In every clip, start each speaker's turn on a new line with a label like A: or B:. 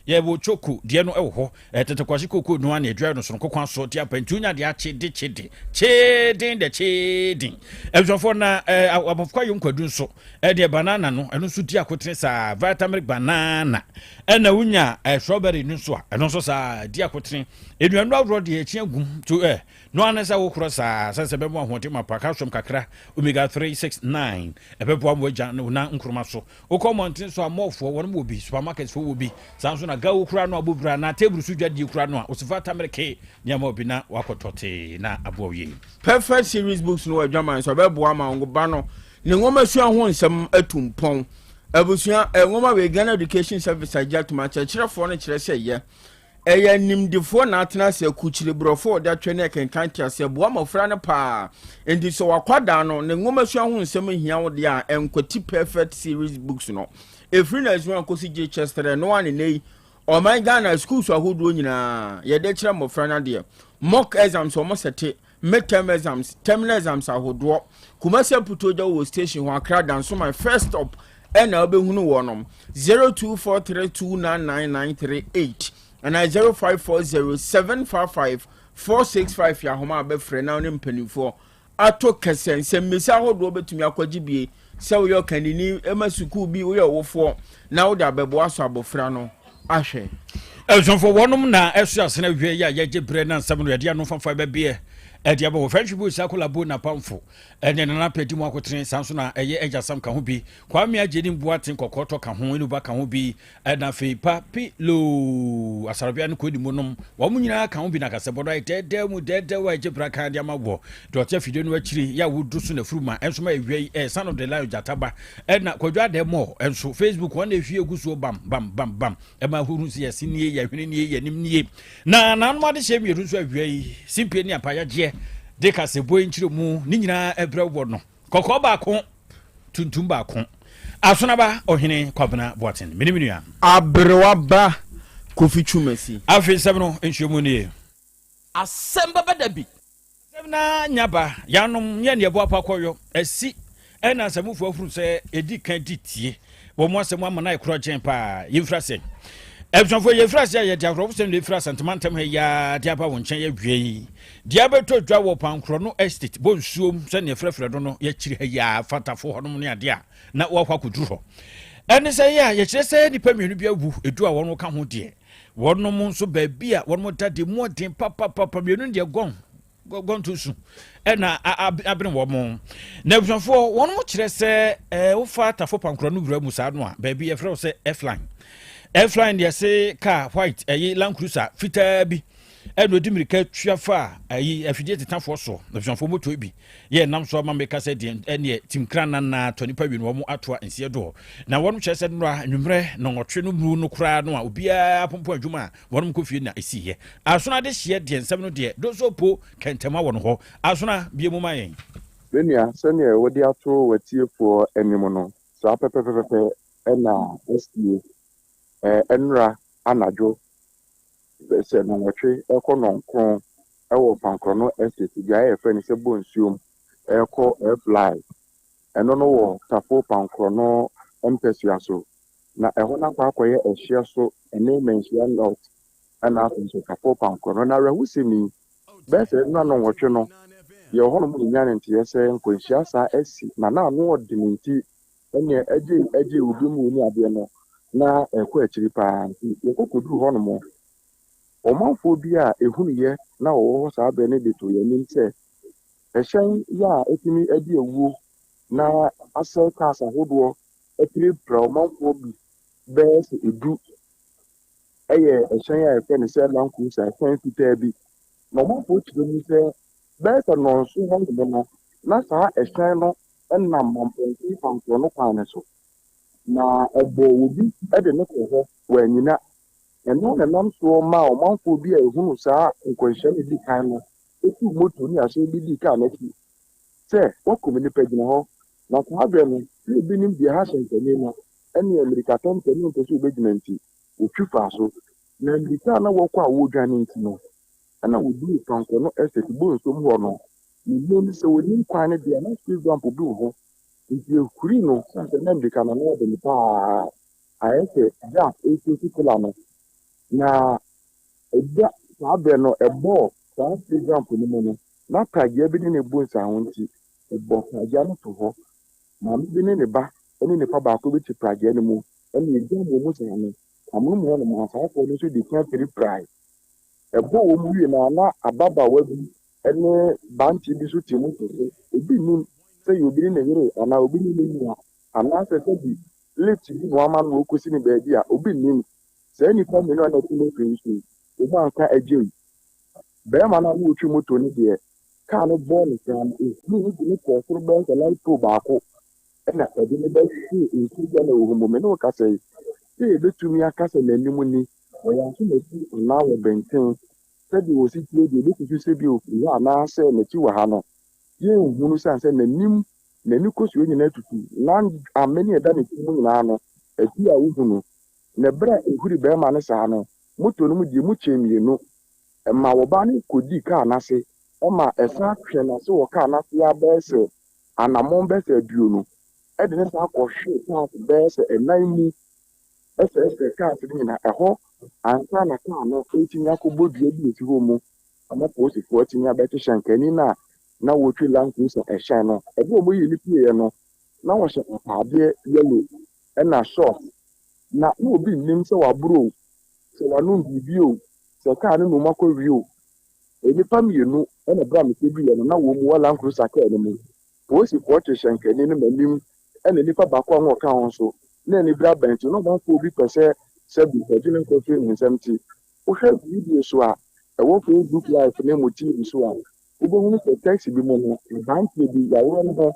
A: Yɛwɔ choco deɛ no wɔ hɔ. Tete kwasi kooko no ara na yɛdua no sononko kwan so de aba nti wonya deɛ akye de kye de kye den de kye den. Abusuafoɔ na abɔfra yɛ nkwadu nso ɛdeɛ banana no ɛno nso di akotene saa vitamilk banana ɛna wonya strawberry no nso a ɛno nso saa di akotene. Nnuanu ahoroɔ deɛ akyi agum to ɛ no ara ne sɛ wokorɔ saa sɛ sɛ bɛmo ahoɔden mapa calcium kakra omega 3 6 9 ɛbɛboa mo agya no na nkroma so. Wokɔ mmɔnten so a, mallfoɔ, wɔnom wɔ bi, supermarketsfoɔ wɔ bi, saa nso na gawo koraa no a wobɔ bira anaa table so dwadie koraa no a, wosifa tamereke nneɛma wɔ bi na woakɔtɔ tee na aboa wo yie.
B: Perfect Series Books no wɔ adwaman so ɛbɛboa ma wo ba no ne nwomasua ho nsɛm atu mpɔn. Abusua, nwoma wei Ghana Education Service agye atom, akyerɛkyerɛfoɔ no kyerɛ sɛ yɛ. Ɛyɛ animdefoɔ na atena ase akukyire borɔfo a wɔde atwerɛ ne ɛkenkan te aseɛ boa mmɔfra no paa. Enti sɛ w'akwadaa no ne nwomasua ho nsɛm hia wo deɛ a, ɛnkwati Perfect Series Books no. Ɛfiri Nursery 1 kɔsi JHS 3, ɛno ara ne nnɛ yi ɔman Ghana schools ahodoɔ nyinaa yɛde kyerɛ mmɔfra no adeɛ. Mock exams wɔn sɛte, mid-term exams, terminal exams ahodoɔ. Kumasi Aputuogya wɔ station hɔ, Accra Dansoman first stop ɛna wobɛhunu wɔnom 0243299938 anaa 0540755465 yɛ ahoma a bɛfrɛ na wo ne mpanimfoɔ ato kɛsɛ nsɛmmisa ahodoɔ bɛtumi akɔgye bie sɛ woyɛ ɔkanini ma sukuu bi woyɛ ɔwofoɔ na wode abɛboa so abɔfra no ahwɛ.
A: Abusuafoɔ wɔnom na ɛso asene awie yi a yɛgye berɛ na nsɛm no yɛde ano fafa bɛbeɛ ɛde aba wɔ French Bush Akolabo Napamfo ɛne Nana Pɛ di mu akotene saa nso na ɛyɛ Agya Sam ka ho bi Kwame Agyenim Boateng Kɔkɔɔtɔ ka ho Enuba ka ho bi ɛna afei Pa Pi Loo Asarabea ne Kwedi mu nom wɔn nyinaa ka ho bi na kasɛbɔ no ayɛ dɛɛdɛw mu dɛɛdɛw a ɛgye bra kan de ama wɔ deɛ ɔte afidie no akyiri yɛ a wodu so na furu ma ɛnso ma awia yi ɛyɛ Son of the Lion Gyata ba ɛna Kwadwo Adɛ Mɔ ɛnso Facebook wɔn na ehwie gu soɔ bam bam bam bam ɛma ahuru sɛ yɛse nie yɛhwene nie yɛnim nie na nanom adehyɛ mmienu nso awia yi simpie ne apayagyeɛ de kasɛbɔ yi nkyerɛ mu ne nyinaa ɛbrɛ wɔ no kɔkɔɔ baako tuntum baako asonaba ɔhene Kwabena Boateng mene me nua.
B: Aberewa ba Kofi Twumasi.
A: Afei nsɛm no nkyerɛmu nie.
C: Asɛm bɛba da bi.
A: Asɛm na nya ba, yanom nyɛ neɛ boapa kɔyɔ, asi ɛna asɛmufo ahuru sɛ ɛdi kan di tie wɔn asɛm ama no ayɛ korɔgyen paa. Yɛmfiri ase. Abusuafoɔ yɛfiri ase a yɛde awerɛhosɛm na ɛfiri Asantemantam ha yi ara de aba wo nkyɛn awie yi. Deɛ abɛtɔ dwa wɔ Pankorɔ no Estate bɔ nsuom sɛdeɛ frɛfrɛ no no yɛkyiri ha yi ara Fatafo hɔnom ne adeɛ a na wɔakɔ akɔduru hɔ. Ɛne sɛ yɛ a yɛkyerɛ sɛ nnipa mmienu bi awu, edu a wɔn ka ho deɛ Wɔnom nso baabi a wɔnom da deɛ mu ɔden papapapa mmienu deɛ gɔn gɔn to su ɛna abene wɔn. Na abusuafoɔ wɔnom kyerɛ sɛ ɛɛ wofa tafo pankora no wura mu saa no a baabi yɛfrɛ wo sɛ F-line. F-line deɛ se car white ɛyi Land Cruiser fitaa bi ɛna ɔdi mmirika tua fa ɛyi afidie tetafoɔ so abusuafoɔ moto bi Yɛ nam so ama meka sɛ deɛ ɛneɛ timkra nana tɔ nipa wie no wɔn atoa nseɛ doɔ. Na wɔn kyerɛ sɛ nnora nwummerɛ nɔnwɔtwe no mu no koraa no a obiara apompɔn adwuma a wɔn kɔ fie na ɛsiiɛ. Asono adehyeɛ deɛ nsɛm no deɛ doso po kɛntɛma wɔ no hɔ. Asono bie mu ma yɛn.
D: Me nua, sɛdeɛ wode ato w'atiefoɔ anim no, saa pɛpɛpɛpɛ na asie. Ɛnnora anadwo sɛ nnɔnwɔtwe rekɔ nnɔnkron wɔ Pankorɔno Estate, beaeɛ a yɛfrɛ no sɛ Bonsuom rekɔ Fly. Ɛno no wɔ Tafo Pankorɔno mpasua so. Na ɛhɔ no akɔ akɔyɛ ɛhyeɛ so ne Manhyia North ɛna afei nso Tafo Pankorɔno. Na awerɛhosɛm yi, bɛyɛ sɛ nnora nnɔnwɔtwe no, deɛ ɛwɔ hɔnom no nyaa ne nteɛ sɛ nkwanhyia saa asi na na ano ɔdene nti Ɛnneɛ ɛgye ɛgye obi mu ne adeɛ no na ɛkɔ akyiri paa nti yɛkɔ kɔduru hɔ nom ɔmanfoɔ bi a ɛhunuiɛ na wɔwɔ hɔ saa berɛ no de too yɛn anim sɛ ɛhyɛn yɛ a ɛtumi adi awuo na asɛe cars ahodoɔ apirapira ɔmanfoɔ bi bɛyɛ sɛ ɛdu ɛyɛ ɛhyɛn a yɛfrɛ no sɛ Land Cruiser ɛhyɛn fitaa bi na ɔmanfoɔ kyerɛ mu sɛ bɛyɛ sɛ nnɔnso hɔ nom no na saa ɛhyɛn no nam Mampɔnten Pankorɔ no kwan no so, na ɛbɔɔ obi de no kɔɔ hɔ, wannyina. Ɛno na ɛnam soɔ maa ɔmanfoɔ bi a ɛhunuu saa nkwanhyia no di kan no tuu moto ne ahyɛn bi dii kaa no akyi sɛ wɔakum nnipa gyina hɔ. Na saa berɛ no, na ebinom deɛ ha hyɛnpanin no ne ammirikatɛntɛ ne ɔmpɛ sɛ ɔbɛgyina nti, wɔtwi faa so. Na mmirika a na wɔrekɔ a wɔredwane nti no, ɛna wɔduruu Pankorɔ Estate Bonsom hɔ no, Menim sɛ wɔnim kwan no deɛ, na speed ramp bi wɔ hɔ. Nti yɛhurii no, sane sɛ na mmirika no ano yɛ den paa. Ayɛ sɛ Jack ɛrepusi pillar no. Na ɛda saa berɛ no ɛbɔɔ saa speed ramp no mu no, na pragea bi ne no bu nsaho nti, ɛbɔɔ pragea no to hɔ. Maame bi ne ne ba ne nipa baako bi te pragea no mu, ɛna ɛgya wɔn mu saa no, amonom hɔ nom asaafoɔ no nso de ka piripirae. Ɛbɔɔ wɔn wie no a, na ababaawa bi ne bante bi nso te mu te so. Obi nnim sɛ ɛyɛ obi ne ne yere anaa obi ne ne nua anaasɛ sɛbi lift bi na wama no ɔkɔsi no baabi a, obi nnim. Saa nnipa mmienu a na ɛte moto yi so yi, wɔn anka agyei. Barima no a na ɔretwi moto no deɛ, kaa no bɔɔ no saa no, ɛhuruu no de no kɔɔ soro bɛyɛ sɛ light pole baako na ɛde no bɛhwee nsuo bi a na ɛwɔ hɔ mu. Me ne wo kasa yi, sɛ yɛbɛtumi aka sɛ n'anim ni, ɔyɛ asomasi anaa ɔbɛnten, sɛdeɛ ɔsi tie deɛ yɛbɛsusu sɛ bi ɔfiri ha anaasɛ n'akyi wɔ ha no, yɛnhunu sane sɛ n'anim, n'ani kosua nyinaa tutu, na amene a ɛda ne ti mu nyinaa no, ɛbi a wohunu. Na berɛ a ɛhuri barima no saa no, moto no mu deɛ mu kyɛɛ mmienu. Ɛmaa ɔbaa no kɔdii kaa no ase, ɛma ɛsan twee n'ase wɔ kaa no ase ara bɛyɛ sɛ anammɔn bɛyɛ sɛ aduonu, de no san kɔhwee cars bɛyɛ sɛ nnan mu, sɛesɛe cars no nyinaa. Ɛhɔ ansa na kaa no retumi akɔbɔ dua bi a ɛsi hɔ mu ama polisifoɔ atumi abɛkye hyɛnkani no a na ɔretwi Land Cruiser hyɛn no. Ɛberɛ a wɔyii no pieeɛ no, na ɔhyɛ ataadeɛ yellow ɛna short. Na na obi nnim sɛ waboro o, sɛ wanom biribi o, sɛ kaa no na wɔn akɔwie o. Nnipa mmienu na berɛ a mekɔduiɛ no na wɔn wɔ Land Cruiser kaa no mu. Polisifoɔ te hyɛnkani no m'anim ɛna nnipa baako a na ɔka ho nso na ani bere abɛn nti na ɔmanfoɔ bi pɛ sɛ sɛbi wɔgye ne nkwa firi ne nsam nti wohwɛ video so a ɛwɔ Facebook live ne mo TV so a wobɛhunu sɛ taxi bi mu no aberanteɛ bi yaworɔ ne ho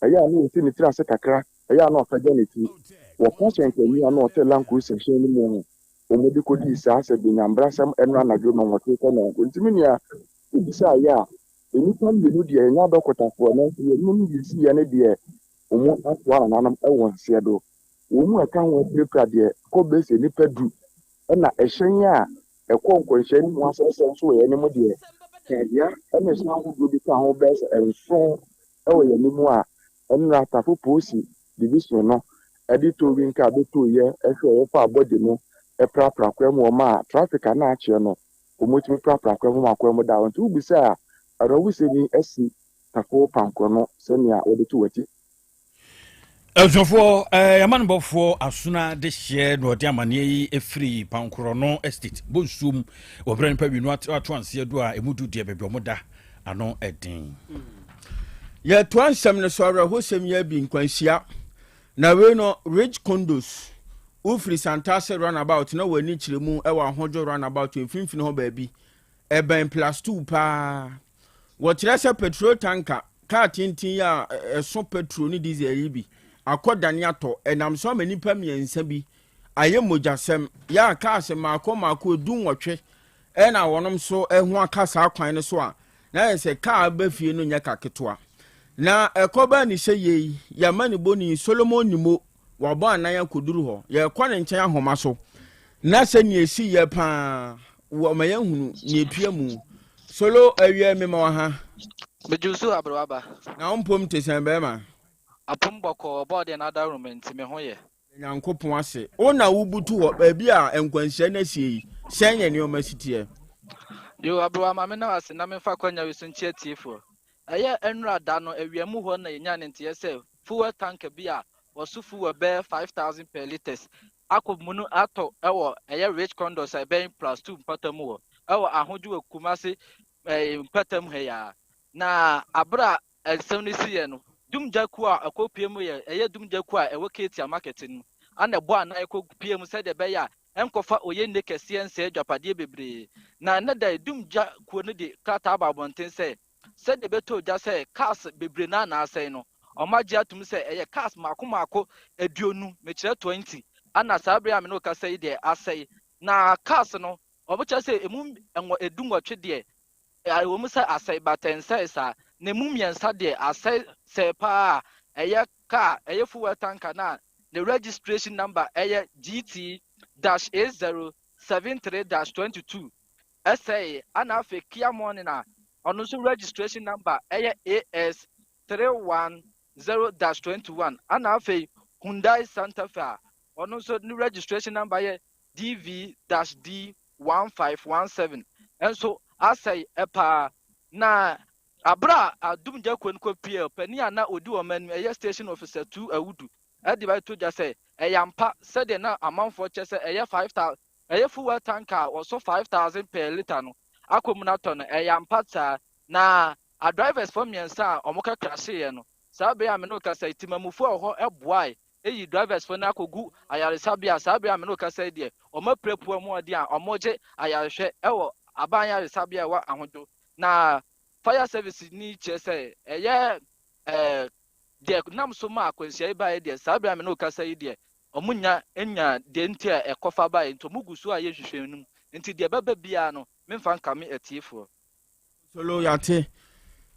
D: ɛyɛ a na ɔsi ne tiri ase kakra ɛyɛ a na ɔpagya ne ti. Wɔka hyɛnkani a na ɔte Land Cruiser hyɛn no mu a wɔde kɔdii saa sɛ Benyanbrasɛm ɛno anadwo nnɔnwɔtwe kɔ nnɔnkron. Nti me nua, wobisaa yɛ a, nnipa mmienu deɛ yɛnyɛ adɔkotafoɔ nanso yɛnim deɛ ɛsiiɛ ne deɛ wɔn atoa nananom wɔ nseɛ do. Wɔn mu a ɛka ho apirapira deɛ kɔ bɛyɛ sɛ nnipa du. Ɛna ɛhyɛn a ɛkɔ nkwanhyia no mu asɛesɛe nso wɔ yɛn anim deɛ, tadua ne hyɛn ahodoɔ bi ka ho bɛyɛ sɛ nson wɔ yɛn anim a Ɛnora Tafo Polisi Division no de towing car bɛtoeɛ hwɛeɛ faa body no prapra kwan mu wɔmaa traffic a na akyeɛ no wɔtumi prapra kwan mu ma kwan mu da hɔ. Nti wobisa a awerɛhosɛm yi asi Tafo Pankorɔ sɛnea wɔde to w'akyi.
A: Abusuafoɔ, eh, amanebɔfoɔ asona de hyeɛ na ɔde amaneɛ yi firi Pankorɔno Estate, Bonsuom, wɔ berɛ nipa wienu ato anseɛ du a ɛmu du deɛ baabi ɔmo da ano ɛden.
B: Yɛtoa nsɛm no so awerɛhosɛm yi abi nkwanhyia na wei no Ridge Condos wofiri Santase runabout na w'ani kyerɛ mu wɔ Ahodwo runabout mfimfini hɔ baabi ɛbɛn plus two paa Wɔkyerɛ sɛ petrol tanka, kaa tenten yi a ɛso petrol ne diesel yi bi, akɔ dane atɔ. Ɛnam so ama nnipa mmiɛnsa bi ayɛ mogyasɛm. Yɛ a cars mmaako mmaako 18 ɛna wɔnom so ho aka saa kwan no so a, na yɛ sɛ kaa ba fie no nyɛ ka ketewa. Na ɛkɔbaa ne sɛ yei, yɛama ne bɔni Solomon Nimo Wabɔ anan akɔduru hɔ. Yɛrekɔ ne nkyɛn ahoma so. Na sɛ nea ɛsi yɛ paa, wɔma yɛhunu nea ɛpia mu. Solo awia mema wɔ ha.
E: Medwo so aberewa ba.
B: Na wo mpom te sɛn bɛrima?
E: Apom bɔkɔɔ, ɔbɔɔ deɛ n'adawroma nti, me ho yɛ.
B: Yɛ Nyankopɔn ase. Wo na wobutu hɔ, baabi a nkwanhyia no asie yi, sɛn na nneɛma si teɛ?
E: Yoo, aberewa ma menna wo ase na memfa akwanya yi so nkyia atiefoɔ. Ɛyɛ ɛnora da no awia mu hɔ na yɛnyaa ne nteɛ sɛ fuel tanker bi a wɔso fuel bɛyɛ 5,000 per litres akɔ mu no atɔ wɔ ɛyɛ Rich Condos a ɛbɛn Plus 2 mpɔtam hɔ ɛwɔ Ahodwo wɔ Kumasi ɛɛ mpɔtam ha yi ara. Na abere a nsɛm no siiɛ no, dumgya kuo a ɛkɔ pie mu yɛ ɛyɛ dumgya kuo a ɛwɔ Ketia market no mu ana ɛbɔ anan ɛkɔ pie mu sɛdeɛ ɛbɛyɛ a ɛnkɔfa oyennie kɛseɛ nsɛe adwapadeɛ bebree. Na ɛnnɛ da yi dumgya kuo no de krataa aba abɔnten sɛ Sɛdeɛ ɛbɛtɔ dwa sɛ cars bebree no ara na asɛe no, wɔagye atom sɛ ɛyɛ cars mmaako mmaako 20, mekyerɛ 20, ɛna saa berɛ a me ne wo kasa yi deɛ asɛe. Na cars no, wɔkyerɛ sɛ ɛmu 18 deɛ, ɛwɔ mu sɛ asɛe but ɛnsɛe saa. Na ɛmu mmiɛnsa deɛ asɛe sɛe paa a ɛyɛ car, ɛyɛ fuel tanker no a ne registration number ɛyɛ GT dash 8073 dash 22 ɛsɛee ana afei Kia Morning a ɔno nso registration number ɛyɛ AS 310-21 ana afei Hyundai Santa Fe a ɔno nso ne registration number yɛ DV-D 1517 nso asɛe paa. Na aber a adumgya kuo no kɔpuee, ɔpanin a na ɔdi wɔn anim, ɛyɛ Station Officer Tu Awudu, de bɛto dwa sɛ ɛyɛ ampa sɛdeɛ na amanfoɔ kyerɛ sɛ ɛyɛ 5,000 ɛyɛ fuel tanker a wɔso 5,000 per litre no akɔ mu no atɔ no, ɛyɛ ampa saa. Na adrivers foɔ mmiɛnsa a wɔka krahyeeɛ no, saa bere a me ne wo kasa yi, temamufoɔ a wɔwɔ hɔ boae yi drivers foɔ no akɔgu ayaresabea a saa bere a me ne wo kasa yi deɛ, wɔapirapua mu ɔden a wɔregye ayarehwɛ wɔ aban ayaresabea a ɛwɔ Ahodwo. Na fire service ni kyerɛ sɛ ɛyɛ ɛɛ deɛ nam so ma akwanhyia yi baeɛ deɛ, saa bere a me ne wo kasa yi deɛ, wɔnnya nnya deɛ nti a ɛkɔfa baeɛ nti wɔgu so a yɛ nhwehwɛmu nti deɛ ɛbɛba biara no, memfa nkame atiefoɔ.
B: Solo, Yɛate.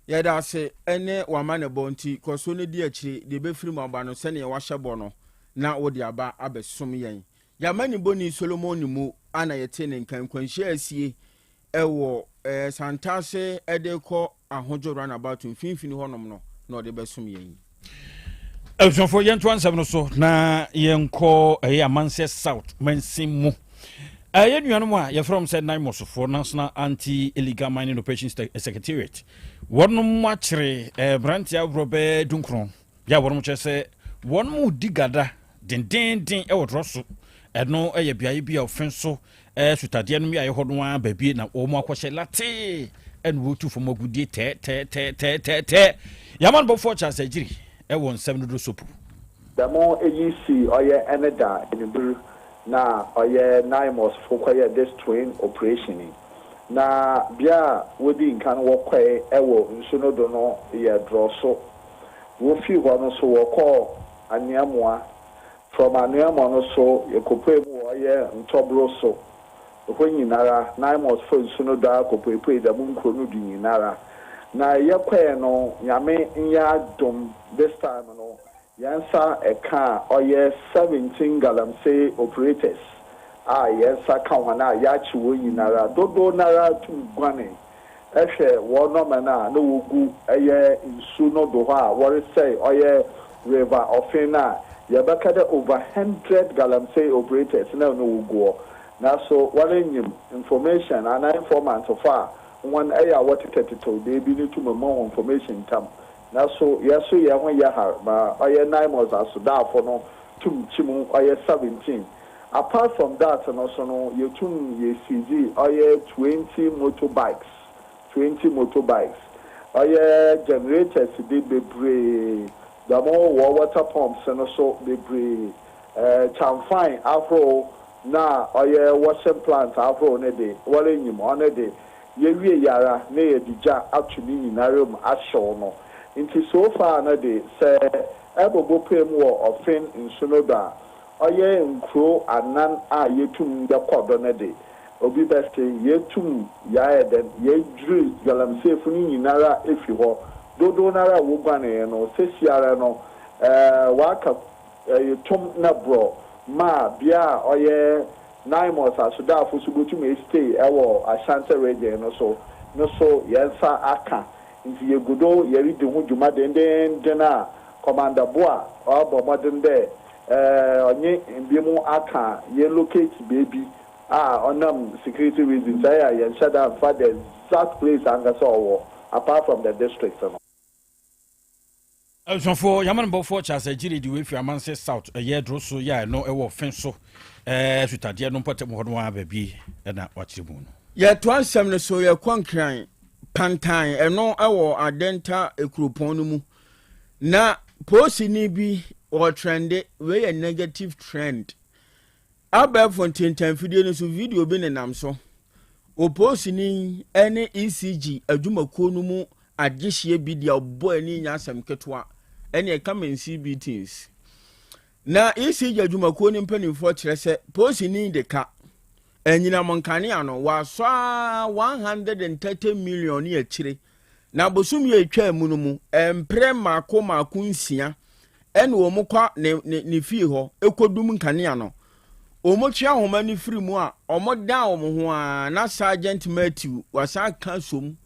B: Yɛda ase ne w'amanebɔ nti. Kɔ so na di akyire, deɛ ɛbɛfiri mu aba no, sɛdeɛ woahyɛ bɔ no, na wode aba abɛsom yɛn. Yɛn amanebɔni Solomon Nimo a na yɛte ne nka, nkwanhyia a asie wɔ Santase de rekɔ Ahodwo Runabout mfimfini hɔnom no na ɔde bɛsom yɛn yi.
A: Abusuafoɔ, yɛntoa nsɛm no so na yɛnkɔ ɛyɛ Amanseɛ South mansin mu. Ɛyɛ nuanom a yɛfrɛ wɔn sɛ NAIMOSfoɔ, National Anti-Illegal Mining Operations Secretariat, wɔnom akyere mmeranteɛ ahoroɔ bɛyɛ dunkron yɛ a wɔnom kyerɛ sɛ wɔnom di gada dendeenden wɔ dorɔ so. Ɛno yɛ beaeɛ bi a ɔfe so sutadeɛ no mmeaeɛ hɔ no ara baabi na wɔn akɔhyɛ latee ɛna wɔtu fam agudie tɛɛtɛɛtɛɛtɛɛ. Yɛama no bɔfoɔ Charles Agyiri wɔ nsɛm no do sopu.
F: Dɛm eyi sii ɔyɛ ne da ewimbir na ɔyɛ NAIMOS fo kɔyɛɛ this twin operation yi. Na bea a wodii nkan wɔkɔe wɔ nsu no do no yɛ Drɔso. Wofii hɔ no so wɔkɔɔ Anweamoa. From Anweamoa no so yɛkɔpuee mu wɔ ɔyɛ Ntɔbro so. Hɔ nyinara, NAIMOS fo nsu no do ara kɔpuepuei dɛm nkurow no do nyinara. Na yɛkɔe no, Nyame nyɛ adom, this time no, Hɛn nsa kã a ɔyɛ 17 galamsey operators a hɛn nsa kã hɔn a yɛakye hɔn nyinara, dodow noara tum guanee. Ehwɛ hɔn nɔma no a nna wogu yɛ nsu no do hɔ a wɔresɛɛ ɔyɛ River Offin no a, yɛbɛka dɛ over hundred galamsey operators na nna wogu hɔ. Naaso woara nyim information anaa informant fo a hɔn yɛ a wɔtetɛtetɛw beebi no tum ma hɔn information ntsɛm. Naaso yɛ so hɛn ho yɛ har ma ɔyɛ Naimos asodaafo no tum kye mu ɔyɛ 17. Apart from that no so no yetum yɛ seize ɔyɛ 20 motor bikes, 20 motor bikes, ɔyɛ generators de beberee, dɛm wɔ water pumps no so beberee, kyamfan ahorow na ɔyɛ washing plant ahorow no de, woara nyim ɔno de Yewiei ara na yɛde gya ato ne nyinara mu ahyew no. Ntsi so far no de, sɛ ɛbɔbɔ pue mu wɔ Ɔfen nsu no do a, ɔyɛ nkurow anan a yetum yɛkɔ do no de, obi bɛse, yetum yɛayɛ dɛn? Yedwir galamseefo no nyinara efi hɔ. Dodow no ara a woguanee no, seseiara no, wɔaka tom na borɔ ma bea a ɔyɛ Naimos asodaafo so botum estay wɔ Ashanti Region no so no so hɛn nsa akã. Ntsi yegu do yeridzi ho dwuma dendeenden a Commander Boah ɔrobɔ mbɔdzen dɛ ɔnye binom akã yelocate beebi a ɔnam security reasons ayɛ a yɛnnhyɛ da mmfa the exact place ankasa ɔwɔ apart from the district no.
A: Abusuafoɔ, yɛn amanebɔfoɔ Charles Agyiri de wei firi Amanse South ɛyɛ duro so yɛ a ɛno ɛwɔ ɔfe so ɛɛ sutadeɛ no mpɔtam hɔ no ara baabi ɛna wakyerɛ mu no.
B: Yɛtoa nsɛm no so, yɛkɔ Nkran Pantan, ɛno ɛwɔ Adenta kuropɔn no mu. Na polisini bi ɔretrɛnde, wei yɛ negative trend. Abɛɛfo ntentanfidie no so video bi nenam so. Opolisini ne ECG adwumakuo no mu adehyeɛ bi deɛ ɔbɔ ani nyɛ asɛm ketewa ɛne ɛka mensi beatings. Na ECG adwumakuo no mpanimfoɔ kyerɛ sɛ polisini de ka anyinam nkanea no wɔasɔ ara 130 million ne akyire Na bosome a ɛtwaa mu no mu, mprɛ mmaako mmaako nsia ɛna wɔn kɔ ne ne ne fie hɔ ɛkɔdum nkanea no. Wɔn twe ahoma no firi mu a, wɔn dan wɔn ho ara na Sergeant Matthew wasan ka som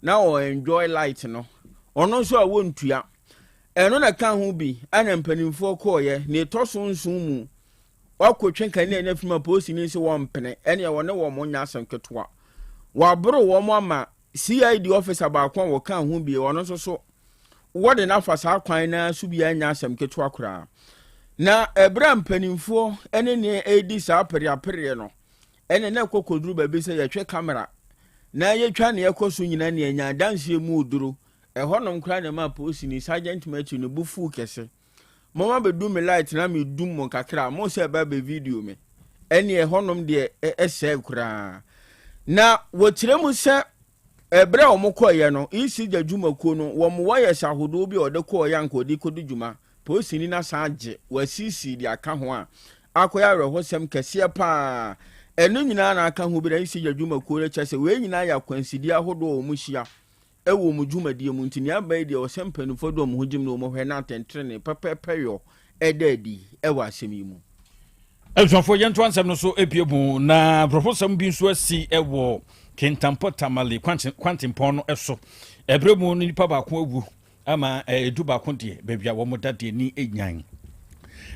B: na ɔ enjoy light no. Ɔno nso a wɔntua. Ɛno na ɛka ho bi ɛna mpanimfoɔ kɔɔeɛ. Nea ɛtɔ so nson mu. Wakɔtwe kanea no afiri mu a polisini se wɔmpene, ɛneɛ wɔne wɔn nyɛ asɛm ketewa. Wɔaboro wɔn ama CID officer baako a wɔkaa ho bi, ɔno nso so wɔde no afa saa kwan no ara so bi anyɛ asɛm ketewa koraa. Na ɛberɛ a mpanimfoɔ ne ne redi saa apereapereɛ no, ɛne na ɛkɔ kɔduru baabi sɛ yɛtwe kamera na yɛtwa nea ɛkɔ so nyinaa ne anya adanseɛ mu oduro. Ɛhɔnom koraa na ɛmaa polisini Sergeant Matthew ne bo fuu kɛse. Moma bɛdum me light na medum mo kakra a, mo sɛ ɛba bɛ video me. Ɛne ɛhɔnom deɛ ɛsɛe koraa. Na wɔkyerɛ mu sɛ ɛberɛ a wɔn kɔeɛ no, ECG adwumakuo no, wɔn wires ahodoɔ bi a wɔde kɔeɛ anka wɔde kɔdi dwuma, polisini no asan agye, wɔasiesie de aka ho a, akɔyɛ awerɛhosɛm kɛseɛ paa. Ɛno nyinaa na aka ho bi na ECG adwumakuo no kyerɛ sɛ wei nyinaa yɛ akwansideɛ ahodoɔ a wɔhyia wɔ wɔn dwumadie mu nti nea aba yi deɛ ɛwɔ sɛ mpanimfoɔ de wɔn ho gyim na wɔhwɛ na atɛntrenee pɛpɛɛpɛ yɔ da adi wɔ asɛm yi mu.
A: Abusuafoɔ yɛntoa nsɛm no so ebie mu na aborɔfosɛm bi nso asi wɔ Kintampo Tamale kwantempɔn no so. Ɛberɛ mu no nipa baako awu ama edu baako deɛ baabi a wɔn da deɛ ni nyan.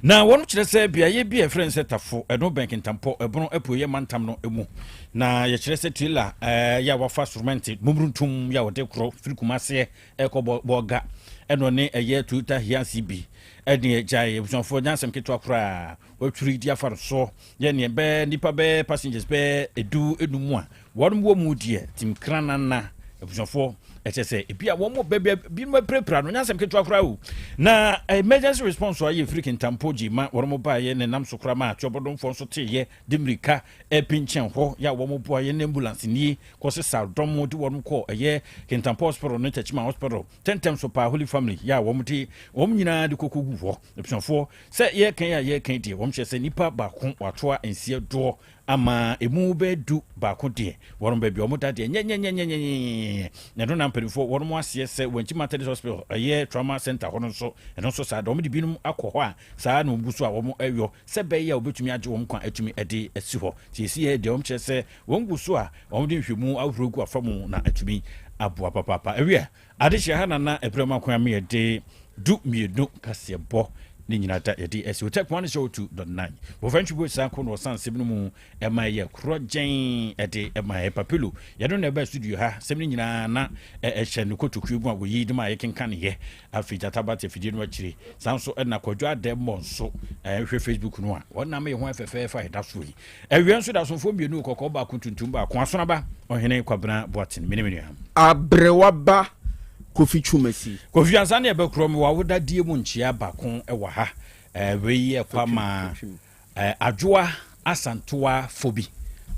A: Na wɔn kyerɛ sɛ beaeɛ bi a yɛfrɛ no sɛ Tafo, ɛno bɛn Kintampo, ɛbono apueeɛ mantam no mu. Na yɛkyerɛ sɛ trailer yɛ a wafa soromɛnte mumuruntum yɛ a wɔde korɔ firi Kumaseɛ ɛkɔ Bɔga, ɛno ne ɛyɛ Toyota Hiace bi ɛne gyae abusuafoɔ nyansɛm ketewa koraa watwiri di afa no soɔ yɛ neɛ bɛɛ nipa bɛɛ passengers bɛɛ 15 a Wɔn wɔ mu deɛ tim kranana abusuafoɔ ɛkyɛ sɛ ebi a wɔn baabi binom apirapira no nyɛ asɛm ketewa koraa o na emergency response a yɛ firi Kintampo gye ma wɔn baeɛ ne nam so koraa ma atuabɔdomfoɔ nso teeɛ de mmirika ɛpinkyɛn hɔ yɛ a wɔn boaeɛ ne ambulance nie kɔsesa dɔm de wɔn kɔ ɛyɛ Kintampo hospital ne Techiman hospital tɛntɛm so paa Holy Family yɛ a wɔn de wɔn nyinaa de kɔkɔ gu hɔ abusuafoɔ sɛ yɛkan a yɛkan deɛ wɔn kyerɛ sɛ nipa baako watoa nsia doɔ Ama emu bɛyɛ du baako deɛ, wɔnom baabi a wɔn da deɛ nyɛnyɛnyɛnyɛnyɛnyɛnyɛ. Na ɛno na mpanimfoɔ wɔnom aseɛ sɛ Wankyi Methodist Hospital ɛyɛ trauma center hɔ no nso, ɛno nso saa da wɔn de binom akɔ hɔ a saa na wɔn gu so a wɔn ɛyɔ sɛ bɛyɛ a wɔbɛtumi agye wɔn nkwa atumi ɛde asi hɔ. Nti ɛsi yɛ deɛ wɔn kyerɛ sɛ wɔn gu so a wɔn de nhwɛmu ahoroɔ gu afa mu na atumi aboa papaapa. Ɛwiɛ Adehyeɛ ha na na ɛberɛ mu akwan ama yɛde 12 kaseɛbɔ ne nyina da yɛde asi Hotel Kumani Show 2.9 Wɔfa ntwibo saa ko na ɔsan nsɛm no mu ɛma ɛyɛ korɔgyɛn ɛde ɛma ɛ Papilo yɛno na ɛba studio ha sɛm no nyinaa na ɛhyɛ no kotokuo mu a wɔyi de ma yɛkenkan yɛ afei gyata ba te afidie no akyire saa nso ɛna kwadwo adɛ mmɔ nso ɛhwɛ Facebook no a wɔnam yɛ ho ɛfɛfɛɛfɛ a ɛda so yi Awia nso da asomfoɔ mmienu, kɔkɔɔ baako, tuntum baako. Asonaba, Ɔhene Kwabena Boateng, me ne me nua.
B: Aberewa ba Kofi Twumasi.
A: Kofi ansa na yɛbɛkorɔ mewɔ awodadie mu nkyea baako wɔ ha. Wei yɛ kwa ma Adwoa Asantewa Fobi.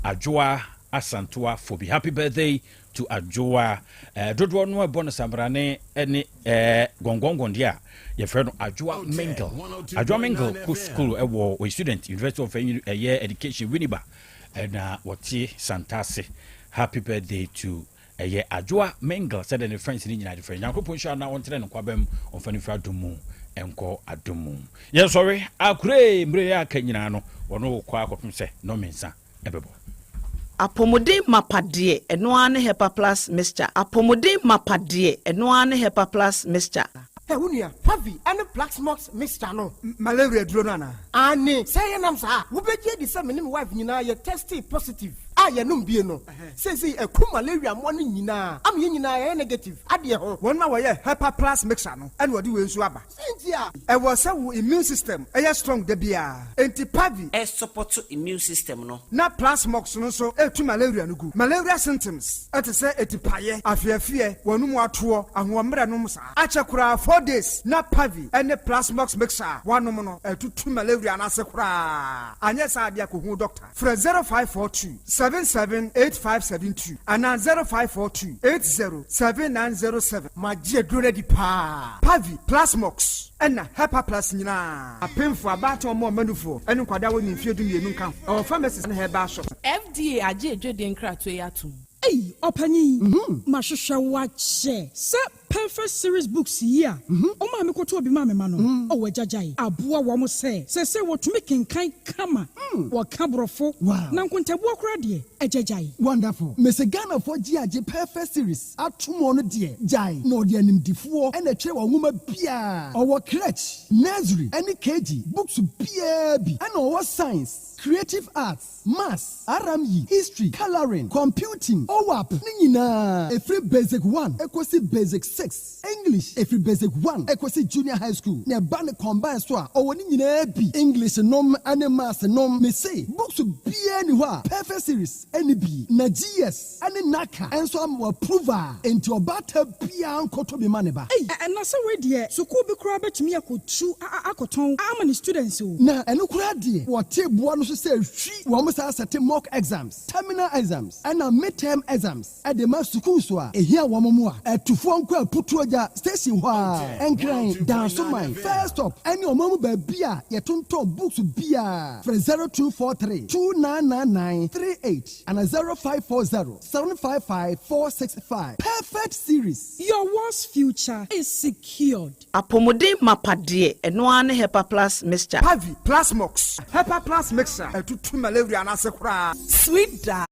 A: Adwoa Asantewa Fobi. Happy birthday to Adwoa. Dodoɔ no ɛbɔ no samrane ne gɔngɔngɔn deɛ a yɛfrɛ no Adwoa Mingle. Adwoa Mingle kɔ school ɛwɔ ɔyɛ student University of ɛyɛ Education Winneba ɛna wɔte Santase. Happy birthday to ɛyɛ Adwoa Mingle sɛdeɛ ne friends ne nyinaa de frɛ. Nyankopɔn nhyira na ɔntrɛ ne nkwaba mu ɔmfa no mfiri adom mu nkɔ adom mu. Yɛnsɔre akoree mmerɛ yɛ aka nyinaa no wɔne wokɔ akɔpem sɛ nnɔmmiɛnsa ɛbɛbɔ.
G: Apɔmuden mapa deɛ, ɛno ara ne Hepa Plus Mixture. Apɔmuden mapa deɛ, ɛno ara ne Hepa Plus Mixture.
H: Hɛ wo nua, Pavi ne Plaxmox mixture no.
I: Malaria aduro no anaa?
H: Aane, sɛ ɛyɛ nam saa a, wobɛgye adi sɛ me ne me wife nyinaa yɛ testee positive a yɛnom bie no. Seesei aku malaria mmoa no nyinaa ama yɛn nyinaa yɛayɛ negative adeɛ ho.
I: Wɔn a wɔyɛ Hepa Plus mixture no na wɔde wei nso aba.
H: Sɛ nti a.
I: Ɛwɔ sɛ wo immune system yɛ strong da biara. Enti Pavi.
J: Ɛsupɔto immune system no.
I: Na Plasmox no nso ɛtu malaria no gu. Malaria symptoms te sɛ atipaeɛ, afeafeɛ, w'anum atoɔ, ahoɔmmerɛ nom saa. Akyɛ koraa 4 days na Pavi ne Plasmox mixture a woanom no atutu malaria no ase koraa. Anyɛ saa deɛ a kɔhu doctor. Frɛ 0542 77 8572 anaa 0542 80 7907.
H: Magye aduro no adi paa.
I: Pavi, Plasmox, ɛna Hepa Plus nyinaa. Apemfo, abaatan, ɔmo a ɔmanufoɔ, ne nkwadaa a wɔnni mfeɛ 12 nka ho. Ɛwɔ pharmacies ne herbal shops.
K: FDA agye adwadie nkratoɔ yi atom.
L: Ei, ɔpanyin, mahwehwɛ wo akyɛ sɛ.
K: Perfect Series books yi a ɔmaa me kɔtɔɔ bi maa me mma no, oh agya gyae, aboa wɔn sɛ seesei wɔtumi kenkan kama, wɔka Borɔfo, na nkontabuo koraa deɛ, agya gyae.
H: Wonderful. Mese Ghanafoɔ gye agye Perfect Series atom ɔno deɛ gyae na ɔde animdifoɔ na ɛtwerɛ wɔn nwoma biara. Ɔwɔ crèche, nursery ɛne KG books biara bi ɛna ɔwɔ science, creative arts, Maths, RME, History, Colouring, Computing, OAP ne nyinaa ɛfiri Basic one kɔsi Basic 6, English ɛfiri Basic 1 kɔsi Junior High School na ɛba no combine so a ɔwɔ ne nyinaa bi, English nom ne Maths nom, mese books biara nni hɔ a Perfect Series nni bi na GS ne NaCCA nso ama wɔ approve a enti ɔbaatan biara nkɔtɔ bi ma ne ba.
K: Ei, na sɛ wei deɛ sukuu bi koraa bɛtumi akɔtu akɔtɔn ama ne students o.
H: Na ɛno koraa deɛ wɔte boa no so sɛ hwi wɔn saa sɛte mock exams, terminal exams ɛna mid-term exams de ma sukuus a ɛhia wɔn mmoa. Atufoɔ nkɔ Aputuogya station hɔ ara, Nkran, Dansoman, First Stop ɛne ɔman mu baabi a yɛtontɔn books biara. Frɛ 0243 2999 38 ana 0540 755 465. Perfect Series.
K: Your world's future is secured.
G: Apɔmuden mapa deɛ, ɛno ara ne Hepa Plus Mixture.
I: Pavi, Plasmox, Hepa Plus Mixture ɛtutu malaria no ase koraa.
G: Sweet da.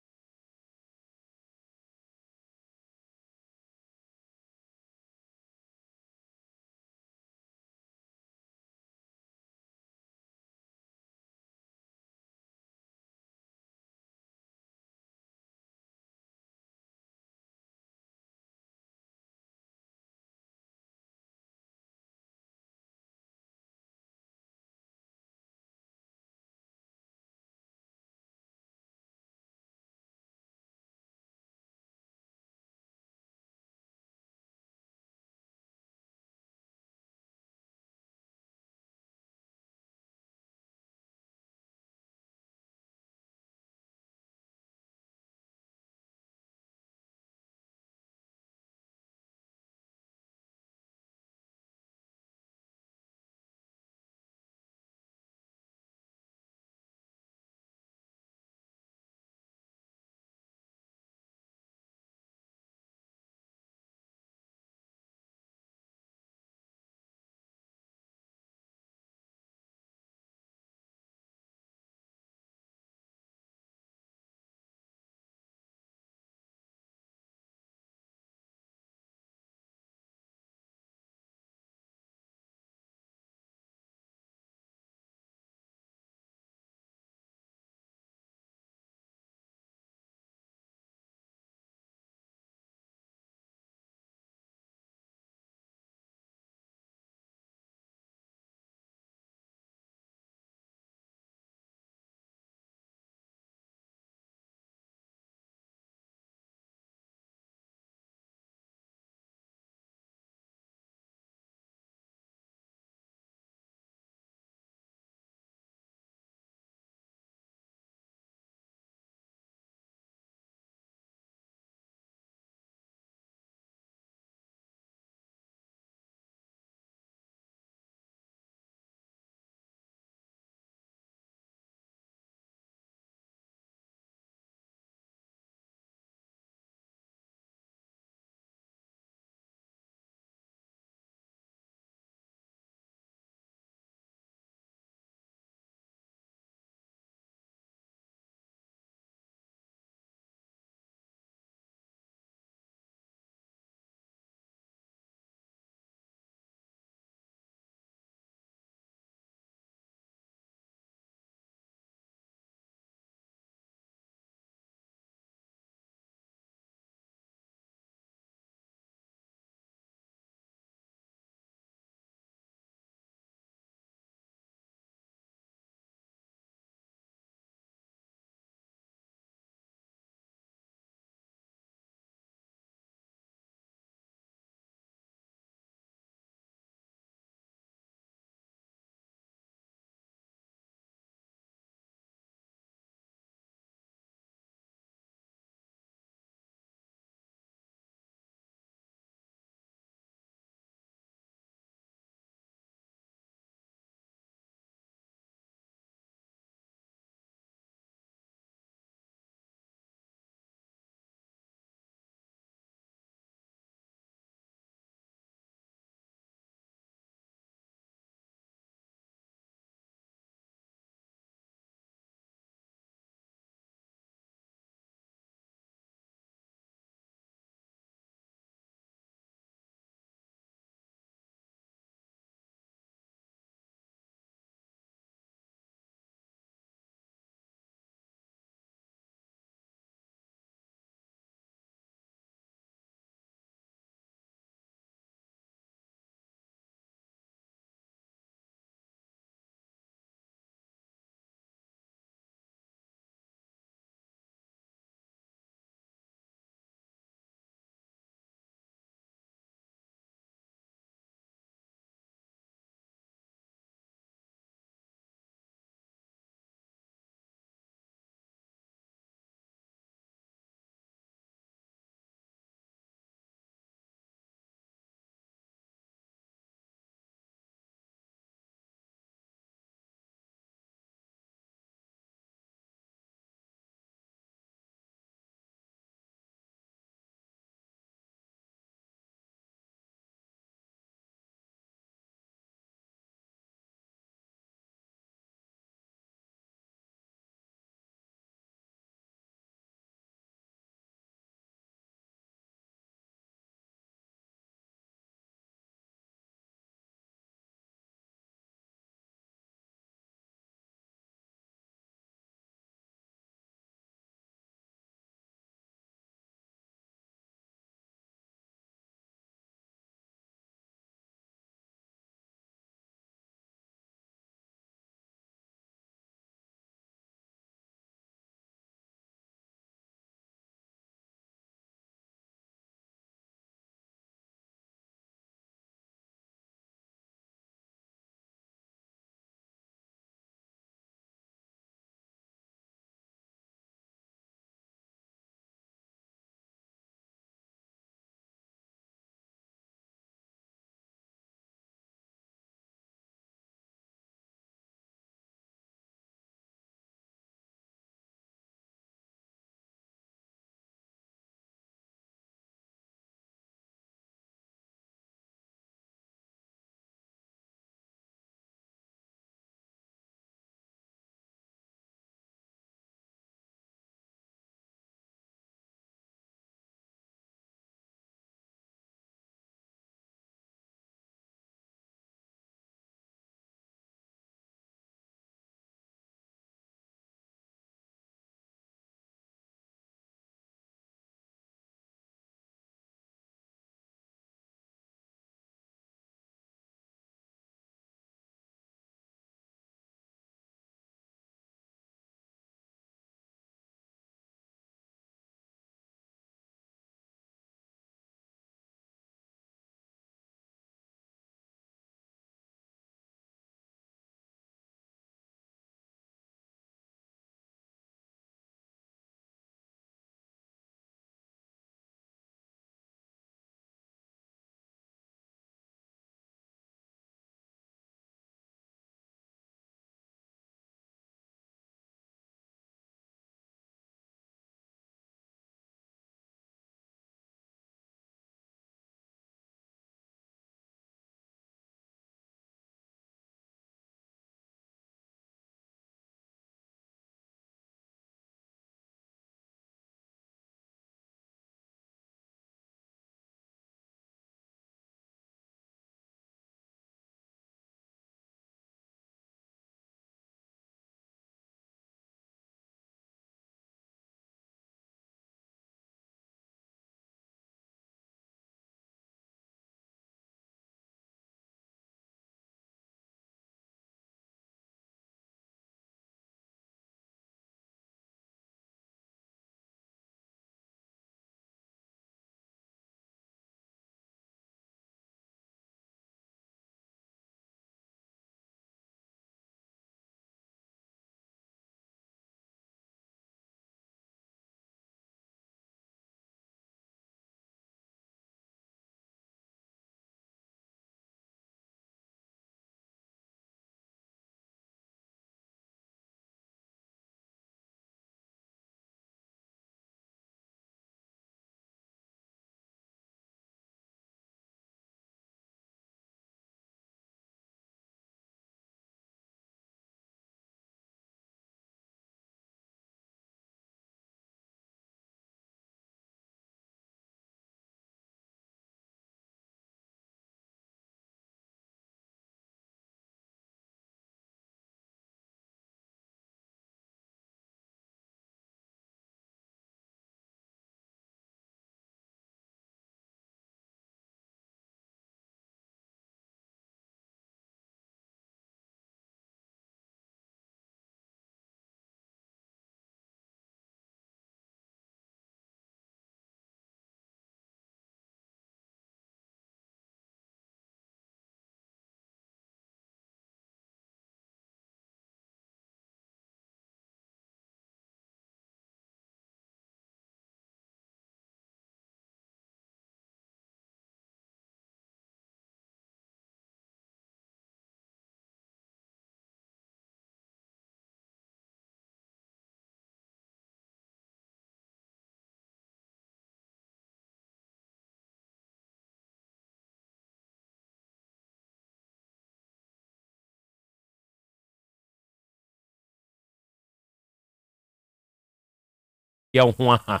C: Yɛn ho aha.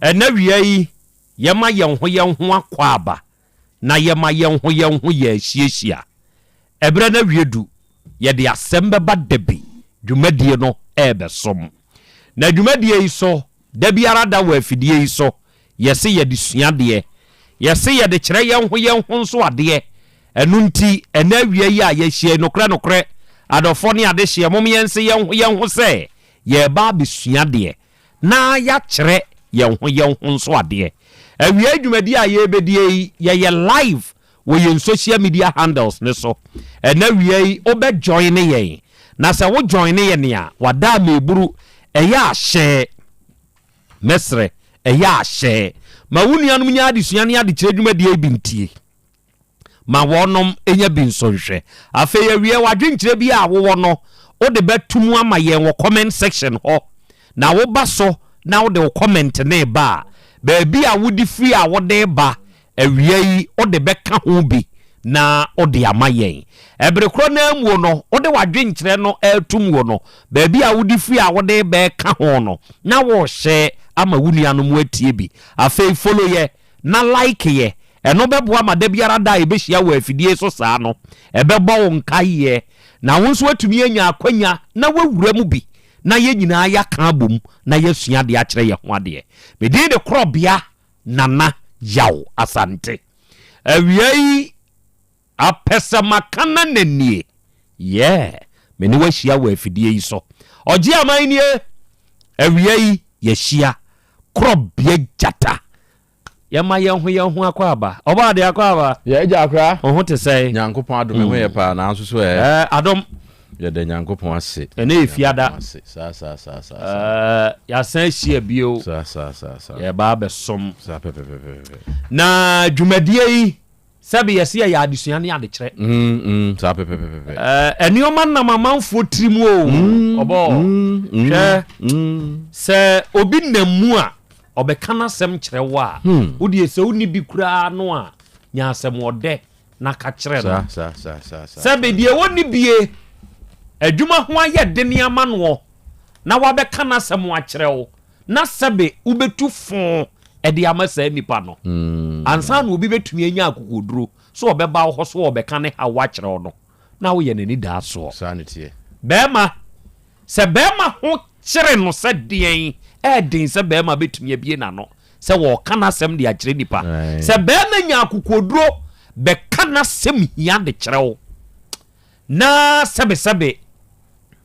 C: Ɛnnɛ awia yi, yɛma yɛn ho yɛn ho akwaaba, na yɛma yɛn ho yɛn ho yɛ ahyiahyia. Ɛberɛ no awie du, yɛde asɛm bɛba dabi dwumadie no rebɛsom. Na dwumadie yi so, da biara da wɔ afidie yi so, yɛse yɛde sua adeɛ. Yɛse yɛde kyerɛ yɛn ho yɛn ho nso adeɛ. Ɛno nti, ɛnnɛ awia yi a yɛahyia yi, nokorɛ nokorɛ, adɔfoɔ ne adehyeɛ, mom yɛnse yɛn ho yɛn ho sɛ, Yɛreba abɛsua adeɛ na yɛakyerɛ yɛn ho yɛn ho nso adeɛ. Awiei dwumadie a yɛrebɛdie yi, yɛyɛ live wɔ yɛn social media handles no so. Ɛnnɛ awia yi, wobɛ joine yɛn. Na sɛ wo joine yɛn a, wada ameburu, ɛyɛ a hyɛ. Mɛsrɛ, ɛyɛ a hyɛ. Ma wo nuanom nya adesua ne adekyerɛ dwumadie yi bi ntie. ma wɔnom nya bi nso nhwɛ. Afei awiɛ w'adwenkyerɛ bi a wowɔ no wode bɛto mu ama yɛn wɔ comment section hɔ na woba so na wode wo comment no reba a, baabi a wode firi a wode reba awia yi wode bɛka ho bi na wode ama yɛn. Ɛbere korɔ no ara muo no wode w'adwenkyerɛ no reto muo no, baabi a wode firi a wode reba reka ho no na worehyɛ ama wo nuanom atie bi. Afei follow yɛ na like yɛ Ɛno bɛboa ma da biara da a yɛbɛhyia wɔ afidie so saa no, ɛbɛbɔ wo nkaeɛ, na wo nso woatumi anya akwanya na woawura mu bi, na yɛn nyinaa yɛaka abom na yɛasua adeɛ akyerɛ yɛn ho adeɛ. Me din de Korɔbea Nana Yaw Asante. Awia yi, apɛsɛmakanana nie. Yeah, me ne wo ahyia wɔ afidie yi so. Ɔgye aman nie. Awia yi, yɛahyia. Korɔbea Gyata. Yɛma yɛn ho yɛn ho akwaaba. Ɔbɔade akwaaba.
L: Yɛ agya akora.
C: Wo ho te sɛn?
L: Nyankopɔn adom me ho yɛ paa nanso so ɛ.
C: Ɛɛ adom.
L: Yɛda Nyankopɔn ase.
C: Ɛnɛ yɛ fiada.
L: Nyankopɔn ase. Saa saa saa saa saa.
C: Ɛɛ yɛasan ahyia bio.
L: Saa saa saa saa.
C: Yɛreba abɛsom.
L: Saa pɛpɛpɛpɛpɛ.
C: Na dwumadie yi Sɛbe yɛse yɛyɛ adesua ne adekyerɛ.
L: Mm, mm, saa pɛpɛpɛpɛ.
C: Ɛɛ, nneɛma nam amanfoɔ tirim o.
L: Mm,
C: Ɔbɔ.
L: mm, mm,
C: Hwɛ.
L: mm.
C: Sɛ obi nam mu a, ɔbɛka n'asɛm kyerɛ wo a,
L: Hmm.
C: wo deɛ sɛ wonni bi koraa no a, nya asɛm ɔdɛ na ka kyerɛ no.
L: Saa, saa, saa, saa, saa.
C: Sɛbe deɛ wɔnni bie, adwuma ho ayɛ dene ama noɔ, na wabɛka n'asɛm akyerɛ wo, na sɛbe wobɛtu fo de ama saa nipa no ansa na obi bɛtumi anya akokoduro sɛ ɔbɛba wo hɔ so ɔbɛka ne haw akyerɛ wo no, na woyɛ n'anidaasoɔ.
L: Saa ne teɛ.
C: Bɛrima, sɛ bɛrima ho kyere no sɛ deɛn, ɛyɛ den sɛ bɛrima bɛtumi abue n'ano sɛ wɔreka n'asɛm de akyerɛ nipa. Sɛ bɛrima nya akokoduro bɛka n'asɛm hia de kyerɛ wo, Na sɛbesɛbe,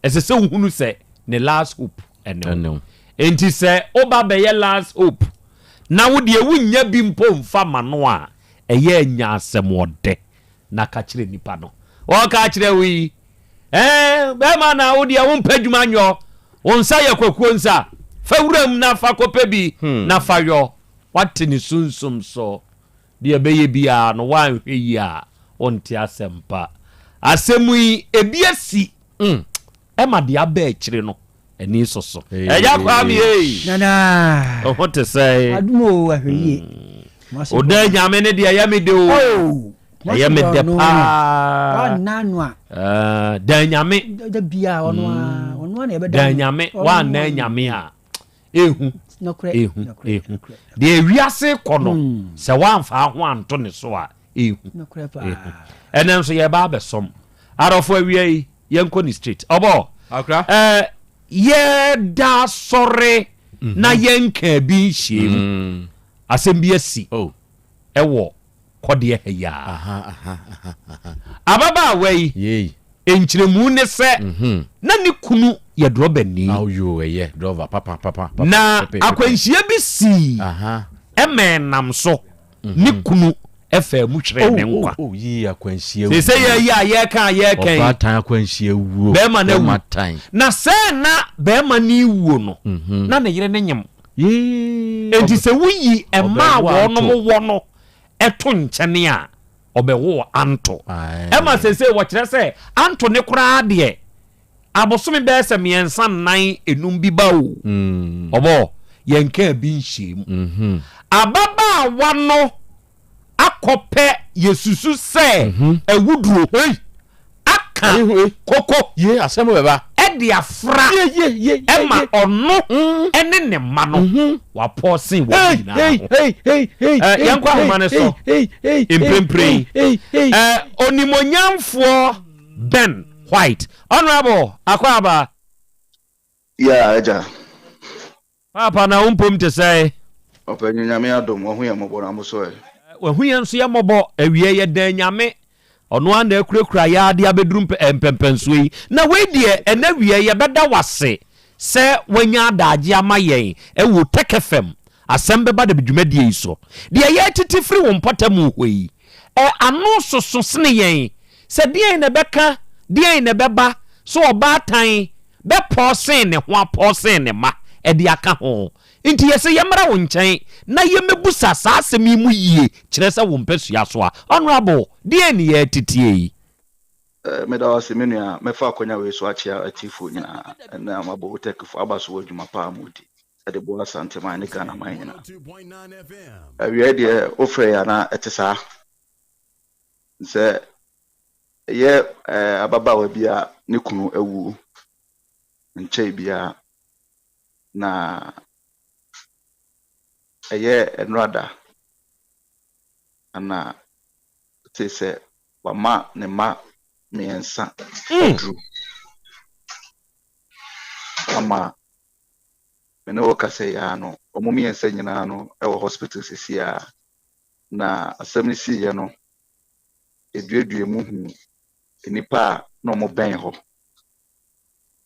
C: ɛsɛ sɛ wohunu sɛ ne last hope ɛne wo. Enti sɛ woba bɛyɛ last hope na wo deɛ wonnya bi mpo mfa ma no a, ɛyɛ a nya asɛm ɔdɛ na ka kyerɛ nipa no. Wɔka akyerɛ wo yi, ɛɛ bɛrima na wo deɛ wompɛ adwuma nyɔ, wo nsa yɛ kwakuo nsa, fa wuram na fa kɔpɛ bi na fa yɔ. Woate ne sunsum so. Deɛ ɛbɛyɛ biara no, woanhwɛ yie a, wonte asɛm pa. Asɛm yi, ebi asi ɛma deɛ aba akyire no, ani soso. Agya Kwame ei!
M: Nana!
C: Wo ho te sɛn?
M: Adom o, ahwɛ yie.
C: Wo dɛ Nyame ne deɛ ɛyɛ me dɛ o.
M: Oh!
C: Ɛyɛ me dɛ paa.
M: Wanna no a.
C: Eh, dan Nyame.
M: Da biara ɔno a, ɔno a na yɛbɛda.
C: Dan Nyame, wanna Nyame a. Ehu, ehu, ehu. Deɛ wiase kɔ no, hmm. sɛ woamfa ho anto ne so a, ehu, ehu. Ɛnɛ nso yɛba abɛsɔm. Adɔfo awia yi, yɛnkɔ ne straight. Ɔbɔ, ɛɛ yɛda sɔre mhm. na yɛnka bi nhyia mu. Mm. Asɛm bi asi oh. ɛwɔ kɔdeɛ ha yi ara. Ababaawa yi, nkyerɛmu ne sɛ mhm. na ne kunu yɛ drɔbani. Na akwanhyia bi sii ɛma ɛnam so ne mhm. kunu ɛfaa mu hweree ne oh, nkwa.
L: Oh, oh,
C: Sɛ yɛyi a yɛka a yɛka yi, bɛrima no awu. Na sɛ na bɛrima no wuo no, mhm. na ne yere ne nyem. Enti sɛ woyi mma a wɔnom wɔ no to nkyɛne a, ɔbɛwoo Anto. Ɛma seesei wɔkyerɛ sɛ Anto ne koraa deɛ, abosome bɛyɛ sɛ mmiɛnsa, nnan, enum bi ba o. Ɔbɔ, yɛnkaa bi nhyɛɛ mu. Ababaawa no akɔpɛ yɛsusu sɛ awuduro aka koko.
L: Yee, asɛm bɛba.
C: De afra ma ɔno ne ne mma no, wapɔɔsen wɔn nyinaa ho. Yɛnkɔ ahoma no so mprempren yi. Onimonyamfoɔ Ben White, Honourable Akwaaba.
N: Yeah, agya.
C: Paapa na wo mpom te sɛn?
N: Ɔpanyin Nyame adom, wahu yɛn mmɔbɔ na mo so ɛ?
C: Wahu yɛn nso yɛn mmɔbɔ, awiei yɛdan Nyame, ɔno ara na akurakura yɛn ara de abɛduru mpɛmpɛnsoɔ yi. Na wei deɛ ɛnɛ awiei yɛbɛda wo ase sɛ woanya adaagye ama yɛn wɔ Tech FM Asɛm Bɛba Da dwumadie yi so. Deɛ yɛretete firi wo mpɔtamu hɔ yi, ɛ, ano soso sene yɛn sɛ deɛn na ɛbɛka, deɛn na ɛbɛba, sɛ ɔbaatan bɛpɔɔsen ne ho apɔɔsen ne mma de aka ho. Nti yɛse yɛmmra wo nkyɛn na yɛmmɛbusa saa asɛm yi mu yie kyerɛ sɛ wo mpasua so a. Honourable, deɛn ne yɛreteteɛ yi?
N: Meda wo ase me nua, mɛfa akwanya wei so akyea atiefoɔ nyinaa ɛna mabɔ wo tɛkifo aba so wɔ adwuma pa a modi de boa Asanteman ne Ghana man nyinaa. Awiei deɛ wofrɛ yɛ anaa ɛte saa? Sɛ Ɛyɛ ababaawa bi a ne kunu awu nkyɛe biara, na ɛyɛ nnora da na ɔtee sɛ wama ne mma mmiɛnsa aduru ama me ne wo kasa yi ara no, wɔn mmiɛnsa nyinaa no wɔ hospital seesei ara. Na asɛm no siiɛ no, eduadua mu huu nnipa a na wɔbɛn hɔ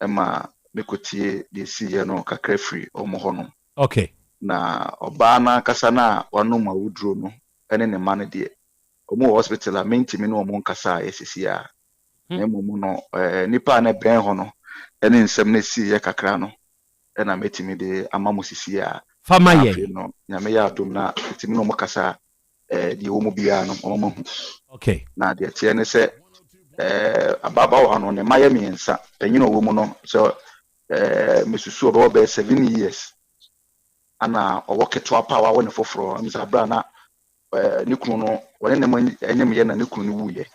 N: ma mekɔtie deɛ ɛsiiɛ no kakra firi wɔn hɔ nom.
C: Okay.
N: Na ɔbaa no ankasa no a wanom awuduro no ne ne mma no deɛ, wɔn wɔ hospital a mentumi ne wɔn nkasaeɛ seesei ara. Na mmom no, nnipa a na ɛbɛn hɔ no ne nsɛm no ɛsiiɛ kakra no na mɛtumi de ama mo seesei ara.
C: Fa ma
N: Na
C: yɛn.
N: afei no, Nyame yɛ adom na metumi ne wɔn kasa a, eh, deɛ ɛwɔ mu biara no wɔn ahu.
C: Okay.
N: Na deɛ ɛteɛ ne sɛ eh, ababaawa no ne mma yɛ mmiɛnsa. Panyin a ɔwɔ mu no sɛ eh, mesusu ɔbɛwɔ bɛyɛ 7 years ana ɔwɔ ketewa pa a wawo ne foforɔ ɛmu sɛ abere a na eh, ne kunu no wɔne ne mo anyam yɛ na ne kunu no wuyɛ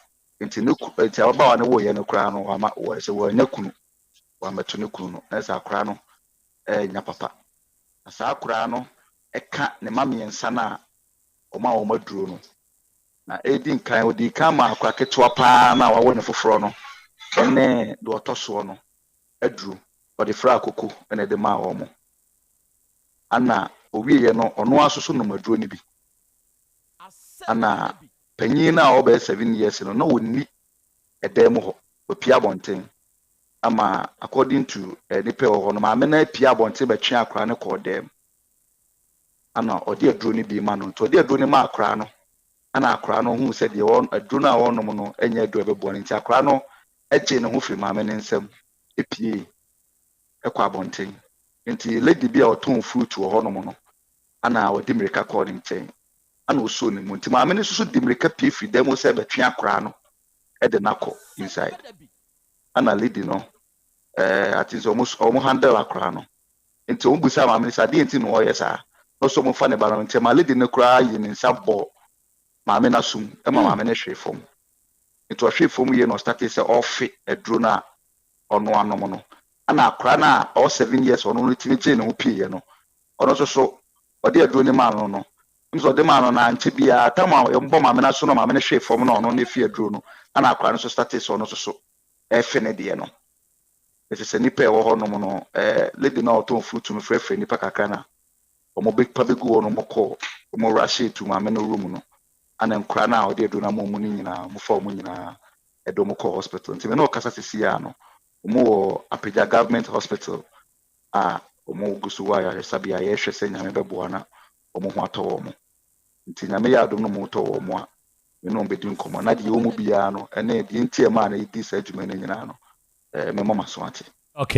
N: nti ne nti ababaawa no woyɛ no koraa no wama wɔ sɛ wɔanya kunu wɔamɛto ne kunu no na sɛ akora no ɛnya papa na saa akora no ɛka ne mma mmiɛnsa no a ɔmaa wɔn aduro no. Na ɛredi nkan, ɔdii kan maa akwadaa ketewa pa ara no a wawo no foforɔ no ne deɛ ɔtɔ soɔ no aduro. Ɔde fraa koko na ɛde maa wɔn. Ana ɔwieeɛ no, ɔno ara nso so nom aduro no bi. Ana panin no a ɔwɔ bɛyɛ 7 years no, na ɔnni ɛdan mu hɔ. Wapue abɔnten ama according to nnipa a ɛwɔ hɔ no, maame no apue abɔnten bɛtwe akwadaa no kɔɔ dan mu. Ana ɔde aduro no bi ma no. Nti ɔde aduro no maa akwadaa no, ana akwadaa no huu sɛ deɛ ɔ aduro no a ɔrenom no nyɛ aduro a ɛbɛboa no. Nti akwadaa no gyee ne ho firii maame no nsam pue kɔ abɔnten. Nti lady bi a ɔtɔn fruit wɔ hɔnom no, ana ɔde mmirika kɔɔ ne nkyɛn, ana ɔsoo ne mu. Nti maame no nso so de mmirika pue firi dan mu sɛ bɛtwe akwadaa no de no akɔ inside. Ana lady no, eh, I think sɛ wɔn handle akwadaa no. Nti wɔn bisaa maame no sɛ adeɛ nti na ɔreyɛ saa? Na ɔsɛ wɔn fa ne ba no. Nti ɛma lady no koraa yii ne nsa bɔɔ maame no asom ma maame no hwee fam. Nti ɔhwee fam wie na ɔstartee sɛ ɔrefe aduro no a ɔno anom no. Ɛna akwadaa no a ɔwɔ 7 years ɔno no tumi gyee ne ho pieeɛ no, ɔno nso so ɔde aduro no maa no no, nso ɔde maa no no ankyɛ biara tam a wɔbɔ maame no aso na maame no hwee fam na ɔno no efi aduro no, ɛna akwadaa no nso startee sɛ ɔno nso so ɛrefe ne deɛ no. Ɛsɛ sɛ nnipa a ɛwɔ hɔnom no, lady no a ɔtɔn fruit no frɛfrɛ nnipa kakra na wɔn bɛ pa bɛgu hɔ no wɔkɔ wɔn rush to maame no room no ana nkwadaa no a ɔde aduro no ama wɔn no nyinaa wɔfa wɔn nyinaa ɛde wɔn kɔ hospital. Nti me ne ɔkasa sisi a no wɔn wɔ Apagya Government Hospital a wɔn gu so wɔ ayaresabea a yɛrehwɛ sɛ Nyame bɛboa na wɔn ho atɔ wɔn. Nti Nyame yɛ adom na wɔn tɔ wɔn a, me ne wɔn bɛdi nkɔmmɔ na deɛ ɛwɔ mu biara no ɛne deɛ nti a ɛmaa no yɛdi saa dwuma no nyinaa no mɛma m'aso ate.
C: Ok.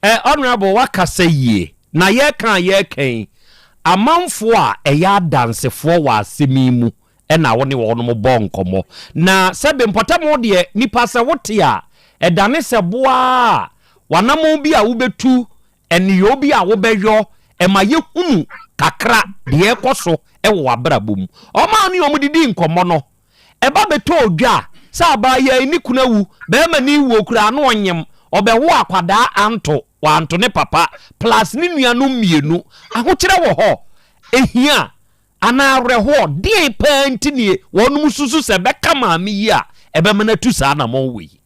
C: Eh, Honourable wakasa yie. Na yɛreka a yɛreka yi, amanfoɔ a ɛyɛ adansefoɔ wɔ asɛm yi mu na wo ne wɔnom bɔɔ nkɔmmɔ. Na sɛbe mpɔtam deɛ, nipa sɛ wote a, ɛdane sɛ boa a w'anamɔn bi a wobɛtu, nneyɔɔ bi a wobɛyɔ, ɛma yɛhunu kakra deɛ ɛrekɔ so wɔ w'abrabɔ mu. Wɔn a wo ne wɔn didii nkɔmmɔ no, Ɛba bɛtɔɔ dwa sɛ abaayaa yi ne kunu awu, barima no rewuo koraa na ɔnyem. Ɔbɛwo akwadaa anto, wanto ne papa plus ne nuanom mmienu. Ahokyerɛ wɔ hɔ? Ehia anaa awerɛhoɔ? Deɛn paa nti nie wɔnom susu sɛ ɛbɛka maame yi a ɛbɛma no atu saa anamɔn wei?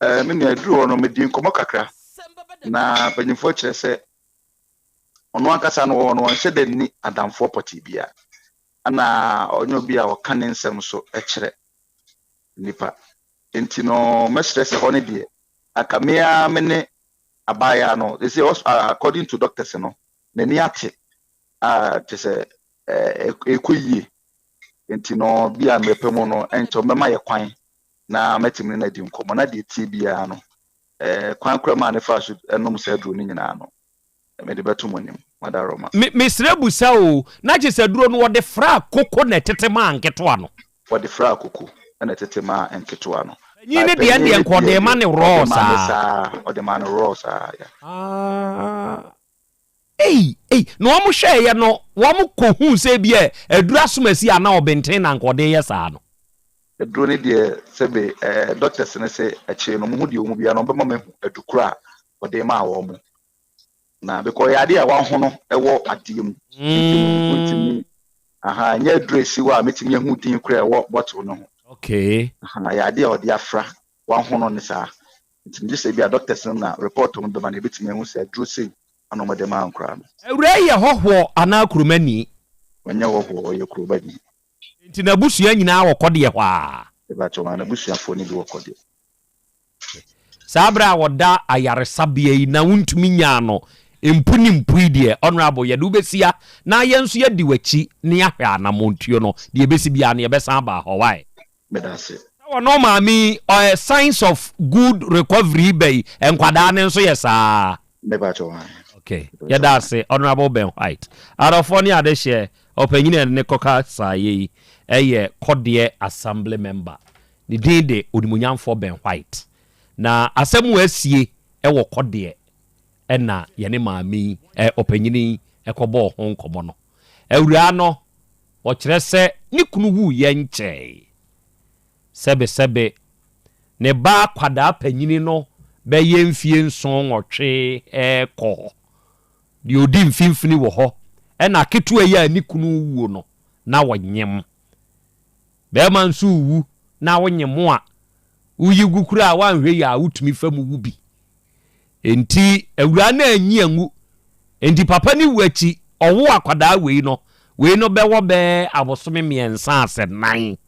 N: Eh, me nua, ɛduru hɔ no, medii nkɔmmɔ kakra, na mpanyimfoɔ kyerɛ sɛ ɔno ankasa no, ɔno ɔnhyɛ da nni adamfoɔ pɔtee biara, ɛna ɔnyɛ obi a ɔka ne nsɛm so kyerɛ nnipa. Enti no, mɛsrɛ sɛ hɔ no deɛ, anka me ara me ne abaayaa no, they say according to doctors no, n'ani ate a kyerɛ sɛ ɛrekɔ yie. Enti no, bi a mmerɛ pa mu no, ɛnkyɛ wɔbɛma yɛ kwan na mɛtumi ne no adi nkɔmmɔ, na deɛ ɛteɛ biara no, kwan koraa mu a ne faa so nom saa aduro no nyinaa no, mede bɛto mo anim. Madaroma.
C: Me mesrɛ busa o, na kyesɛ aduro no wɔde fraa koko na ɛtete maa nketewa no?
N: Wɔde fraa koko na ɛtete maa nketewa no.
C: Panyin no deɛ
N: Panyin
C: deɛ
N: no
C: nka ɔde
N: deɛ
C: rema
N: deɛ,
C: no raw
N: ɔde maa no
C: saa.
N: saa, ɔde maa no raw saa, yeah.
C: Ah, ei, ei, na wɔn hwɛeɛ no, wɔn kɔ huu sɛ ebia aduro asomasi anaa ɔbenten na nka ɔde reyɛ saa no?
N: Aduro no deɛ sɛbe eh, doctors no se akyire no wɔn ho deɛ wɔn biara no wɔbɛma mahu adu korɔ a wɔde maa wɔn. Na because ɛyɛ adeɛ a wahono wɔ adeɛ mu nti no wontumi aha ɛnyɛ aduro esi hɔ a mɛtumi ahu din koraa ɛwɔ bottle no ho.
C: Okay.
N: Aha ɛyɛ adeɛ a ɔde afra wahono ne saa nti megye sɛ bi a doctors no na report no bɛma no yɛbɛtumi ahu sɛ aduro sei ana wɔde maa nkoraa no.
C: Awuraa yi yɛ hɔhoɔ anaa kuromani?
N: Ɔnyɛ hɔhoɔ, ɔyɛ kuromani.
C: Nti n'abusua nyinaa wɔ kɔdeɛ hɔ ara?
N: Mepakyɛw, aa n'abusuafoɔ no bi wɔ kɔdeɛ.
C: Saa berɛ a ɔda ayaresabea yi na wontumi nyaa no mpu ne mpu yi deɛ, Honourable, yɛde wo bɛsi ha na yɛn nso yɛadi w'akyi na yɛahwɛ anamɔntuo no, deɛ ɛbɛsi biara no yɛbɛsan aba hɔ, wai?
N: Meda ase.
C: Sɛ ɔno maame yi ɔyɛ signs of good recovery ba yi, nkwadaa no nso yɛ saa?
N: Mepakyɛw, ae.
C: Ok, yɛda ase Honourable Ben White. Adɔfoɔ ne adehyeɛ, ɔpanyin a yɛde no kɔka saayɛ yi yɛ Kɔdeɛ Assembly member. Ne din de Onimuonyamfoɔ Ben White. Na asɛm a asie wɔ kɔdeɛ na yɛne maame yi, ɛ, ɔpanyini yi kɔbɔɔ ho nkɔmmɔ no. Awuraa no, ɔkyerɛ sɛ ne kunu wuiɛ nkyɛe. Sɛbesɛbe, ne ba akwadaa panyini no bɛyɛ mfie nson nwɔtwe rekɔ hɔ. Deɛ ɔdi mfimfini wɔ hɔ, ɛna aketewa yi a ne kunu rewuo no, na ɔnyem. Bɛrima nso rewu na wonye mo a, woyi gu koraa a woanhwɛ yie a wotumi fa mu wu bi. Enti awuraa no anyi anwu. Enti papa no wu akyi, ɔwoo akwadaa wei no, wei no bɛwɔ bɛɛ abosome mmiɛnsa asɛ nan.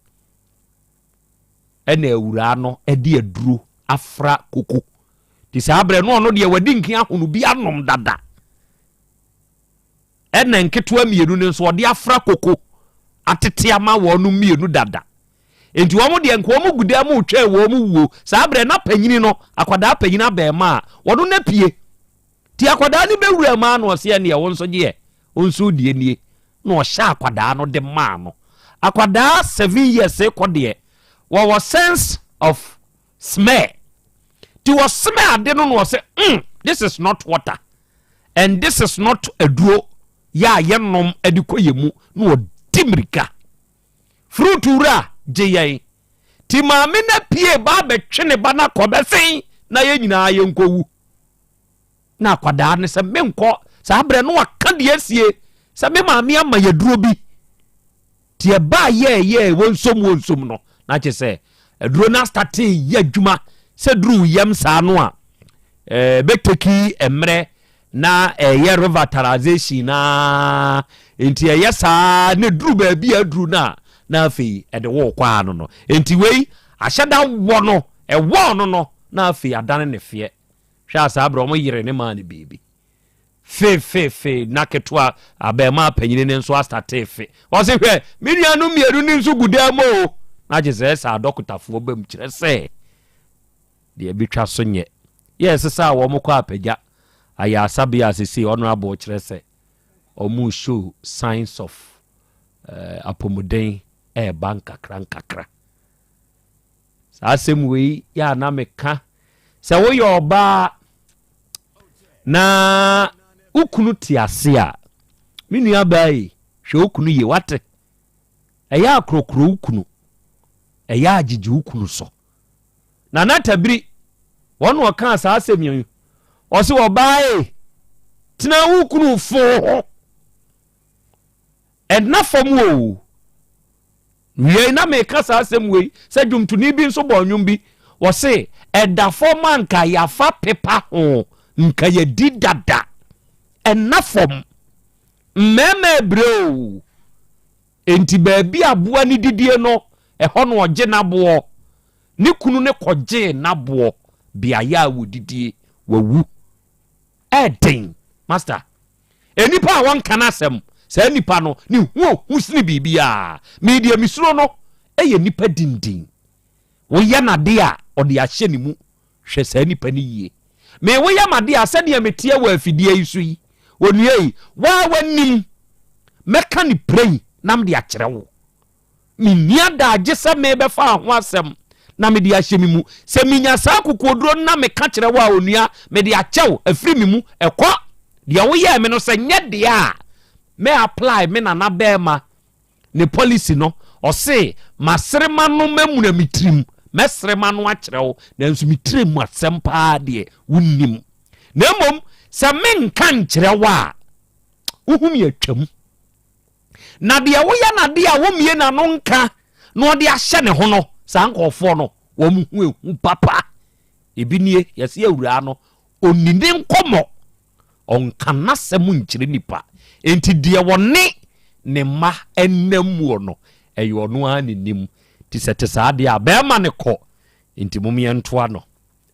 C: Ɛna awuraa no de aduro afra koko. Nti saa berɛ no ɔno deɛ wadi nkin ahono bi anom dada. Ɛna nketewa mmienu no nso ɔde afra koko atete ama wɔn mmienu dada. Enti wɔn deɛ nka wɔn gu dan mu retwɛn wɔn wuo. Saa berɛ na panyini no, akwadaa panyini abɛɛmaa, wɔno na pie. Ti akwadaa no bɛwura mu a na ɔse ɛneɛ wo nso gyeɛ, wo nso deɛ nie. Na ɔhyɛ akwadaa no de maa no. Akwadaa 7 years kɔ deɛ, wɔwɔ sense of smell. Ti wɔ smell ade no na ɔse this is not water and this is not aduro yɛ a yɛnom de kɔ yɛ mu, na ɔdi mmirika. Fruit wura gye yɛn. Ti maame no pie ba abɛtwe ne ba no akɔ bɛsen na yɛn nyinaa yɛnkɔwu. Na akwadaa no sɛ menkɔ. Saa berɛ no waka deɛ asie sɛ me maame ama yɛduro bi. Nti ɛbaa yɛɛyɛɛ wɔnsom wɔnsom no na kyɛ sɛ aduro no astate yɛ adwuma sɛ duru yam saa no a bɛteki mmerɛ na ɛyɛ revitalization na nti ɛyɛ saa na duru baabi a aduru no a na afei ɛde wɔ kɔ ano no. Nti wei ahyɛda wɔ no ɛwɔ no na afei adane ne feɛ. Hwɛ a saa berɛ ɔmo yere ne maa no biribi fefefe na ketewa abɛɛmaa panyini no nso astate fe. Ɔse hwɛ, me nuanom mmienu no nso gu dan mu o. Na gye sɛ ɛsɛ adɔkotafoɔ bam kyerɛ sɛ deɛ ɛbɛtwa so nyɛ yɛ ɛsɛ sɛ a wɔn kɔ apagya ayarasabea a sesei honorable kyerɛ sɛ wɔn show signs of apɔmuden ɛreba nkakra nkakra. Saa asɛm wei yɛ a na meka sɛ woyɛ ɔbaa na wo kunu te ase a, me nua baa yi, hwɛ wo kunu yie wate. Ɛyɛ akorɔkorɔ wo kunu, ɛyɛ agyegye wo kunu so. Nana Tabiri. Wɔn na ɔkaa saa asɛm yi. Ɔse ɔbaa e, tena wo kunu fo ho. Ɛnna fam o. Wiei na meka saa asɛm wei sɛ dwomtoni bi nso bɔɔ nnwom bi. Ɔse ɛda fam a nka yɛafa pepa ho, nka yɛdi dada. Ɛnna fam. Mmarima ɛbrɛ o. Enti baabi a aboa no didie no, ɛhɔ na ɔgye n'aboɔ. Ne kunu no kɔgyee n'aboɔ beaeɛ a wɔdidie, wawu. Ɛden, master. Nnipa a wɔnka n'asɛm, saa nipa no, ne ho ohu sene biribiara. Me deɛ mesuro no yɛ nipa dindin. Woyɛ no adeɛ a, ɔde ahyɛ ne mu. Hwɛ saa nipa no yie. Me woyɛ m'adeɛ a, sɛdeɛ meteɛ wɔ afidie yi so yi, onua yi, wo ara w'anim, mɛka no prɛi na mede akyerɛ wo. Menni adagye sɛ merebɛfa ho asɛm na mede ahyɛ me mu. Sɛ menya saa akokoɔduro no na meka kyerɛ wo a, onua, mede akyɛ wo, afiri me mu, ɛkɔ. Deɛ woyɛɛ me no, sɛ nyɛ deɛ a, mɛ apply me nana bɛɛma ne policy no, ɔse masere m'ano mamuna me tirim, mɛsere m'ano akyerɛ wo, nanso me tiri mu asɛm paa deɛ wonnim. Na mmom sɛ menka nkyerɛ wo a, wohu me atwam. Na deɛ woyɛ no adeɛ a wɔmmie n'ano nka na ɔde ahyɛ ne ho no, saa nkurɔfoɔ no, wɔn ho ehu papa. Ebi nie, yɛse awuraa no, ɔnni ne nkɔmmɔ. Ɔnka n'asɛm nkyerɛ nnipa. Enti deɛ ɔne ne mma nam muo no, ɛyɛ ɔno ara ne nim. Nti sɛ ɛte saa deɛ a, bɛrima no kɔ. Enti mom yɛntoa no.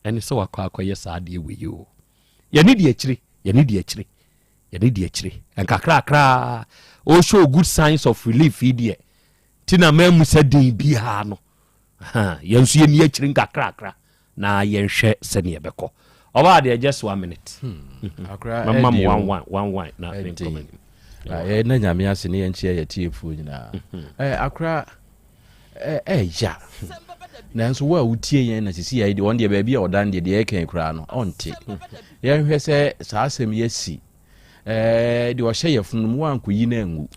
C: Ɛne sɛ wakɔ akɔyɛ saa adeɛ wei o. Yɛne di akyire, yɛne di akyire, yɛne di akyire. Nkakrakra, o show good signs of relief yi deɛ, ti na mammusa din biara no. Yɛn nso yɛni akyire nkakrakra. Na yɛnhwɛ sɛdeɛ ɛbɛkɔ. Ɔbaa deɛ just one minute.
L: Hmm. Akora
C: Mɛma mo
L: ɛdi
C: one
L: o.
C: one one one na
L: Ɛdi.
C: menkɔ m'anim.
L: Na yɛn na nyame ase ne yɛn kyia yɛ tiefoɔ nyinaa. Ɛ akora ɛ ɛya. Nanso wo a wotie yɛn na sisi yɛ deɛ wɔn deɛ baabi a ɔdan deɛ deɛ ɛka yi koraa no ɔnte. Yɛnhwɛ sɛ saa asɛm yi asi. Ɛɛ deɛ ɔhyɛ yafunu no mu woankɔyi no angu.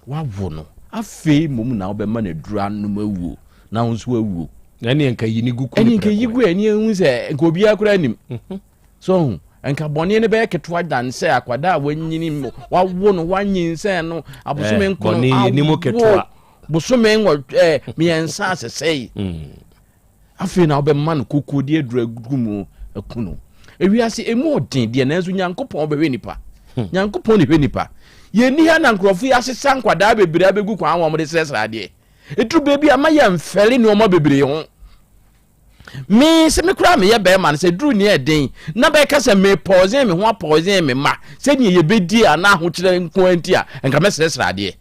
L: Woawo no. Afei mmom na wobɛma no aduru anom awuo na wo nso awuo.
C: Ɛne nka yi ne gu ku
L: ne nka yi gu ɛne ehu sɛ nka obiara koraa nim. Mhm. So ho nka bɔne no bɛyɛ ketewa dan sɛ akwadaa a wanyini wawo no wanyinsɛn no abosome eh, nkono awo bosome nwɔ eh, mmiɛnsa asesɛe. Mm. Afei na wobɛma no kokuo de aduru agu mu aku no. Ewiase emu ɔden deɛ nanso Nyankopɔn bɛhwɛ nipa. Hmm. Nyankopɔn ne hwɛ nipa. Yɛnni ha na nkurɔfo yi asesa nkwadaa bebree abɛgu kwan wɔn de srɛsrɛ adeɛ. Ɛduru baabi a ma yɛmfɛle nneɛma bebree ho. Me sɛ me koraa meyɛ bɛrima no sɛ duru nea ɛden na bɛka sɛ me pɔɔsen me ho apɔɔsen me mma sɛdeɛ yɛbɛdi a na ahokyerɛ nko nti a nka mɛsrɛsrɛ adeɛ.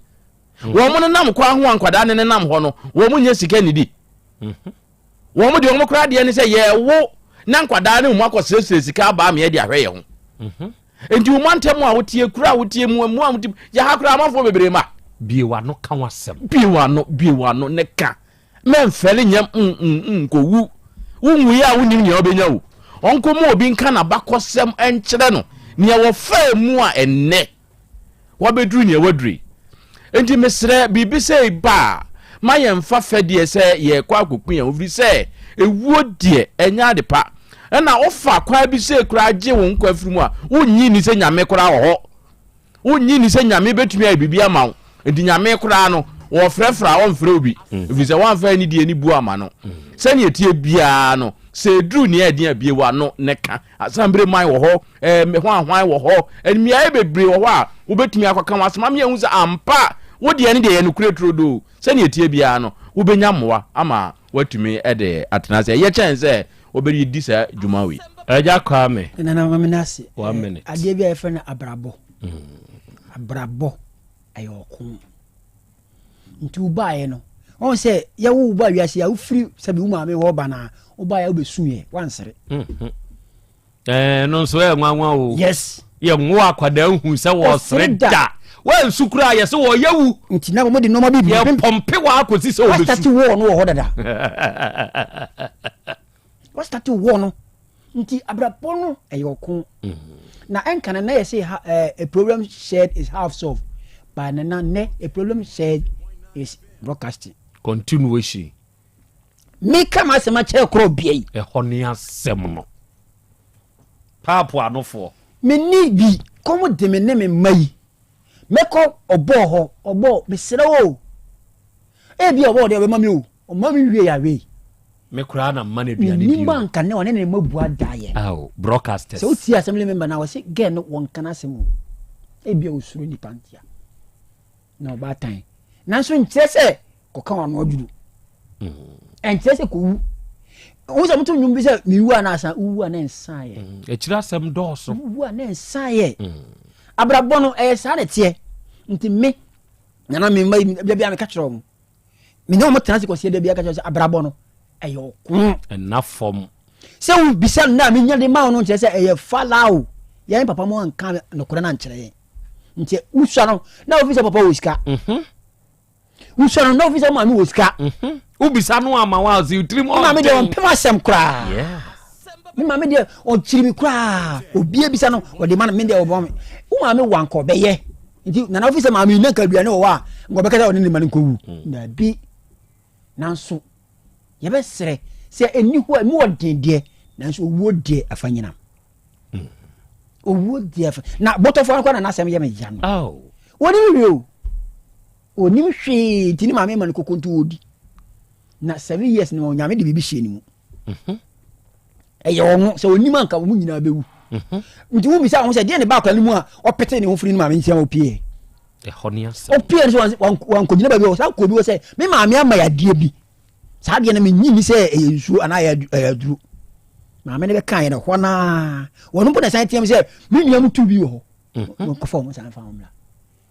L: Hmm. Wɔn nenam kwan ho a nkwadaa ne nenam hɔ no wɔn nyɛ sika nidi. Wɔn deɛ wɔn koraa deɛ ne sɛ yɛwo na nkwadaa ne wɔn akɔsrɛsrɛ sika aba ama yɛde ahwɛ yɛn ho. Mhm. Nti wɔn antɛm a wotie kura a wotie mu mu a wotie yɛ ha koraa amanfoɔ bebree ma.
C: Bie w'ano ka w'asɛm.
L: Bie w'ano bie w'ano ne ka mɛnfɛle nyɛ mm nkɔwu wonwui a wonim nea wobɛnya o ɔnkɔ mu obi nka n'abakɔsɛm nkyerɛ no nea wɔfaa mu a ɛnnɛ wabɛduru nea waduru yi. Enti mesrɛ, biribi sei ba a, ma yɛmfa fɛdeɛ sɛ yɛrekɔ akɔku yɛn ho, ɛfiri sɛ ɛwuo deɛ, ɛnyɛ ade pa. Ɛna wofa kwan bi sei koraa gye wo nkwa firi mu a, wonnye nni sɛ Nyame koraa wɔ hɔ. Wonnye nni sɛ Nyame bɛtumi ayɛ biribi ama wo. Enti Nyame koraa no, wɔfrɛfrɛ a ɔmfrɛ wo bi, ɛfiri sɛ woamfa anidie ne buo amma no. Sɛdeɛ ɛteɛ biara no, sɛ ɛduru nea ɛden a, bue w'ano na ka. Asambere man wɔ hɔ, ɛɛ hwan hwan wɔ hɔ, mmeaeɛ bebree wɔ hɔ a wobɛtumi akɔka w'asɛm ama yɛahu sɛ ampa wo deɛ no deɛ yɛ nokorɛ turodoo. Sɛdeɛ ɛteɛ biara no, wobɛnya mmoa ama woatumi de atena ase. Ɛyɛ kyɛn sɛ wobɛdi saa dwuma wei.
C: Agya Kwame,
M: Nana ma me n'ase.
C: One minute.
M: Adeɛ bi a yɛfrɛ no abrabɔ. Abrabɔ ɛyɛ ɔko. Nti wobaeɛ no, wɔn sɛ yɛwo wo ba wiase a wofiri sɛbi wo maame hɔ ba na wobaeɛ wobɛsuiɛ wansere.
C: Mhm. Ɛɛ no nso ɛyɛ nwanwa o.
M: Yes.
C: Yɛ nwo akwadaa nhu sɛ wɔsere da. Wɔnsu koraa yɛ sɛ wɔyɛ wu.
M: Nti na wɔn de nneɛma bi.
C: Yɛ pɔmpe wɔ akɔsi sɛ wɔbɛsu.
M: Wɔsitati wɔɔ no wɔ hɔ dada. Wɔsitati wɔɔ no. Nti abrabɔ no ɛyɛ ɔko. Na ɛnka no na yɛ sɛ ha eh, a problem shared is half solved. But nana nnɛ a problem shared is broadcasting.
C: Continuation.
M: Meka m'asɛm akyerɛ korɔ bea yi.
C: Ɛhɔ ne asɛm no. Paapo anofoɔ.
M: Menni bi, kɔm de me ne me mma yi. Mɛkɔ ɔbɔɔ hɔ, ɔbɔɔ, mesrɛ wo o. Ebia ɔbɔɔ deɛ ɔbɛma me o, ɔma me wie yawee.
C: Me koraa na mma no aduane di o.
M: Menim anka ne ɔne ne mma bu adaeɛ.
C: Ao, broadcasters.
M: Sɛ wotie assembly member na wɔse girl no wɔnka n'asɛm o. Ebia osuro nipa ntia. Na ɔbaatan. Nanso nkyerɛ sɛ kɔka wɔn ano aduru. Ɛnkyerɛ sɛ kɔwu. Wo sɛ moto nnwom bi sɛ mewu a na asa, wowu a na ɛnsaeɛ.
C: Akyiri asɛm dɔɔso.
M: Wowu a na ɛnsaeɛ. Abrabɔ no ɛyɛ saa na ɛteɛ. Nti me nana me mma yi da bi a meka kyerɛ wɔn. Me ne wɔn tena ase kɔsi da bi a ka kyerɛ sɛ abrabɔ no ɛyɛ ɔko.
C: Ɛnna fam.
M: Sɛ wobisa no na menya de ma wo no nkyerɛ sɛ ɛyɛ fala o. Yɛn papa mo anka nokorɛ no ankyerɛ yɛn. Nti wosua no na wofi sɛ papa wɔ sika. Wosua no na wofi sɛ maame wɔ sika.
C: Wobisa no ama wa ɔsi tirim
M: ɔden. Maame deɛ ɔmpem asɛm koraa. Me maame deɛ ɔkyiri mi koraa. Obi ebisa no ɔde ma no me deɛ ɔbɔ me. Wo maame wɔ anka ɔbɛyɛ. Nti nana wofi sɛ maame yi na nka aduane wɔ hɔ a nka ɔbɛka sɛ ɔne ne ma no nkɔwu. Daabi. Nanso yɛbɛsrɛ sɛ ɛnni hɔ a ɛmu ɔden deɛ nanso owuo deɛ afa nyinam. Owuo deɛ afa na bɔtɔfoɔ no kɔ na n'asɛm yɛ me ya no. Wɔnim hwee o. Onim hwee nti ne maame ma no koko nti ɔdi. Na 7 years no Onyame de biribi hyɛ ne mu. Ɛyɛ ɔno sɛ onim anka wɔn nyinaa bɛwu. Nti wobisa ho sɛ deɛ ne ba akwadaa no mu a ɔpete ne ho firi ne maame nkyɛn ɔpie.
C: Ɛhɔ ne asɛm.
M: Ɔpie no sɛ wankɔgyina baabi ɔsan kɔ bi wɔ sɛ me maame ama yɛ adeɛ bi. Saa adeɛ no menyi ni sɛ ɛyɛ nsuo anaa ɛyɛ aduro. Maame no bɛka yɛ no hɔ naa. Wɔn mpo na san team sɛ me nua mu tu bi wɔ hɔ. Wɔnkɔfa wɔn san fa wɔn mmra.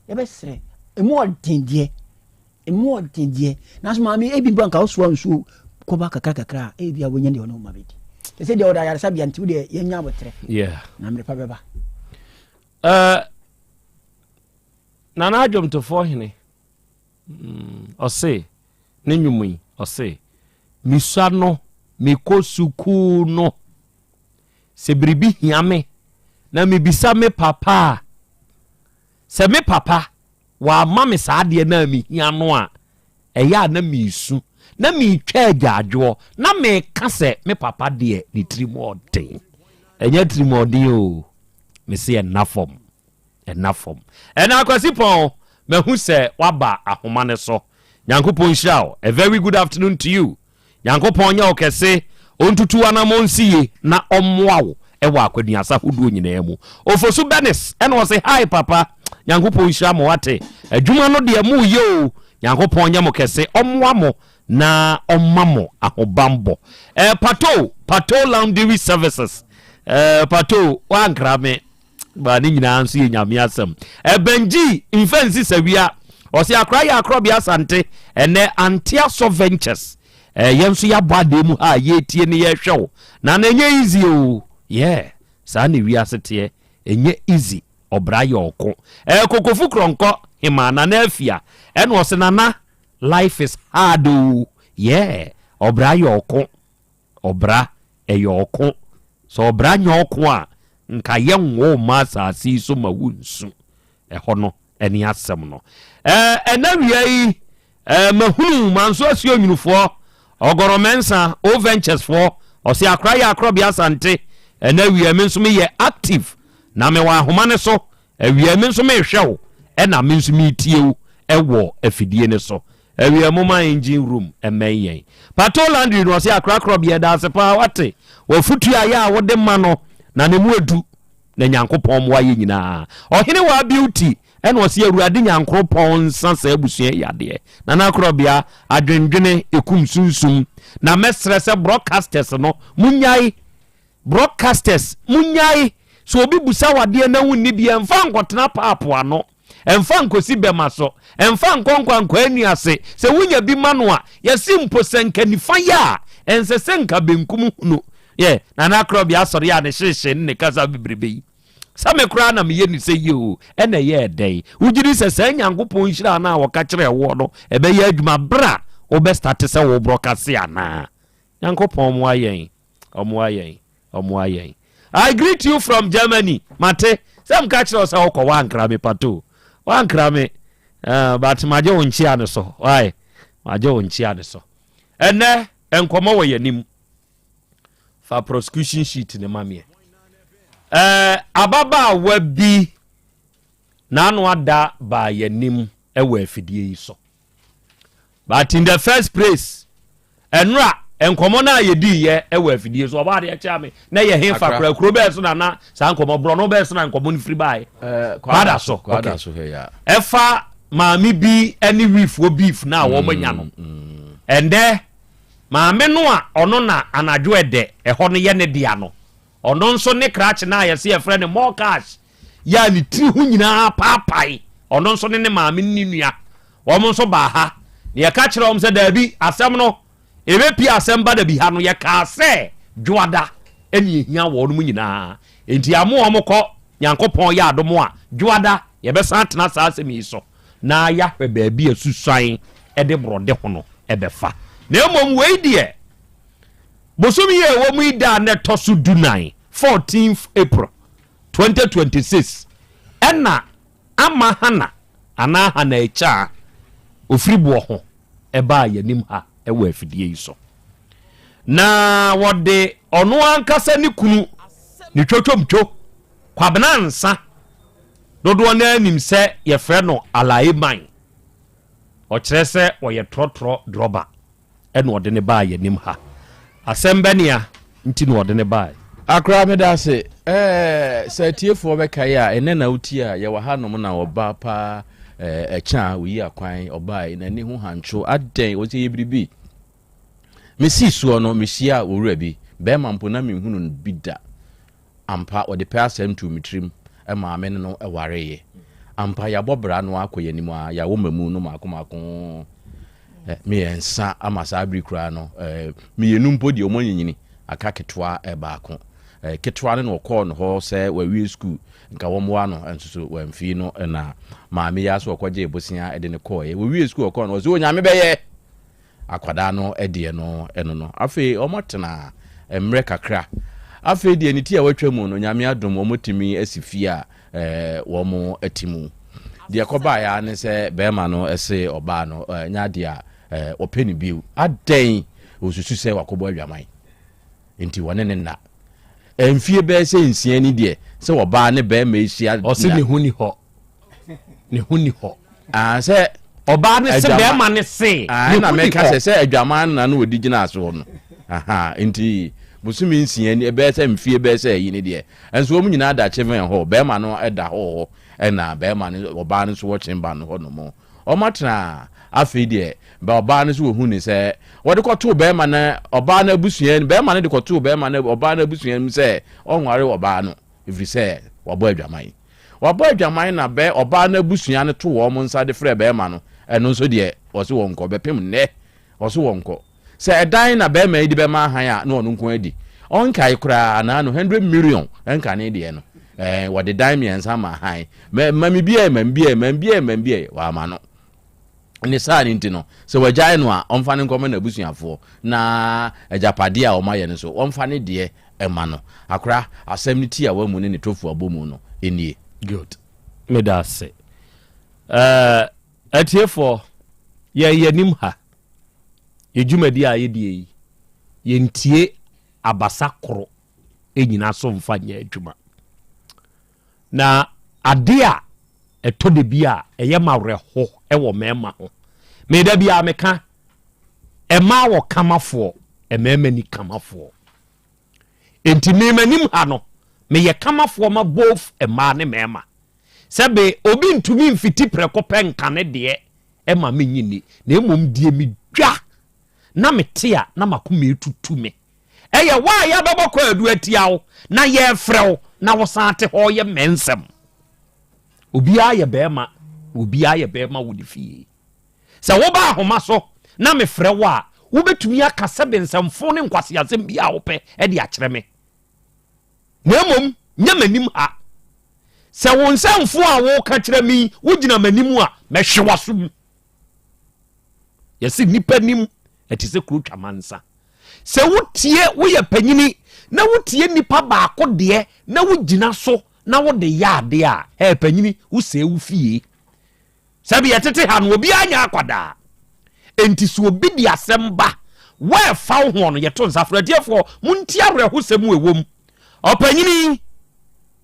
M: Yɛbɛsrɛ, emu ɔden deɛ, emu ɔden deɛ, nanso maame ebi mpo anka wosoa nsuo kɔba kakra kakra a, ebi a wonya deɛ ɔne wo ma bɛdi. Te sɛ deɛ ɔda ayaresabea nti wodeɛ yɛnya abotrɛ.
C: Yeah.
M: Na mmerɛ pa bɛba.
C: Uh, Nana adwomtofoɔ hene ɔse ne nnwom yi ɔse mesua no mekɔ sukuu no sɛ biribi hia me na mebisa me papa a Sɛ me papa wamma me saa adeɛ no a mehia no a, ɛyɛ a na meresu, na meretwa agyaadwoɔ, na meka sɛ me papa deɛ ne tirim ɔden. Ɛnyɛ tirimɔden o, mese ɛnna fam, ɛnna fam. Ɛna Akwasi Pɔn, mahu sɛ woaba ahoma no so. Nyankopɔn nhyira wo. A very good afternoon to you. Nyankopɔn nyɛ wo kɛse, ɔntutu w'anamɔn nsi yie na ɔmmoa wo wɔ akwaduasa hodoɔ nyinaa mu. Ofosu Bernice ɛna ɔse hi papa, Nyankopɔn nhyira mo wate, adwuma no deɛ mo yɛ o, Nyankopɔn nyɛ mo kɛse, ɔmmoa mo na ɔmma mo ahobanbɔ. Eh, Pato, Pato Laundry Services, eh, Pato, woankra me. Ba ne nyinaa nso yɛ Nyame asɛm. Ɛbɛngyi mfa nsi sawia. Ɔse akora yɛ akorɔbea Asante. Ɛnɛ Ante Asɔ Ventures. Eh, yɛn nso yɛabɔ adeɛ mu ha a yɛretie ne yɛrehwɛ wo. Na na ɛnyɛ easy o. Yeah, saa na wiase teɛ. Ɛnyɛ easy. Ɔbra yɛ ɔko. Eh, Kokofu Krɔnkɔ, Hemaa Nana Afia. Ɛna ɔse Nana, life is hard o. Yeah, ɔbra yɛ ɔko. Ɔbra, ɛyɛ ɔko. Sɛ ɔbra nyɛ ɔko a, nka yɛnwo wo mma asase yi so ma wonsu. Ɛhɔ no ne asɛm no. Ɛɛ, ɛnɛ awia yi, ɛɛ, mahunu Manso Asuo Nwunufoɔ, Ɔgɔrɔ Mɛnsa, O Ventures foɔ, ɔse Akora yɛ Akorɔbea Asante. Ɛnɛ awia me nso meyɛ active, na mewɔ ahoma no so. Awia me nso mehwɛ wo, ɛna me nso metie wo ɛwɔ afidie no so. Awia moma engine room mmɛn yɛn. Pato Landry no ɔse akora korɔbea yɛda ase paa wate wafutuo a yɛ a wode ma no na ne mu edu na Nyankopɔn mmoa yɛ nyinaa. Ɔhene waa beauty ɛna ɔse awurade Nyankoropɔn nsa saa abusua yi yadeɛ. Nana korɔbea adwendwene ekum sunsum na mɛsrɛ sɛ broadcasters no monyae. Broadcasters monyae, sɛ obi busa wo adeɛ na wonni bi a, mfa nkɔtena paapo ano, mfa nkɔsi bɛma so, mfa nkɔ nkwankwaanu ase. Sɛ wonya bi ma no a, yɛse mpo sɛ nka nifa yɛ a, ɛnsɛ sɛ nka benkum hunu. Yɛ, Nana Akorɔbea asɔre a ne hyehyee ne ne kasa bebrebe yi. Sɛ me koraa na meyɛ ne sɛ yie o, ɛna ɛyɛɛ dɛn? Wogye di sɛ saa Nyankopɔn nhyira no a wɔka kyerɛɛ woɔ no, ɛbɛyɛ adwuma berɛ a wobɛstate sɛ wobrɔkase anaa? Nyankopɔn mmoa yɛn. Ɔmoa yɛn, ɔmoa yɛn. I greet you from Germany. Mate sɛ mka kyerɛ wo sɛ wokɔ woankra me pato. Woankra me. Uh, but magye wo nkyea no so. Why? Magye wo nkyea no so. Ɛnɛ nkɔmmɔ wɔ yɛn anim. Fa prosecution sheet ne ma meɛ. Ɛɛ, ababaawa bi n'ano ada baa yɛn anim wɔ afidie yi so. But in the first place, ɛnora nkɔmmɔ no a yɛdiiɛ wɔ afidie so, ɔbaa adeɛ kyea me na yɛ he fa kora kuro bɛɛ so na na saa nkɔmmɔ borɔno bɛɛ so na nkɔmmɔ no firi baeɛ.
L: Eh,
C: Kwada so.
L: Kwada
C: Okay.
L: so hɛ ya.
C: Ɛfa maame bi ne wiifoɔ beef no a wɔn anya no. Ɛndɛ maame no a ɔno na anadwo ɛdɛ ɛhɔ no yɛ ne dea no, ɔno nso ne krakye no a yɛse yɛfrɛ no more cash yɛ a ne tiri ho nyinaa paapae, ɔno nso ne ne maame ne ne nua, wɔn nso baa ha na yɛka kyerɛ wɔn sɛ daabi, asɛm no ɛbɛpie asɛm ba dabi ha no, yɛkaa sɛ dwoada ɛne ɛhia wɔn mu nyinaa, enti amo wɔn kɔ. Nyankopɔn yɛ adom a, dwoada yɛbɛsan atena saa asɛm yi so na yɛahwɛ baabi a susuan de borɔde ho no ɛbɛfa. Na mmom wei deɛ, bosome yi a ɛwɔ mu yi da a na ɛtɔ so dunan, 14th April 2026, ɛna ama Hana anaa Hana Akyaa ofiri boɔ ho ɛbaa yɛnim ha ɛwɔ afidie yi so, na wɔde ɔno ankasa ne kunu ne twotwomtwo Kwabena Nsa, dodoɔ no anim sɛ yɛfrɛ no Alaeman, ɔkyerɛ sɛ ɔyɛ trɔtrɔ drɔba, ɛna ɔde ne baa yɛnim ha. Asɛm bɛnea nti na ɔde ne baa?
L: Akora, meda ase. Ɛɛ, sɛ atiefoɔ bɛkae a, ɛnɛ na wotie a, yɛwɔ hanom na ɔbaa paa ɛkyɛ a oyi akwan ɔbaa n'ani ho hantwo adɛn, ɔsɛ yɛ biribi. Mesii soɔ no, mehyia owura bi, bɛrima mpo na menhunu no bi da. Ampa, ɔde pɛ asɛm too me tirim maa me ne no wareeɛ. Ampa, yɛabɔ bra no akɔ yɛn anim a, yɛawo mmamu no mmaako mmaako mmiɛnsa ama saa bere koraa no, mmienu mpo deɛ wɔn anyinyini, aka ketewa baako. Ketewa no na ɔkɔɔ no hɔ sɛ wawie sukuu, nka wɔmmoa no, nso so wamfii no na maame yi ara so ɔkɔgyee bosea de no kɔeɛ. Wɔwie sukuu ɔkɔɔ no, ɔsɛ Onyame bɛyɛ! Akwadaa no deɛ no ɛno no. Afei wɔtenaa mmerɛ kakra. Afei deɛ ne ti a watwa mu no, Nyame adom wɔatumi asi fie a wɔte mu. Deɛ ɛkɔbaeɛ ara ne sɛ barima no se ɔbaa no nyɛ adeɛ a ɔpɛ no bio. Adɛn? Ɔsusu sɛ wakɔbɔ adwaman nti wɔne ne nna. Mfie bɛyɛ sɛ nsia ni deɛ sɛ ɔbaa ne barima ahyia.
C: Ɔse ne ho ni hɔ. Ne ho ni hɔ.
L: Ah, sɛ
C: ɔbaa ne se bɛrima ne se.
L: Ah, na mɛka sɛ sɛ adwaman na na ɔdi gyina soɔ no. Aha, nti bosome nsia ni ɛbɛyɛ sɛ mfie bɛyɛ sɛ ayi ne deɛ. Nso wɔn nyinaa da kyevɛn hɔ, bɛrima no da hɔ hɔ, ɛna bɛrima no ɔbaa no nso wɔ kyemba no hɔ nom. Wɔn atena afei deɛ bɛ ɔbaa no nso wɔhu ne sɛ wɔde kɔtoo bɛrima no ɔbaa no abusua bɛrima no de kɔtoo bɛrima no ɔbaa no abusua mu sɛ ɔnware ɔbaa no ɛfiri sɛ wabɔ adwaman. Wabɔ adwaman na bɛ ɔbaa no abusua no to wɔn nsa de frɛ bɛɛma no, ɛno nso deɛ ɔse wɔnkɔ, bɛpem nnɛ ɔse wɔnkɔ. Sɛ ɛdan na bɛɛma yi de bɛma ahan a na ɔno nko adi. Ɔnkae koraa anaa no 100 million ɛnkane deɛ no, ɛɛ wɔde dan mmiɛnsa ma ahan. Mɛ ma me bi ɛ, ma me bi ɛ, ma me bi ɛ, ma me bi ɛ, wama no. Ne saa no nti no, sɛ wagyae no a, ɔmfa no nkɔma n'abusuafoɔ, na agyapadeɛ a wɔayɛ no nso, wɔmfa ne deɛ mma no. Akora, asɛm no ti a wamu ne ne tofu abɔ mu no nie.
C: Good. Meda ase. Eh, atiefoɔ, yɛn yɛnim ha. Yɛ dwumadi a yɛdie yi, yɛntie abasa koro nyina so mfa nyɛ adwuma. Na ade a ɛtɔ da bi a ɛyɛ ma awerɛho wɔ mmarima ho. Me da bi a meka, mmaa wɔ kamafoɔ, mmarima ni kamafoɔ. Enti me m'anim ha no, meyɛ kamafoɔ ma both mmaa ne mmarima. Sɛbe obi ntumi mfiti prɛko pɛ nka ne deɛ ɛma menyi ni, na mmom deɛ medwa na mete a na makoma etutu me. Ɛyɛ wo a yɛabɛbɔ kwaadu atia wo na yɛrefrɛ wo na wosan te hɔ reyɛ mmɛnsɛm. Obiara yɛ barima, obiara yɛ barima wɔ ne fie. Sɛ woba ahoma so na mefrɛ wo a, wobɛtumi aka sɛbe nsɛmfo ne nkwaseasɛm bi a wopɛ de akyerɛ me. Na mmom, nyɛ m'anim ha. Sɛ wo nsɛmfo a woka kyerɛ me yi, wogyina m'anim a, mɛhwe w'aso mu. Yɛse nnipa nim ɛte sɛ kuro twamansa. Sɛ wotie, woyɛ panyini na wotie nipa baako deɛ na wogyina so na wode yɛ adeɛ a, ɛɛ panyini, wosɛe wo fie. Sɛbi yɛtete ha no, obiara nyɛ akwadaa. Enti sɛ obi de asɛm ba, wɔɛfa wo ho no, yɛto nsa frɛ atiefoɔ, montie awerɛhosɛm ɛwom. Ɔpanyini.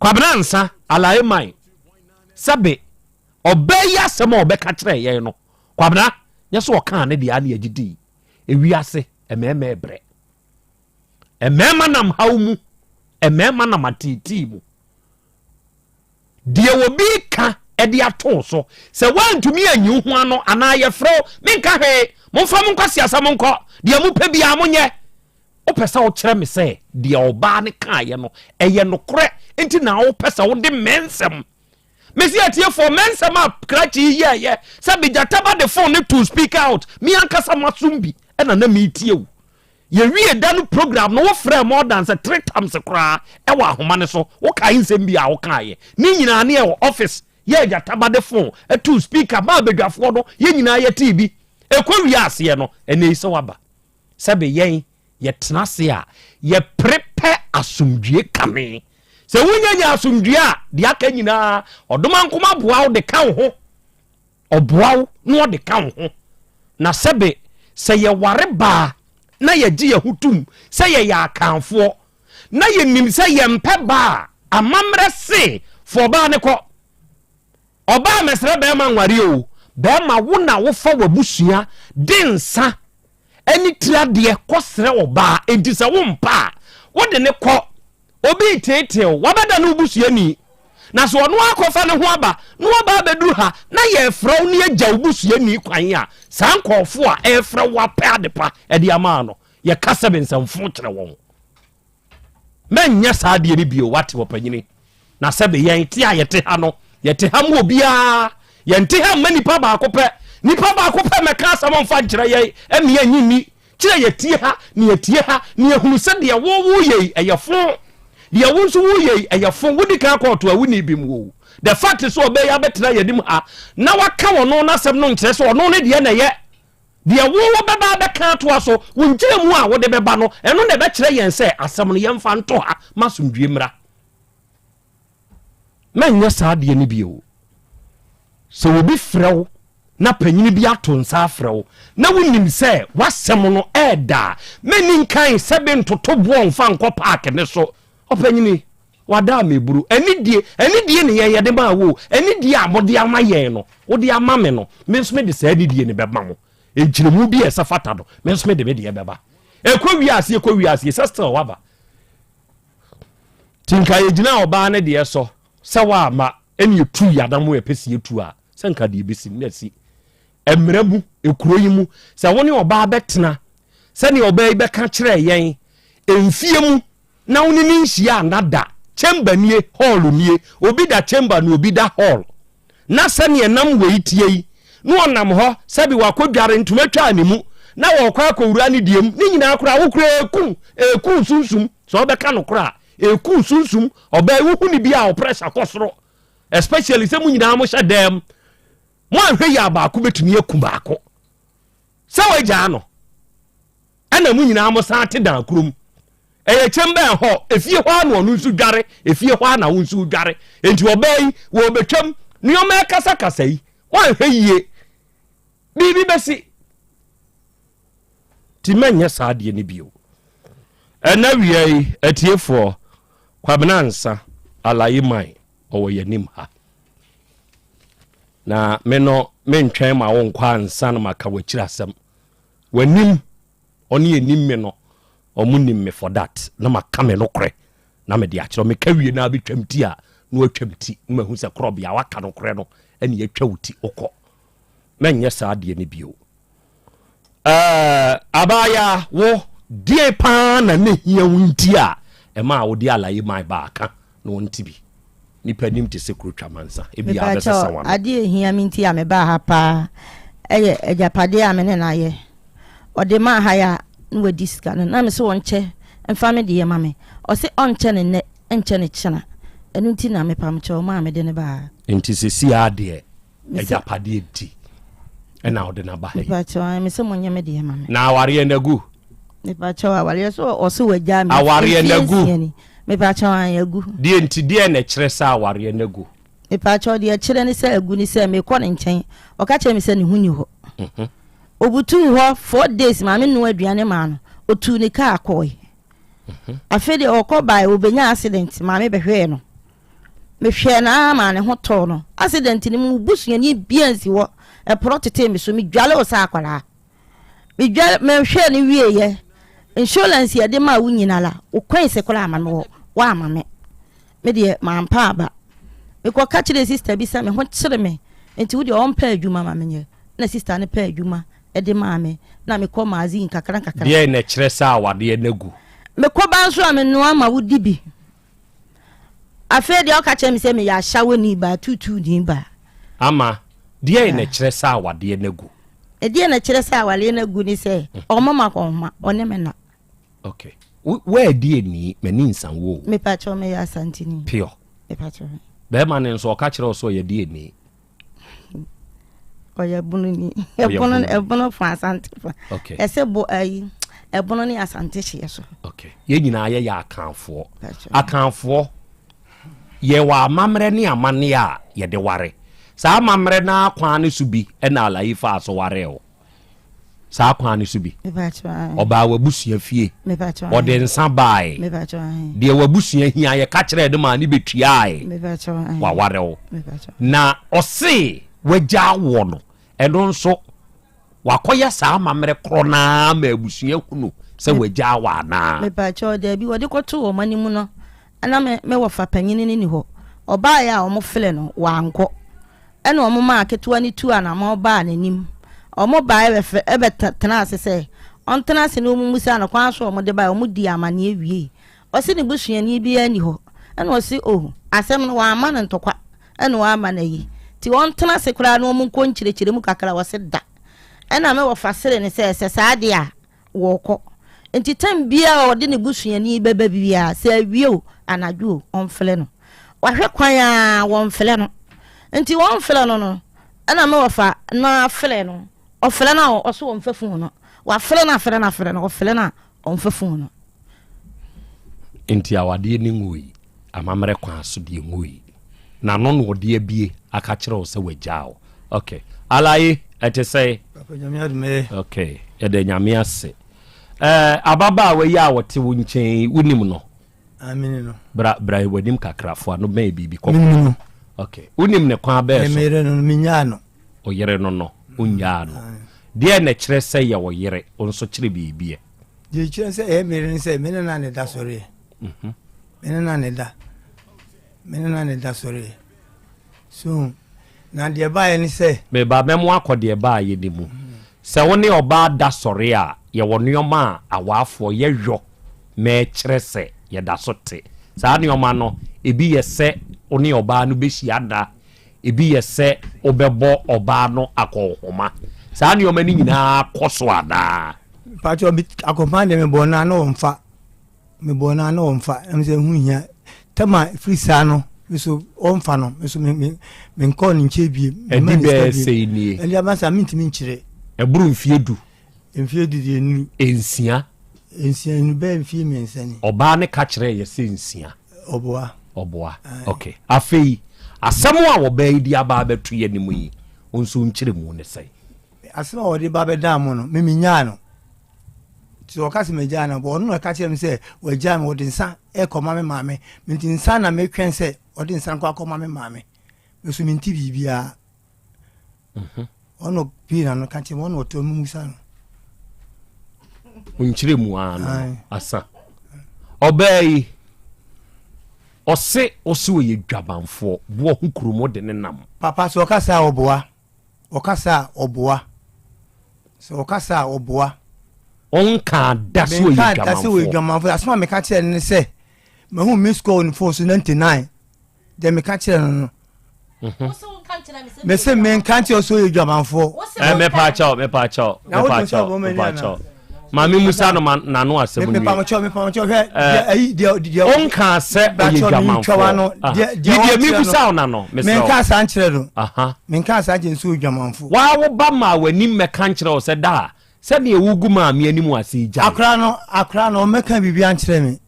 C: Kwabena Ansa, Alaye Man, sɛbe ɔbaa yi asɛm a ɔbɛka kyerɛɛ yɛn no, Kwabena, nyɛ sɛ ɔkaa ne deɛ a na yɛgye dii. Ewiase, mmarima rebrɛ. Mmarima nam haw mu, mmarima nam ateetee mu. Deɛ obi reka de ato wo so, sɛ woantumi anyi wo ho ano anaa yɛfrɛ wo, menka hwee, momfa mo nkwaseasɛm nkɔ, deɛ mopɛ biara monyɛ. Wopɛ sɛ wokyerɛ me sɛ deɛ ɔbaa no kaeɛ no, ɛyɛ nokorɛ nti na wopɛ sɛ wode me nsɛm? Mese atiefoɔ, me nsɛm a krakye yi yɛɛyɛ sɛ begyataba de phone no to speaker out, me ankasa masom bi ɛna na meretie wo. Yɛwie da no program no, wofrɛɛ more than sɛ three times koraa ɛwɔ ahoma no so, wokae nsɛm bi a wokaeɛ. Ne nyinaa ne ɛwɔ office, yɛ agyataba de phone to speaker maa badwafoɔ no, yɛn nyinaa yɛtee bi. Ɛkɔ wie aseɛ no, ɛnɛ yi sɛ woaba. Sɛbe yɛn, yɛtena ase a, yɛpere pɛ asomdwie kane. Sɛ wonya nya asomdwie a, deɛ aka nyinaa, ɔdomankoma boa wo de ka wo ho. Ɔboa wo na ɔde ka wo ho. Na sɛbe sɛ yɛware baa na yɛgye yɛn ho tom sɛ yɛyɛ Akanfoɔ, na yɛnim sɛ yɛmpɛ baa a, amammerɛ se fa ɔbaa no kɔ. Ɔbaa mɛsrɛ bɛɛma nwareɛ o, bɛɛma wo na wofa w'abusua de nsa ne tiri adeɛ kɔ srɛ ɔbaa, enti sɛ wo mpa a wode ne kɔ, obi reteetee wo, wabɛda ne wo busuani, na sɛ ɔno ara akɔfa ne ho aba na waba abɛduru ha na yɛrefrɛ wo na yɛgya wo busuani kwan a, saa nkurɔfoɔ a ɛrefrɛ wo apɛ adepa de ama no, yɛka sɛbe nsɛmfo kyerɛ wɔn. Mɛnyɛ saa adeɛ no bio, wate ɔpanyini. Na sɛbe yɛn te a yɛte ha no, yɛte ha mu obiara. Yɛnte ha mma nipa baako pɛ. Nipa baako pɛ mɛka asɛm mfa nkyerɛ yɛn, ɛne yɛn nni. Kyerɛ yɛtie ha, na yɛtie ha, na yɛhunu sɛ deɛ wo woyɛ yi, ɛyɛ fo. Deɛ wo nso woyɛ yi, ɛyɛ fo. Wodi kan kɔɔto a wonni bi mu o. The fact sɛ ɔbɛyi abɛtena yɛn anim ha na waka ɔno n'asɛm no nkyerɛ sɛ ɔno ne deɛ na ɛyɛ. Deɛ wo wobɛba abɛka atoa so, wo nkyerɛmu a wode bɛba no, ɛno na ɛbɛkyerɛ yɛn sɛ asɛm no yɛmfa nto ha ma asomdwoeɛ mmra. Mɛnyɛ saa adeɛ no bio. Sɛ obi frɛ wo na panyini bi ato nsa afrɛ wo na wonim sɛ w'asɛm no ɛɛda a, mɛnni nkan sɛ bi ntoto boɔ mfa nkɔ paake no so. Ɔpanyini, Wada a meburu. Anidie, anidie ne yɛn yɛde maa wo o. Anidie a mode ama yɛn no, wode ama me no, me nso mede saa anidie no bɛma mo. Nkyerɛmu bi a ɛsɛ fata no, me nso mede me deɛ bɛba. Ɛkɔ wiase, ɛkɔ wiase, sɛ still waba. Nti nka yɛgyina ɔbaa no deɛ sɔ, sɛ woamma, ɛne yɛtu yɛanam a ɛpɛ sɛ yɛtu a, sɛ nka deɛ ɛbɛsi no na asi. Mmara mu, ekuro yi mu, sɛ wo ne ɔbaa bɛtena, sɛdeɛ ɔbaa yi bɛka kyerɛɛ yɛn, mfie mu, na wo ne no nhyia a na da chamber nie hall nie obi da chamber na obi da hall na sɛdeɛ nam wei tie yi na ɔnam hɔ sɛbi wakɔ dware ntoma twaa ne mu na wɔkɔ akɔwura ne deɛ mu ne nyinaa koraa wo koraa ɛku ɛku sunsum sɛ ɔbɛka no koraa ɛku sunsum ɔbaa wohu ne bi a ɔpressure kɔ soro especially sɛ mo nyinaa mo hyɛ dɛm mo anhwɛ yi a baako bɛtumi aku baako sɛ wagyaa no ɛna mo nyinaa mo san te dan kurom ɛyɛ kyɛm bɛn hɔ efie hɔ a na ɔno nso dware efie hɔ a na wo nso dware nti ɔbaa yi wɔbɛtwam nneɛma ɛkasakasa yi wɔanhwɛ yie biribi bɛsi ti mɛnyɛ saa adeɛ no bio ɛna wia yi atiefoɔ Kwabena Nsa Alayi man ɔwɔ yɛn anim ha na me no mentwɛn ma wo nkɔ ansa na maka w'akyiri asɛm W'anim ɔne ɛnim me no ɔmo nim me for that na maka me nokorɛ na mede akyerɛ meka wie na abɛtwam ti a na watwam ti na mahu sɛ korɔbea waka nokorɛ no ɛne atwa wo ti wokɔ mɛnyɛ saa adeɛ no bio ɛɛ abaayaa wo deɛ paa na ne hia wo nti a ɛma a wode alaye man baaka na ɔnte bi. Nipa anim te sɛ kuro twa mansa. Ebia abɛsesa
O: Mepakyɛw,
C: w'ano.
O: ade a ehia me nti a mebaa ha paa yɛ agyapadeɛ a me ne no ayɛ. Ɔde maa ha yi a na wadi sika no, na mese ɔnkyɛ mfa me deɛ ma me. Ɔse ɔnkyɛ no nnɛ, nkyɛ no kyena. Ɛno nti na mepamkyɛw maa mede no baa ha.
C: Nti seesei ara deɛ
O: Mese.
C: Agyapadeɛ nti ɛna wode no aba ha yi.
O: Mepakyɛw, ae, mese monyɛ me deɛ ma me.
C: Na awareɛ no agu?
O: Mepakyɛw, awareɛ so ɔse wagyaa me
C: Awareɛ no
O: mfie
C: agu?
O: nsia ni. Mepakyɛw, ae, agu.
C: Deɛ nti, deɛn na ɛkyerɛ sɛ awareɛ no agu?
O: Mepakyɛw, deɛ ɛkyerɛ ne sɛ agu ne sɛ mekɔ ne nkyɛn, ɔka kyerɛ me sɛ ne ho nni hɔ. Obutuu hɔ 4 days maame noa aduane maa no, otuu ne kaa kɔe. Afei deɛ ɔkɔ bae, obenya accident, maame bɛhwɛɛ no. Mehwɛɛ no ara maa ne ho tɔɔ no. Accident no mu, wo busuani biara nsi hɔ. Ɛporɔ tetee me so. Medwale wo sɛ akwadaa. Medwale, mehwɛɛ no wieeɛ. Insurance yɛde maa wo nyinara, wo coins koraa ama me wɔ, woamma me. Me deɛ, mampa aba. Mekɔka kyerɛɛ sister bi sɛ me ho kyere me, nti wo deɛ ɔmpɛ adwuma ma menyɛ. Na sister no pɛɛ adwuma de maa me, na mekɔ magazine nkakra nkakra.
C: Deɛn na ɛkyerɛ sɛ awadeɛ no agu?
O: Mekɔ ba nso a, menoa ma wodi bi. Afei deɛ ɔka kyerɛ me sɛ meyɛ ahyawoni baa, tuutuuni baa.
C: Ama, deɛn na ɛkyerɛ sɛ awadeɛ no agu?
O: Ɛdeɛn na ɛkyerɛ sɛ awadeɛ no agu ne sɛ, ɔmma me akɔnhoma, ɔne me na.
C: Okay. Woadi ani, m'ani nsa wo o.
O: Mepa kyɛw, meyɛ Asanteni.
C: Pure.
O: Mepa kyɛw.
C: Bɛrima no nso ɔka kyerɛ wo sɛ ɔyɛ deɛ ni?
O: Ɔyɛ bunu ni. Ɛbono ɛbono fa Asante fa.
C: Okay.
O: Ɛsɛ bo ayi ɛbono ne Asante hyeɛ so.
C: Okay. Yɛn nyinaa yɛyɛ Akanfoɔ. Akanfoɔ yɛwɔ amammerɛ ne amanneɛ a yɛde ware. Saa amammerɛ no ara kwan no so bi na Alayi faa so waree wo. Saa kwan no so bi. Ɔbaa w'abusua fie. Ɔde nsa bae. Deɛ w'abusua hia yɛka kyerɛɛ no maa ne bɛtuae. Waware wo. Na ɔse wagya awoɔ no, ɛno nso wakɔyɛ saa amammerɛ korɔ no ara ma abusua hunu sɛ wagya awɔ anaa?
O: Mepakyɛw, daabi, wɔde kɔtoo wɔn anim no, na me me wɔfa panyin no ni hɔ. Ɔbaeɛ a wɔfrɛ no, wankɔ. Ɛnna wɔmaa ketewa no tuu anammɔn baa n'anim. Wɔbaeɛ bɛfrɛ bɛtenaa ase sɛ ɔntena ase na wɔmmusaa no kwan so a wɔde baeɛ. Wɔdii amanneɛ wiei. Ɔse ne busuani biara nni hɔ. Ɛnna ɔse, Oh, asɛm no wɔamma no ntɔkwa ɛnna wɔamma no ayi. Nti ɔntena ase koraa na wɔnkɔ nkyerɛkyerɛ mu kakra. Ɔse da. Ɛnna me wɔfa seree no sɛ, Sɛ saa deɛ a, wɔkɔ. Nti tam biara a ɔde ne busuani bɛba biara, sɛ awia o, anadwo o, ɔmfrɛ no. Wahwɛ kwan ara, wɔmfrɛ no. Nti wɔmfrɛ no no, ɛna me wɔfa no ara frɛ no. Ɔfrɛ no a, ɔso ɔmfa fon no. Wafrɛ no afrɛ no afrɛ no, ɔfrɛ no a, ɔmfa fon no.
C: Nti awadeɛ no nwui, amammerɛ kwan so deɛ nwui. N'ano na ɔde abue aka kyerɛ wo sɛ wagyaa wo. Ok. Alaye, ɛte sɛn?
P: Papa Nyame adom ɛ.
C: Ok, yɛda Nyame ase. Eh, ababaawa yi a ɔte wo nkyɛn yi, wonim no?
P: Ah, mene no.
C: Bra, bra w'anim kakra, fo ano bɛn biribi kɔkɔɔ.
P: Menim no.
C: Ok, wonim ne kwan bɛɛ so?
P: Me yere no no, menyaa no.
C: Wo yere no no, wonyaa no. Deɛ na ɛkyerɛ sɛ yɛ wo yere, wo nso kyerɛ biribi ɛ?
P: Deɛ ɛkyerɛ sɛ ɛyɛ me yere ne sɛ, me ne no a na ɛda sɔreɛ.
C: Mhm.
P: Me ne no a na ɛda. Me ne no a na ɛda sɔreɛ. So, na deɛ ɛbaeɛ ne sɛ.
C: Meba mɛmo akɔ deɛ ɛbaeɛ no mu. Sɛ wo ne ɔbaa da sɔre a, yɛwɔ nnoɔma a awaafoɔ yɛ yɔ ma ɛkyerɛ sɛ yɛda so te. Saa nnoɔma no, ebi yɛ sɛ wo ne ɔbaa no bɛhyia da, ebi yɛ sɛ wobɛbɔ ɔbaa no akɔnhoma. Saa nnoɔma no nyinaa kɔ so anaa?
P: Mpakyɛ, akɔnhoma deɛ mebɔɔ no a na ɔmfa. Mebɔɔ no a na ɔmfa, na mesɛ ɛho nhia. Tam a ɛfiri saa no, me so ɔmfa no, me so menkɔɔ ne nkyɛn biem.
C: Ɛdi bɛɛ sɛi nie.
P: Ɛdi aba saa mentumi nkyerɛ.
C: Ɛboro mfie du.
P: Mfie du deɛ nnuru.
C: Nsia.
P: Nsia nnuru bɛyɛ mfie mmiɛnsa ni.
C: Ɔbaa no ka kyerɛɛ yɛ sɛ nsia.
P: Ɔboa.
C: Ɔboa. Ok. Afei, asɛm a ɔbaa yi de aba abɛto yɛn anim yi, wo nso wo nkyerɛmu ne sɛn?
P: Asɛm a ɔde ba bɛdaa mo no, me menyaa no. Nti ɔka sɛ magyaa no, ɔno na ɔka kyerɛ me sɛ wagyaa me, ɔde nsa rekɔma me maame. Nti nsa na metwɛn sɛ ɔde nsa nkɔ akɔma me maame. Me so mente biribiara. Mhm. Ɔno pii na no ka kyerɛ me, ɔno ɔtɔ mu musa no.
C: Nkyerɛ mu ara no asa. Ɔbaa yi, ɔse ɔse ɔyɛ dwamanfoɔ, boɔ ho kurom de ne nam.
P: Papa sɛ ɔka saa ɔboa. Ɔkasa a, ɔboa. Sɛ ɔkasa a, ɔboa.
C: Ɔnkaa da sɛ ɔyɛ
P: Menkaa da sɛ ɔyɛ
C: dwamanfoɔ.
P: dwamanfoɔ. Asɛm a meka kyerɛɛ no ne sɛ, mahu miss call ne phone so 99. Deɛ meka kyerɛɛ no no. Mese menka nkyerɛ wo sɛ ɔyɛ dwamanfoɔ.
C: Eh, mepaakyɛw, mepaakyɛw,
P: Na wode nsa
C: mepaakyɛw,
P: bɔ m'ani anaa?
C: mepaakyɛw. Maame Musa no ma n'ano asɛm nwie.
P: Mepamokyɛw, mepamokyɛw, hwɛ,
C: Eh,
P: deɛ ayi, deɛ, deɛ.
C: Ɔnkaa sɛ ɔyɛ
P: Mepakyɛw, mentwa
C: dwamanfoɔ.
P: w'ano.
C: Ah,
P: Deɛ,
C: me
P: deɛ
C: deɛ
P: ɔkyerɛ no.
C: mebusa wo na no, mesrɛ wo.
P: Menkaa saa nkyerɛ no.
C: Aha.
P: Menkaa saa nkyerɛ no sɛ ɔyɛ dwamanfoɔ.
C: Waa wo ba maa w'anim mmɛka nkyerɛ wo sɛ da a, sɛdeɛ wogu maame anim ase yi gyae.
P: Akora no, akora no, ɔmmɛka biribi ankyerɛ me.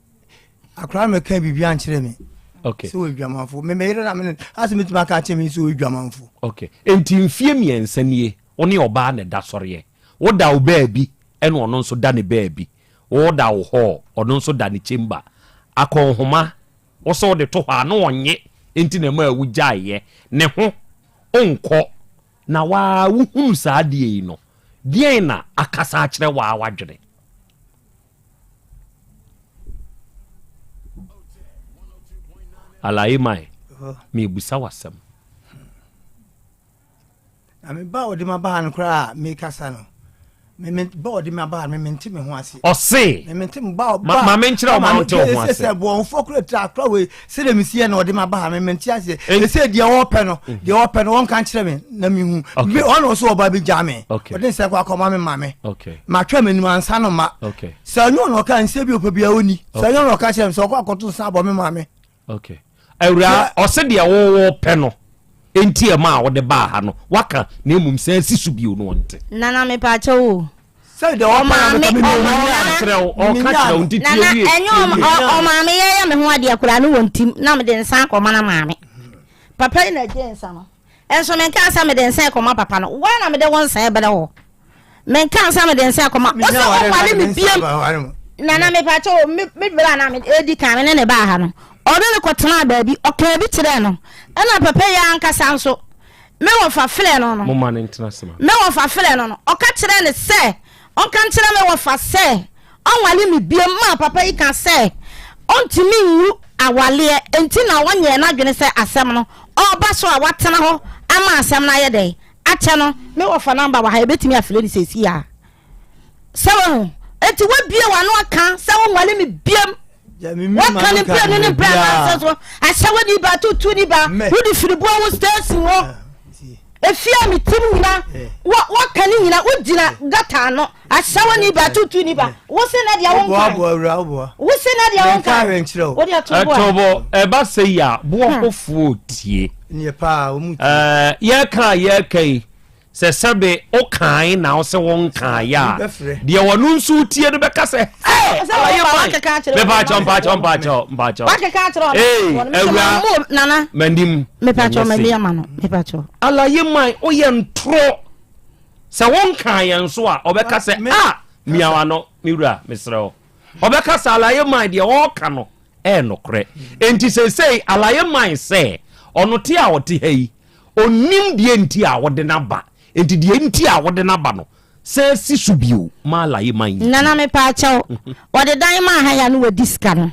P: Akora no mmɛka biribi ankyerɛ me.
C: Okay.
P: Sɛ ɔyɛ dwamanfoɔ. Me, me yere na me ne, asɛ metumi aka akyerɛ me sɛ ɔyɛ dwamanfoɔ.
C: Okay. Enti mfie mmiɛnsa nie, wo ne ɔbaa na ɛda sɔreɛ. Woda wo baabi ɛna ɔno nso da ne baabi. Woda wo hall, ɔno nso da ne chamber. Akɔnhoma, wo sɛ wode to hɔ a na ɔnnye. nti na ɛmaa wogyaeɛ. Ne ho nkɔ na waa wohunu saa adeɛ yi no, deɛn na akasa akyerɛ waa w'adwene? Alaye Mae, merebisa wo asɛm.
P: Na me ba a ɔde ma baa no koraa a mekasa no, me me ba ɔde ma baa no, me mente me ho ase.
C: Ɔse.
P: Me mente me ba
C: ba. Ma me nkyerɛ ɔma wote wo ho ase.
P: Sɛ bɔnfo kora tira akora wei sɛdeɛ mesi yɛ na ɔde ma baa me mente aseɛ. Ɛsɛ deɛ ɔpɛ no mhm. deɛ ɔpɛ no wɔnka nkyerɛ me na mehu. Me ɔna ɔso ɔba bi gya me. Ɔde nsɛ kɔ akɔma me ma me. Matwa m'anim ansa no ma. Sɛ ɔnyɛ ɔna ɔka nsɛ bi ɔpɛ bi a ɔni. Sɛ ɔnyɛ ɔna ɔka kyerɛ me sɛ ɔkɔ akɔto nsa abɔ me ma me.
C: Okay. Awuraa, ɔse deɛ wowɔ pɛ no nti ɛma a wode baa ha no waka na mmom san si so bio no ɔnte.
O: Nana mepaakyɛw o.
P: Sɛ deɛ ɔpɛ na mepɛ me
C: Ɔka kyerɛ wo, ɔka kyerɛ wo nti tie
O: Nana
C: wie.
O: ɛnyɛ ɔmaame yɛyɛ me ho adeɛ koraa ne wɔ ntim na mede nsa akɔma na maame. Papa yi na ɛgye nsa no. Nso menkaa sɛ mede nsa rekɔma papa no. Woa na mede wo nsa rebrɛ wo. Menkaa sɛ mede nsa rekɔma. Wo sɛ wonware me biam. Nana mepakyɛ o, me me berɛ a na me edi kan me ne ne baa ha no, ɔne no kɔtenaa baabi, ɔkaa bi kyerɛɛ no. Ɛna papa yi ankasa nso, me wɔfa frɛɛ no no.
C: Momma no ntena ase ma.
O: Me wɔfa frɛɛ no no, ɔka kyerɛɛ no sɛ Ɔnka nkyerɛ me wɔfa sɛ ɔnwale me biom maa papa yi ka sɛ ɔntumi nwu awaleɛ nti na ɔnyɛɛ n'adwene sɛ asɛm no ɔreba so a watena hɔ ama asɛm no ayɛ dɛn akyɛ no. Me wɔfa number wɔ ha yɛbɛtumi afrɛ no seesei ara sɛ wahu nti wabue w'ano aka sɛ wonwale me biom waka ne mprenu ne mprɛ anan so ahyɛwani ba tutuni ba wode firiboa ho station hɔ Efie a me tim nyina wɔ wɔka ne nyina wo gyina gata ano ahyɛwɔ ni ba tutu ni ba wo se na deɛ wo nkan wo se na deɛ wo nkan wo deɛ to bo a
C: ɛtobo ɛba sɛ yi a boɔfofoɔ tie ɛɛ yɛka a yɛka yi sɛ sɛbe wokae na wo sɛ wonkaeɛ a deɛ wɔno nso tie no bɛka sɛ
O: Sɛ wo ba wakeka akyerɛ wo.
C: Mepakyɛw mpakyɛw mpakyɛw mpakyɛw.
O: Wakeka akyerɛ ɔno.
C: Ee awura
O: nana.
C: M'anim.
O: Mepakyɛw m'ani ama no mepakyɛw.
C: Alaye man woyɛ ntorɔ sɛ wonkaa yɛn so a ɔbɛka sɛ a mia w'ano me wura mesrɛ wo ɔbɛka sɛ alaye man deɛ ɔreka no ɛyɛ nokorɛ enti seesei alaye man sɛ ɔno te a ɔte ha yi ɔnnim deɛ nti a wode no aba enti deɛ nti a wode no aba no San si so bio ma alaye man yi.
O: Nana mepaakyɛw ɔde dan maa ha ya no wadi sika no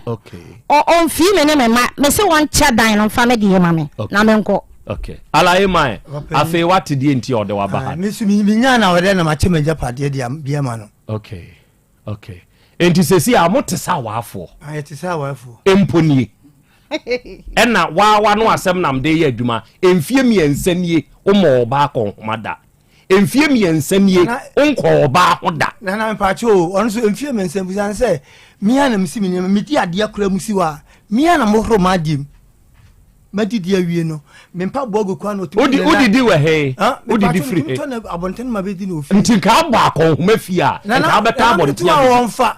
O: ɔnfii me ne me mma mese wɔnkyɛ dan no nfa me deɛ ma me na menkɔ.
C: Okay. Alaye man afei wate deɛ nti a ɔde waba ha.
P: Me nso menyaa na ɔdɛ na makyɛ m'agyapadeɛ de bi ama no.
C: Okay. Okay. Enti sɛsi a mote sɛ awaafoɔ.
P: Ah, yɛte sɛ awaafoɔ.
C: Mpo nie. Ɛna waawa no asɛm nam de yɛ adwuma. Mfie mmiɛnsa nie womɔ ɔbaa kɔnhoma da. Mfie mmiɛnsa nie wonkɔɔ ɔbaa ho da.
P: Nana mpakyɛ o, ɔno nso mfie mmiɛnsa bisa no sɛ mia na mesi me nneɛma, medi adeɛ koraa mu si hɔ a, mia na mohoro m'adeɛ mu. Madidi awie no, me mpaboa gu kwan na ɔtumi
C: de Wodidi wɔ he? Wodidi firi he?
P: Tɔ na abɔnten ma bɛdi na ofie.
C: Nti nka abɔ akɔnhoma fie a, nka wobɛtɔ abɔnten
P: abɛdi. Wɔmfa.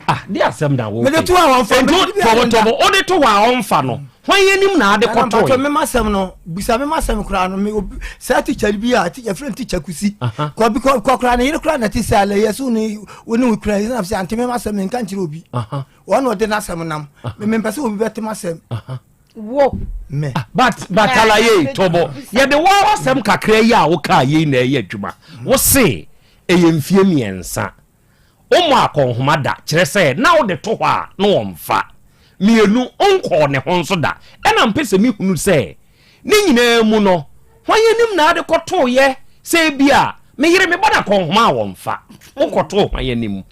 C: Ah, de asɛm na wo.
P: Mede to a wɔmfa.
C: Nti tɔbɔtɔbɔ wode to hɔ a ɔmfa no. Hwan anim na ade kɔtɔe?
P: Nana mema asɛm no, bisa mema asɛm koraa no, me obi saa teacher bi a yɛfrɛ no teacher Kusi. Kɔ bi kɔ koraa ne yere koraa na te sɛ alɛ yɛ so ne wo ne wo kura yɛ sɛ ante mema asɛm menka nkyerɛ obi. Wɔn na ɔde n'asɛm nam. Me mempɛ sɛ obi bɛte m'asɛm.
O: Wo.
P: Me.
C: Ah, but but alaye tɔbɔ yɛde wɔn asɛm kakra yi a wokaa yei na ɛyɛ adwuma. Wo se ɛyɛ mfie mmiɛnsa. Wommɔ akɔnhoma da, kyerɛ sɛ, na wode to hɔ a, na wɔmfa. Mmienu, wonkɔɔ ne ho nso da. Ɛna mpɛ sɛ mehunu sɛ, ne nyinaa mu no, hwan anim na ade kɔtoeɛ sɛ ebia me yere mebɔ no akɔnhoma a wɔmfa? Wokɔtoo hwan anim?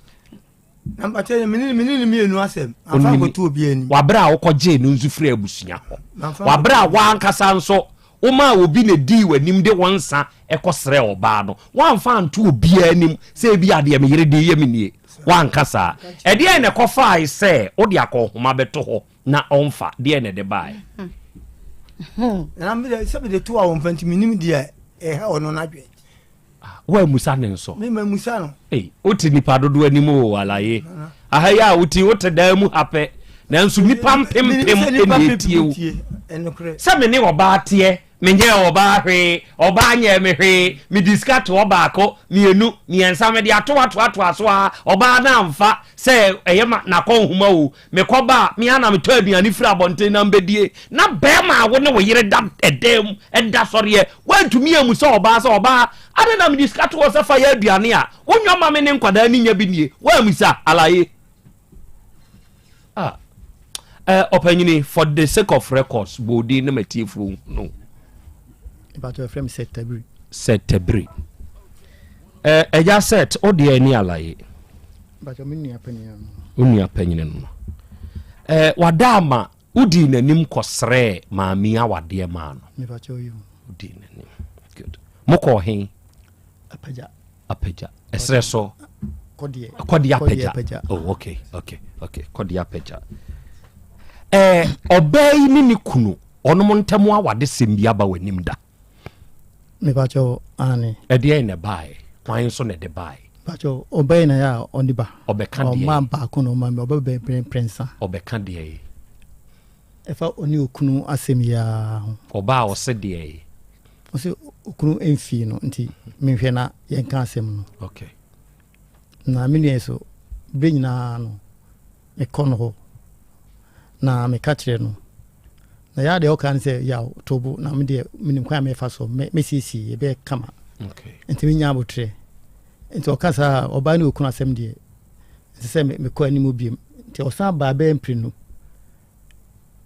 P: Na mpakyɛ me ne me ne no mmienu asɛm, mamfa ankɔto obi anim.
C: Waberɛ a wokɔgyee no nso firii abusua hɔ. Waberɛ a w'ankasa nso Womaa obi na edii w'anim de wo nsa kɔsrɛɛ ɔbaa no. Woamfa anto obiara anim sɛ ebia deɛ me yere de reyɛ me nie. Woanka saa. Ɛdeɛn na ɛkɔfaae sɛ wode akɔnhoma bɛto hɔ na ɔmfa? Deɛn na ɛde baeɛ?
P: Nana, me deɛ, sɛ mede to a ɔmfa nti mennim deɛ ɛha ɔno n'adwene.
C: Woammusa ne nso?
P: Me mammusa no.
C: Ei, wote nipa dodoɔ anim o, Alaye. Aha yi a wote, wote dan mu ha pɛ. Nanso nnipa mpempem na etie wo. Sɛ me ne ɔbaa teɛ, menyɛɛ ɔbaa hwee, ɔbaa nyɛɛ me hwee, mede sika to hɔ baako, mmienu, mmiɛnsa, mede ato atoatoa so ara, ɔbaa no amfa sɛ ɛyɛ ma n'akɔnhoma o, mekɔba a, me ara na metɔ aduane firi abɔnten na mbɛdie. Na barima a wo ne wo yere da ɛdan mu da sɔreɛ, woantumi ammu sɛ ɔbaa sɛ, ɔbaa, adɛn na mede sika to hɔ sɛ fa yɛ aduane a, wonyɔ ma me ne nkwadaa no nya bi nnie? Woammisa, Alaye. Ah, eh, ɔpanyini, for the sake of records, bɔ odin na matiefoɔ no.
M: Ìbàtọ̀ ẹ̀frẹ́ mi Seth Tabiri.
C: Seth Tabiri. Eh, ẹja Seth, ó deɛ ẹni àlàyé.
M: Ìbàtọ̀ mi nua panyin no.
C: Ó nua panyin no. Eh, wada ama wodii n'anim kɔsrɛɛ maame awadeɛ maa no.
M: Ìbàtọ̀ yìí.
C: Wodii n'anim. Good. Mokɔɔ he?
M: Apagya.
C: Apagya. Ɛserɛ so.
M: Kɔdeɛ.
C: Kɔdeɛ apagya. Oh, okay, okay, okay. Kɔdeɛ apagya. Ɛɛ ɔbaa yi ne ne kunu ɔnom ntam awadesɛm bi aba w'anim da.
M: Mepakyɛw aane.
C: Ɛdeɛn na ɛbaeɛ? Hwan nso na ɛde baeɛ?
M: Mepakyɛw ɔbaa yi na yɛ a ɔne ba.
C: Ɔbɛka deɛ.
M: Ɔma baako na ɔma mi ɔba bɛn prɛnsa.
C: Ɔbɛka deɛ.
M: Ɛfa ɔne okunu asɛm yi ara ho.
C: Ɔbaa a ɔse deɛ.
M: Ɔse okunu mfii no nti menhwɛ na yɛnka asɛm no.
C: Okay.
M: Na me nua yi so berɛ nyinaa no mekɔ no hɔ na meka kyerɛ no. Na yɛ adeɛ ɔka ne sɛ yaw to bo na me deɛ menim kwan a mɛfa so mɛsiesie ɛbɛyɛ kama.
C: Okay.
M: Nti menya abotrɛ. Nti ɔka saa ɔbaa ne okunu asɛm deɛ ɛsɛ sɛ mekɔ anim biom. Nti ɔsan baa bɛyɛ mprenu.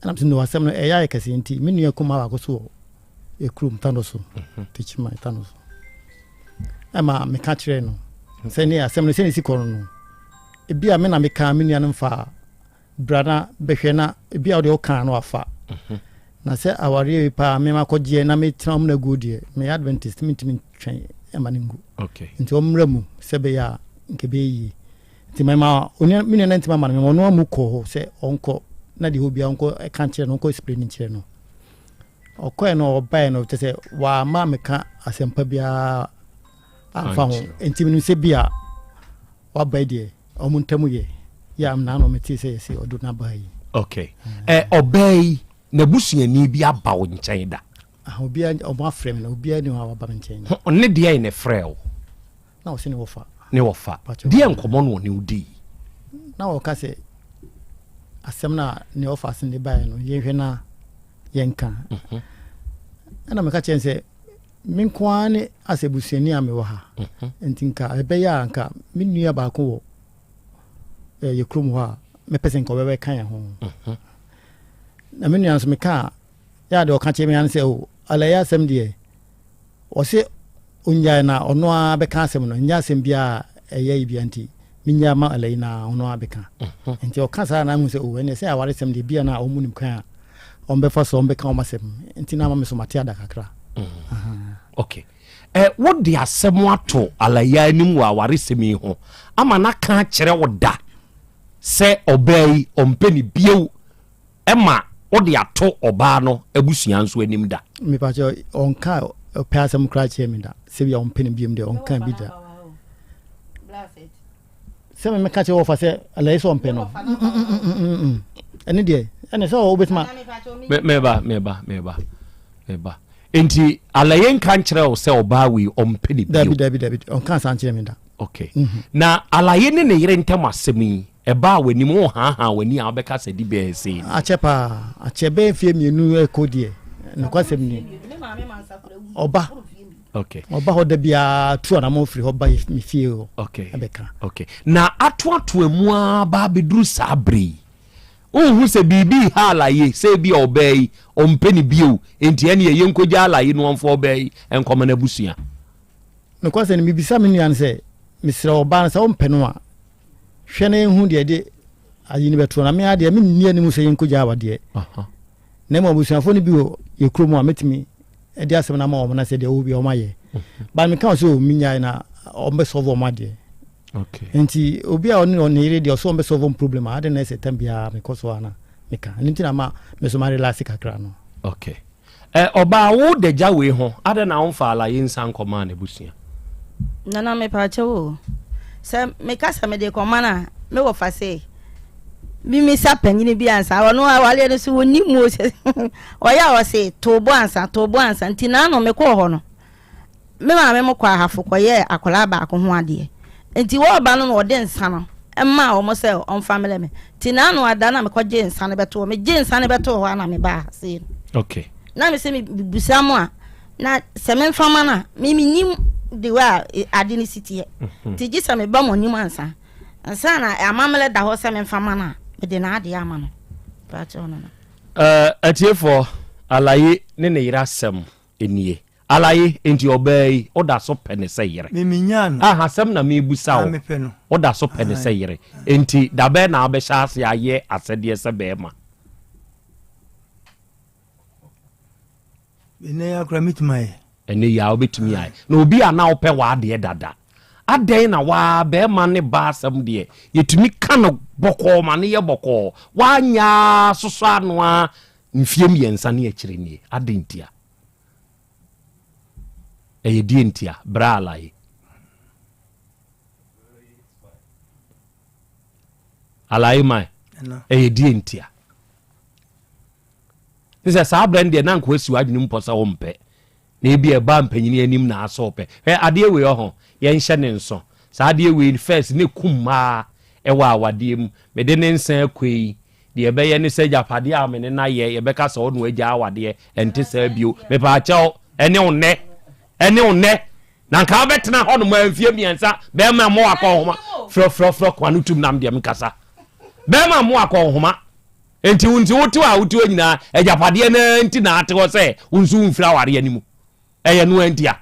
M: Ɛna mesɛ no asɛm no ɛyɛ ayɛ kɛse nti me nua kumaa baako so wɔ yɛ kurom Tano so mhm. Techiman Tano so ɛma meka kyerɛ no sɛ ne asɛm no sɛne si kɔ no no ebi a me na meka me nua no mfa bra na bɛhwɛ na ebi a wode ɔka no afa mhm. na sɛ awareɛ yi paa mema kɔgyeɛ na metena ɔm no aguo deɛ meyɛ Adventist mentumi ntwɛn ɛma no ngu nti ɔmmra mu sɛ bɛyɛ a nka bɛyɛ yie Nti mema onua me nua no antumi ama no mema ɔno amu kɔɔ hɔ sɛ ɔnkɔ na deɛ obiara ɔnkɔ ɛka nkyerɛ no ɔnkɔ explain nkyerɛ no ɔkɔɛ no ɔbaeɛ no kyɛ sɛ wama meka asɛmpa biara amfa ho nti menim sɛ bi a waba yi deɛ ɔmo ntam yɛ yɛ am na ano metee sɛ yɛsɛ ɔdo n'aba yi.
C: Okay. Ɛ ɔbaa yi n'abusuani bi aba wo nkyɛn da?
M: Ah, obiara ɔmo afrɛ me na obiara ni hɔ a waba me nkyɛn.
C: Ho ne deɛ na ɛfrɛ wo?
M: Na ɔse ne wɔfa.
C: Ne wɔfa. Deɛ nkɔmmɔ no ɔne wo dii?
M: Na ɔka sɛ asɛm no a ne ɔfa ase ne baeɛ no yɛnhwɛ na yɛnka. Mhm. Ɛna meka kyerɛ sɛ me nko ara ne asɛ busuani a mewɔ ha. Mhm. Nti nka ɛbɛyɛ a nka me nua baako wɔ eh, yɛ kurom hɔ a mɛpɛ sɛ nka ɔbɛbɛka yɛn ho. Mhm. Na me nua nso meka a yɛ a deɛ ɔka kyerɛ me ara ne sɛ o oh, alɛyɛ asɛm deɛ Ɔse onnyae na ɔno ara bɛka asɛm no, nnyɛ asɛm biara a ɛyɛ yi bia nti mennyae ma Alayi na ɔno ara bɛka. Nti ɔka saa na mehu sɛ oh ɛneɛ sɛ awaresɛm deɛ bia na ɔmo nim kwan a ɔmo bɛfa so ɔmo bɛka ɔmo asɛm nti na ama me so mate ada kakra. Ahaa.
C: Ok. Eh, wode asɛm ato Alayi anim wɔ awaresɛm yi ho ama no aka akyerɛ wo da sɛ ɔbaa yi ɔmpɛ no bio Ɛma wode ato ɔbaa no abusua nso anim da.
M: Mepakyɛ ɔnka ɔpɛ asɛm koraa kyerɛ me da sɛ bia ɔmpɛ no biom deɛ ɔnka bi da sɛ me meka kyerɛ wɔfa sɛ alayi sɛ ɔmpɛ no ɛne deɛ ɛne sɛ wobɛtuma
C: meba meba meba meba nti alayi nka nkyerɛ wo sɛ ɔbaa wei ɔmpɛ ne bio
M: dabi dabi dabi ɔnka saa nkyerɛ me da
C: okay mm-hmm. na alayi ne ne yere ntam asɛm yi Ɛbaa w'anim, wohaahaa w'ani a wobɛka sɛ de bɛɛ sei ni.
M: Akyɛ paa, akyɛ bɛyɛ mfeɛ mmienu ɛkɔ deɛ, nokwasɛm ni. Ɔba,
C: okay.
M: ɔba hɔ da biara tu anamɔ firi hɔ ba me fie hɔ
C: okay.
M: ɛbɛka.
C: Okay. Na atoatoa mu ara ba abɛduru saa berɛ yi, wonhu sɛ biribi reha Alaye sɛ ebi a ɔbaa yi ɔmpɛ ne bio, enti ɛneɛ yɛnkɔgya Alaye no ɔmfa ɔbaa yi nkɔma n'abusua.
M: Nokwasɛm ni, mebisa me nua no sɛ, mesrɛ ɔbaa no sɛ wompɛ no a, Hwɛ na yɛnhu deɛ ɛde ayi no bɛtoɔ na me ara deɛ menni anim sɛ yɛnkɔgya awadeɛ na mmom abusuafoɔ no bi wɔ yɛ kurom a mɛtumi de asɛm no ama wɔn na sɛ deɛ wɔwɔ bi a wɔn ayɛ mhm. but meka wɔ sɛ o menyae na wɔn bɛsɔlve wɔn adeɛ nti obi a ɔne ɔne yere deɛ ɔsɛ wɔn bɛsɔlve wɔn problem a ade na ɛsɛ tam biara mekɔ so ana meka ɛno nti na ma me so ma relax kakra no
C: okay Ɛ ɔbaa wo da gya wei ho adɛn na womfa alaye nsa nkɔmaa n'abusua.
O: Nana mepaakyɛw o, sɛ meka sɛ mede kɔma no a, me wɔfa se Mimisa panyini bi ansa ɔno awareɛ no so wɔnni mu sɛ ɔyɛ a ɔse too bo ansa too bo ansa nti naano mekɔɔ hɔ no me maame mo kɔ ahafo kɔyɛɛ akwadaa baako ho adeɛ nti wɔreba no na ɔde nsa no maa wɔn sɛ ɔmfa mmerɛ me nti naano ada na mekɔgye nsa no bɛtoo hɔ megye nsa no bɛtoo hɔ a na mebaa ha sei no
C: okay.
O: na mesɛ mebusa mo a na sɛ memfa ma no a me menim de wɔ a ade no si teɛ mhm. nti gye sɛ meba mo anim ansa Ansa na amammerɛ da hɔ sɛ memfa ma no a, mede n'adeɛ ama no. Mpakyɛw no no.
C: Eh, atiefoɔ, Alaye ne ne yere asɛm nie. Alaye, enti ɔbaa yi, woda so pɛ ne sɛ yere?
P: Me menyaa no.
C: Aha, asɛm na merebisa
P: Ah,
C: wo.
P: mepɛ no.
C: Woda so pɛ ne sɛ yere? Enti da bɛn na wobɛhyɛ ase ayɛ asɛdeɛ sɛ barima?
P: Ɛnɛ yi akora mɛtumi ayɛ.
C: Ɛnɛ yi a wobɛtumi ayɛ. Na obi a na wopɛ w'adeɛ dada. Adɛn na waa bɛrima ne baa asɛm deɛ yɛtumi ka no bɔkɔɔ ma no yɛ bɔkɔɔ. Woanyɛ ara sosɔ ano ara mfeɛ mmiɛnsa ne akyire nie. Adɛn ntia? Ɛyɛ deɛ ntia? Bra alaye. Alaye man. Ɛyɛ deɛ ntia? Ne sɛ saa berɛ no deɛ na anka wasi w'adwene mu pɔ sɛ wompɛ, na ebia ɛbaa mpanyini anim na asɛ wopɛ. Hwɛ adeɛ wei ɔho, yɛnhyɛ ne nso. Saa adeɛ wei first ne kum mmaa ɛwɔ awadeɛ mu. Mede ne nsa akɔ yi, deɛ ɛbɛyɛ ne sɛ agyapadeɛ a me ne no ayɛ, yɛbɛka sɛ ɔno agya awadeɛ, ɛnte saa bio. Mepaakyɛw, ɛne wo nnɛ, ɛne wo nnɛ. Na nka wobɛtena hɔ nom mfie mmiɛnsa, bɛrima mmoa akɔ nhoma, frɔfrɔfrɔ kwan no tum nam deɛ mekasa. Bɛrima mmoa akɔ nhoma. Enti wo nti wote hɔ a wote hɔ nyinaa agyapadeɛ no ara nti na ate hɔ sɛ wo nso womfiri awareɛ no mu. Ɛyɛ no ara nti a.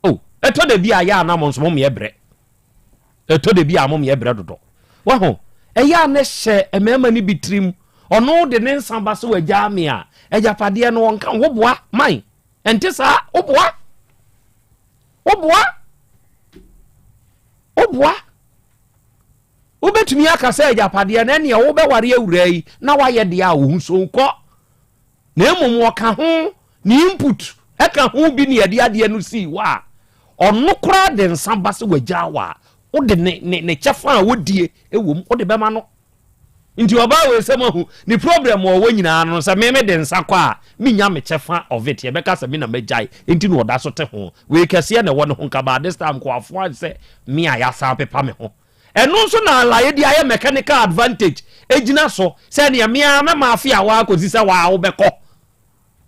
C: Oh, ɛtɔ da bi a yɛ a na mo nso momyɛ brɛ. Ɛtɔ da bi a momyɛ brɛ dodo. Waho, ɛyɛ a na hyɛ mmarima no bi tirim. Ɔno de ne nsa ba sɛ wagyaa me a, agyapadeɛ no ɔnka ho boa man. Ɛnte saa, woboa. Woboa. Woboa. Wobɛtumi aka sɛ agyapadeɛ no ɛneɛ wobɛware awuraa yi na wayɛ deɛ a wo ho so nkɔ na mmom ɔka ho ne input ɛka ho bi ne yɛde adeɛ no sii hɔ a ɔno koraa de nsa ba sɛ wagyaa wɔ a wode ne ne ne kyɛfa a wodie ɛwɔ mu wode bɛma no nti ɔbaa wei sɛ mahu ne problem ɔwɔ nyinaa no sɛ me me de nsa kɔ a menya me kyɛfa of it yɛbɛka sɛ me na magyae nti na ɔda so te ho wei kɛseɛ na ɛwɔ ne ho nka ba this time nkoafoɔ sɛ me a yɛasan pepa me ho Ɛno nso na Alaye de ayɛ mechanical advantage gyina so sɛ neɛ me ara mɛma afe a waa kɔsi sɛ waa wobɛkɔ.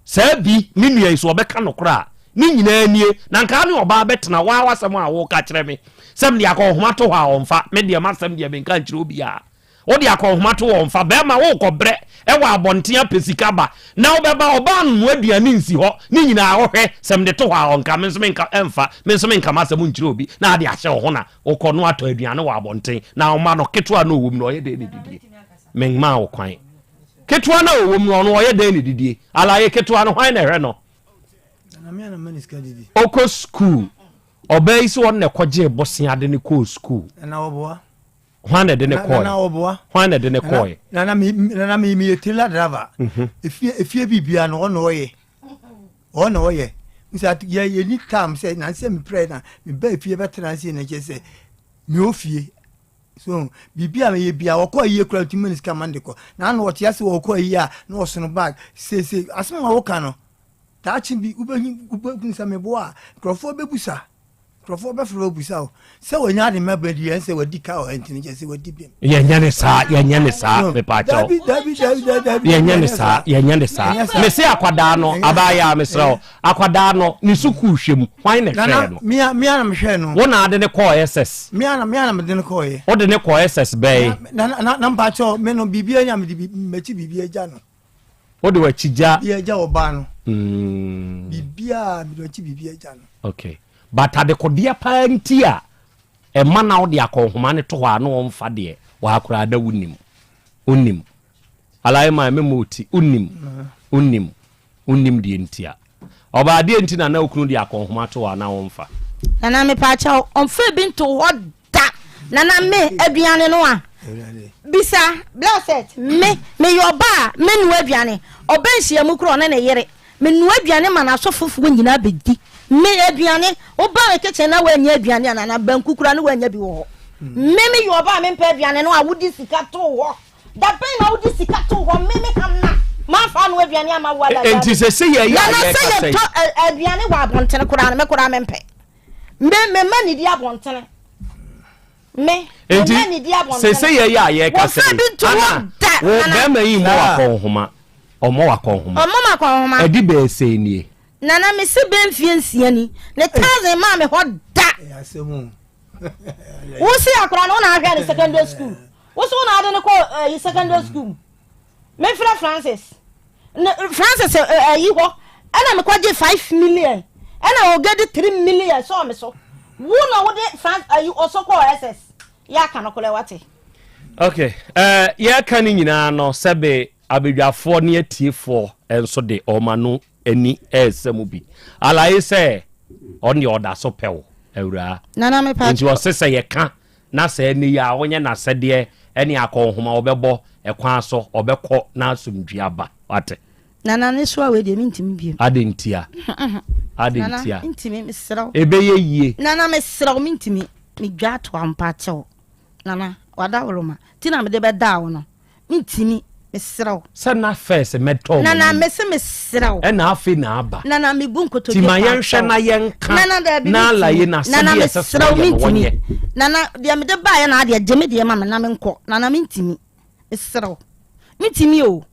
C: Saa bi, me nua yi, so ɔbɛka nokorɛ a, ne nyinaa nie, na nka ne ɔbaa bɛtena waa w'asɛm a woka kyerɛ me sɛ mede akɔnhoma to hɔ a ɔmfa, me deɛ m'asɛm deɛ menka nkyerɛ obiara. Wode akɔnhoma to hɔ ɔmfa, bɛrima worekɔ brɛ wɔ abɔnten apɛ sika ba na wobɛba ɔbaa nnoa aduane nsi hɔ, ne nyinaa wohwɛ sɛ mede to hɔ a ɔnka, me nso menka ɛmfa, me nso menka m'asɛm nkyerɛ obi na ade ahyɛ wo ho na Wokɔ no atɔ aduane wɔ abɔnten na ɔma no ketewa na ɔwɔ mu no ɔyɛ dɛn ne didie? Menmaa wo kwan. Ketewa na ɔwɔ mu no ɔno ɔyɛ dɛn ne didie? Alaye ketewa no hwan na ɛhwɛ no? Ɔkɔ sukuu. Ɔbaa yi sɛ ɔno na ɛkɔgyee bosea de no kɔɔ sukuu. Hwan na ɛde ne kɔɔɛ? Hwan na ɛde ne kɔɔɛ?
P: Nana mi nana mi mi yɛ trailer driver. Mhm. Efie efie biribiara no ɔna ɔyɛ. Ɔna ɔyɛ. Nsa yɛ yɛ ni time sɛ na nsɛ mi pray na mi ba efie bɛ tena ase na kyɛ sɛ mi wɔ fie. So biribi a meyɛ bia ɔkɔ ayie kura tumi ne sika ma de kɔ. Na ano ɔte ase wɔ ɔkɔ ayie a na ɔsono bag sese asɛm a wɔka no daakye bi wobɛhu wobɛhu sɛ meboa a nkurɔfoɔ bɛbusa. Nkurɔfoɔ bɛfrɛ wo abisa wo sɛ wɔnya ade ma bɛ deɛ ɛnsɛ wadi ka wɔ nti no kyɛ sɛ wadi bem.
C: Yɛnyɛ ne saa, yɛnyɛ ne saa, mepaakyɛw.
P: Dabi, dabi, dabi, dabi, dabi.
C: Yɛnyɛ ne saa, yɛnyɛ ne saa. Mese akwadaa no, abaayaa mesrɛ wo, akwadaa no, ne sukuu hwɛ mu, hwan na ɛhwɛɛ no?
P: Mea, mea na mehwɛɛ no.
C: Wo na ade ne kɔɔ SS?
P: Mea na, mea na mede no kɔɔɛ.
C: Wode ne kɔɔ SS bɛn?
P: Na, na, na mpaakyɛw, me no, biribiara ni a mede m'akyi biribiara gya no.
C: Wode w'akyi gya.
P: Biribiara gya ɔbaa no. Biribiara, mede w'akyi biribiara gya no.
C: Okay. But adekodeɛ paa nti a ɛma na wode akɔnhoma no to hɔ a na ɔmfa deɛ waa koraa na wonim. Wonim. Alaye man me mo ti. Wonim. Wonim. Wonim deɛ nti a. Ɔbaa deɛ nti na na okunu de akɔnhoma to hɔ a na ɔmfa.
O: Nana mepaakyɛw ɔmfa bi nto hɔ da. Nana me aduane no a bisa blessed me meyɛ ɔba a menoa aduane ɔba nhyiamu kora ɔne ne yere menoa aduane ma n'asɔfofoɔ nyinaa bɛdi me aduane woba me kitchen na woanya aduane a nana banku kora ne woanya bi wɔ hɔ me meyɛ ɔba a mempɛ aduane no a wode sika too hɔ. Da bɛn na wode sika too hɔ me me Hanna mamfa ano aduane amma wo ada
C: Enti sɛ sɛ yɛyɛ a
O: Nana sɛ
C: yɛkasa yi.
O: yɛtɔ aduane wɔ abɔntene koraa no me koraa mempɛ. Me memma nidi abɔntene. Me
C: Enti
O: memma nidi
C: sɛ
O: abɔntene.
C: sɛ yɛyɛ a yɛkasa
O: Wɔmfa
C: yi
O: bi nto hɔ
C: Hanna
O: da
C: wo
O: Nana.
C: bɛrima yi mmɔ wakɔnhoma ɔmmɔ wakɔnhoma.
O: Ɔmmɔ m'akɔnhoma.
C: Ɛde bɛɛ sɛn nie.
O: Nana mese bɛ mfie nsia ni ne thousand maa me hɔ da. Wo se akora no wo na ahwɛ ne secondary school. Wo so wo na ade no kɔ ɛyi eh, secondary school. Mefrɛ Francis. Ne Francis ɛyi eh, hɔ ɛna mekɔgye 5 million ɛna ɔgɛde 3 million sɔɔ me so. Wo na wode Francis ɛyi ɔsɔ kɔɔ SS. Yɛ aka no korɛ wate.
C: Okay, uh, yɛka no nyinaa no sɛbe abadwafoɔ ne atiefoɔ nso de ɔma no ani ɛresɛ mu bi. Alaye sɛ ɔno deɛ ɔda so pɛ wo awuraa.
O: Nana me pa
C: Nti ɔse sɛ yɛka na sɛ ɛnɛ yi a wonyɛ n'asɛdeɛ ɛne akɔnhoma ɔbɛbɔ ɛkwan so ɔbɛkɔ na asomdwie aba. Wate?
O: Nana ne soa wei deɛ mentumi biom.
C: Ade ntia? Ade
O: Nana
C: ntia?
O: mentumi mesrɛ wo.
C: Ɛbɛyɛ yie.
O: Nana mesrɛ wo mentumi medwa atoa mpa kyɛw. Nana wadaworoma ti na mede bɛdaa wo no. Mentimi, mesrɛ wo.
C: Sɛ na first mɛtɔ mo
O: Nana mese mesrɛ wo.
C: Ɛna afei na aba.
O: Nana mebu nkotodwe
C: Ti ma yɛnhwɛ na yɛnka.
O: Nana daabi
C: Na alaye na
O: Nana
C: sɛdeɛ ɛsɛ sɛ
O: mesrɛ wo
C: wɔyɛ no
O: mentimi.
C: wɔnyɛ.
O: Nana deɛ mede baeɛ na adeɛ gye me deɛ ma me na menkɔ. Nana mentimi, mesrɛ wo. Mentimi o.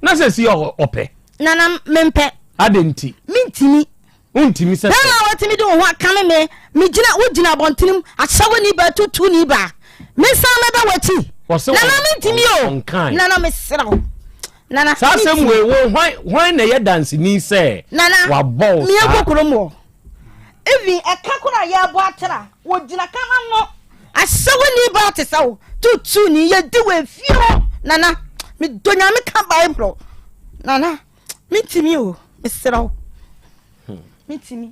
C: Na sɛ si ɔpɛ.
O: Nana mempɛ.
C: Adɛn nti?
O: Mentimi.
C: Wontumi sɛ sɛ.
O: Bɛrima a watumi de wo ho akame me, megyina, wogyina abɔntene mu, ahyɛwani baa, tutuni baa. Mensan mɛba w'akyi.
C: Wɔse
O: Nana mentumi o.
C: ɔnkae.
O: Nana mesrɛ wo. Nana
C: Saa asɛm
O: mentumi.
C: wei wo hwan hwan na ɛyɛ danseni sɛ
O: Nana
C: wabɔ wo
O: meyɛ
C: saa?
O: kɔ kurom hɔ. Even ɛka koro a yɛrebɔ atra, wɔgyina ka no ano. Ahyɛwani baa te sɛ wo, tutuni, yɛdi wɔ efie hɔ. Nana, medɔ Nyame ka Bible. Nana. Mentumi o, mesrɛ wo. Mentumi.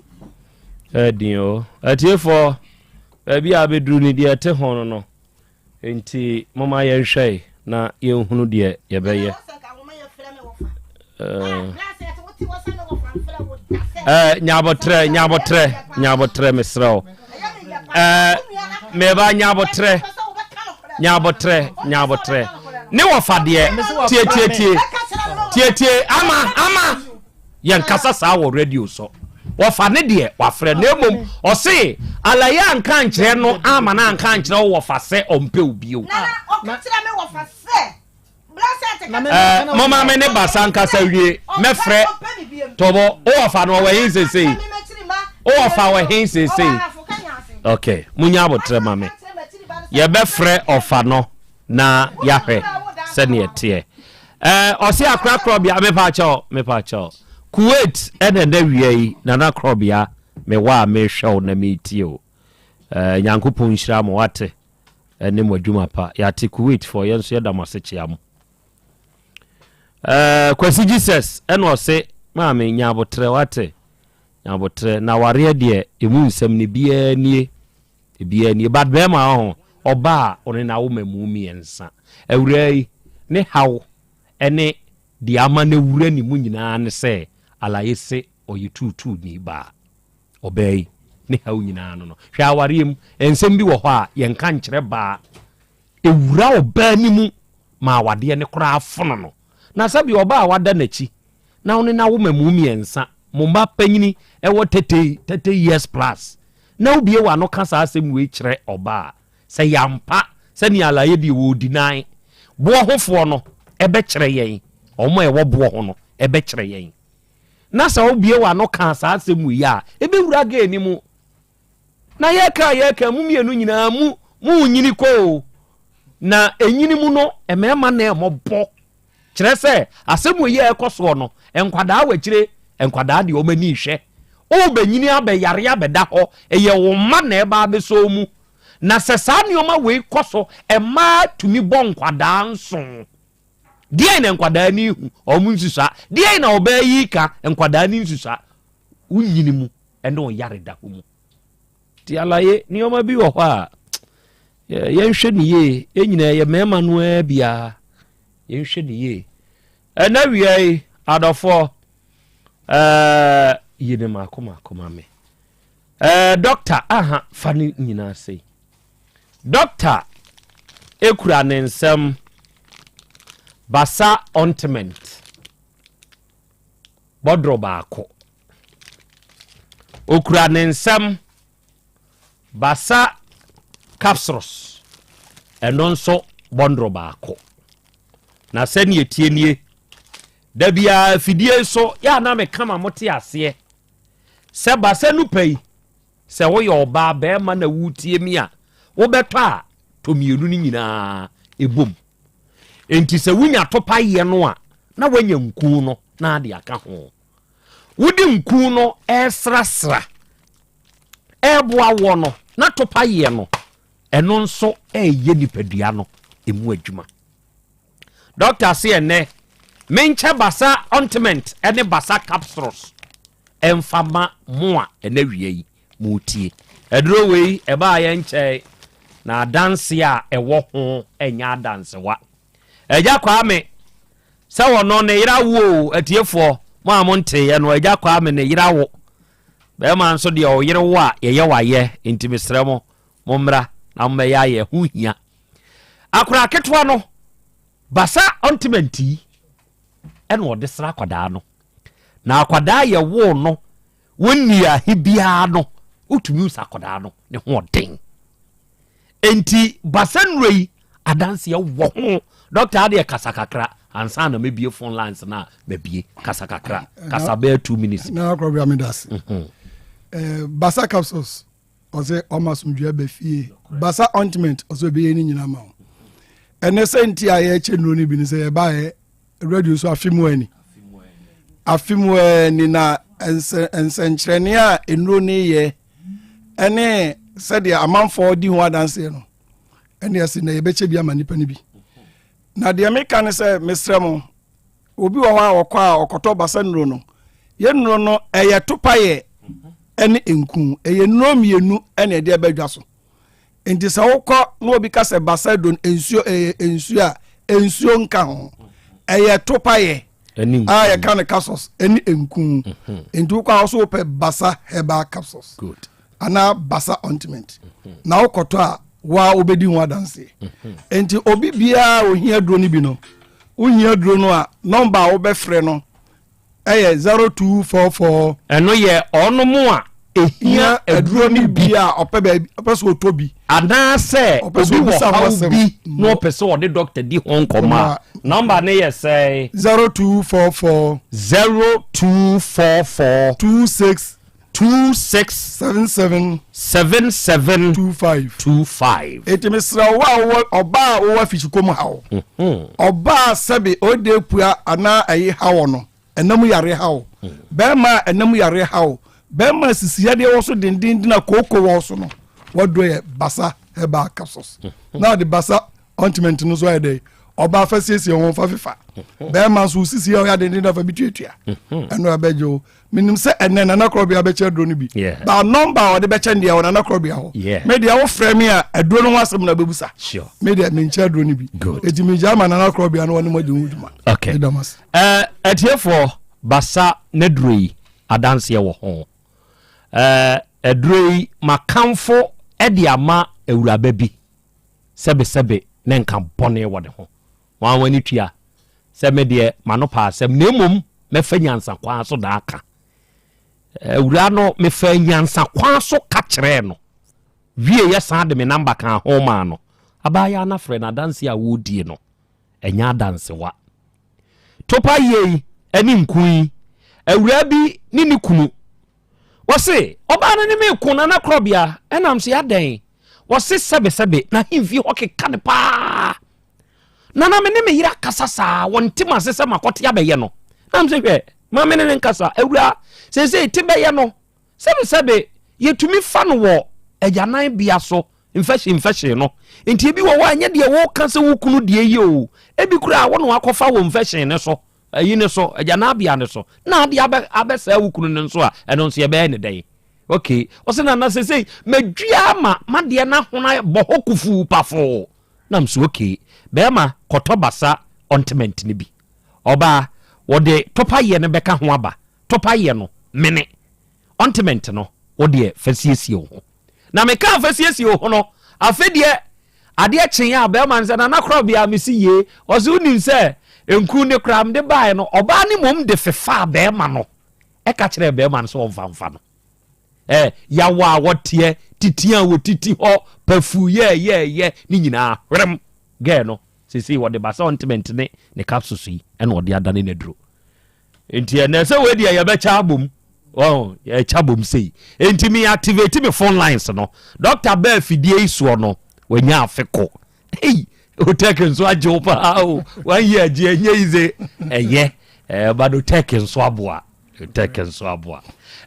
C: Ɛdin o. Atiefoɔ, baabi a abɛduru ni deɛ ɛte ho no no. Nti moma yɛnhwɛ na yɛnhunu deɛ yɛbɛyɛ. Eh, nyabotrɛ, nyabotrɛ, nyabotrɛ, mesrɛ wo. Eh, meba nyabotrɛ, nyabotrɛ, nyabotrɛ. Ne wɔfa deɛ, tie tie tie, tie tie, ama, ama. Yɛnkasa saa wɔ radio so. Wɔfa ne deɛ wafrɛ na mmom ɔse alaye anka nkyerɛ no ama no anka nkyerɛ wo wɔfa sɛ ɔmpɛ wo bio.
O: Nana ɔka kyerɛ me wɔfa sɛ
C: Eh, moma me ne basa nkasa wie mɛfrɛ tɔbɔ wowɔfa no ɔwɔ he sesei wowɔfa wɔ he sesei ok munya abotrɛ ma me yɛbɛfrɛ ɔfa no na yɛahwɛ sɛneɛ teɛ eh, ɔse akora korɔbea mepa kyɛw mepa kyɛw kuwait ɛna ɛnɛ wia yi nana korɔbea mewɔ a mehwɛ wo na metie o eh, nyankopɔn nhyira mo wate ne mo adwuma pa. Yɛate Kuwait foɔ, yɛn nso yɛda mo ase kyea mo. Eh, Kwasi Jesus ɛna ɔse maame nya abotrɛ wate nya abotrɛ na awareɛ deɛ emu nsɛm no biara nie ebiara nie but bɛrima ɔho ɔbaa ɔne na awo mamu mmiɛnsa awuraa yi ne haw ɛne deɛ ama no awura ne mu nyinaa ne sɛ alaye se ɔyɛ tuutuuni baa Ɔbaa yi ne haw nyinaa no no. Hwɛ awareɛ mu, nsɛm bi wɔ hɔ a yɛnka nkyerɛ baa. Ɛwura ɔbaa no mu ma awadeɛ no koraa fono no. Na sɛdeɛ ɔbaa a wada n'akyi na wo ne no awo mmamu mmiɛnsa, mo mma panyini wɔ 30, 30 years plus, na wobue w'ano ka saa asɛm wei kyerɛ ɔbaa a, sɛ ɛyɛ ampa sɛnea alaye deɛ wɔredi nan boɔ hofoɔ no ɛbɛkyerɛ yɛn, wɔn a ɛwɔ boɔ ho no ɛbɛkyerɛ yɛn. Na sɛ wobue w'ano ka saa asɛm wei a, ɛbɛwura gay no mu. Na yɛka a yɛka mu mmienu nyinaa mu mu nyini kɔ o. Na ɛnyini mu no, mmarima na ɛmɔbɔ. Kyerɛ sɛ, asɛm wei a ɛkɔ soɔ no, nkwadaa wɔ akyire, nkwadaa deɛ wɔn ani hwɛ. Wobɛnyini abɛyare abɛda hɔ, ɛyɛ wo mma na ɛba abɛsɔ mu. Na sɛ saa nneɛma wei kɔ so, mmaa tumi bɔ nkwadaa nso. Deɛn na nkwadaa ni hu? Wɔn nsusua. Deɛn na ɔbaa yi ka? Nkwadaa ni nsusua. Wonyini mu ɛne ɔyare da hɔ mu. Ti alaye nneɛma bi wɔ hɔ a yɛnhwɛ ne yie. Yɛn nyinaa yɛ mmarima no ara biara. Yɛnhwɛ ne yie. Ɛna wia yi adɔfoɔ ɛɛ yi ne mako mako ma me. Ɛɛ dɔkta aha fa ne nyinaa sei. Dɔkta ekura ne nsam. Basa ointment bɔdoro baako. Okura ne nsam Basa capsules ɛno nso bɔndoro baako. Na sɛnea ɛtie nie, da biara afidie so yɛ a na meka ma mote aseɛ sɛ basa nupa yi sɛ woyɛ ɔbaa bɛrima na wotie mi a wobɛtɔ a tɔ mmienu no nyinaa ɛbom. Enti sɛ wonya topa yɛ no a na woanya nku no na ade aka ho. Wode nku no ɛresrasra ɛreboa woɔ no na topa yɛ no ɛno nso ɛreyɛ nipadua no ɛmu adwuma. Dɔkta se ɛnɛ menkyɛ basa ointment ɛne basa capsules ɛmfa ma mo a ɛnɛ wia yi motie. Aduro wei ɛbaa yɛ nkyɛe na adanse a ɛwɔ ho ɛnyɛ adansewa. Agya Kwame sɛ ɔno ne yera wo o, atiefoɔ mo a monteeɛ no, Agya Kwame ne yera wo. Bɛrima nso deɛ ɔyere wo a yɛyɛ wayɛ, nti mesrɛ mo mommra na mommɛyɛ ayɛ, ho hia. Akwadaa ketewa no basa ɔntema ntii ɛna ɔde sra akwadaa no. Na akwadaa yɛ woo no wɔnni ahe biara no wotumi hu sɛ akwadaa no ne ho ɔden. Enti basa nnuro yi adanseɛ wɔ ho. Dɔkta adeɛ kasa kakra ansa na mɛbie phone lines no a mabie. Kasa kakra, kasa bɛyɛ 2 minutes.
H: Na akɔrɔ bi ameda ase. Eh, basa capsules ɔsɛ ɔma asomdwoeɛ ba fie. Basa ointment ɔsɛ ɔbɛyɛ ne nyinaa ma wo. Ɛnɛ sɛ nti a yɛkyɛ nnuro no bi ne sɛ yɛbaeɛ radio so afe mu ani. Afe mu ani na nsɛnkyerɛnne a nnuro no yɛ ɛne sɛdeɛ amanfoɔ di ho adanseɛ no ɛne ɛse na yɛbɛkyɛ bi ama nnipa no bi. Na deɛ meka ne sɛ mesrɛ mo, obi wɔ hɔ a ɔkɔ a ɔkɔtɔ basa nnuro no, yɛ nnuro no ɛyɛ topayɛ ɛne nku, ɛyɛ nnuro mmienu ɛne ɛde ɛbɛ dwa so. Nti sɛ wokɔ na obi ka sɛ basa don nsuo, ɛyɛ nsuo a nsuo nka ho, ɛyɛ topayɛ a yɛka no capsules ɛne nku. Nti wokɔ a wɔso wopɛ basa herbal capsules anaa basa ointment na wokɔtɔ a waa wobɛdi ho adanseɛ. Nti obi biara ohia duro no bi no, wohia duro no a nɔmba a wobɛfrɛ no ɛyɛ 0244.
C: Ɛno yɛ ɔnom a ehia aduro no bi
H: a ɔpɛ baabi ɔpɛ sɛ ɔtɔ bi.
C: Anaasɛ obi wɔ haw bi na ɔpɛ sɛ ɔde dɔkta di ho nkɔmmɔ a, nɔmba no yɛ sɛn?
H: 0244.
C: 0244.
H: 26.
C: 26.
H: 77.
C: 77.
H: 25.
C: 25.
H: Eti mesrɛ wo a wowɔ ɔbaa a wowɔ afikyikɔ mu haw, ɔbaa sɛbe ɔde pua anaa ɛyi haw no, ɛnam yare haw, bɛrima a ɛnam yare haw, bɛrima sisi yadeɛ wɔ so dendenden a kooko wɔ so no, waduro yɛ basa herbal capsules. Na ɔde basa ointment no nso ayɛ dɛ, ɔbaa fa siesie ho fa fifa, bɛrima nso sisi yɛ ɔyɛ dendenden afa bi tuatua, ɛno ɛbɛgye wo. Menim sɛ ɛnɛ Nana Korɔbea bɛkyɛ aduro no bi. Ba nɔmba a ɔde bɛkyɛ no deɛ wɔ Nana Korɔbea hɔ. Me deɛ wofrɛ me a aduro no ho asɛm na bɛbusa. Me deɛ menkyɛ aduro no bi. Eti megya ama Nana Korɔbea no wɔne mo adi ho dwuma.
C: Okay. Meda mo ase. Eh, atiefoɔ, basa n'aduro yi adanseɛ wɔ ho. Eh, aduro yi makamfo de ama awuraba bi sɛbesɛbe ne nka bɔne wɔ ne ho. Wɔn a wɔn ani tua sɛ me deɛ m'ano pa asɛm na mmom mɛfa nyansa kwan so na aka. Awuraa no mefaa nyansa kwan so ka kyerɛɛ no wie yɛ san de me namba kaa ho maa no. Abaayaa no afrɛ no adanse a wɔredie no ɛnyɛ adansewa. Topa yei ne nku yi awuraa bi ne ne kunu wɔse ɔbaa no ne me ko nana korɔbea ɛnam so yɛadɛn wɔse sɛbesɛbe na ahemfie hɔ keka no paa na na me ne me yere akasa saa wɔnte m ase sɛ makɔte abɛyɛ no na m sɛ hwɛ ma me ne ne nkasa awura seesei te bɛyɛ no sɛbesɛbe yɛtumi fa no wɔ agyanan bea so mfɛhye mfɛhye no nti ebi wɔ hɔ a ɛnyɛ deɛ wɔka sɛ wo kunu deɛ yie o ebi koraa wo na wakɔfa wɔ mfɛhye ne so ayi ne so agyanabea ne so na adeɛ abɛ abɛsɛe wo kunu no nso a ɛno nso yɛbɛyɛ ne dɛn okay ɔsɛ na na sesei madua ama madeɛ no ahono bɔ hɔ kufuu pafoo na mso okay bɛrima kɔtɔ basa ɔntiment no bi ɔbaa wɔde topa yɛ no bɛka ho aba topa yɛ no mene ɔntiment no wodeɛ fa siesie wo ho na mekaa fa siesie wo ho no afe deɛ Adeɛ kyeeɛ a bɛrima no sɛ, Nana Korɔbea, mese yee. Ɔse, wonim sɛ Nku ne koraa mede baeɛ no, ɔbaa no mmom de fefaa bɛrima no, ɛka kyerɛɛ bɛrima no sɛ ɔmfa mfa no. Ɛ yaw a wɔteɛ, titi a wɔtiti hɔ, pafuu yɛɛyɛɛyɛ ne nyinaa hwerem. Gɛɛ no, seesei wɔde ba sɛ ɔntement ne ne capsules yi ɛna ɔde adane n'aduro. Nti ɛnɛ sɛ wei deɛ yɛbɛkyɛ abom. Wɔn yɛkyɛ abom sei. Nti me activate me phone lines no. Doctor bɛɛ fidie yi soɔ no, wanya afe ko. Hey, Otek nso agye wo paa o. One year agye ɛnyɛ yize. Ɛyɛ, ɛɛ, but Otek nso aboa. Otek nso aboa.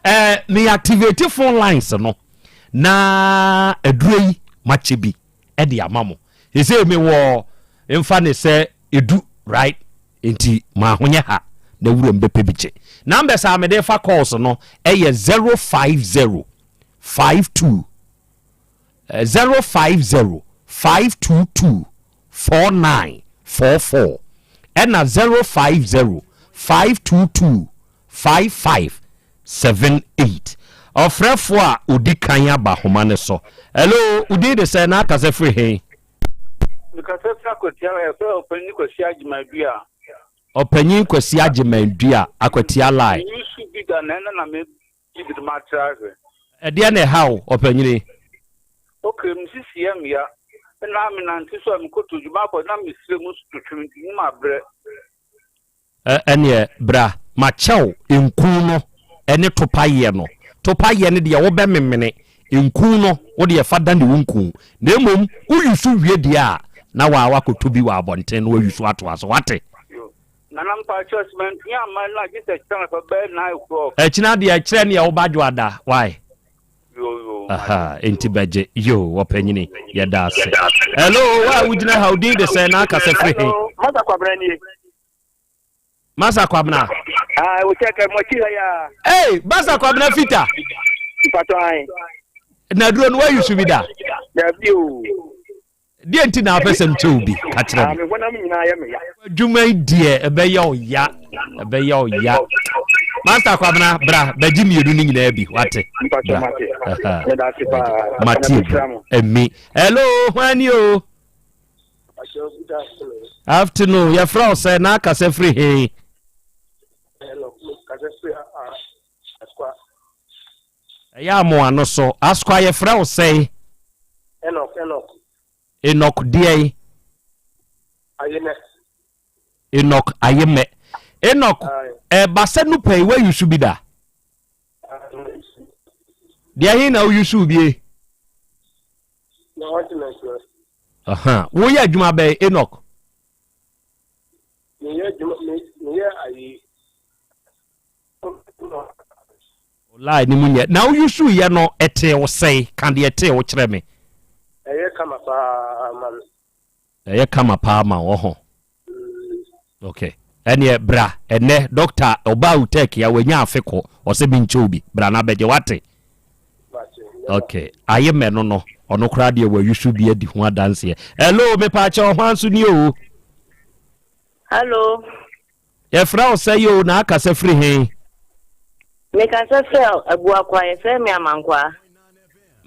C: Ɛɛ, me activate phone lines no na aduro yi makyɛ bi ɛde ama mo. Sese me wɔ mfa ne sɛ edu right nti ma ahonyɛ ha na wuram bɛpɛ bi gye. Numbers a mede fa calls no ɛyɛ 050 52 050 522 4944 ɛna 050 522 5578. Ɔfrɛfoɔ a ɔdi kan aba homa no so. Hello, wo din de sɛn na akasa firi he?
Q: Mekasa firi Akwatia, yɛfrɛ ɔpanyin Kwasi Agyeman Dua.
C: Ɔpanyin Kwasi Agyeman Dua, Akwatia line.
Q: Menyi su bi da na ɛna na me gye bi de matra ahwɛ.
C: Ɛdeɛn na ɛha wo, ɔpanyini?
Q: Ok, me sisi yɛ me ya, ɛna me nante so a me kɔtɔ dwuma akɔ na me srɛ mu nso twetwe me nti mu mabrɛ.
C: Ɛ, ɛneɛ bra, makyɛ wo nku no ne topayeɛ no. Topayeɛ no deɛ wobɛmemene, nku no wo deɛ fa dane wo nku. Na mmom woyusu wie deɛ a, na waa woakɔtɔ bi wɔ abɔnten na woayusu atoa so, woate?
Q: Yo. Nana mpakyɛw sɛ mantumi amma no a gye sɛ kyena anɔpa bɛyɛ 9 o'clock.
C: Ɛkyena deɛ kyerɛ neɛ woba dwoada why?
Q: Yo yo.
C: Aha enti bɛgye yo ɔpanyini yɛda ase. Hello wo a wogyina ha wo din de sɛn na akasa firi he?
R: Hello Masa Kwabena nie.
C: Masa Kwabena.
R: Ah wo kyɛ kɛ mo akyi ha ya.
C: Hey Masa Kwabena Fita.
R: Mpatɔ an.
C: Na duro no wayi so bi da?
R: Dabi o.
C: Deɛ nti na apɛ sɛ mekyɛ wo bi ka kyerɛ me.
R: Ah, me honam nyinaa yɛ me ya.
C: Adwuma yi deɛ ɛbɛyɛ ɔya ɛbɛyɛ ɔya. Master Kwabena bra bɛgye mmienu no nyinaa bi wate.
R: Bra.
C: Mate ebu ɛmi. Hello hwan ni o. Afternoon yɛfrɛ wo sɛ na akasa firi he. Ɛyɛ amoa no so. Askwa yɛfrɛ wo sɛn?
R: Enoch, Enoch.
C: Enoch deɛn?
R: Ayemɛ.
C: Enoch Ayemɛ. Enoch, ɛba sɛ no pɛi woayusu bi da? Deɛ he na woyusu bie?
R: Na ointment no.
C: Aha, woyɛ adwuma bɛn Enoch?
R: Meyɛ adwuma, meyɛ ayi.
C: Lie ne mu nyɛ. Na wo use yɛ no ɛtee wo sɛe? Ka deɛ ɛtee wo kyerɛ me.
R: Ɛyɛ kama paa ma me.
C: Ɛyɛ kama paa ma wo ɔho. Ok ɛneɛ bra ɛnɛ doctor ɔbaa wo tech ya wanya afe kɔ ɔsɛ me nkyɛ wo bi bra na bɛgye wate. Ok aye mɛ no no ɔno koraa deɛ wa use bi adi ho adanseɛ. Hello mepaakyɛ ɔhwan so nie o.
S: Hello.
C: Yɛfrɛ wo sɛi o na akasa firi he?
S: Mekasa firi Abuakwa, yɛfrɛ me Amankwaa.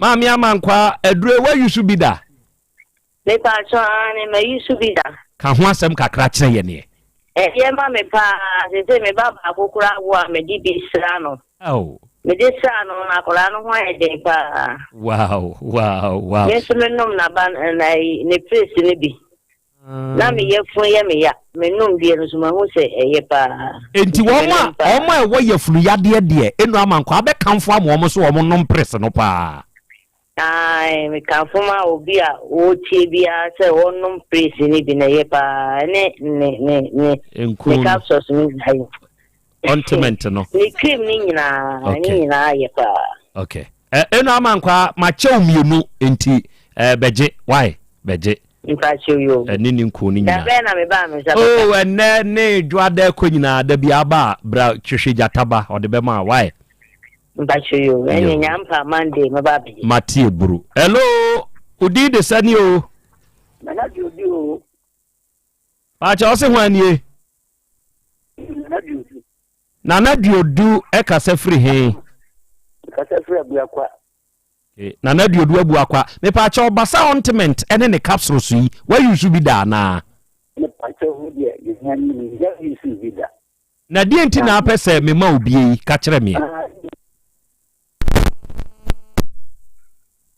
C: Maame Amankwaa, aduro yi woayusu bi da?
S: Mepaakyɛw, aane, mayusu bi da.
C: Ka ho asɛm kakra kyerɛ yɛn ɛ.
S: Ɛyɛ ma me paa, seesei me ba baako koraa awo a mede bi sra no.
C: Ao.
S: Mede sraa no no, akwadaa no ho ayɛ den paa.
C: Wow, wow, wow.
S: Me nso menom n'aba, ne paste no bi. Na me yafunu yɛ me ya. Menom deɛ no nso mahu sɛ ɛyɛ paa.
C: Enti wɔn a wɔn a ɛwɔ yafunu yadeɛ deɛ, enu ama nkwa abɛkamfo ama wɔn so wɔn nom press no paa.
S: Ae, mekamfo ma obi a ɔretie biara sɛ ɔnnom press no bi na ɛyɛ paa. Ɛne ne ne ne ne capsules no nyinaa yɛ.
C: Ointment no.
S: Ne cream no nyinaa, ne nyinaa yɛ paa.
C: Okay. Enu ama nkwa makyɛw mmienu nti bɛgye why bɛgye.
S: Mpakyɛw yoo.
C: Ɛne ne nkuo no nyinaa.
S: Da bɛn na me ba a me nsa bɛka.
C: Oh ɛnɛ ne dwoada ɛkɔ nyinaa da bi aba a bra hwehwɛ gyata ba ɔde bɛma a why.
S: Mpakyɛw yoo ɛne nya mpa Monday mɛba abɛgye.
C: Mate eburu. Hello odin de sɛ ni o.
R: Nana di odi o.
C: Pakyɛ ɔse hwan nie.
R: Nana di odu.
C: Nana Duodu ɛkasa firi he?
R: Kasa firi Abuakwa.
C: Nana Duodu Abuakwa, mepaakyɛw basa ointment ɛne ne capsules yi, wa use bi da anaa?
R: Pakyɛw me deɛ yɛnya ne mennya use bi da.
C: Na deɛ nti na apɛ sɛ mema wo bie yi, ka kyerɛ meɛ.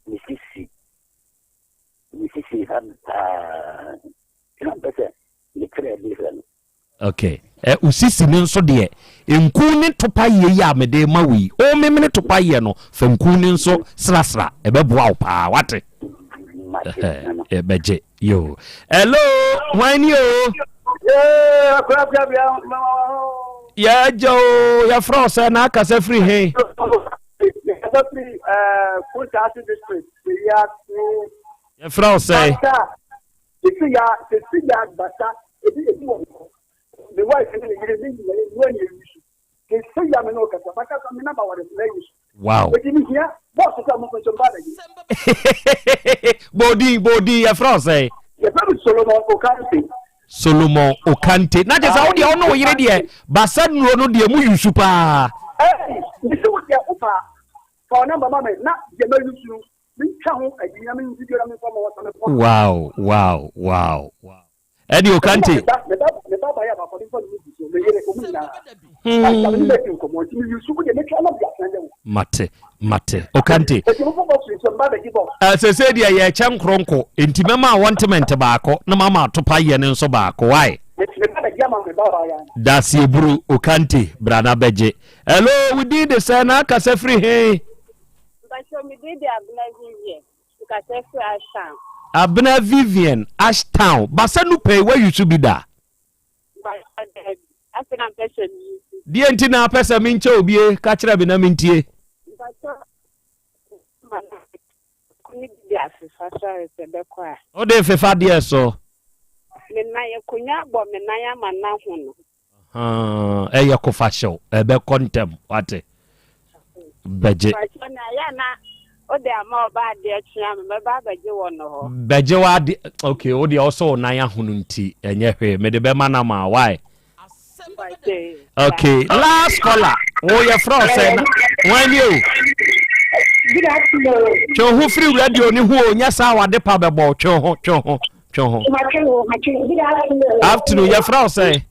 R: Me sisi, me sisi ha me paa, nti na mpɛ sɛ me kyerɛ bi hwɛ no.
C: Ok, ɛ wo sisi no nso deɛ, nku ne topa yɛ yi a mede ma wo yi, wo memene topa yɛ no, fa nku no nso srasra, ɛbɛboa wo paa, wate? Ɛhɛ, bɛgye, yo. Hello, hwan ni o? Yɛagya o, yɛfrɛ wo sɛ na akasa firi he? Yɛfrɛ wo sɛ? Wow. Bodin, bodin, yɛfrɛ wo sɛ?
R: Yɛfrɛ me Solomon Okante.
C: Solomon Okante. Na kyerɛ sɛ wo deɛ wo ne wo yere deɛ basa nnuro no deɛ mu yusu paa.
R: Ɛɛ, mesi wo deɛ wo paa. Fa wo namba ma me na deɛ ma yusu no, mentwa ho ayi na me video na memfa ma wɔ sa me kɔ.
C: Wow, wow, wow, wow. Ɛde Okante.
R: Me ba, me ba, me ba ba yɛ abafa me fa no mu gu so, me yere, ɔmu nyinaa. Asa me ne bɛdi nkɔmmɔ nti me yusu wo deɛ metwa na de asɛn dɛ wo.
C: Mate, mate. Okante.
R: Eti mo fɔ box nso mba bɛgye box.
C: Uh, sese deɛ yɛkyɛ nkoronko nti mɛma wɔntement baako na mama atopa yɛ no nso baako wae.
R: Me ba bɛgye ama me ba ba ya.
C: Daseɛburu Okante bra na bɛgye. Hello, wo din de sɛ na akasa firi he?
T: Mpakyɛw me din de Abena Vivian. Mekasa firi Ashtown.
C: Abena Vivian, Ashtown. Basa nu pɛi woayusu bi da?
T: Mpakyɛw daabi. Afei na mpɛ sɛ me yusu.
C: Deɛ nti na apɛ sɛ menkyɛ obie ka kyerɛ me na mentie.
T: Mpakyɛw ma na ko ne bi de afefa so ayɛ sɛ bɛkɔ a.
C: Wode fefa deɛ so?
T: Me nan akonwa abɔ me nan ama no ahono.
C: Ahaa, ɛyɛ kofa hyew, ɛbɛkɔ ntɛm, wate. Bɛgye.
T: Mpakyɛ na ɛyɛ na wode ama ɔba adeɛ kyea me, mɛba abɛgye wɔ no hɔ.
C: Bɛgye w'ade, okay, wo deɛ ɔsɔ wo nan ahono nti, ɛnyɛ hwee, mede bɛma no ama, why? Okay, last caller, wo yɛ frɛ sɛ na, wɔn ni o.
T: Good afternoon.
C: Twe ho firi radio ni ho o, nyɛ saa wade pa bɛbɔ, twe ho, twe ho. Twe ho. Afternoon, yɛfrɛ wo sɛn?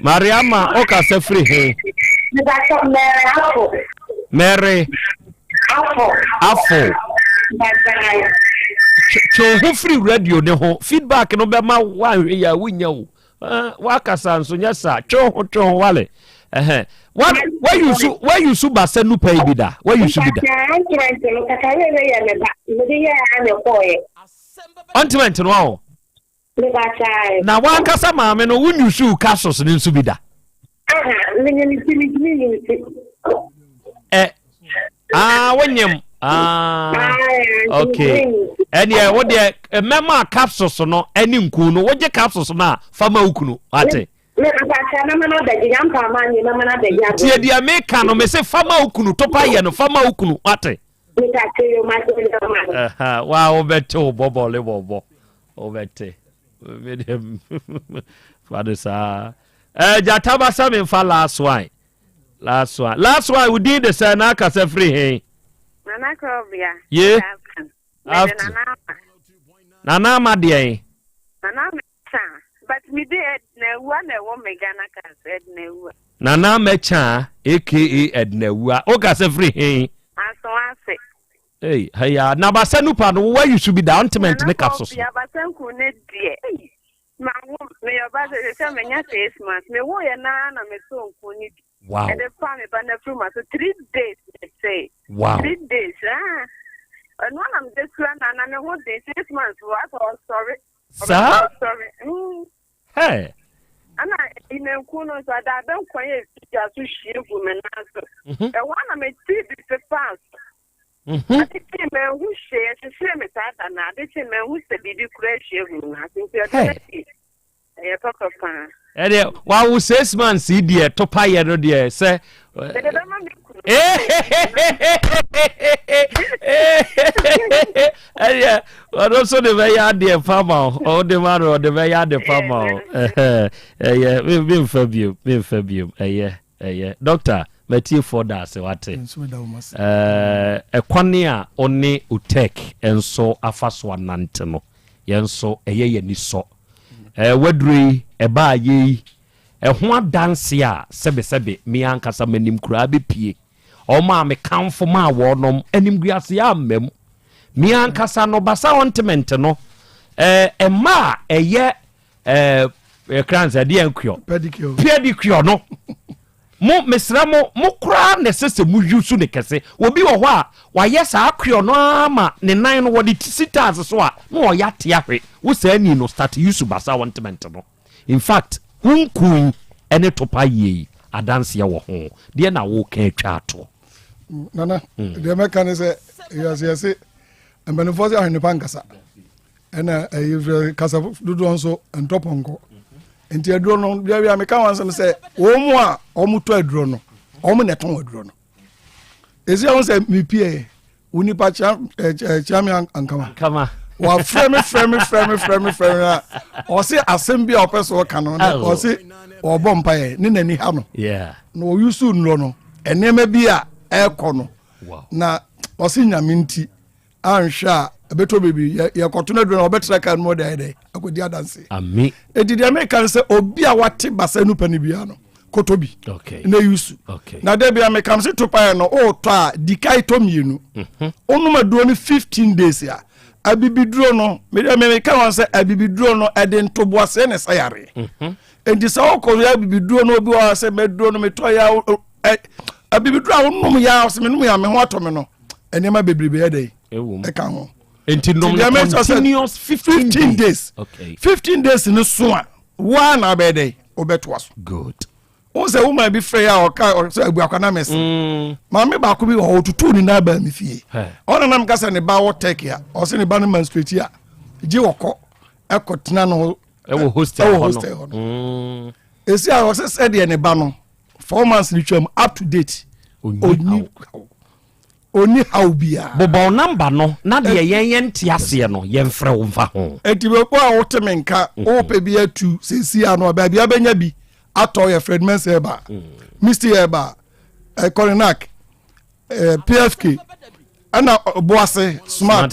C: Mariama, wokasa firi he? Mary Afo. Twe ho firi radio ne ho. Feedback no bɛma woanhwɛ yɛ a wonya o. Ah, wakasa nso nyɛ saa. Twe ho twe ho wale. Ɛhɛn. Wa wayusu wayusu basa nupa yi bi da. Wayusu bi da.
T: Ointment no kakari ne yɛ me ba. Me de yɛ a na ɛkɔɔyɛ.
C: Ointment no awo.
T: Me ba kyae.
C: Na wankasa maame no wonyusu capsules no nso bi da.
T: Aha, me nyɛ me ti me ntumi nyusu.
C: Ɛ Ah, wonyem. Ah, okay. Ɛneɛ wo deɛ mɛma capsules no ɛne nku no wogye capsules no a fa ma wo kunu ate. Tie deɛ meka no mese fa ma wo kunu topa yɛ no fa ma wo kunu ate. Wa wobɛte wo bɔbɔle bɔbɔ wobɛte medeɛ fa no saa. Gyata ba sɛ memfa last one. Last one. Last one, wo din de sɛ na akasa firi he?
T: Nana Krɔbea.
C: Ye.
T: After. Nana Ama.
C: Nana Ama deɛn?
T: Nana Ama Kya. But me de Edna Awua na ɛwɔ me Ghana card so Edna Awua.
C: Nana Ama Kya aka Edna Awua. Wo kasa firi he?
T: Asoase.
C: Hey, heya. Na basa nupa no wo ayusu bi da ointment ne capsules.
T: Nana Krɔbea basa nku ne deɛ. Hey. Mawo, meyɛ ɔbaa sɛ sɛ manya six months. Mewoeɛ no ara na metoo nko no bi.
C: Wow.
T: Ɛde faa me ba no afuru ma so three days metee.
C: Wow.
T: Three days. Ah. Ɛno na mede sura na na ne ho den six months wɔ asɛ ɔsɔre.
C: Saa?
T: Ɔsɔre. Mm.
C: Hey.
T: Ana nku no nso ada abɛnkwan yɛ esi gya so hwie gu me nan so.
C: Mhm.
T: Ɛhɔ na metee bi pepaa so.
C: Mhm.
T: Ade kyee manhu hwee, ɛhyehyee me saa da no. Ade kyee manhu sɛ biribi koraa ahwie agu me nan ase. Nti ɛda no adi, ɛyɛ papa paa.
C: Ɛdeɛ wawo six months yi deɛ topa yɛ no deɛ sɛ.
T: Mede bɛma me kunu.
C: Ɛdeɛ ɔno nso de bɛyɛ adeɛ pa ma wo ɔde ma no ɔde bɛyɛ ade pa ma wo ɛyɛ memfa biom memfa biom ɛyɛ. Ɛyɛ. Doctor, m'atiefoɔ da ase, wate. Ɛɛ, ɛkwane a wo ne Utek nso afa so anante no, Yɛn nso ɛyɛ yɛn ani sɔ. Ɛɛ waduro yi ɛbaa yɛ yi ɛho adanse a sɛbesɛbe me ankasa m'anim koraa bɛpue. Wɔn a mekamfo maa wɔnom animguaseɛ amma mu. Me ankasa no basa ointment no ɛɛ ɛma a ɛyɛ ɛɛ yɛkra nsɛ ɛdeɛ nkuɔ
H: Pedicure.
C: Pedicure no. Mo, mesrɛ mo, mo koraa na ɛsɛ sɛ mo use no kɛse. Obi wɔ hɔ a, wayɛ saa cure no ara ma ne nan no wɔde si tiles so a, na ɔyɛ ate ahwe. Wo saa ni no, start use basa ointment no. In fact, wo nku yi ne topa yie yi, adanseɛ wɔ ho. Deɛ na woka atwa atoɔ?
H: Nana, deɛ mɛka ne sɛ, wiase yɛse, mpanimfoɔ sɛ ahwene pa nkasa. ɛna ɛyi fɛ kasa dodoɔ nso ntɔ pɔnkɔ nti aduro no bia bia meka wɔn asɛm sɛ wɔn mu a wɔn tɔ aduro no wɔn na ɛtɔn aduro no esi ahun sɛ mepie wo nipa kyia ɛɛ kyia mi ankama wafrɛ me frɛ me frɛ me frɛ me frɛ me a ɔsi asɛm bi a ɔpɛ so ɔka no ɔsi ɔbɔ mpa yɛ ne n'ani ha no na ɔyusu nnuro no nneɛma bi a ɛɛkɔ no na ɔsi nyame nti. anhwɛ a ɛbɛtɔ baabi yɛkɔto no aduro na ɔbɛtra kaa no mu ɔde ayɛ dɛ akɔdi adanse
C: ami
H: enti deɛ meka no sɛ obi a wate basa nu pɛ no biara no kɔtɔ bi na yusu na da bia meka m sɛ topaeɛ no wotɔ a di kae tɔ mmienu mhm. wonom aduro no 15 days a abibiduro no mede meka wɔn sɛ abibiduro no ɛde ntoboaseɛ ne sa yareɛ mhm. enti sɛ wokɔ yɛ abibiduro no obi wɔ sɛ mɛduro no metɔ yɛ abibiduro a wonom yɛ a sɛ menom yɛ a me ho atɔ me no nneɛma bebrebe yɛ dɛ ɛka ho
C: nti nom no continuous
H: 15 days okay. 15 days no so a woa na abɛyɛ dɛ wobɛtoa so
C: good
H: wo sɛ wo maa bi frɛ yɛ a ɔka sɛ abuakwa na mɛse mm. maame baako bi wɔ ɔtutu ne nan baa me fie ɔna nam ka sɛ ne ba wɔ turkey a ɔsɛ ne ba no menstruate a gye wɔkɔ ɛkɔ tena no
C: ɛwɔ hostel
H: hɔ no mm. ɛsi a ɔsɛ sɛdeɛ ne ba no four months ni twam up to date ɔnyi ɔni haw biara.
C: Bobɔ wo number no na deɛ yɛn yɛn nte aseɛ no yɛn frɛ wo nfa ho.
H: Eti bɛkɔ a wote me nka mhm. wopɛ bi atu sɛsi ano a baabi abɛnya bi atɔ yɛ Fred Mensah ɛba mm. Misty ɛba eh, Kɔrenak eh, PFK ɛna boase smart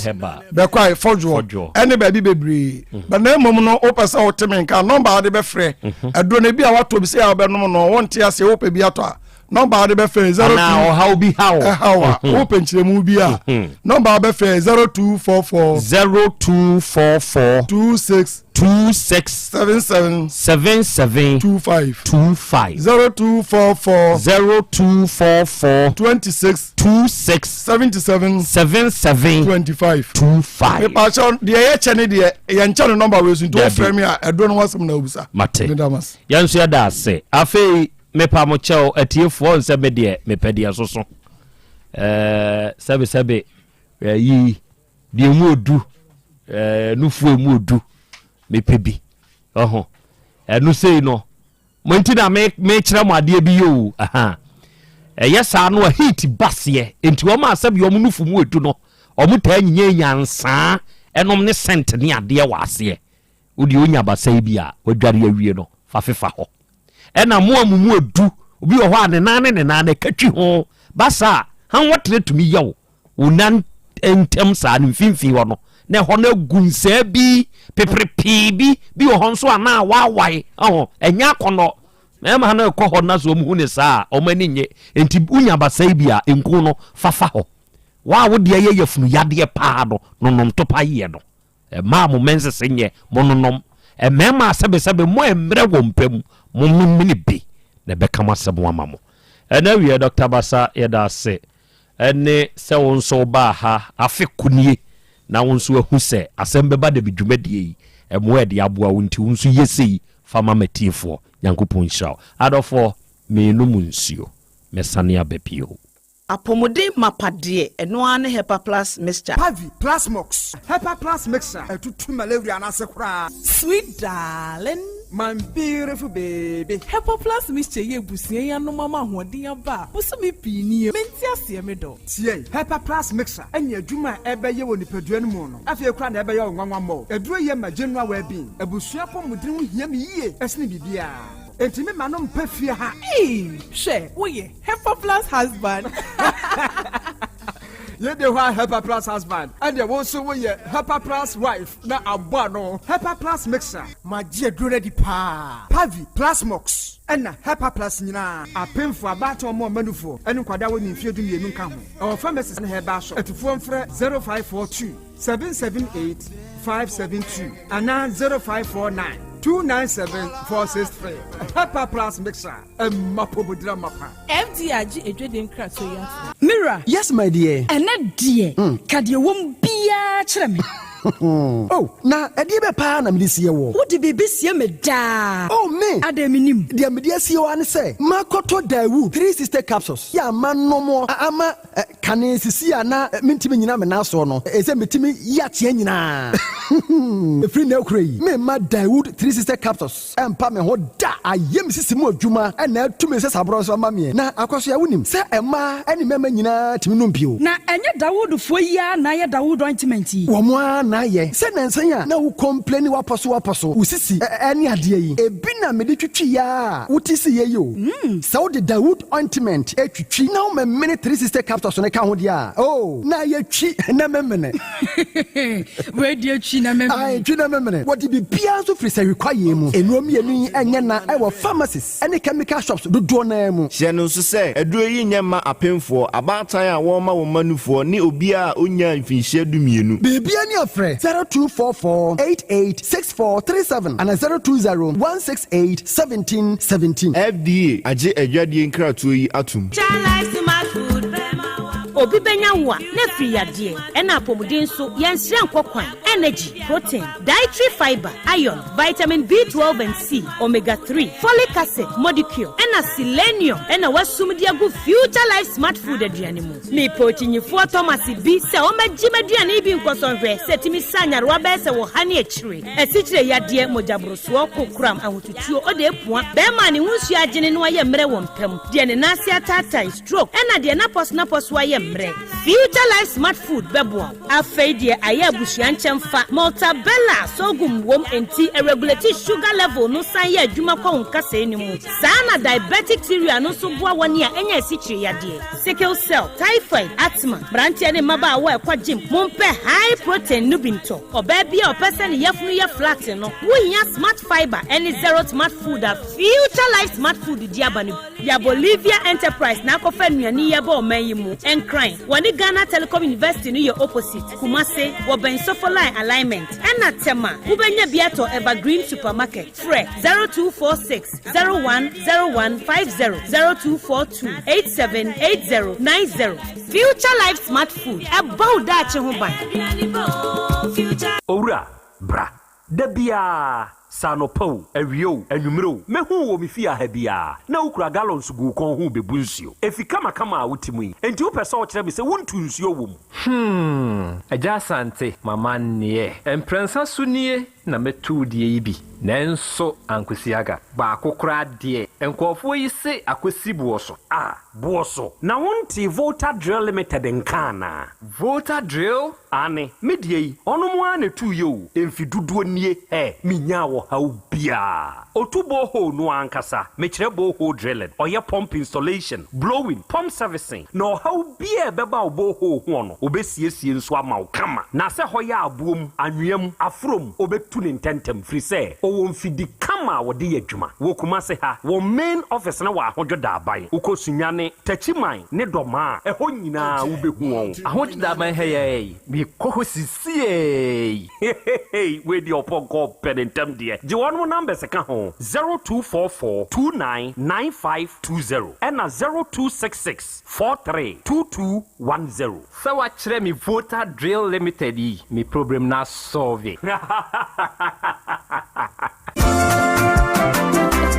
H: bɛkwae fɔdwoɔ ɛne baabi bebree mm. but na mmom no wopɛ sɛ wote me nka nɔmba a wode bɛfrɛ mhm. ɛduro no bi a watɔ bi sɛ a wobɛnom no wonte aseɛ wopɛ bi atɔ a nɔmba a wode bɛfrɛ zero two
C: ɔhaw bi haw
H: ɛhaw a mhm. wopɛ nkyerɛmu bi a mhm. nɔmba a wobɛfrɛ 0244
C: 0244
H: 26
C: 26
H: 77
C: 77
H: 25
C: 25
H: 0244
C: 0244
H: 26
C: 26
H: 77
C: 77
H: 25
C: 25.
H: Mepaakyɛw deɛ yɛ kyɛ ne deɛ yɛn kyɛ no nɔmba wei so nti wofrɛ me a ɛduro no wasɛm na obisa.
C: Mate. Yɛn nso yɛda ase. Afei mepa mo kyɛw atiefoɔ nsɛ me deɛ mepɛ deɛ soso. Ɛɛ sɛbesɛbe ɛyi deɛ mu odu ɛɛ nufuo emu odu mepɛ bi ɔho ɛno sei no Mo nti na me mekyerɛ mo adeɛ bi yɛ o ahaa ɛyɛ saa no a heat ba seɛ nti wɔn a sɛbi wɔn nufu mu edu no wɔn taa nyinya nyansaa ɛnom ne scent ne adeɛ wɔ aseɛ wodeɛ onya basa yi bi a wadware awie no fa fefa hɔ ɛna mo a mo mu edu obi wɔ hɔ a ne nan ne ne nan na ɛka twi ho basa a hanwɔtere tumi yɛ wo wo nan ntam saa no mfimfini hɔ no na ɛhɔ no agu nsaa bi peperepee bi bi wɔ hɔ nso a na awaawae ɔho ɛnyɛ akɔnnɔ mmarima no rekɔ hɔ na so wɔn hu ne saa a wɔn ani nye nti wonya basa yi bi a nku no fafa hɔ wa a wodeɛ yɛ yafunu yadeɛ paa no nonom topa yɛ no Mmaa mo mensese nyɛ mononom. Mmarima a sɛbesɛbe mo mmerɛ wɔ mpa mu, mo memene bi na ɛbɛka mo asɛm ama mo. Ɛna awieɛ Dɔkta Basa yɛda ase ɛne sɛ wo nso wobaa ha afe ko nie na wo nso ahu sɛ asɛm bɛba da bi dwumadie yi ɛmoa ɛde aboa wo nti wo nso yɛ sei fa ma matiefoɔ Nyankopɔn nhyira wo. Adɔfoɔ menom nsuo mɛsane aba bio.
G: Apɔmuden mapa deɛ, ɛno ara ne Hepa Plus Mixture.
I: Pavi, Plasmox, Hepa Plus Mixture, ɛtutu malaria no ase koraa.
U: Sweet darling.
I: My beautiful baby.
U: Hepa Plus Mixture yi abusua yi anom ama ahoɔden aba a bosome pii nie mente aseɛ me dɔ.
I: Tie, Hepa Plus Mixture ne adwuma a ɛbɛyɛ wɔ nipadua no mu no afei koraa na ɛbɛyɛ wo nwanwa mmɔ. Aduro yi yɛ ma general well-being. Abusua apɔmuden ho hia me yie sene biribiara. Enti me ma no mpɛ fie ha.
U: Eii hwɛ woyɛ Hepa plus husband.
I: Yei de hɔ a Hepa Plus husband, ɛnneɛ wo nso woyɛ Hepa Plus wife na abɔ ano. Hepa Plus mixer. Magye aduro no adi paa. Pavi, Plasmox, ɛna Hepa Plus nyinaa. Apemfoɔ, abaatan ɔmo ɔma nufoɔ, ɛne nkwadaa a wɔnni mfeɛ 12 nka ho. Ɛwɔ pharmacies ne herbal shop. Atufoɔ mfrɛ 0542 778 572 anaa 0549 297 463. Hepa Plus mixer, ɛma pomodira mapa.
U: FDA agye adwadie nkratoɔ yi atom.
K: Me wura.
H: Yes my dear.
K: Ɛnɛ deɛ, ka deɛ ɛwɔ mu biara kyerɛ me.
H: Oh, na ɛdeɛ bɛ paa na mede sie woɔ?
K: Wode biribi sie me daa.
H: Oh, me!
K: Adɛn mennim?
H: Deɛ mede asie wo ara ne sɛ, makɔtɔ Daewoo 360 capsules yi a manom ama kane sisi a na mentumi nnyina me nan soɔ no, ɛsɛ metumi yi akyea nyinaa. Ɛfiri nnɛ rekora yi, meremma Daewoo 360 capsules ɛmpa me ho da. Ayɛ me sisi mu adwuma na atu me nsasaborɔ nso ama meɛ. Na Akwasoa, wonim sɛ mmaa ne mmarima nyinaa tumi nom bio.
K: Na ɛnyɛ Dawoodfoɔ yi ara na ayɛ Dawood ointment yi?
H: Wɔn ara na ayɛ. Sɛ nnansa yi a na wo complaini w'apɔso w'apɔso, wo sisi ne adeɛ yi, ebi na mede twitwiiɛ ara a wote siiɛ yi o. Sɛ wode Dawood ointment twitwi na womemene 360 capsules no ka ho deɛ a, oh, na ayɛ twi na memene.
K: Wei deɛ twi na memene.
H: Ae, twi na memene. Wɔde biribiara nso firi sahwi kwaeɛ mu. Nnuro mmienu yi nyɛ na wɔ pharmacies ne chemical shops dodoɔ no ara mu.
D: Hyɛ no nso sɛ, aduro yi nyɛ mma apemfoɔ, abaatan a wɔrema wɔn mma nufoɔ ne obiara a ɔnnyaa mfinhyia dumienu.
H: Biribiara ni a frɛ 0244 88 6437 anaa 020 168 17 17.
D: FDA agye adwadie nkratoɔ yi atom.
J: Obi bɛnya wo a, na afiri yadeɛ, ɛna apɔmuden nso, yɛnsrɛ nkɔ kwan, energy, protein, dietary fibre, iron, vitamin B12 and C, omega 3, folic acid, modicure, ɛna selenium ɛna wasum de agu Future Life Smart Food aduane mu. Mepɛ okyinyifoɔ Thomas bi sɛ ɔmmɛgye m'aduane yi bi nkɔsɔ nhwɛ sɛ ɛtumi sa nyarewa bɛyɛ sɛ wɔ ha ne akyire, asikyire yadeɛ, mogyaborosoɔ, kokoram, ahotutuo, ɔde apua, bɛrima a ne ho nsuo agyene na wayɛ mmerɛ wɔ mpa mu, deɛ ne nan ase ataatae, stroke, ɛna deɛ n'apɔso-n'apɔso ayɛ mmerɛ. Future Life Smart Food bɛboa wo. Afei deɛ ayɛ abusua nkyɛmfa, Maltabella sorghum wom enti ɛregulate sugar level no san yɛ adwuma kɔ wo nkasɛɛ no mu. Saa na diabetic cereal no nso boa wɔn a anya asikyire yadeɛ, sickle cell, typhoid, asthma. Mmeranteɛ ne mmabaawa a ɛkɔ gym, mompɛ high protein no bi ntɔ. Ɔbaa bi a ɔpɛ sɛ ne yafunu yɛ flat no, wohia Smart Fibre ne Zero Smart Food a Future Life Smart Food de aba no bi. Ya Bolivia Enterprise na akɔfa nnuane yi aba ɔman yi mu. Nkran, wɔne Ghana Telecom University no yɛ opposite. Kumase, wɔbɛn Sofo Line Alignment. Ɛna Tema, wobɛnya bi atɔ Evergreen Supermarket. Frɛ 0246 01 01 50, 0242 87 80 90. Future Life Smart Food, ɛbɔ wo daakye ho ban.
C: Owura, bra. Da biara, sɛ anɔpa o, awia o, anwummere o, mɛhu wo wɔ me fie ha biara, na wokura gallons gu wo kɔn ho rebebu nsuo. Efi kamakama a wote mu yi, enti wopɛ sɛ wokyerɛ me sɛ wontu nsuo wɔ mu?
V: Hmm, Agya Asante, m'amanneɛ. Mprɛnsa so nie na mɛtu wo deɛ yi bi, nanso ankosi aga. Baako koraa deɛ, nkurɔfoɔ yi se akɔsi boɔ so.
C: Ah, boɔ so? Na wontee Volta Drill Limited nka anaa?
V: Volta Drill?
C: Aane, me deɛ yi, ɔnom ara na ɛtuiɛ o, mfe dodoɔ nie, hɛ, menyaa ɔhaw biara. Ɔtu borehole no ara ankasa, mekyerɛ borehole drilling, ɔyɛ pump installation, blowing, pump servicing, na ɔhaw biara a ɛbɛba wo borehole hoɔ no, ɔbɛsiesie nso ama wo kama. Na sɛ hɔ yɛ aboɔ mu, anwea mu, aforɔ mu, ɔbɛtu no ntɛntɛm, firi sɛ ɔwɔ mfidi kama a wɔde yɛ adwuma. Wɔ Kumase ha, wɔn main office no wɔ Ahodwo Daaban. Wokɔ Sunyani, Techiman ne Dɔmaa a, ɛhɔ nyinaa wobɛhu wɔn.
V: Ahodwo Daaban ha yi ara yi, mekɔ hɔ sisiei.
C: Hehehe wei deɛ ɔpɔnkɔ ɔpɛ ne ntɛm deɛ. Gye wɔnom numbers ka ho, 0244 29 9520 ɛna 0266 43 2210.
V: Sɛ wakyerɛ me Volta Drill Limited yi, me problem no asɔlve.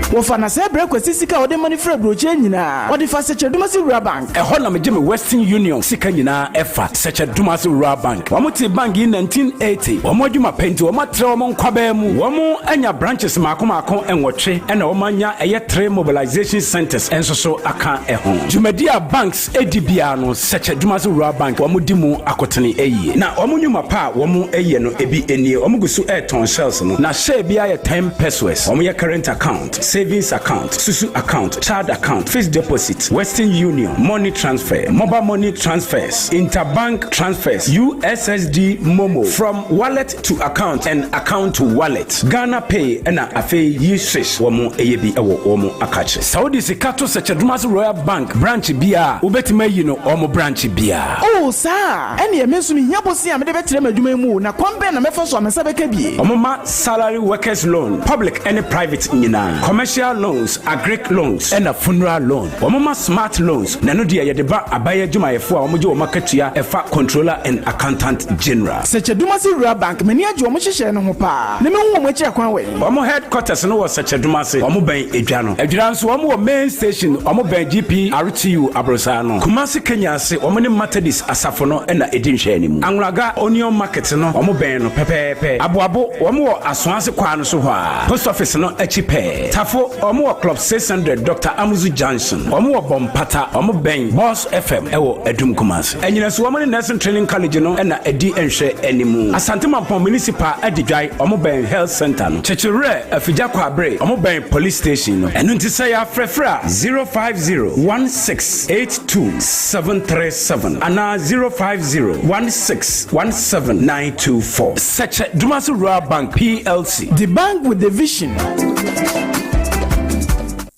W: Wɔfa na sɛ brɛ Kwasi sika a ɔde ma no firi aburokyire nyinaa, ɔde fa Sɛkyɛ Dumasi Rural Bank.
X: Ɛhɔ na megye me Western Union sika nyinaa ɛfa Sɛkyɛ Dumasi Rural Bank. Wɔn tee bank yi 1980. Wɔn adwuma pɛ nti wɔn atrɛ wɔn nkwabaa mu. Wɔn anya branches maako maako nwɔtwe ɛna wɔn anya ɛyɛ three mobilization centers nso so aka ɛho. Dwumadi a banks di biara no Sɛkyɛ Dumasi Rural Bank wɔn di mu akotene yie. Na wɔn nnwuma pa a wɔn yɛ no ebi nie, wɔn gu so retɔn shells no na share biara yɛ 10 pesewas. Wɔn yɛ current account, savings. savings account, susu account, child account, fixed deposit, Western Union, money transfer, mobile money transfers, interbank transfers, USSD MoMo, from wallet to account and account to wallet, Ghana Pay ɛna afei yi swish wɔn ɛyɛ bi ɛwɔ wɔn akakye. Sɛ wode sika to Sɛkyɛdumase Royal Bank branch biara a, wobɛtumi ayi no wɔn branch biara.
W: Oh, saa a? Ɛnneɛ me nso mehia bosea a mede bɛtrɛ m'adwuma yi mu o, na kwan bɛn na mɛfa so a me nsa bɛka bi?
X: Wɔma salary workers loan, public ne private nyinaa, commercial loans, agric loans, ɛna funeral loan. Wɔma smart loans, na ɛno deɛ yɛde ba aban adwumayɛfoɔ a wɔgye wɔn akatua ɛfa Controller and Accountant General.
W: Sɛkyɛdumase Rural Bank, m'ani agye wɔn nhyehyɛɛ no ho paa, na mɛhu wɔn akyiri akwan wɛn?
X: Wɔn headquarters no wɔ Sɛkyɛdumase, wɔn bɛn Edwa no. Adwira nso wɔn wɔ main station, wɔn bɛn GPRTU aborosaa no. Kumasi Kenya ase, wɔn ne Methodist asafo no na ɛdi nhwɛanimu. Anwulaga Onion Market no, wɔn bɛn no pɛpɛɛpɛ. Aboabo, wɔn wɔ Asoase kwaa no so hɔ ara, Post Office no akyi pɛɛ. Tafo, wɔn wɔ Club 600, Doctor Amuzu Junction. Wɔn wɔ Bompata, wɔn bɛn Boss FM wɔ Adum Kumasi. Anyinaso, wɔn ne Nursing Training College no na ɛdi nhwɛanimu. Asante Mampong Municipal Adidwae, wɔn bɛn Health Centre no. Kyekyewerɛ, Afigya Kwabre, wɔn bɛn Police Station no. Ɛno nti sɛ yɛafrɛfrɛ a, 050 1682 737 anaa 050 16 17 924. Sɛkyɛ Dumasi Rural Bank PLC.
W: The bank with the vision.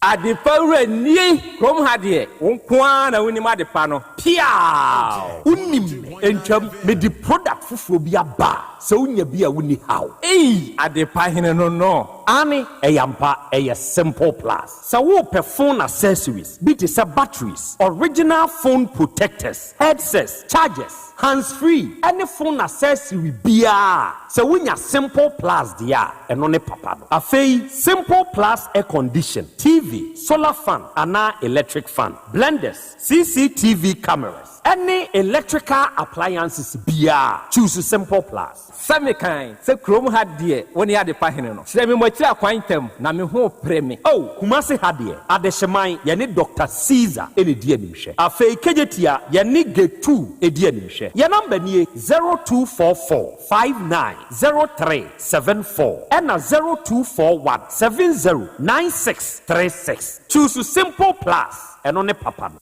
V: Adepa wura nie kurom ha deɛ wo nko ara na wonim adepa no
C: piaaw. Wonim me ntwam mede product foforɔ bi aba a sɛ wonya bi a wonni haw.
V: Ei adepa hene no no.
C: Aane ɛyɛ ampa ɛyɛ simple plus. Sɛ wopɛ phone accessories bi te sɛ batteries, original phone protectors, headsets, chargers, hands free ɛne phone accessory biara a, sɛ wonya Simple Plus deɛ a, ɛno ne papa no. Afei Simple Plus air condition, TV, solar fan anaa electric fan, blenders, CCTV cameras ɛne electrical appliances biara a, choose Simple Plus.
V: Sɛ mekan sɛ kurom ha deɛ wo ne adepa hene no. Kyerɛ me mo akyiri akwan ntɛm na me ho repere me.
C: Oh, Kumasi ha deɛ, Adehyeman, yɛne Doctor Caesar na ɛdi animhwɛ. Afei Kejetia, yɛne Getu di animhwɛ. Yɛn number nie, 0244 59 03 74 ɛna 0241 70 96 36. Choose Simple Plus, ɛno ne papa no.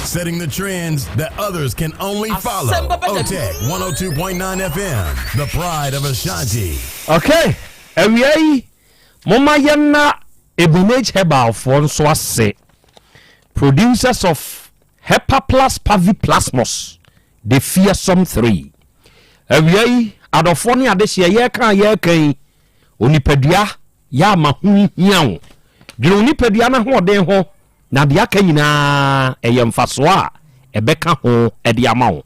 A: Setting the trends that others can only follow. OTEC 102.9 FM, the pride of Ashanti.
C: Okay, awia yi momma yɛnna Ebenage Herbalfoɔ nso ase, producers of Hepaplus Paviplasmus, the fearsome three. Awia yi, adɔfoɔ ne adehyeɛ yɛreka a yɛreka yi, onipadua yɛ ama ho hia wo. Dwene wo nipadua no ahoɔden ho Na deɛ aka nyinaa, ɛyɛ mfasoɔ a ɛbɛka ho de ama wo.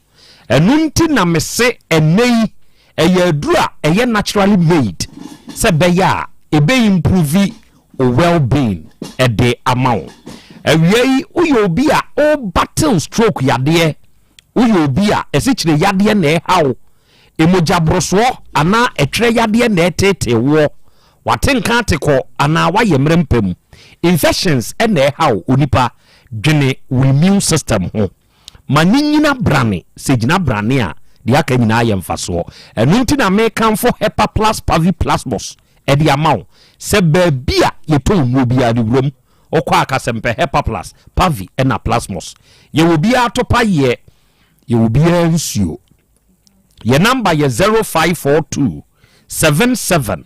C: Ɛno nti na mese ɛnnɛ yi, ɛyɛ aduru a ɛyɛ naturally made sɛ ɛbɛyɛ a ɛbɛ improve wo well being de ama wo. Awia yi, woyɛ obi a wo battle stroke yadeɛ, woyɛ obi a asikyire yadeɛ na ɛha wo, mogyaborosoɔ anaa ɛtwerɛ yadeɛ na ɛtetee woɔ, Wate nka ate kɔ anaa wayɛ mmerɛ mpa mu. Infections na ɛhaw onipa, dwene wo immune system ho. Ma ne nyina brane, sɛ ɛgyina brane a, deɛ aka nyinaa yɛ mfasoɔ. Ɛno nti na mekamfo Hepaplus Paviplasmus de ama wo sɛ baabi a yɛtɔn nnuro biara no wuram, wokɔ a ka sɛ mepɛ Hepaplus, Pavi na Plasmus. Yɛwɔ biara topa yeɛ, yɛwɔ biara nsuo. Yɛ number yɛ 0542 77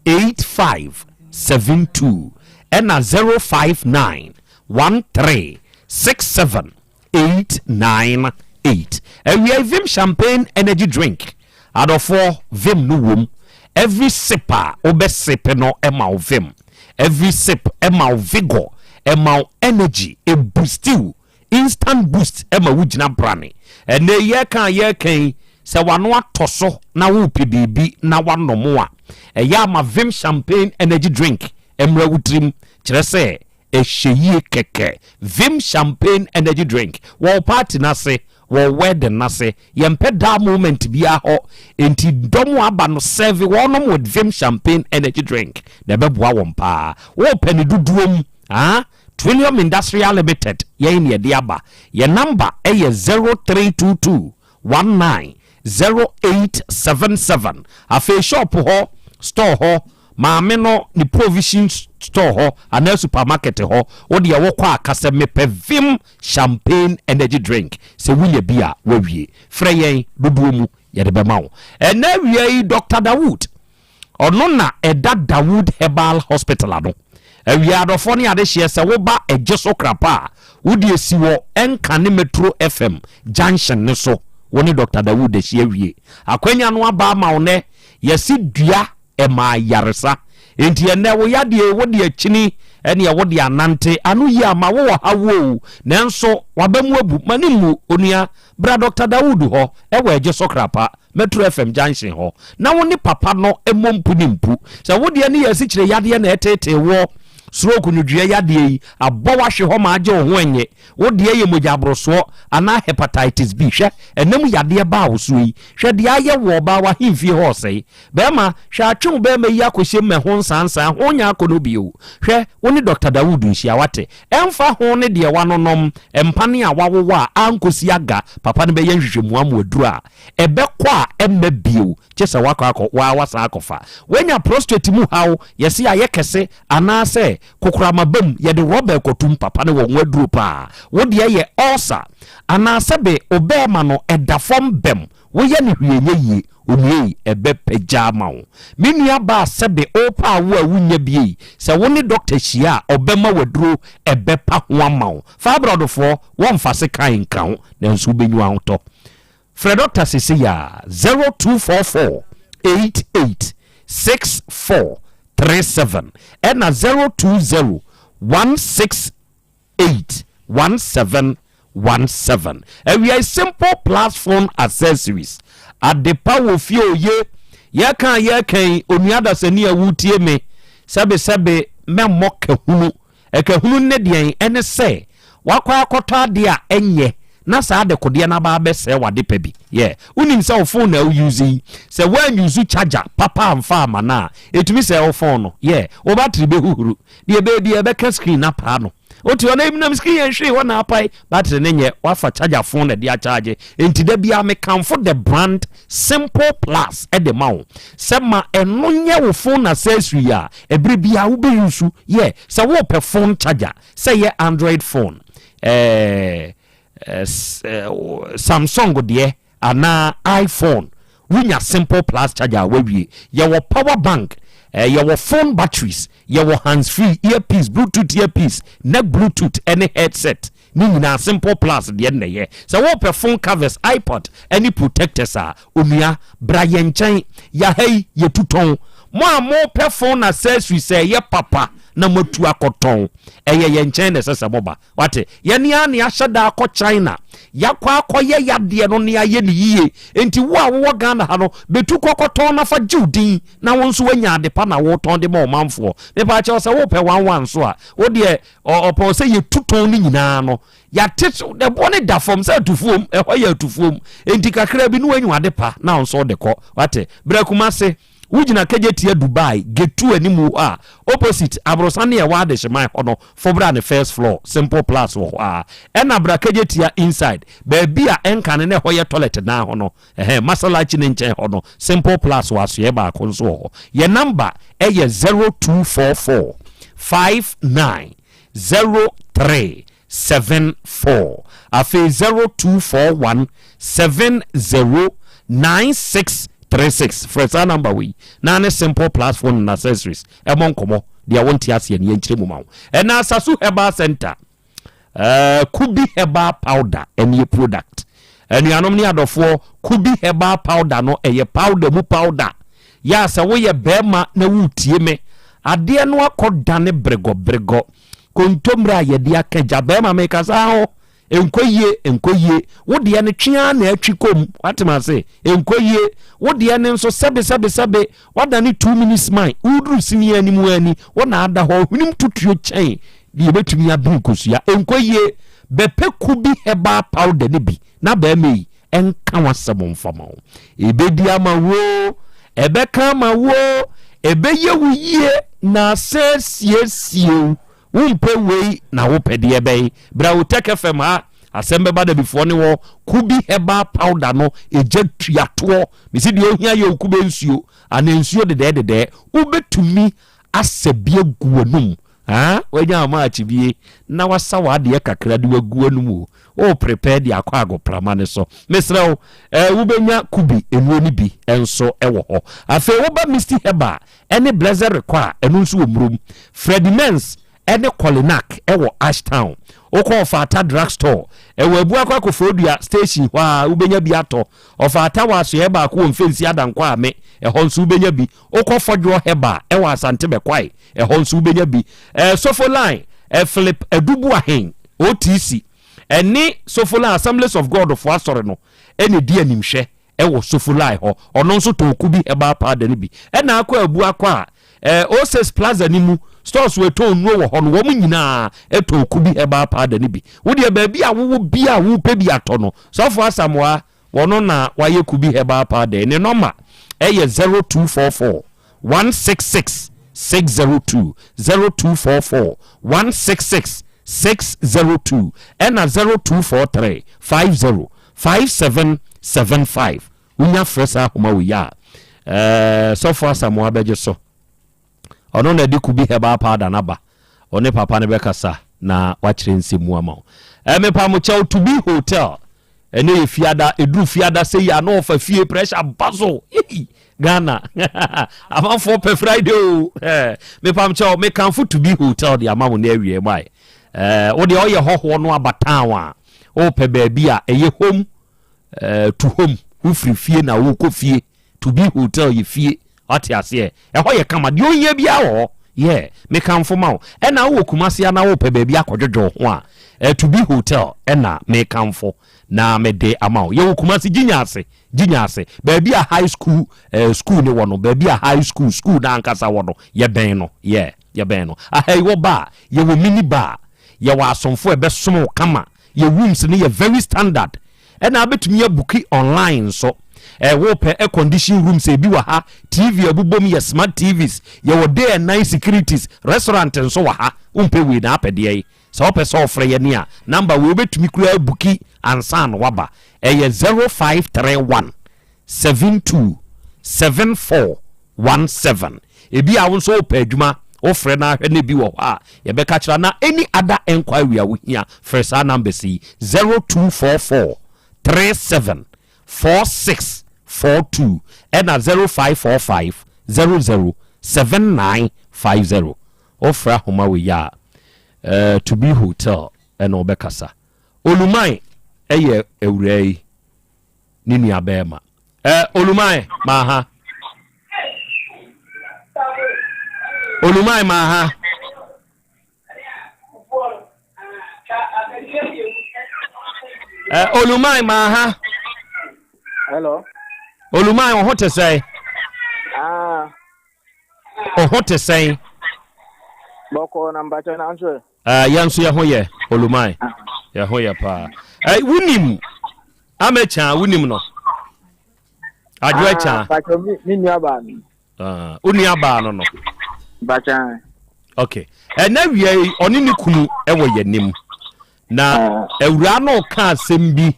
C: 85 72 ɛna 059 13 67 898. Awia Vim Champagne Energy Drink adɔfoɔ Vim no wom. Every sip a wobɛ sip no ɛma wo vim. Every sip ɛma wo vigor, ɛma wo energy, ɛboosti wo. Instant boost ma wo gyina brane. Ɛnnɛ yi yɛreka a yɛreka yi, sɛ w'ano atɔ so na worepɛ biribi na woanom a, ɛyɛ a ma Vim Champagne Energy Drink mmra wo tirim. Kyerɛ sɛ, ɛhyɛ yie kɛkɛ. Vim Champagne Energy Drink, wɔ wo party no ase, wɔ wo wedding no ase, yɛmpɛ dull moment biara hɔ. Enti dɔm a aba no, serve wɔnom with Vim Champagne Energy Drink na ɛbɛboa wɔn paa. Worepɛ no dodoɔ mu, ah, Trillium Industrial Limited yɛn na yɛde aba. Yɛn number yɛ 0322 19 0877. Afei shop hɔ, store hɔ, Maame no ne provision store hɔ anaa supermarket hɔ, wo deɛ wokɔ a ka sɛ mepɛ Vim Champagne Energy Drink. Sɛ wonya bi a, woawie. Frɛ yɛn, dodoɔ mu yɛde bɛma wo. Ɛnnɛ awia yi, Doctor Dawood, ɔno na ɛda Dawood Herbal Hospital ano. Awia adɔfoɔ ne adehyeɛ, sɛ woba Ɛgyeso Krapa a, wo deɛ si wɔ Ɛnka ne Metro FM junction no so, wo ne Doctor Dawood ahyia awie. Akwanya no aba ama wo nnɛ, yɛse dua ɛma ayaresa. Enti ɛnnɛ wo yadeɛ yi wode akyini ɛneɛ wode anante ano yie ama wo wɔ haw oo nanso waba mu abu ma ne mmu onua bra Doctor Dawood hɔ ɛwɔ Ɛgyeso Krapa Metro FM junction hɔ na wo ne papa no mmɔ mpu ne mpu sɛ wodeɛ ne yɛ asikyire yadeɛ na ɛtetee woɔ stroke nwodwoeɛ yadeɛ yi abɔ wahwe hɔ ma agye wo ho ɛnye Wo deɛ yɛ mogya aborosoɔ anaa hepatitis B. Hwɛ, ɛnam yadeɛ baa wo soɔ yi, hwɛ deɛ ayɛ wo ɔbaa w'ahemfie hɔ ɔsɛe. Bɛɛma, hwɛ atwe wo bɛɛma yi akɔhyɛ mu ɛho nsansan, ho nyɛ akɔnɔ bio. Hwɛ, wo ne Dɔkta Dawood nhyia, wate? Ɛmfa ho ne deɛ wanonom, mpane a wawowɔ a ankɔsi aga, papa no bɛyɛ nhwehwɛmu ama wo aduro a ɛbɛkɔ a ɛmma bio, gye sɛ woakɔ akɔ, wo ara woasan akɔfa. Woanya prostate mu haw, yɛse ayɛ kɛse, anaasɛ Kokoram aba mu, yɛde rɔba rekɔtom, papa no wɔ ho aduro paa. Wo deɛ yɛ ulcer anaa sɛbe wo bɛɛma no ɛda fam bɛm, woyɛ no hwee nyɛ yie, onua yi ɛbɛ pagya ama wo. Me nua baa sɛbe wopɛ awo a wonnya bi ei, sɛ wo ne doctor hyia a ɔbɛma wo aduro ɛbɛ pa ho ama wo. Fibroid foɔ wɔnfa sekan nka ho nanso wobɛnyu ahotɔ. Frɛ dɔkta sesei ara, 0244 88 64 37 ɛna 020 168 1717. Awiai Simple Plus Phone Accessories, Adepa wɔ fie oye, yɛka a yɛka yi, onua dasani a wotie me, sɛbesɛbe mɛmmɔ kahunu Ɛkahunu ne deɛn? Ɛne sɛ woakɔ akɔtɔ adeɛ a ɛnyɛ na saa adekodeɛ no aba abɛsɛe w'adepa bi. Yeah. Wonim sɛ wo phone na wo use yi, sɛ woan use charger papa amfa amma no a, ɛtumi sɛe wo phone no. Yeah. Wo battery bɛhuhuru. Deɛ ɛbɛyɛ biara ɛbɛka screen no apaa no. Wote hɔ na nam screen yɛ nhwee hɔ na apae. Battery no nyɛ, woafa charger phone na ɛde akyagye. Enti da biara mekamfo the brand Simple Plus de ma wo sɛ ma ɛno nyɛ wo phone accessory a ɛberɛ biara wobɛ use. Yɛ sɛ wopɛ phone charger, sɛ ɛyɛ Android phone, eh, eh, Samsung deɛ anaa iPhone, wonya Simple Plus charger a wawie. Yɛwɔ power bank, eh, yɛwɔ phone batteries, yɛwɔ hands free, earpiece, Bluetooth earpiece, neck Bluetooth ɛne headset. Ne nyinaa Simple Plus deɛ na ɛyɛ. Sɛ wopɛ phone covers, iPod ne protectors a, onua, bra yɛn nkyɛn. Yɛha yi, yɛtu tɔn. Mo a mopɛ phone accessories a ɛyɛ papa na moatu akɔtɔn, ɛyɛ yɛn nkyɛn na ɛsɛ sɛ moba. Wate? Yɛn ara na yɛahyɛ da akɔ China, yɛakɔ akɔyɛ yadeɛ no na yɛayɛ no yie. Enti wo a wowɔ Ghana ha no, bɛtu kɔ kɔtɔn na fa gye wo din na wo nso woanya adepa na wotɔn de ma ɔmanfoɔ. Mepaakyɛw, sɛ wopɛ one one nso a, wo deɛ Ɔpɔw sɛ yɛtu tɔn no nyinaa no, yɛate so, ɛboɔ no da fam sɛ atufuom, ɛhɔ yɛ atufuom. Enti kakra bi na woanyi ade pa na wo nso wode kɔ. Wate? Bra Kumase, wogyina Kejetia Dubai, gate 2 anim hɔ a, opposite aborosan ne ɛwɔ Adehyeman hɔ no, fo bra ne first floor, Simple Plus wɔ hɔ ara. Ɛna bra Kejetia inside, baabi a ɛnkane na ɛhɔ yɛ toilet dan hɔ no, ɛhɛn, Masalachi ne nkyɛn hɔ no, Simple Plus wɔ asoɛe baako nso wɔ hɔ. Yɛn number yɛ 0244 59 03 74. Afei 0241 70 96 36. Frɛ saa number wei na ne Simple Plus phone and accessories ɛmɔ nkɔmɔ deɛ wonte aseɛ no yɛnkyerɛ mu ma wo. Ɛna Asasu Herbal Center. Eh, Kubi herbal powder ɛne product. Anuanom ne adɔfoɔ, Kubi herbal powder no ɛyɛ powder mu powder. Yɛ a sɛ woyɛ bɛrima na woretie me, adeɛ no akɔ dane bregɔbregɔ. Kontommire a yɛde aka gya, bɛrima mekasa ho, nkɔ yie, nkɔ yie. Wo deɛ no twe ara na atwi kɔm, wate ase, nkɔ yie. Wo deɛ no nso sɛbe sɛbe sɛbe, wadane 2 minutes man, woduru sini anim ani, wo na ada hɔ, hwenem tutuo kyɛn Deɛ ɛbɛtumi abiri nkosua nkɔ yie, bɛpɛ kubi herbal powder no bi na barima yi nka w'asɛm mfa ma wo. Ɛbɛdi ama wo o, ɛbɛka ama wo o, ɛbɛyɛ wo yie na asɛ siesie wo. Wompɛ wei na wopɛ deɛ bɛn? Bra Otec FM ha. Asɛm bɛba dabifoɔ ne wɔ Kubi herbal powder no egya tua toɔ. Mesi deɛ ohia yɛ okube nsuo anaa nsuo dedɛɛ dedɛɛ. Wobɛtumi asɛ bi agu w'anum. Haa wanya amaakye bie na wasa w'adeɛ kakra de wagu w'anum o. Wo prepare de akɔ agoprama no so. Mesrɛ wo, eh, wobɛnya Kubi nnuro no bi nso wɔ hɔ. Afei woba Misty Herbal ne Blessed Rekɔ a, ɛno nso wɔ Murom. Freddie Mens ne Kolinak wɔ Ashtown. Wokɔ Ɔfata Drug Store, ɛwɔ Abuakwa Koforidua Station hɔ a, wobɛnya bi atɔ. Ɔfata wɔ asoɛeɛ baako wɔ Mfensi Adankwa Ame, ɛhɔ nso wobɛnya bi. Wokɔ Fɔdwoɔ Herbal wɔ Asante Bɛkwae, ɛhɔ nso wobɛnya bi. Eh, Sofoline, eh, Philip Aduboahen, OTC, ɛne Sofoline Assemblies of God foɔ asɔre no ɛna ɛdi animhwɛ ɛwɔ Sofolai hɔ. Ɔno nso tɔn Kubi herbal powder no bi. Ɛna akɔ abu akɔ a, eh, Oasis Plaza no mu stores wɔ ɛtɔn nnuro wɔ hɔ no, wɔn nyinaa ɛtɔn Kubi herbal powder no bi. Wodeɛ baabi a wowɔ bi a wopɛ bi atɔ no, Sɔfo Asamoah, wɔno na wayɛ Kubi herbal powder yi. Ne nɔma ɛyɛ 0244 166 602, 0244 166 602 ɛna 0243 50 5775 Wonya frɛ saa ahoma wei a, ɛɛ Sɔfo Asamoah bɛgye so. Ɔno na ɛde Kubi Herbal Powder no aba. Ɔne papa no bɛkasa na wakyerɛ nsɛm mu ama wo. Ɛɛ mepa mo kyɛw To Be Hotel. Ɛnɛ yɛ fiada, ɛduru fiada sɛ yi a na ɔfa fie pressure ba so. Yei, Ghana. Amanfoɔ pɛ Friday o. Ɛɛ mepa mo kyɛw mekamfo To Be Hotel de ama mo na awie mu ayɛ. Ɛɛ wo deɛ ɔyɛ hɔhoɔ no aba town a, wopɛ baabi a ɛyɛ home eh, to home. Wofiri fie na wokɔ fie. To be hotel yɛ fie. Wate aseɛ? Ɛhɔ yɛ kama. Deɛ ohia biara wɔ hɔ. Yeah, mekamfo ma wo. Ɛna wowɔ Kumasi anaa wopɛ baabi akɔdwodwo wo ho a, eh, To be hotel ɛna mekamfo na mede ama wo. Yɛwɔ Kumasi Gyinya ase, Gyinya ase. Baabi a high school eh, school ne wɔ no, baabi a high school school no ankasa wɔ no, yɛbɛn no. Yeah, yɛbɛn no. Aha yi wɔ bar, yɛwɔ mini bar. Yɛwɔ asomfo a ɛbɛsom wo kama. Yɛ rooms no yɛ very standard. Ɛna abɛtumi abuki online nso. Eh, wopɛ air condition rooms ebi wɔ ha, TV abobom yɛ smart TVs, yɛwɔ day and night securities, restaurant nso wɔ ha. Wompɛ wei na apɛ deɛ yi. Sɛ wopɛ sɛ ɔfrɛ yɛn a, number wei wobɛtumi koraa abuki ansa na waba. Ɛyɛ 0531 72 74 17. Ebi a wo nso wopɛ adwuma, wofrɛ na ahwɛ na ebi wɔ hɔ a, yɛbɛka kyerɛ na any other enquiry a wohia, frɛ saa numbers yi 0244 37 46 42 ɛna 0545 00 79 50. Wofrɛ ahoma wei a, eh, To Be Hotel ɛna wobɛkasa. Oluman ɛyɛ awuraa yi. ne nua bɛrima. Ɛ Oluman maa ha. Oluman maa ha. Ɛ Oluman maa ha.
B: Hello.
C: Oluman wo ho te sɛn?
B: Ah.
C: Wo ho te sɛn?
B: Bɔkɔɔ na mpakyɛ na nso.
C: Eh, yɛn nso yɛn ho yɛ, Oluman. Yɛn ho yɛ paa. Eh, wonim Amekya, wonim no? Adwo
B: ah,
C: Akya.
B: Mpakyɛ, me nua baa no.
C: Ah, wo nua baa no no.
B: Mpakyɛ.
C: Okay. Ɛnna wia yi, ɔne ne kunu wɔ yɛn anim. Na ah. awuraa no ka asɛm bi,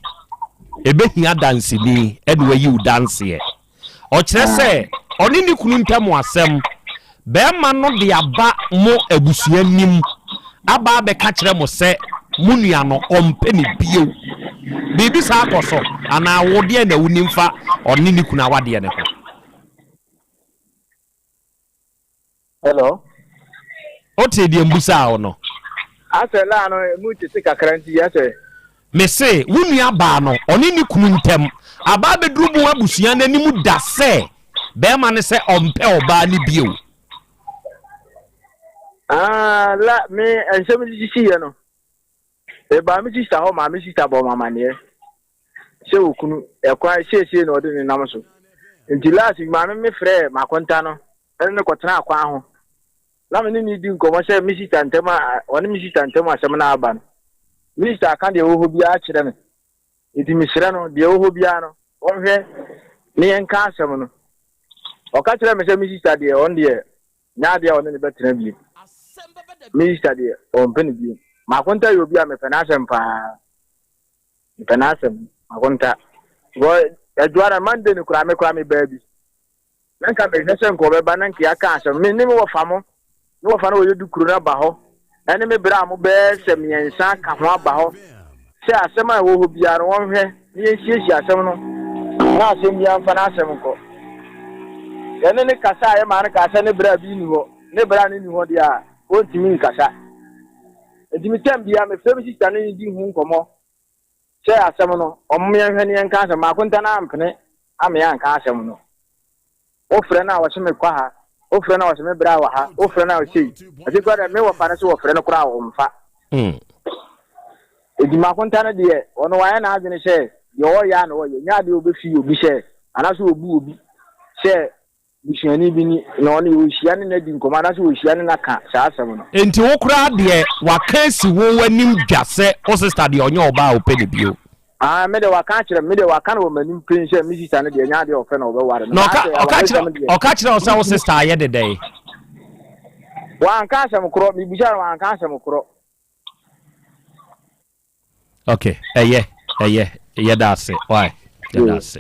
C: ɛbɛhia danseni ɛde wayi wo danseɛ. Ɔkyerɛ sɛ ɔne ne kunu ntam asɛm, barima no de aba mo abusua anim aba abɛka kyerɛ mo sɛ mo nua no ɔmpɛ no bio. Biribi saa kɔ so anaa? Wo deɛn na wonim fa ɔne ne kunu awadeɛ no ho?
B: Hello.
C: Wotee deɛ mbusaa wo no?
B: Asɛ laa no emu tete kakra nti asɛ.
C: Mese wo nua baa no ɔne ne kunu ntɛm aba abɛduru mo abusua no anim da sɛ bɛɛma no sɛ ɔmpɛ ɔbaa no bio.
B: Ah, la me nsɛm sisi yɛ no. Mebaa me sista hɔ maa me sista bɔɔ me amaneɛ sɛ okunu ɛkwan seesei na ɔde ne nam so. Nti last week maame me frɛɛ m'akonta no ɛne no kɔtenaa kwan ho na me ne no di nkɔmmɔ sɛ me sista ntam a ɔne me sista ntam asɛm no aba no. Me sista aka deɛ ɛwɔ hɔ biara akyerɛ me. Nti mesrɛ no deɛ ɛwɔ hɔ biara no ɔnhwɛ ne yɛnka asɛm no. Ɔka kyerɛɛ me sɛ me sista deɛ ɔno deɛ Nyɛ adeɛ a ɔne no bɛtena bio. Me sista deɛ, ɔmpɛ no bio. M'akonta yɛ obi a mepɛ n'asɛm paa. Mepɛ n'asɛm, Akonta. Because adwuma no Monday no koraa me koraa me baa bi. Na nka mehwɛ sɛ nka ɔbɛba na nka yɛaka asɛm. Me ne me wɔfa mo, me wɔfa no wɔyɛ du kuro no aba hɔ. Ɛne me berɛ a mo bɛyɛ sɛ mmiɛnsa ka ho aba hɔ. Sɛ asɛm a ɛwɔ hɔ biara no wɔnhwɛ na yɛnsiesie asɛm no na asɛm biara mfa n'asɛm nkɔ. Yɛne ne kasa a yɛmaa no kaa sɛ ne berɛ a bi nni hɔ, ne berɛ a no nni hɔ deɛ a ɔntumi nkasa. Enti me tɛm biara mefrɛ me sista ne no di ho nkɔmmɔ sɛ asɛm no ɔmom yɛnhwɛ ne yɛnka asɛm. Makonta no ampene ame anka asɛm no. Wofrɛ no a ɔse mekɔ ha, wofrɛ no a ɔse me bra wɔ ha, wofrɛ no a ɔsei. Ɛte koraa dɛ me wɔfa no so wɔfrɛ no koraa a ɔmfa. Enti Makonta no deɛ ɔno wayɛ n'adwene sɛ deɛ ɔyɛ a na ɔyɛ, nyɛ adeɛ a ɔbɛfii obi sɛ anaasɛ ɔbu obi sɛ Busuani bi ni, na ɔne ɔrehyia ne no adi nkɔmmɔ anaasɛ ɔrehyia ne no aka saa asɛm no.
C: Enti wo koraa deɛ waka asi wo anim dwa sɛ wo sister deɛ ɔnyɛ ɔbaa a ɔpɛ no bio?
B: Aane, me deɛ waka akyerɛ me, me deɛ waka no wɔ m'anim pɛn sɛ me sister no deɛ ɛnyɛ adeɛ a ɔpɛ na ɔbɛware no.
C: Na ɔka
B: Naasɛ
C: ɔka kyerɛ
B: awaresɛm deɛ.
C: ɔka kyerɛ wo sɛ wo sister ayɛ de dɛn?
B: Wanka asɛm korɔ, mebisaa no wanka asɛm korɔ.
C: Ok, ɛyɛ, ɛyɛ, yɛda ase, why, yɛda ase.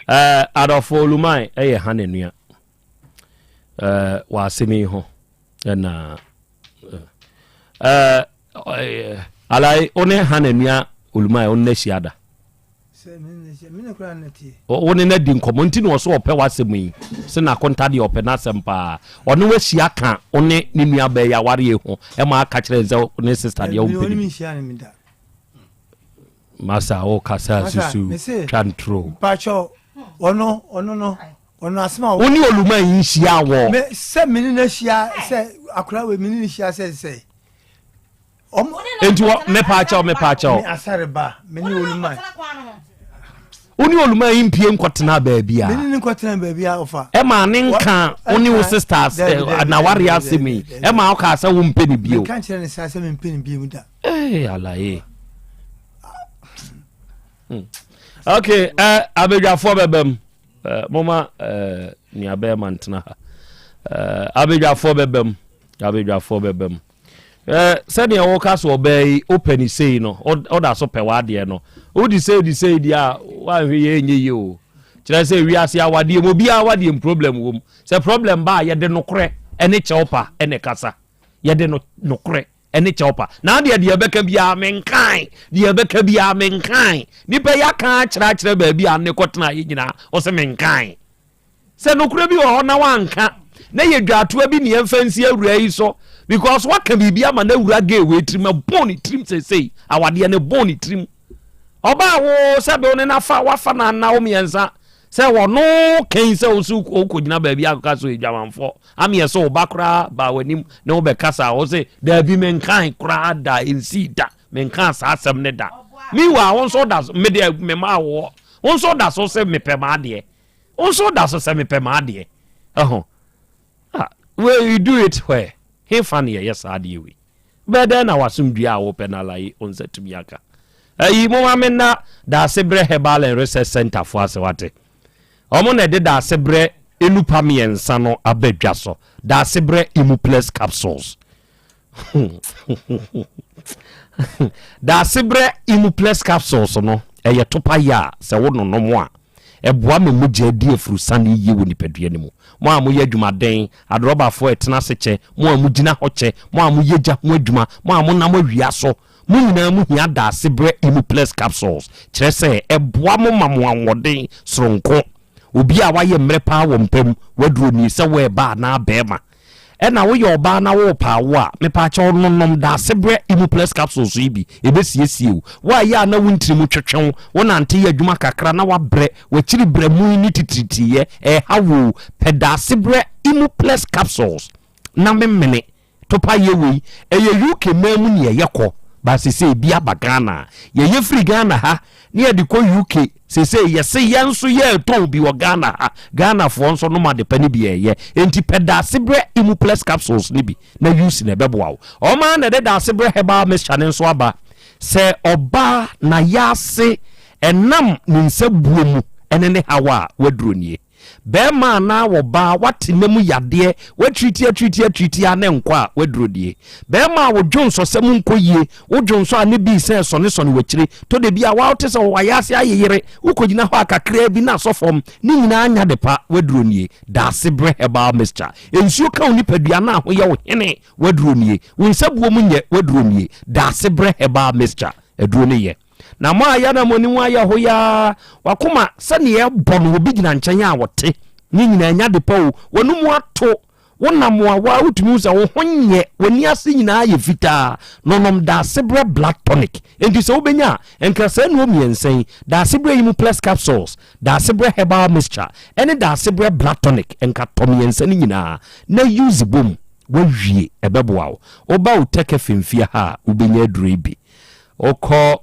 C: Uh, Adolfo Oluman ɛyɛ ha n'anua. Uh, wɔ asɛm yi ho, ɛna uh, uh, alai, wo ne ha n'anua Oluman, wo ne n'ahyia da. Wo ne no adi nkɔmmɔ nti na ɔsɛ ɔpɛ w'asɛm yi sɛ n'akonta deɛ ɔpɛ n'asɛm paa. Ɔne w'ahyia ka wo ne ne nua baa yi awareɛ ho ɛma aka kyerɛ sɛ wo ne sista deɛ wompɛ ne bi. Masa wo kasa susu twa ntoro.
P: Mpakyɛw ɔno ɔno no ɔno asɛm a.
C: Wo ne Oluma yi nhyia wɔ.
P: Me sɛ me ne no ahyia sɛ akora wei me ne no hyia sɛ sɛ.
C: Enti wɔ mepaakyɛw mepaakyɛw.
P: Me asare ba me ne Oluman.
C: Wo ne Oluman yi mpie nkɔtena baabi a.
P: Me ne ne nkɔtena baabi a ɔfa.
C: Ɛma ne nka wo ne wo sisters n'awareɛ asɛm yi ɛma wo kaa sɛ wo mpɛ ne bio.
P: Meka nkyerɛ ne saa sɛ mempɛ ne bio da.
C: Ee alaye. Hmm. Okay, eh, abadwafoɔ bɛbɛ mu. Eh, moma eh, nua bɛrima ntena ha. Eh, abadwafoɔ bɛbɛ mu. Abadwafoɔ bɛbɛ mu. Eh, sɛdeɛ woka so ɔbaa yi wopɛ ne sei no woda so pɛ w'adeɛ no wode sei de sei deɛ a woanhwɛ yɛ ɛnyɛ yie o kyerɛ sɛ wiase awadeɛ mu obiara awadeɛ mu problem wɔ mu sɛ problem ba a yɛde nokorɛ ɛne kyɛwpa ɛne kasa yɛde no nokorɛ ɛne kyɛwpa na adeɛ deɛ ɛbɛka biara menkan deɛ ɛbɛka biara menkan nipa yi aka akyerɛ akyerɛ baabi a ne kɔtena yɛ nyinaa ɔsɛ menkan Sɛ nokorɛ bi wɔ hɔ na wanka na yɛ dwaatoa bi ne yɛmfa nsi awura yi so because waka biribi ama no awura gay wei tirim ɛbɔn ne tirim seesei awadeɛ no ɛbɔn ne tirim ɔbaa wo sɛ be wo ne nafa wafa na anna wo mmiɛnsa sɛ wɔno kɛn sɛ wo so wokɔgyina baabi akɔka so adwamanfoɔ ameɛ sɛ wo ba koraa baa w'anim ne wobɛkasa wo se daabi menkan koraa da ɛnsii da menkaa saa asɛm ne da meanwhile wo nso da so medeɛ memaa woɔ wo nso da so sɛ mepɛ m'adeɛ Wo nso woda so sɛ mepɛ m'adeɛ. Ɛho. Ah, well, you do it where? Hefa na yɛyɛ saa adeɛ wei? Bɛyɛ dɛn na w'asomdwoeɛ a wopɛ no ala yi wo nsa tumi aka? Ayi, momma me nna Daasebrɛ Herbal and Research Centre foɔ ase, wate? Wɔn na ɛde Daasebrɛ nnupa mmiɛnsa no aba dwa so. Daasebrɛ Imuplex Capsules. Daasebrɛ Imuplex Capsules no, ɛyɛ topa yɛ a sɛ wononom a, Ɛboa ma mogya di afurusane yiye wɔ nipadua no mu. Mo a moyɛ adwumaden, adrɔbafo a ɛtena ase kyɛ, mo a mugyina hɔ kyɛ, mo a moyɛ gya ho adwuma, mo a monam awia so, mo nyinaa muhia Daasebrɛ Imuplex Capsules. Kyerɛ sɛ, ɛboa mo ma mo ahoɔden soronko. Obi a wayɛ mmerɛ paa wɔ mpa mu, waduro nie, sɛ woyɛ baa anaa barima, Ɛna woyɛ ɔbaa na worepɛ awo a, mepaakyɛw nonom Daasebrɛ Imuplex capsules yi bi, ɛbɛsiesie wo. Wo a ɛyɛ a na wo ntiri mu twetwe wo, wonante yɛ adwuma kakra na woabrɛ, w'akyiri brɛmu ne titiritiriyɛ ɛreha wo o, pɛ Daasebrɛ Imuplex capsules na memene. Topa yɛ wei, ɛyɛ UK man mu ne ɛyɛ kɔ, but sesei bi aba Ghana a, yɛyɛ firi Ghana ha ne yɛde kɔ UK, sesei yɛse yɛn nso yɛretɔn bi wɔ Ghana ha, Ghanafoɔ nso nom adepa no bi ɛyɛ, enti pɛ Daasebrɛ Imuplex capsules no bi na use na ɛbɛboa wo. Wɔn ara na ɛde Daasebrɛ Herbal Mixture no nso aba, sɛ ɔbaa na yaase ɛnam ne nsa buo mu ɛne ne haw a, w'aduro nie. Bɛɛma anaa wɔbaa wate nna mu yadeɛ, watiriti atiriti atiriti a ne nkɔ a, waduro die. Bɛɛma a wo dwonsɔsɛm nkɔ yie, wo dwonsɔ a ne bii sɛ sɔne sɔne wakyire, tɔ da bi a wote sɛ wayɛ ase ayeyere, wokɔgyina hɔ a kakraa bi na asɔ fam, ne nyinaa nya de pa, waduro nie. Daasebrɛ Herbal Mixture. Nsuo ka wo nipadua na ho yɛ wo hene, waduro nie. Wo nsa buo mu nyɛ, waduro nie. Daasebrɛ Herbal Mixture. Aduro ne yɛ. Na mo a yɛ na mo anim ayɛ hoyaa, wakoma sɛneɛ ɛbɔ no, obi gyina nkyɛn a wɔte ne nyinaa nya de pa o, w'anum ato, wonam a waa wotumi hu sɛ wo ho nyɛ, w'ani ase nyinaa yɛ fitaa, nonom Daasebrɛ Blood Tonic. Enti sɛ wobɛnya a, nkra saa nnuro mmiɛnsa yi, Daasebrɛ Imu Plus Capsules, Daasebrɛ Herbal Mixture, ɛne Daasebrɛ Blood Tonic, nka tɔ mmiɛnsa no nyinaa na use bom, wawie, ɛbɛboa wo. Woba wo Tech FM fie ha a, wobɛnya aduro yi bi. Wokɔ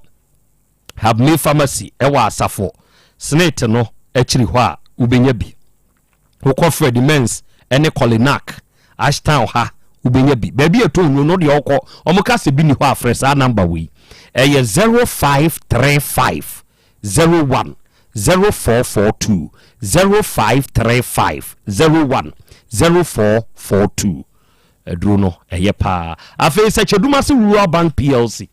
C: Habme Pharmacy ɛwɔ Asafo Senate no akyiri hɔ a, wobɛnya bi. Wokɔ Freddie Mens ne Colinak, Ashtown ha, wobɛnya bi. Baabi a ɛtɔn nnuro no deɛ wokɔ, wɔn ka sɛ bi ni hɔ a, frɛ saa number wei. Ɛyɛ 0535 01 0442, 0535 01 0442. Aduro no ɛyɛ paa. Afei Sɛkyɛdumase Rural Bank PLC.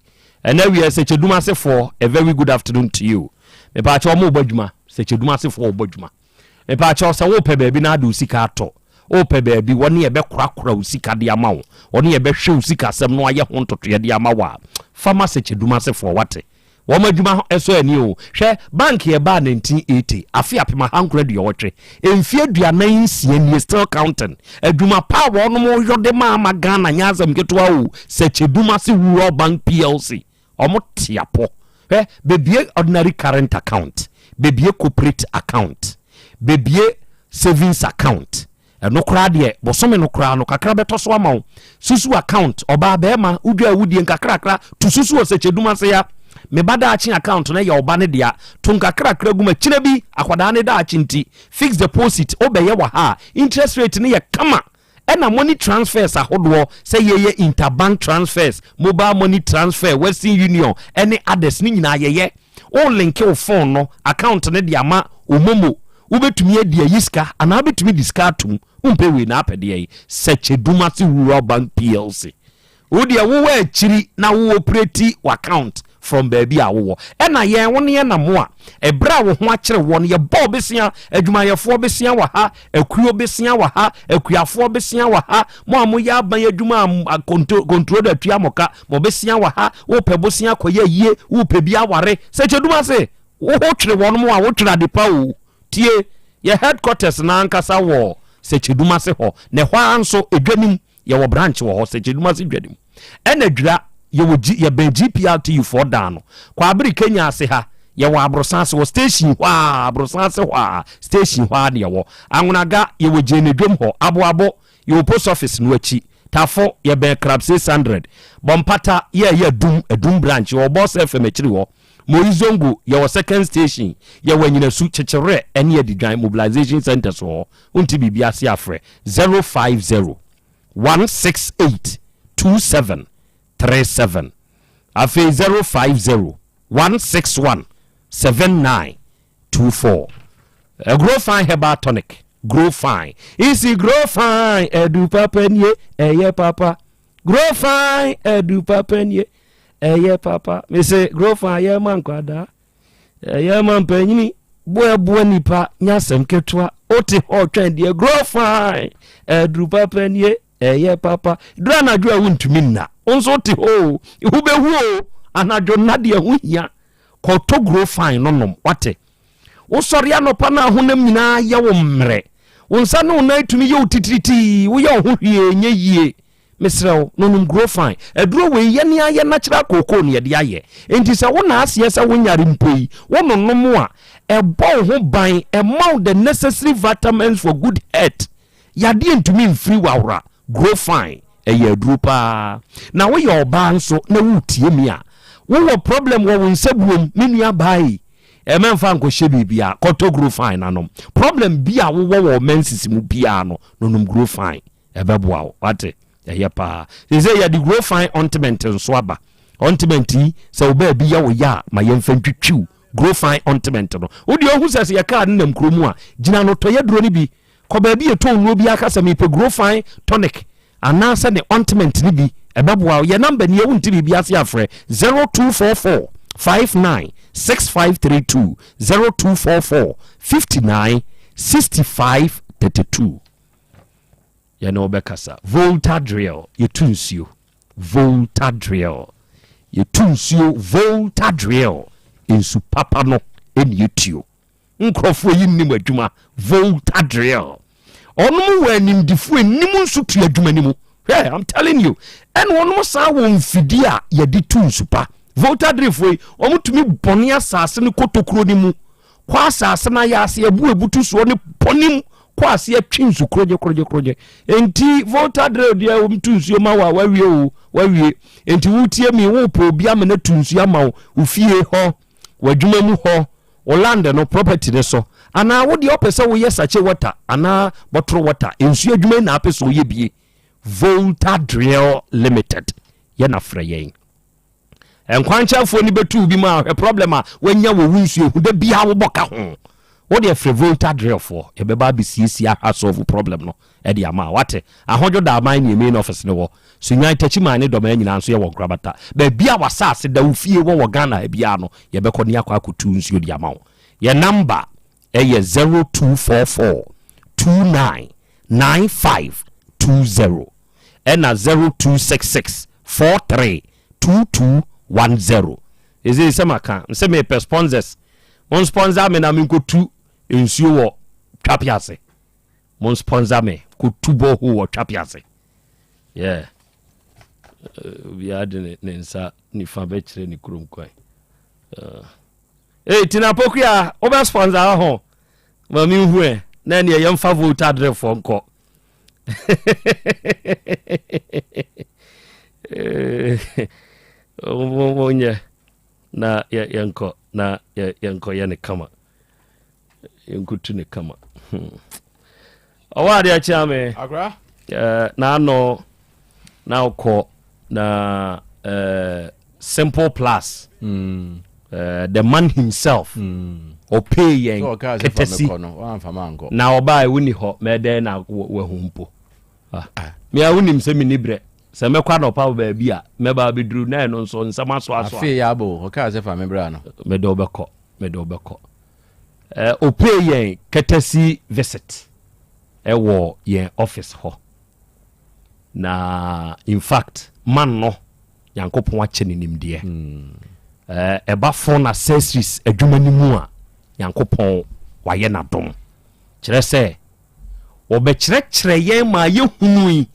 C: Ɛnɛ wiɛ Sɛkyɛdumasefoɔ, a very good afternoon to you. Mepaakyɛ wɔn rebɔ adwuma. Sɛkyɛdumasefoɔ rebɔ adwuma. Mepaakyɛ sɛ wopɛ baabi na ade wo sika atɔ, wopɛ baabi wɔne yɛbɛkorakora wo sika de ama wo, wɔne yɛbɛhwɛ wo sika asɛm no ayɛ ho ntotoeɛ de ama wo a, fa ma Sɛkyɛdumasefoɔ, wate. Wɔn adwuma ɛsɔ ani o. Hwɛ, bank yɛ baa 1980, afe 1980, mfeɛ 46 nie, still counting. Adwuma pa a wɔnom yɔ de ma ama Ghana nyɛ asɛm ketewa o. Sɛkyɛdumase Rural Bank PLC, wɔn te apɔ. Hwɛ, bebie ordinary current account, bebie corporate account, bebie savings account. Ɛno koraa deɛ, bosome no koraa no, kakra bɛtɔ so ama wo. Susu account, ɔbaa bɛrima, wodwa awudie nkakrakra, to susu wɔ Sɛkyɛdumase ya. Me ba daakye account no yɛ ɔba ne dea, to nkakrakra gu ma kyina bi, akwadaa ne daakye nti. Fixed deposit, wobɛyɛ wɔ ha a, interest rate no yɛ kama. Ɛna money transfers ahodoɔ, sɛ yɛyɛ interbank transfers, mobile money transfer, Western Union, ɛne others ne nyinaa yɛyɛ. Wo link wo phone no account no de ama wo momo, wobɛtumi adi ayi sika anaa wobɛtumi de sika atom. Wompɛ wei na apɛdeɛ yi, Sɛkyɛdumase Rural Bank PLC. Wo deɛ wowɔ akyiri na wo operate w'account from baabi a wowɔ. Ɛna yɛn wo ne yɛn nam a, ɛberɛ a wo ho akyere woɔ no, yɛbɔɔ besea, adwumayɛfoɔ besea wɔ ha, akuo besea wɔ ha, akuafoɔ besea wɔ ha, mo a moyɛ aban adwuma a controller tua mo ka, mo besea wɔ ha, wopɛ bosea kɔyɛ yie, wopɛ bi aware. Sɛkyɛdumase, wo ho twere wɔn mo a, wotwere adepa o. Tie, yɛ headquarters no ankasa wɔ Sɛkyɛdumase hɔ, na ɛhɔ ara nso, edwa nim, yɛwɔ branch wɔ hɔ, Sɛkyɛdumase dwa nim. Ɛna Dwira, yɛwɔ G, yɛbɛn GPRTU foɔ dan no. Kwabere Kenya ase ha, yɛwɔ Aborosan ase wɔ station hɔ a, Aborosan ase hɔ a, station hɔ a na yɛwɔ. Anwonaga, yɛwɔ Gyenedwom hɔ. Aboabo, yɛwɔ post office no akyi. Tafo, yɛbɛn Crab 600. Bɔmpata, yɛɛyɛ Adum, Adum branch, yɛwɔ Boss FM akyiri hɔ. Moizongo, yɛwɔ second station, yɛwɔ Anyinasu, Kyekyerɛ, ɛne Adidwan mobilization centers wɔ hɔ. Wonte biribi ase afrɛ 050 168 2737. Afei 050 161 7924. Grow Fine Herbal Tonic. Grow Fine. Isi Grow Fine. Edu papa nie. Eye papa. Grow Fine. Edu papa nie. Eye papa. Me se Grow Fine ye man kwada. Eye man panyini. Boa boa nipa nya asɛm ketewa. Ote hɔ twɛn deɛ Grow Fine. Edu papa nie. Ɛyɛ papa. Duru anadwo a wontumi nna. Wo nso wote hɔ o. Wobɛhu o. Anadwo nna deɛ ho hia. Kɔtɔ Grow Fine no nom. Wate? Wosɔre anɔpa no ahonam nyinaa yɛ wo mmerɛ. Wo nsa ne wo nan tumi yɛ wo titiritii. Woyɛ wo ho hwee nyɛ yie. Mesrɛ wo, nonom Grow Fine. Aduro wei yɛne ayɛ natural kookoo na yɛde ayɛ. Enti sɛ wo na aseɛ sɛ wonyare mpo yi, wononom a, ɛbɔ wo ho ban, ɛma wo the necessary vitamins for good health. Yadeɛ ntumi mfiri w'awora. Grow Fine ɛyɛ aduro paa. Na woyɛ ɔbaa nso na woretie me a, wowɔ problem wɔ wo nsabuom, me nua baa yi, ɛmɛ mfa nkɔhyɛ biribiara, kɔtɔ Grow Fine na nom. Problem bi a wowɔ wɔ menses mu biara no, nonom Grow Fine, ɛbɛboa wo. Wate? Ɛyɛ paa. Seesei yɛde Grow Fine ointment nso aba. Ointment yi, sɛ wo baabi yɛ wo ya a, ma yɛmfa ntwitwiw. Grofine ointment no. Wo deɛ wohu sɛ sɛ yɛ kaa no nam kuro mu a, gyina no tɔ yɛduro no bi. Kɔ baabi yɛtɔn nnuro biara ka sɛ mepɛ Grofine tonic anaasɛ ne ointment no bi. Ɛbɛboa wo. Yɛ number nie, wonte biribi ase a frɛ 0244 59 6532, 0244 59 65 32. Yɛne wo bɛkasa. Volta drill, yɛtu nsuo. Volta drill, yɛtu nsuo. Volta drill, nsu papa no ɛne yɛtuo. Nkurɔfoɔ yi nnim adwuma. Volta drill, ɔnom wɔ animdifoɔ anim nso tu adwuma no mu. Hwɛ, I'm telling you. Ɛna ɔnom saa wɔ mfidie a yɛde tu nsu pa. Volta drillfoɔ yi, wɔtumi bɔne asase no kotokuro no mu. Kɔ asase no ayɛ ase abu ebutu soɔ ne bɔne mu kɔ ase atwi nsu korogye korogye korogye. Enti Volta drill deɛ wɔn tu nsuo ma wo a wawie o wawie. Enti wotie mi wopɛ obi ama no atu nsuo ama wo wo fie hɔ w'adwuma mu hɔ wo land no property no so anaa wo deɛ wopɛ sɛ woyɛ sachet water anaa bottle water nsuo adwuma yi na apɛ sɛ woyɛ bie. Volta Drill Limited yɛ na frɛ yɛn. Nkwankyɛnfoɔ no bɛtu bi ma ahwɛ problem a wanya wɔ wo nsuo ho da biara wobɔ ka ho. Wo deɛ frɛ Volta Drillfoɔ yɛbɛba abɛsiesie aha solve problem no de ama wo. Wate? Ahodwo da aman ne main office no wɔ. Sunyani, Techiman ne Dɔmaa nyinaa nso yɛwɔ nkorabata. Baabi a w'asaase da, wo fie wɔ wɔ Ghana ha biara no yɛbɛkɔ ne akɔ akɔtu nsuo de ama wo. Yɛn number ɛyɛ 0244 29 9520 ɛna 0266 43 2210. Ɛsei sɛ maka sɛ mepɛ sponsors, mo sponsor me na menkɔtu nsuo wɔ Twape ase. Mo sponsor me kɔtu borehole wɔ Twape ase. Yeah. Obiara de ne nsa nifa bɛkyerɛ ne kurom kwan. Hey, Tina Pokuya, wobɛ sponsor ho ma menhu ɛ na ɛneɛ yɛmfa vote adrefoɔ nkɔ. Monyɛ na yɛnkɔ na yɛnkɔ yɛ ne kama, yɛnkotu ne kama. Ɔwɔ adeɛ kyea me na ano na wokɔ na Simple Plus, the man himself, ɔpee yɛn kɛtɛsi na ɔbaa wonni hɔ mɛdɛn na wahu mpo. Mea wonim sɛ menni berɛ sɛ mɛkɔ anɔpa wɔ baabi a mɛba abɛduru na ɛno nso nsɛm asoasoa.
E: Afei yɛ abo ɔkaa sɛ fa me bra no.
C: Mede wobɛkɔ, mede wobɛkɔ. Ɔpee yɛn kɛtɛsi visit ɛwɔ yɛn office hɔ. Na in fact man no Nyankopɔn akyɛ no nimdeɛ. Ɛba phone accessories adwuma no mu a, Nyankopɔn wayɛ no adom. Kyerɛ sɛ, wɔbɛkyerɛkyerɛ yɛn ma yɛhunui,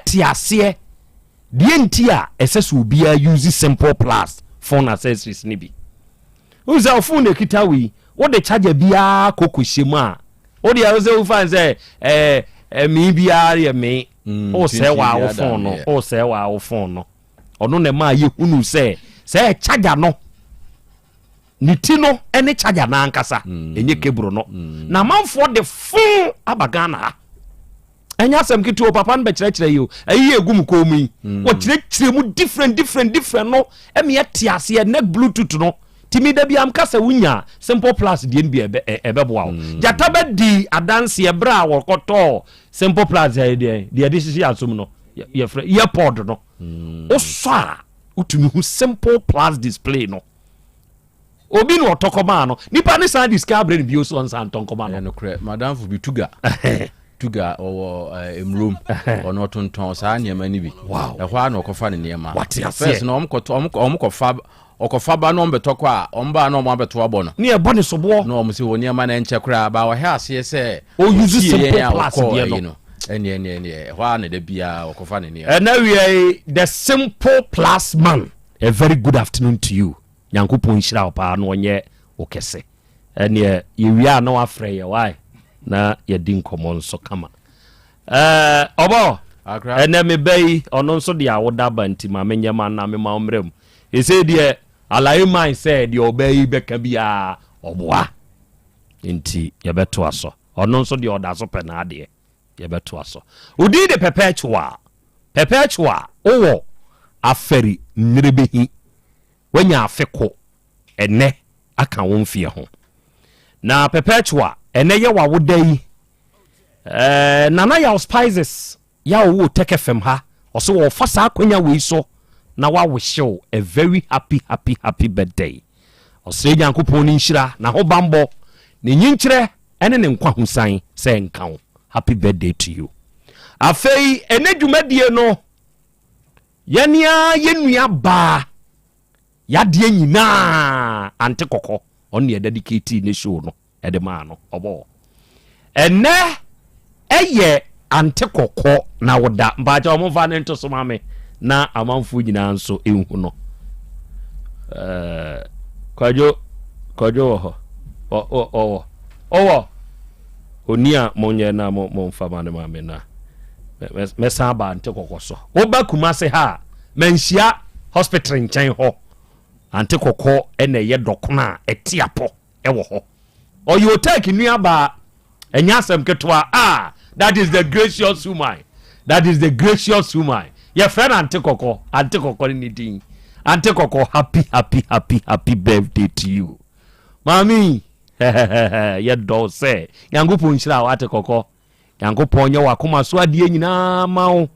C: te aseɛ deɛ nti a ɛsɛ sɛ obiara use Simple Plus phone accessories no bi. Wohu sɛ phone na ɛkita wo yi, wode charger biara kɔ kɔhyɛ mu a, wo deɛ wo sɛ wofa sɛ ɛɛ mee biara yɛ mee. Wosɛe wɔ wo phone no, wosɛe wɔ wo phone no. Ɔno na ɛma yɛhunu sɛ sɛ charger no ne ti no ne charger no ankasa ɛnyɛ keburo no. Na amanfoɔ de fon aba Ghana ha. Ɛnyɛ asɛm ketewa o, papa no bɛkyerɛkyerɛ yi o. Ɛyi yɛ egu mu kɔn mu yi. Wɔkyerɛkyerɛ mu different different different no ɛmi ɛte aseɛ neck bluetooth no. Timi da bi amka sɛ wonya Simple Plus deɛ no bi ɛbɛboa wo. Gyata bɛdi adanseɛ berɛ a wɔkɔtɔɔ Simple Plus ɛyɛ deɛ deɛ yɛde hyehyɛ asom no yɛfrɛ earpod no. Wosɔ a wotumi hu Simple Plus display no. Obi na ɔtɔ kɔmaa no. Nipa ne san de sika abrɛ no bio so ɔnsan ntɔ nkɔma no.
E: Ɛyɛ nokorɛ. Madamfo bi Tuga. Tuga ɔwɔ Emurom. Ɔno ɔtontɔn saa nneɛma no bi.
C: Wow.
E: Ɛhɔ ara na ɔkɔfa ne nneɛma.
C: Wate aseɛ.
E: First no ɔmo kɔtɔ ɔmo kɔfa ɔkɔfa ba na ɔmo bɛtɔ kɔ a ɔmo ba na ɔmo abɛto abɔ no.
C: Ne ɛbɔ ne soboɔ.
E: Na ɔmo sɛ wɔ nneɛma no ɛnkyɛ koraa ba ɔhɛ aseɛ sɛ.
C: O use
E: ɔtie
C: Simple
E: yɛn a
C: Plus
E: ɔkɔɔ
C: deɛ
E: ɛyi
C: no.
E: no. Ɛneɛ ɛneɛ ɛneɛ ɛhɔ ara na da biara ɔkɔfa ne nneɛma.
C: Ɛna wia yi the Simple Plus man a very good afternoon to you. Nyankopɔn nhyira wo paa na ɔnyɛ wo kɛse. Ɛneɛ yɛwie a na wafrɛ yɛ why na yɛdi nkɔmmɔ nso kama. Ɛɛ ɔbɔ ɛnɛ me ba yi ɔno nso de awoda ba nti ma menyɛ ma na mema wo mmerɛ mu. Ɛsei deɛ alae man sɛ deɛ ɔbaa yi bɛka biara ɔboa nti yɛbɛtoa so. Ɔno nso deɛ ɔda so pɛ n'adeɛ yɛbɛtoa so. Wo din de Perpetua. Perpetua wowɔ afɛri mmerɛbɛhi. Wanya afe ko ɛnɛ. aka wo mfeɛ ho. Na Perpetua, ɛnɛ yɛ w'awoda yi, eh, Nana Yaw Spices yɛ a ɔwɔ Otec FM ha, ɔse wɔfa saa akwanya wei so na wawehye wo a very happy happy happy birthday. Ɔsrɛ Nyankopɔn ne nhyira, n'ahobanbɔ, ne nyinkyerɛ ɛne ne nkwahosan sɛ ɛnka wo. Happy birthday to you. Afei ɛnɛ dwumadie no, yɛne ara yɛn nua baa Yadeɛ nyinaa ante kɔkɔ ɔno na yɛdedicate ne show no ɛde maa no ɔbɔ ɛnɛ ɛyɛ ante kɔkɔ na woda mpaakyɛ ɔmo nfa ne nto so ma me na amanfoɔ nyinaa nso nhu no ɛɛ kwadwo kwadwo wɔ hɔ ɔwɔ ɔwɔ oni a monyɛ na mo momfa ma ne ma me na mɛsan aba ante kɔkɔ so woba Kumase ha a manhyia hospital nkyɛn hɔ ante kɔkɔ ɛna ɛyɛ dɔkono a ɛte apɔ ɛwɔ hɔ ɔyɛ otɛk nuabaa ɛnyɛ asɛm ketewa ah that is the gracious woman that is the gracious woman yɛfrɛ no ante kɔkɔ ante kɔkɔ ne ne din ante kɔkɔ happy happy happy happy birthday to you maame yɛdɔ sɛ nyankopɔn nhyira wo ate kɔkɔ Nyankopɔn nyɛ w'akoma so adeɛ nyinaa ma wo,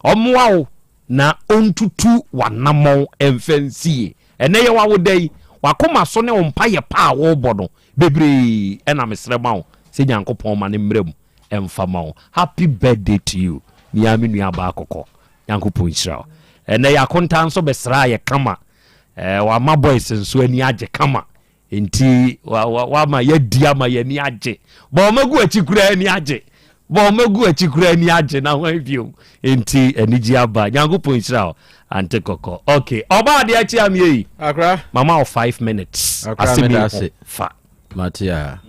C: ɔmmoa wo na ɔntutu w'anammɔn mfa nsie. Ɛnnɛ yɛ w'awoda yi, w'akoma so ne wo mpaeɛ pa a worebɔ no bebree na mesrɛ ma wo sɛ Nyankopɔn ma no mmra mu mfa ma wo. Happy birthday to you, me ara me nua baa kɔkɔ. Nyankopɔn nhyira wo. Ɛnnɛ yɛ akonta nso bɛsraa yɛ kama, eh, wama boys nso ani agye kama. Nti wama yɛadi ama yɛn ani agye. Bɔ wɔn agu akyi koraa ani agye. Bɔ wɔn agu akyi koraa ani agye na hwan bio. Nti anigye aba. Nyankopɔn nhyira wo. Ante kɔkɔ. Okay. Ɔba adeɛ akyi amie yi.
E: Akra.
C: Mama wo 5 minutes.
E: Akra
C: Asɛm
E: meda
C: yi ho
E: ase.
C: fa.
E: Mate a.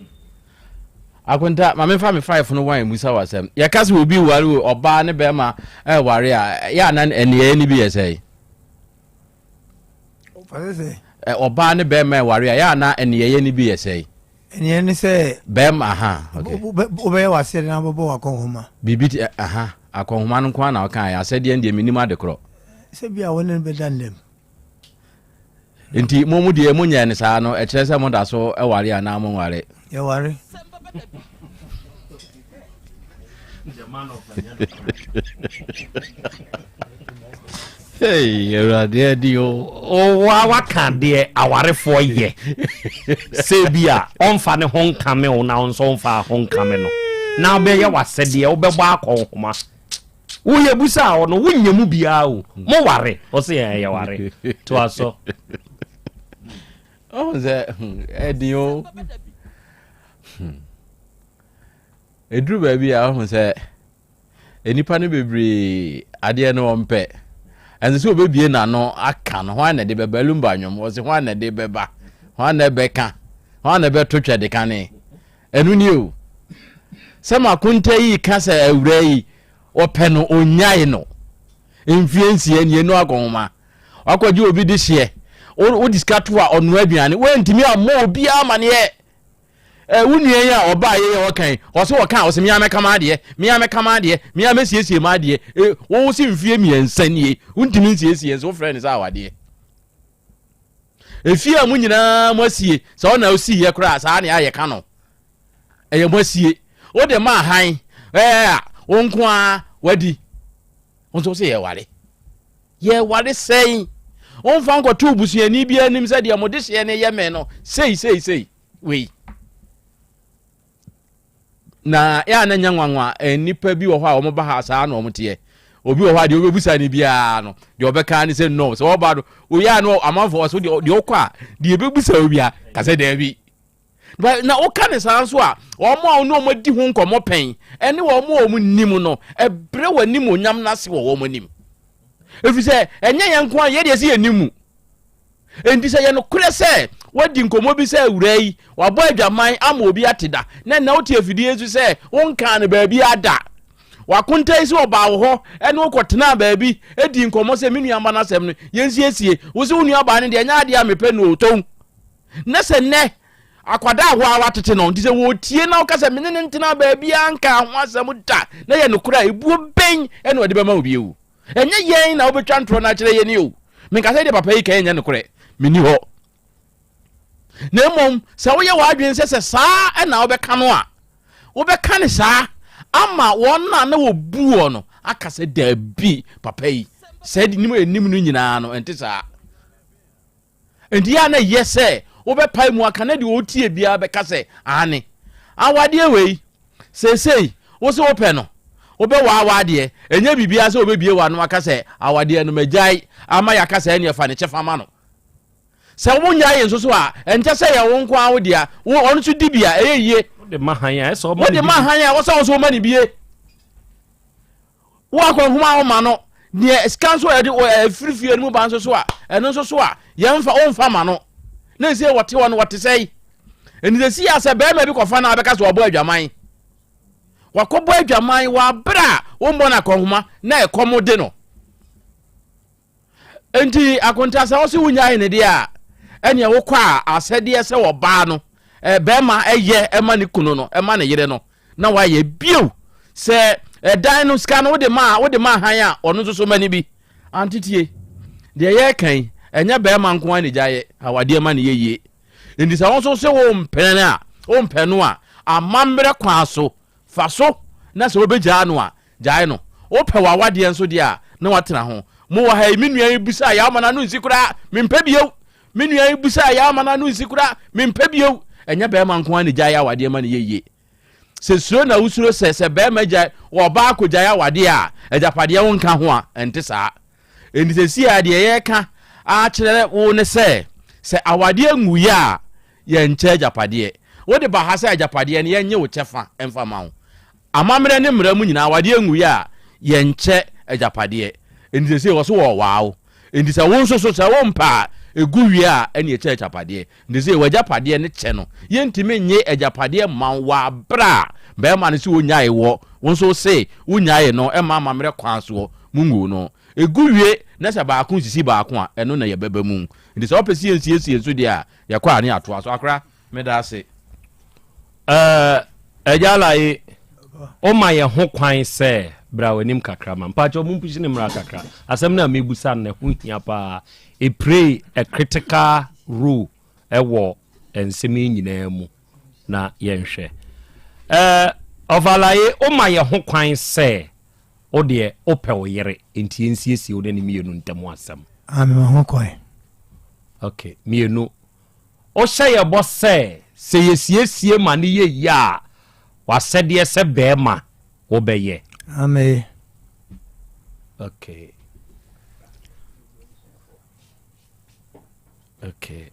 E: Akonta, ma memfa me five no wan musa w'asɛm. Yɛka sɛ obi ware o, ɔbaa ne bɛrima ɛware a, yɛ a na nneyɛeɛ no bi yɛ sɛn? Ɔbaa ne bɛrima ɛware a, yɛ a na nneyɛeɛ no bi yɛ sɛn?
P: Ɛneɛ ne sɛ
E: bɛrima aha okay.
P: Wobɛyɛ w'asɛdeɛ na wobɛbɔ w'akɔnhoma.
E: Biribi te aha akɔnhoma no nko ara na ɔka yɛ asɛdeɛ no deɛ menim ade korɔ.
P: Sɛ bi a wo ne no bɛda nnam.
E: Nti mo mo deɛ mo nyɛ no saa no ɛkyerɛ sɛ mo da so ware anaa mo nware?
P: Yɛware.
E: Hey, Awurade adi o.
C: Wa waka deɛ awarefoɔ yɛ sɛ bi a ɔmfa ne ho nkame wo na wo nso ɔmfa ho nkame no na wobɛyɛ w'asɛdeɛ wobɛbɔ akɔ nhoma woyɛ busa a ɔno wonyɛ mu biara o mo ware ɔsɛ yɛn yɛware toa so.
E: Ɔhu sɛ ɛden o. Ɛduru baabi a ɔhu sɛ nnipa no bebree adeɛ no ɔmpɛ. Ɛnsɛ sɛ ɔbɛbie n'ano aka no hwan na ɛde bɛba lumba nnwom ɔse hwan na ɛde bɛba hwan na ɛbɛka hwan na ɛbɛto twɛde kane ɛno nie o sɛ makonta yi ka sɛ awura yi ɔpɛ no ɔnyae no mfie nsia nie no akɔnhoma wakɔgye obi de hyeɛ wode sika to a ɔnoa aduane woantumi ammɔ obiara amaneɛ Eh, wo nua yi a ɔbaa yɛ yɛ ɔka yi, ɔsɛ ɔka a ɔsɛ mea mɛka m'adeɛ, mea mɛka m'adeɛ, mea mɛsiesie m'adeɛ. Eh, wo se mfie mmiɛnsa nie, wontumi nsiesie nso wofrɛ no sɛ awadeɛ. Efie a mo nyinaa mo asie, sɛ ɔna osiiɛ koraa saa ne ayɛ ka no. Ɛyɛ mo asie. Wode ma ahan, ɛɛ a, wo nko ara wadi. Wo nso wo se yɛware. Yɛware sɛn? Womfa nkɔto obusuani bi anim sɛ deɛ mo dehyeɛ no yɛ me no, sei sei sei. Wei. Na yɛ a na nyɛ nwanwa, nnipa bi wɔ hɔ a wɔba ha saa na wɔn teɛ. Obi wɔ hɔ a deɛ wobɛbusa no biara no, deɛ ɔbɛka ne sɛ no. Sɛ ɔba no, oyɛ a no amanfoɔ ɔso deɛ deɛ ɔkɔ a, deɛ ɛbɛbusa wo bia, ka sɛ daabi. Na woka ne saa nso a, wɔn a wɔne wɔn adi ho nkɔmmɔ pɛn ne wɔn a wɔn nim no, ɛbrɛ wɔn animuonyam no ase wɔ wɔn anim. Ɛfiri sɛ ɛnyɛ yɛn nko a yɛ deɛ sɛ yɛnim mu. Enti sɛ ɛyɛ nokorɛ sɛ woadi nkɔmmɔ bi sɛ awuraa yi, wabɔ adwaman ama obi ate da, na nnɛ wote afidie so sɛ wonkaa no baabiara da. W'akonta yi sɛ ɔbaa wo hɔ ne wo kɔtenaa baabi dii nkɔmmɔ sɛ me nuaba no asɛm no, yɛnsiesie. Wo se wo nuabaa no deɛ ɛnyɛ adeɛ a mepɛ no o, tɔn. Na sɛ nnɛ akwadaa a wo ara woatete no, nti sɛ wɔtie na woka sɛ me ne no ntenaa baabiara nkaa ho asɛm da, na ɛyɛ nokorɛ a, ebuo bɛn na ɔde bɛma wo bio? Ɛnyɛ yɛn na wobɛtwa ntorɔ no akyerɛ yɛn o. Menka sɛ deɛ papa yi ka ɛnyɛ nokorɛ. Menni hɔ. Na mmom sɛ woyɛ w'adwene sɛ sɛ saa na wobɛka no a, wobɛka no saa ama wɔn a na wɔbu wɔ no aka sɛ daabi papa yi sɛ nim anim no nyinaa no ɛnte saa. Enti yɛ a na ɛyɛ sɛ wobɛpae mu aka na deɛ ɔtie biara bɛka sɛ aane. Awadeɛ wei, seesei wo se wopɛ no, wobɛwaa w'adeɛ, ɛnyɛ biribiara sɛ wobɛbie w'ano aka sɛ awadeɛ no magyae ama yɛaka sɛ ɛneɛ fa ne kyɛfa ma no. Sɛ wonyae nso so a, ɛnkyɛ sɛ ɛyɛ wo nko ara wo dea, wo ɔno nso di bi a, ɛyɛ yie.
C: Wode ma hann a, ɛsɛ ɔma
E: no bi. Wode ma hann a, ɛwɔ sɛ wo nso woma no bie. Wo akɔnhoma a woma no, deɛ sika nso a yɛde ɛfiri fie no mu ba nso so a, ɛno nso so a, yɛmfa womfa ma no. Na ɛsɛ wɔte hɔ no wɔte sɛe. Ɛnti sɛ si a sɛ bɛrima bi kɔfa no a bɛka sɛ wɔbɔ adwaman. Wakɔbɔ adwaman wɔ abere a wommɔ no akɔnhoma na ɛkɔm de no. Enti akonta sɛ ɔse wonyae ne deɛ a, ɛneɛ wokɔ a asɛdeɛ sɛ ɔbaa no bɛrima ɛyɛ ɛma ne kunu no ɛma ne yere no na wayɛ bio sɛ ɛdan no sika no wode ma wode ma han a ɔno nso so ma ne bi antetie deɛ yɛreka yi ɛnyɛ bɛrima nko ara ne gya yɛ awadeɛ ma ne yɛ yie nti sɛ wo nso se wo mpɛ no a wompɛ no a amammerɛ kwan so fa so na sɛ wobɛgyaa no a Gyae no. Wopɛ w'awadeɛ nso deɛ a, na woatena ho. Mowɔ ha yi, me nua yi bisaa yɛ ama no ano nsi koraa, mempɛ bio. Me nua yi bisaa yɛ ama no ano nsi koraa, mempɛ bio. Ɛnyɛ bɛrima nko ara na gyae awadeɛ ma no yɛ yie. Sɛ suro na wosuro sɛ sɛ bɛrima gyae, ɔbaa kɔgyae awadeɛ a, agyapadeɛ wo nka ho a, ɛnte saa. Enti seesei a deɛ yɛreka akyerɛ wo ne sɛ, sɛ awadeɛ nwuiɛ a, yɛnkyɛ agyapadeɛ. Wode ba ha sɛ agyapadeɛ no, yɛnnye wo kyɛfa mfa ma wo. Amammerɛ ne mmara mu nyinaa awadeɛ nwuiɛ a, yɛnkyɛ agyapadeɛ. Enti seesei wɔ so wɔwaa wo. Enti sɛ wo nso so sɛ wompɛ a, ɛgu wie a, ɛne ɛkyɛ agyapadeɛ. Enti seesei w'agyapadeɛ no kyɛ no, yɛntumi nnye agyapadeɛ mma wo wɔ aberɛ a barima no se ɔnnyae woɔ, wo nso wose wonnyaee no mma amammerɛ kwan soɔ monguu no. Ɛgu wie na sɛ baako nsisi baako a, ɛno na yɛbɛba mu. Enti sɛ wopɛ sɛ yɛnsiesie nso deɛ a, yɛkɔ a ne yɛatoa so. Akora. Meda ase.
C: Ɛɛ, Agya Alaye, woma yɛn ho kwan sɛ bra w'anim kakra ma. Mpakyɛw, mumpushi no mmra kakra. Asɛm no a mebusa no, ɛho hia paa. It play a critical role ɛwɔ nsɛm yi nyinaa mu na yɛnhwɛ. Ɛɛ, Ɔfa Alaye, woma yɛn ho kwan sɛ wo deɛ wopɛ wo yere, nti yɛnsiesie wo ne ne mmienu ntam asɛm.
P: Ah, mema ho kwan.
C: Okay, mmienu. Wohyɛ yɛn bɔ sɛ, sɛ yɛsiesie ma no yɛ yie a, w'asɛdeɛ sɛ barima wobɛyɛ.
P: Amen.
C: Okay. Okay.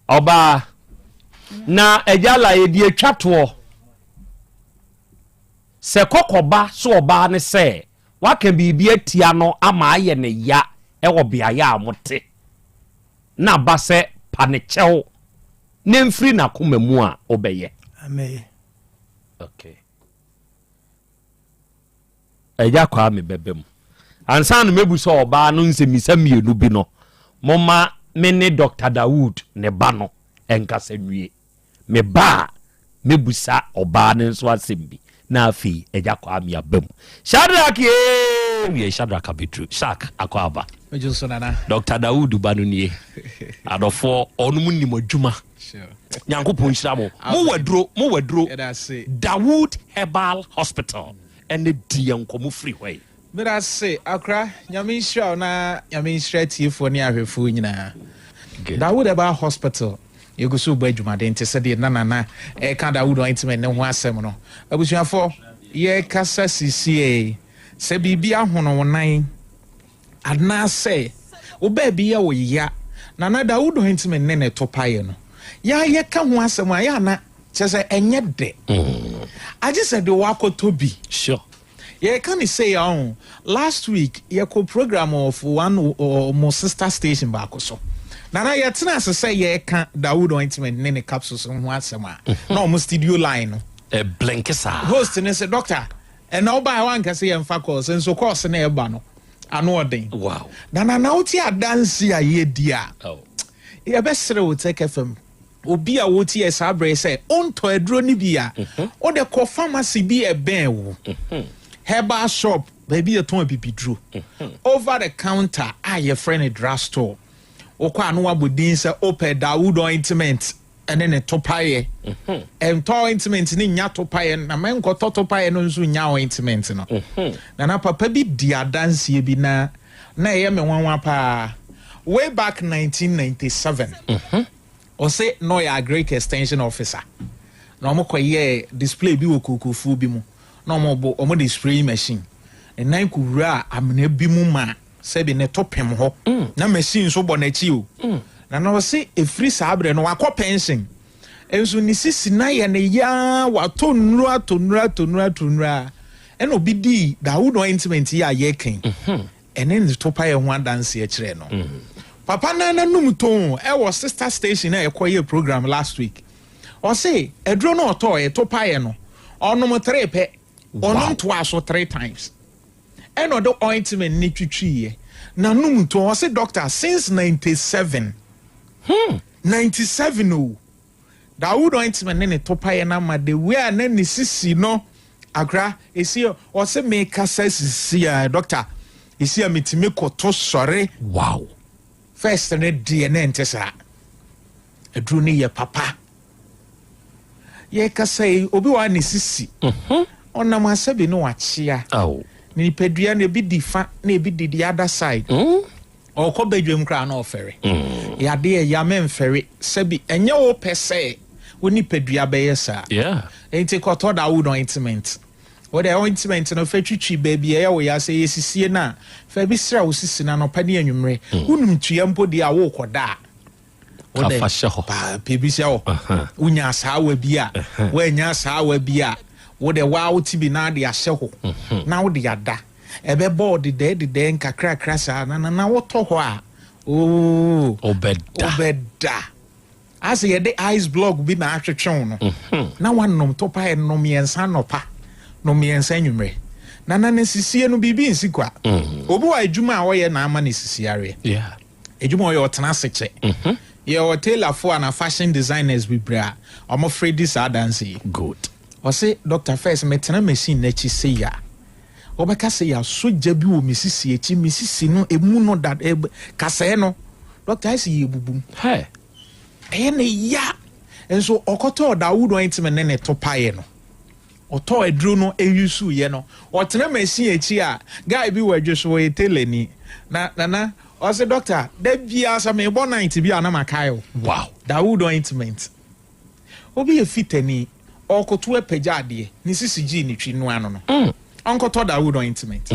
C: Ɔbaa, na agya la yɛde atwa toɔ. Sɛ kɔkɔba so ɔbaa ne sɛ waka biribi atia no ama ayɛ ne ya wɔ beaeɛ a mote. na ba sɛ pa ne kyɛw na mfiri n'akoma mu a wobɛyɛ.
P: Mɛyɛ.
C: Okay. Agya Kwame bɛba mu. Ansa na mɛbu sɛ ɔbaa no nsɛmmisa mmienu bi no, momma me ne Dr. Dawood ne ba no nkasa nwie. Me ba a, mɛbusa ɔbaa no nso asɛm bi, na afei Agya Kwame aba mu. Shadrack ee! Wiɛ, Shadrack abɛduru. Shak, akɔ aba.
F: Megye so, Nana.
C: Dr. Dawood ba no nie. Adɔfoɔ, ɔnom nim adwuma. Nyankopɔn nhyira mo. Mo wɔ aduro, mo wɔ aduro. Dawood Herbal Hospital ɛne di yɛn nkɔmmɔ firi hɔ yi.
F: Medase Akora, Nyame nhyira wo na Nyame nhyira atiefoɔ ne ahwɛfoɔ nyinaa. Dawood Herbal Hospital yɛgu so rebɔ adwumaden te sɛ deɛ na Nana ɛreka Dawood ointment no ho asɛm no. Abusuafoɔ, yɛrekasa sisiei, sɛ biribi ahono wo nan anaasɛ wo baabi yɛ wo ya, Nana Dawood ointment ne ne to paeɛ no, yɛ a yɛka ho asɛm a, yɛ a na kyerɛ sɛ ɛnyɛ dɛ. Agye sɛ deɛ wakɔtɔ bi.
C: Sure.
F: Yɛreka no sei a ɔho, last week yɛkɔ program of one ɔmo sister station baako so. Nana yɛtena ase sɛ yɛreka Dawood ointment ne ne capsules ho asɛm a, na ɔmo studio line no.
C: Ɛblinke saa.
F: Host no se, Doctor, ɛnɛ wobaeɛ woanka sɛ yɛmfa calls, nso calls no ɛreba no, ano ɔden.
C: Wow.
F: Nana na wote adanse a yɛdi a, yɛbɛsere wo Tech FM. Obi a wotie saa bere yi sɛ wontɔ aduro no bi a, wode kɔ pharmacy bi a ɛbɛn wo, herbal shop, baabi yɛtɔn abibiduro, over the counter a yɛfrɛ no drug store. Wokɔ a na wabɔ din sɛ wopɛ Dawood ointment. Ɛne ne topaeɛ. Ɛntɔ ointment no nnya topaeɛ na mɛnkɔtɔ topaeɛ no nso nnya ointment no. Nana papa bi di adanseɛ bi na na ɛyɛ me nwanwa paa. Way back 1997, ɔse na ɔyɛ agric extension officer na wɔn kɔyɛɛ display bi wɔ kokofuo bi mu na wɔn bo wɔn de spraying machine ne nan kɔwuraa amena bi mu ma Sɛbi ne to pem hɔ na machine nso bɔ n'akyi o. Na na ɔse ɛfiri saa berɛ no wakɔ pension nso ne sisi no ayɛ no yaa, watɔ nnuro atɔ nnuro atɔ nnuro atɔ nnuro a ɛna obi dii Dawood ointment yi a yɛreka yi ɛne ne topaeɛ ho adanseɛ kyerɛɛ no. Papa no ara n'anum too ɛwɔ sister station a yɛkɔyɛɛ program last week. Ɔse aduro no ɔtɔɔɛ topaeɛ no ɔnom tere pɛ, ɔnom toaa so three times. Ɛna ɔde ointment no twitwiiɛ n'anom nto ɔse doctor since 97 hmm 97 o Dawood ointment ne ne topaeɛ no ama the way a na ne sisi no akora esi ɔse mekasa sisi a doctor esi a metumi koto sɔre
C: wow
F: first no deɛ na ɛnte saa aduro no yɛ papa Yɛrekasa yi, obi wɔ ha ne sisi. Mhm. Ɔnam asɛbi ne wakyea. Ne nipadua no ebi di fa na ebi di the other side. Mm. Ɔkɔ badwam koraa na ɔfɛre. Mm. Yade ɛya mɛmfɛre. Sɛbi ɛnyɛ wo pɛ sɛ wo nipadua bɛyɛ saa.
C: Yeah.
F: Enti kɔtɔ da wood ointment. Wode ointment no fɛ twitwi baabi ɛyɛ wo ya sɛ ɛyɛ sisie no a, fa bi sra wo sisi no anɔpa ne anwummere. Wonom tua mpo deɛ a worekɔda a.
C: Wode fa hyɛ hɔ.
F: Paa pɛ bi hyɛ hɔ. Wonya asaawa bi a, woannya asaawa bi a, wode waa wote bi na ade ahyɛ hɔ mhm. na wode ada. Ɛbɛbɔ wo dedɛɛ dedɛɛ nkakrakra saa na na na wotɔ hɔ a, oo.
C: Wobɛda.
F: Wobɛda. Asɛ yɛde ice block bi na atwetwe wo no. Mhm. Na wanom topa ɛnom mmiɛnsa anɔpa, nom mmiɛnsa anwummerɛ. Na na ne sisie no biribi nsi kwa. Mhm. Obi wɔ adwuma a ɔyɛ na ama ne sisi areɛ.
C: Yeah.
F: Edwuma a ɔyɛ ɔtsena ase kyɛ. Yɛwɔ tailorfo ana fashion designers bebree a wɔfrɛ di saa adanse yi.
C: Good.
F: Ɔse Doctor first metsena machine n'akyi sei a, wɔbɛka sɛ yɛasɔ gya bi wɔ me sisi akyi, me sisi no emu no da kasɛɛ no doctor ayɛ sɛ yɛbubu mu.
C: Hey.
F: Ɛyɛ ne ya. Nso ɔkɔtɔɔ Dawood ointment ne ne to paeɛ no. Ɔtɔɔ aduro no use yɛ no ɔtena machine akyi a guy bi wɔ adwo so ɔyɛ tailor ni na nana ɔse doctor da biara sɛ mebɔ night bi a na makae wo.
C: Wow.
F: Dawood ointment. Obi yɛ fitani ɔkoto apagya adeɛ ne sisi gyee ne twi noa no no ɔnkɔtɔ Dawood ointment.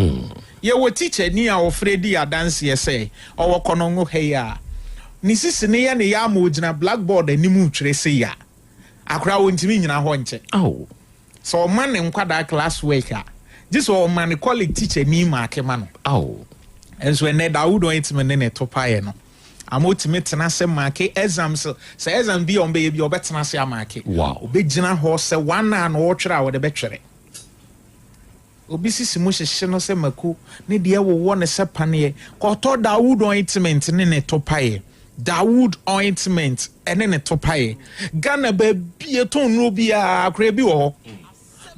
F: Yɛwɔ teacher ni a ɔfrɛ di adanseɛ sɛ ɔwɔ kɔnɔngo ha yi a ne sisi no yɛ ne ya ama ɔgyina blackboard anim retwerɛ sei a Akwadaa ɔntumi nnyina hɔ nkyɛ. Sɛ ɔma ne nkwadaa class work a, gye sɛ ɔma ne colleague teacher ni maake ma no. Nso ɛnɛ Dawood ointment ne ne to paeɛ no, ama ɔtumi tena ase maake exams. Sɛ exam bi a ɔmbɛyɛ bi a ɔbɛtena ase amaake. Ɔbɛgyina hɔ sɛ one hour na ɔretwerɛ a ɔde bɛtwerɛ. Obi sisi mu hyehye no sɛ mako, ne deɛ wowɔ no sɛ paneɛ. Kɔtɔ Dawood ointment ne ne topaeɛ. Dawood ointment ne ne topaeɛ. Ghana baabi yɛtɔn nnuro biara koraa bi wɔ hɔ.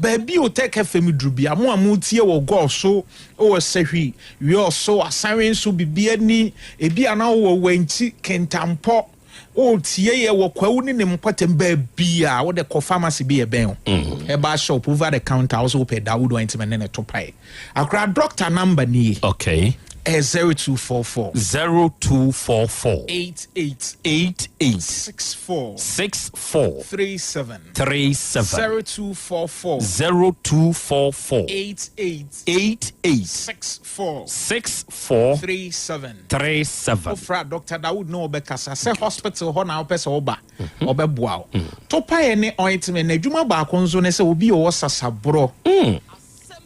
F: Baabi Otec FM duru bia, mo a motie wɔ Gulf so, wɔ Sahwi, Wiɔ so, Asanwe so, Bibiani, ebi a na wowɔ Wankyi, Kintampo, Wotie yɛ wɔ Kwawu ne ne mpɔtam baabi a wode kɔ pharmacy bi ɛbɛn wo. Mm. Herbal shop over the counter wo so wopɛ Dawood ointment ne ne to pae. Akora doctor number nie.
C: Okay.
F: Ɛ 0244.
C: 0244.
F: 88.
C: 88.
F: 64.
C: 64.
F: 37.
C: 37.
F: 0244.
C: 0244.
F: 88.
C: 88.
F: 64.
C: 64.
F: 37.
C: 37.
F: Wofrɛ a Doctor Dawood ne wo bɛkasa. Sɛ hospital hɔ na wopɛ sɛ woba, mhm. ɔbɛboa wo. Mm. Topaeɛ ne ointment na adwuma baako nso ne sɛ obi a ɔwɔ sasaborɔ. Mm.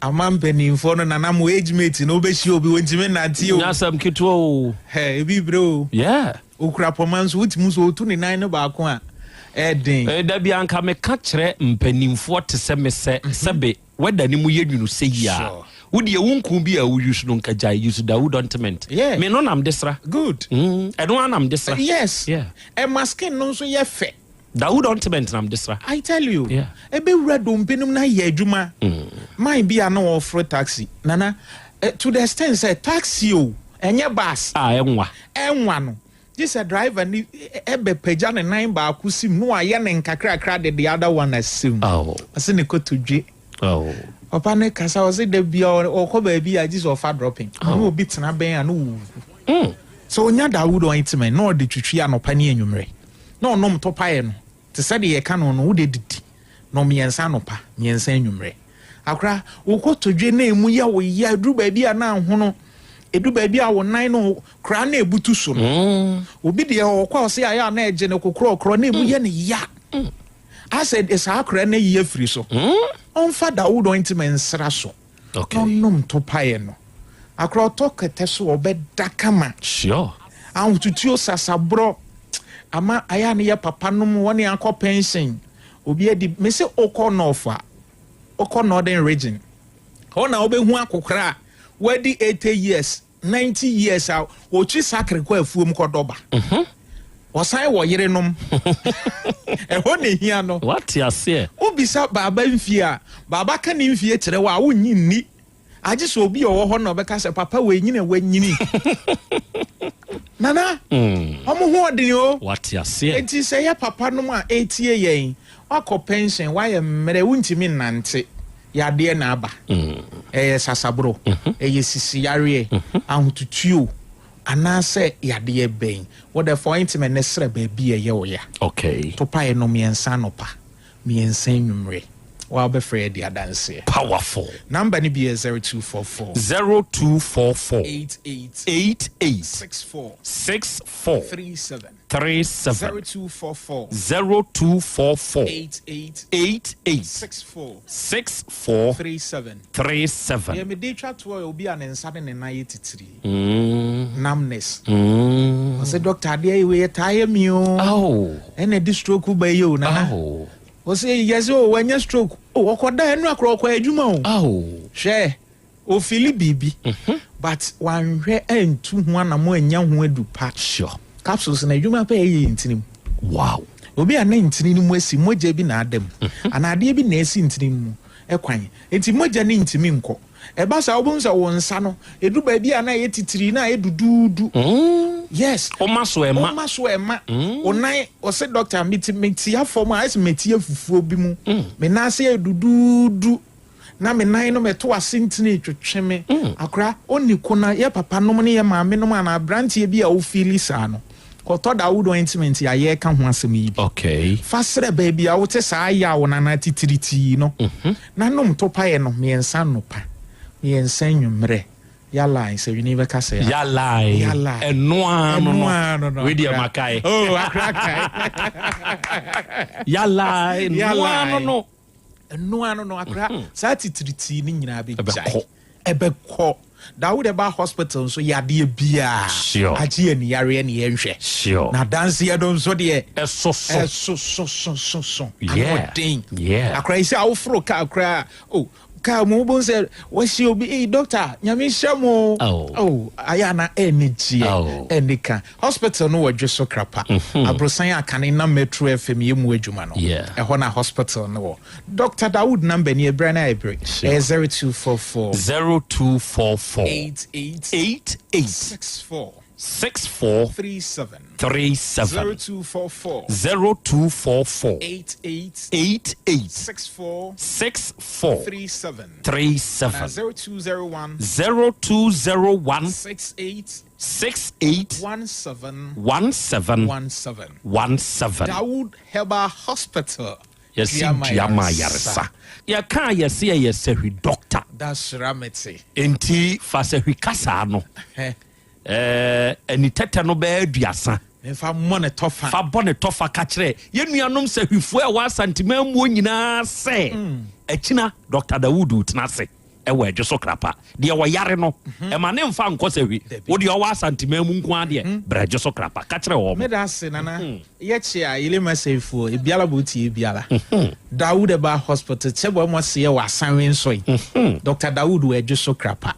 F: Ama mpanimfoɔ no nana mo age mate na wobɛhyia obi wɔntumi nnante o.
C: Nyasɛm ketewa o.
F: Hɛ ebi brɛ o.
C: Yeah.
F: Okura pɔma nso wotumi nso otu ne nan no baako a ɛden.
C: Eh, dabi anka meka kyerɛ mpanimfoɔ te sɛ me sɛ mhm. sɛbe Weather no mu yɛ nwunu sɛ yi a wo deɛ wo nku bi a wo use no nka gyae use Dawood ointment
F: Yeah.
C: me no nam de sra.
F: Good.
C: Ɛno ara nam de sra.
F: Yes.
C: Yeah.
F: Ɛma skin no nso yɛ fɛ.
C: Dawood ointment nam de sra.
F: I tell you.
C: Yeah.
F: Ɛbɛwura dompe no mu na ayɛ adwuma. Man bi a na ɔforo taxi. Nana, eh, to the extent sɛ taxi o, ɛnyɛ bus.
C: A ɛnwa.
F: Ɛnwa no. Gye sɛ driver no bɛpagya ne nan baako sim na wayɛ ne nkakrakra de the other one asim. Ɔse ne kotodwe. Papa no kasa ɔse da bia ɔkɔ baabi a gye sɛ ɔfa dropping. Ɔne obi tena bɛn a na ɔwuwu. Sɛ ɔnya Dawood ointment na ɔde twitwi anɔpa ne anwummerɛ na ɔnom topaeɛ no te sɛ deɛ yɛka no no wode didi no mmiɛnsa anɔpa mmiɛnsa anwummerɛ. Akora, wo kotodwe na emu yɛ wo ya, ɛduru baabi a na ahono, ɛduru baabi a wo nan no koraa na ɛbutu so no. Obi deɛ ɔkɔ a ɔse ayɛ a na ɛgye no kokorɔkorɔ na emu yɛ no ya. Asɛ de saa akora no ayi afiri so. Ɔmfa Dawood ointment nsra so na ɔnom topaeɛ no. Akora ɔtɔ kɛtɛ so a ɔbɛda kama.
C: Sure.
F: Ahotutuo sasaborɔ ama ayɛ a ne yɛ papa nom wɔne akɔ pension. Obi adi mese wokɔ north a wokɔ northern region hɔ na wobɛhu akokora a wadi 80 years 90 years a ɔtwi sakre kɔ afuom kɔdɔ ba. Ɔsan wɔ yerenom. Ɛhɔ na ehia no.
C: Wate aseɛ.
F: Wobisa baaba mfie a, baaba ka ne mfie kyerɛ wo a, wonnye nni. Agye sɛ obi a ɔwɔ hɔ na ɔbɛka sɛ papa wei nyini a wanyini. Nana, wɔn ho ɔden o.
C: Wate aseɛ.
F: Enti sɛ yɛ papa nom a ɛretie yɛn, woakɔ pension, woayɛ mmerɛ, wontumi nnante, yadeɛ na aba. Ɛyɛ sasaboro, ɛyɛ sisi yareɛ, ahotutuo, anaasɛ yadeɛ bɛn. Wode fa ointment no srɛ baabi a ɛyɛ wo ya.
C: Okay.
F: Topaeɛ no mmiɛnsa anɔpa, mmiɛnsa anwummerɛ. Woa wobɛfrɛ adi adanseɛ.
C: Powerful.
F: Number no bi yɛ 0244.
C: 0244.
F: 88.
C: 88.
F: 64.
C: 64.
F: 37.
C: 37.
F: 0244.
C: 0244.
F: 88.
C: 88.
F: 64.
C: 64.
F: 37.
C: 37.
F: Deɛ mede twa toɔ yɛ obi a ne nsa ne ne nan yɛ titiri. Numbness. Ɔsɛ doctor adeɛ yi wei ɛtaa yɛ mi o. Ɛna ɛde stroke ba yi o nana. Ɔsɛ yɛsɛ o wanya stroke. O ɔkɔda ɛnu akora ɔkɔ adwuma o. Hwɛ ofili biribi. But wanhwɛ antu ho anamo anya ho adu pa.
C: Sure.
F: Capsules na adwuma pɛ ɛyɛ ntini mu.
C: Wow.
F: Obi a ne ntini no mu asi mogya bi na ada mu. Anaa adeɛ bi na asi ntini no mu kwan. Nti mogya no ntumi nkɔ. Ɛba saa wobɛhu sɛ wo nsa no, ɛdu baabi a na ɛyɛ titiri na ayɛ duduudu. Yes.
C: Woma so ɛma.
F: Woma so ɛma. Wo nan, ɔse doctor, meti metia fam a, ayɛ sɛ metia fufuo bi mu. Me nan ase yɛ duduudu. Na me nan no mɛto ase ntini twetwe me. Akora, ɔnni ko na yɛ papa nom ne yɛ maame nom anaa aberanteɛ bi a wofeeli saa no, kɔtɔ Dawood ointment a yɛreka ho asɛm yi bi.
C: Okay.
F: Fa srɛ baabi a wote saa yaw no anaa titiritii no. Na nom topaeɛ no mmiɛnsa anɔpa, mmiɛnsa anwummerɛ. Yalai, sɛ wini bɛka sɛ ya.
C: Yalai.
F: Yalai.
C: Ɛno ara no no.
F: Ɛno ara no no.
C: Wei deɛ makae.
F: Oh, akra kae.
C: Yalai. Ɛno ara no no.
F: Ɛno ara no no akra. Saa titiritii no nyinaa bɛgyae.
C: Ɛbɛkɔ.
F: Ɛbɛkɔ. Dawood ɛba hospital nso yadeɛ biaa.
C: Sure.
F: Agye ani yareɛ ne yɛnhwɛ.
C: Sure.
F: Na adanseɛ no nso deɛ.
C: Ɛsoso.
F: Ɛsososososo.
C: Yeah.
F: Ano den.
C: Yeah.
F: Akora yi sɛ awoforo kaa koraa. Oh, kaa mu wobɛhu sɛ wɔahyia obi. Ei, doctor, nyame nhyira mo.
C: Oh.
F: Oh, ayɛ ana ɛni gyeɛ.
C: Oh.
F: Ɛni ka. Hospital no wɔ Dweso Krapa. Aborosan a kane na Metro FM yɛ mu adwuma no.
C: Yeah.
F: Ɛhɔ na hospital no wɔ. Doctor Dawood number ni ɛberɛ no ayɛ bere.
C: Sure.
F: Ɛyɛ 0244.
C: 0244.
F: 88.
C: 88.
F: 64.
C: 64.
F: 37.
C: 37.
F: 0244.
C: 0244.
F: 88.
C: 88.
F: 64.
C: 64.
F: 37.
C: 37.
F: Na 0201.
C: 0201.
F: 68.
C: 68.
F: 17.
C: 17.
F: 17.
C: 17.
F: Dawood Herbal Hospital.
C: Yɛsi dua ma ayaresa. Yɛka a yɛse yɛyɛ sahwi doctor.
F: Dasra mete.
C: Enti fa sahwi kasaa no. Ɛɛ anitɛtɛ no bɛyɛ aduasa.
F: Fa mmɔ ne tɔfa.
C: Fa bɔ ne tɔfa ka kyerɛ yɛn nuanom sahwifoɔ a ɛwɔ Asanteman muo nyinaa sɛ akyina Dr. Dawood retena ase ɛwɔ Adwo so Krapa. Deɛ ɔyare no, ɛma ne mfa nkɔ sahwi. Wo deɛ ɔwɔ Asanteman mu nko ara deɛ, bra Adwo so Krapa. Ka kyerɛ wɔn.
F: Meda ase Nana. Yɛkye a yele ma sɛifoɔ ebiala bɔ tie ebiala. Dawood Herbal Hospital kyɛ bɔ ɛmɔ seɛ wɔ asanwe nsɔe. Doctor Dawood wɔ Adwo so Krapa.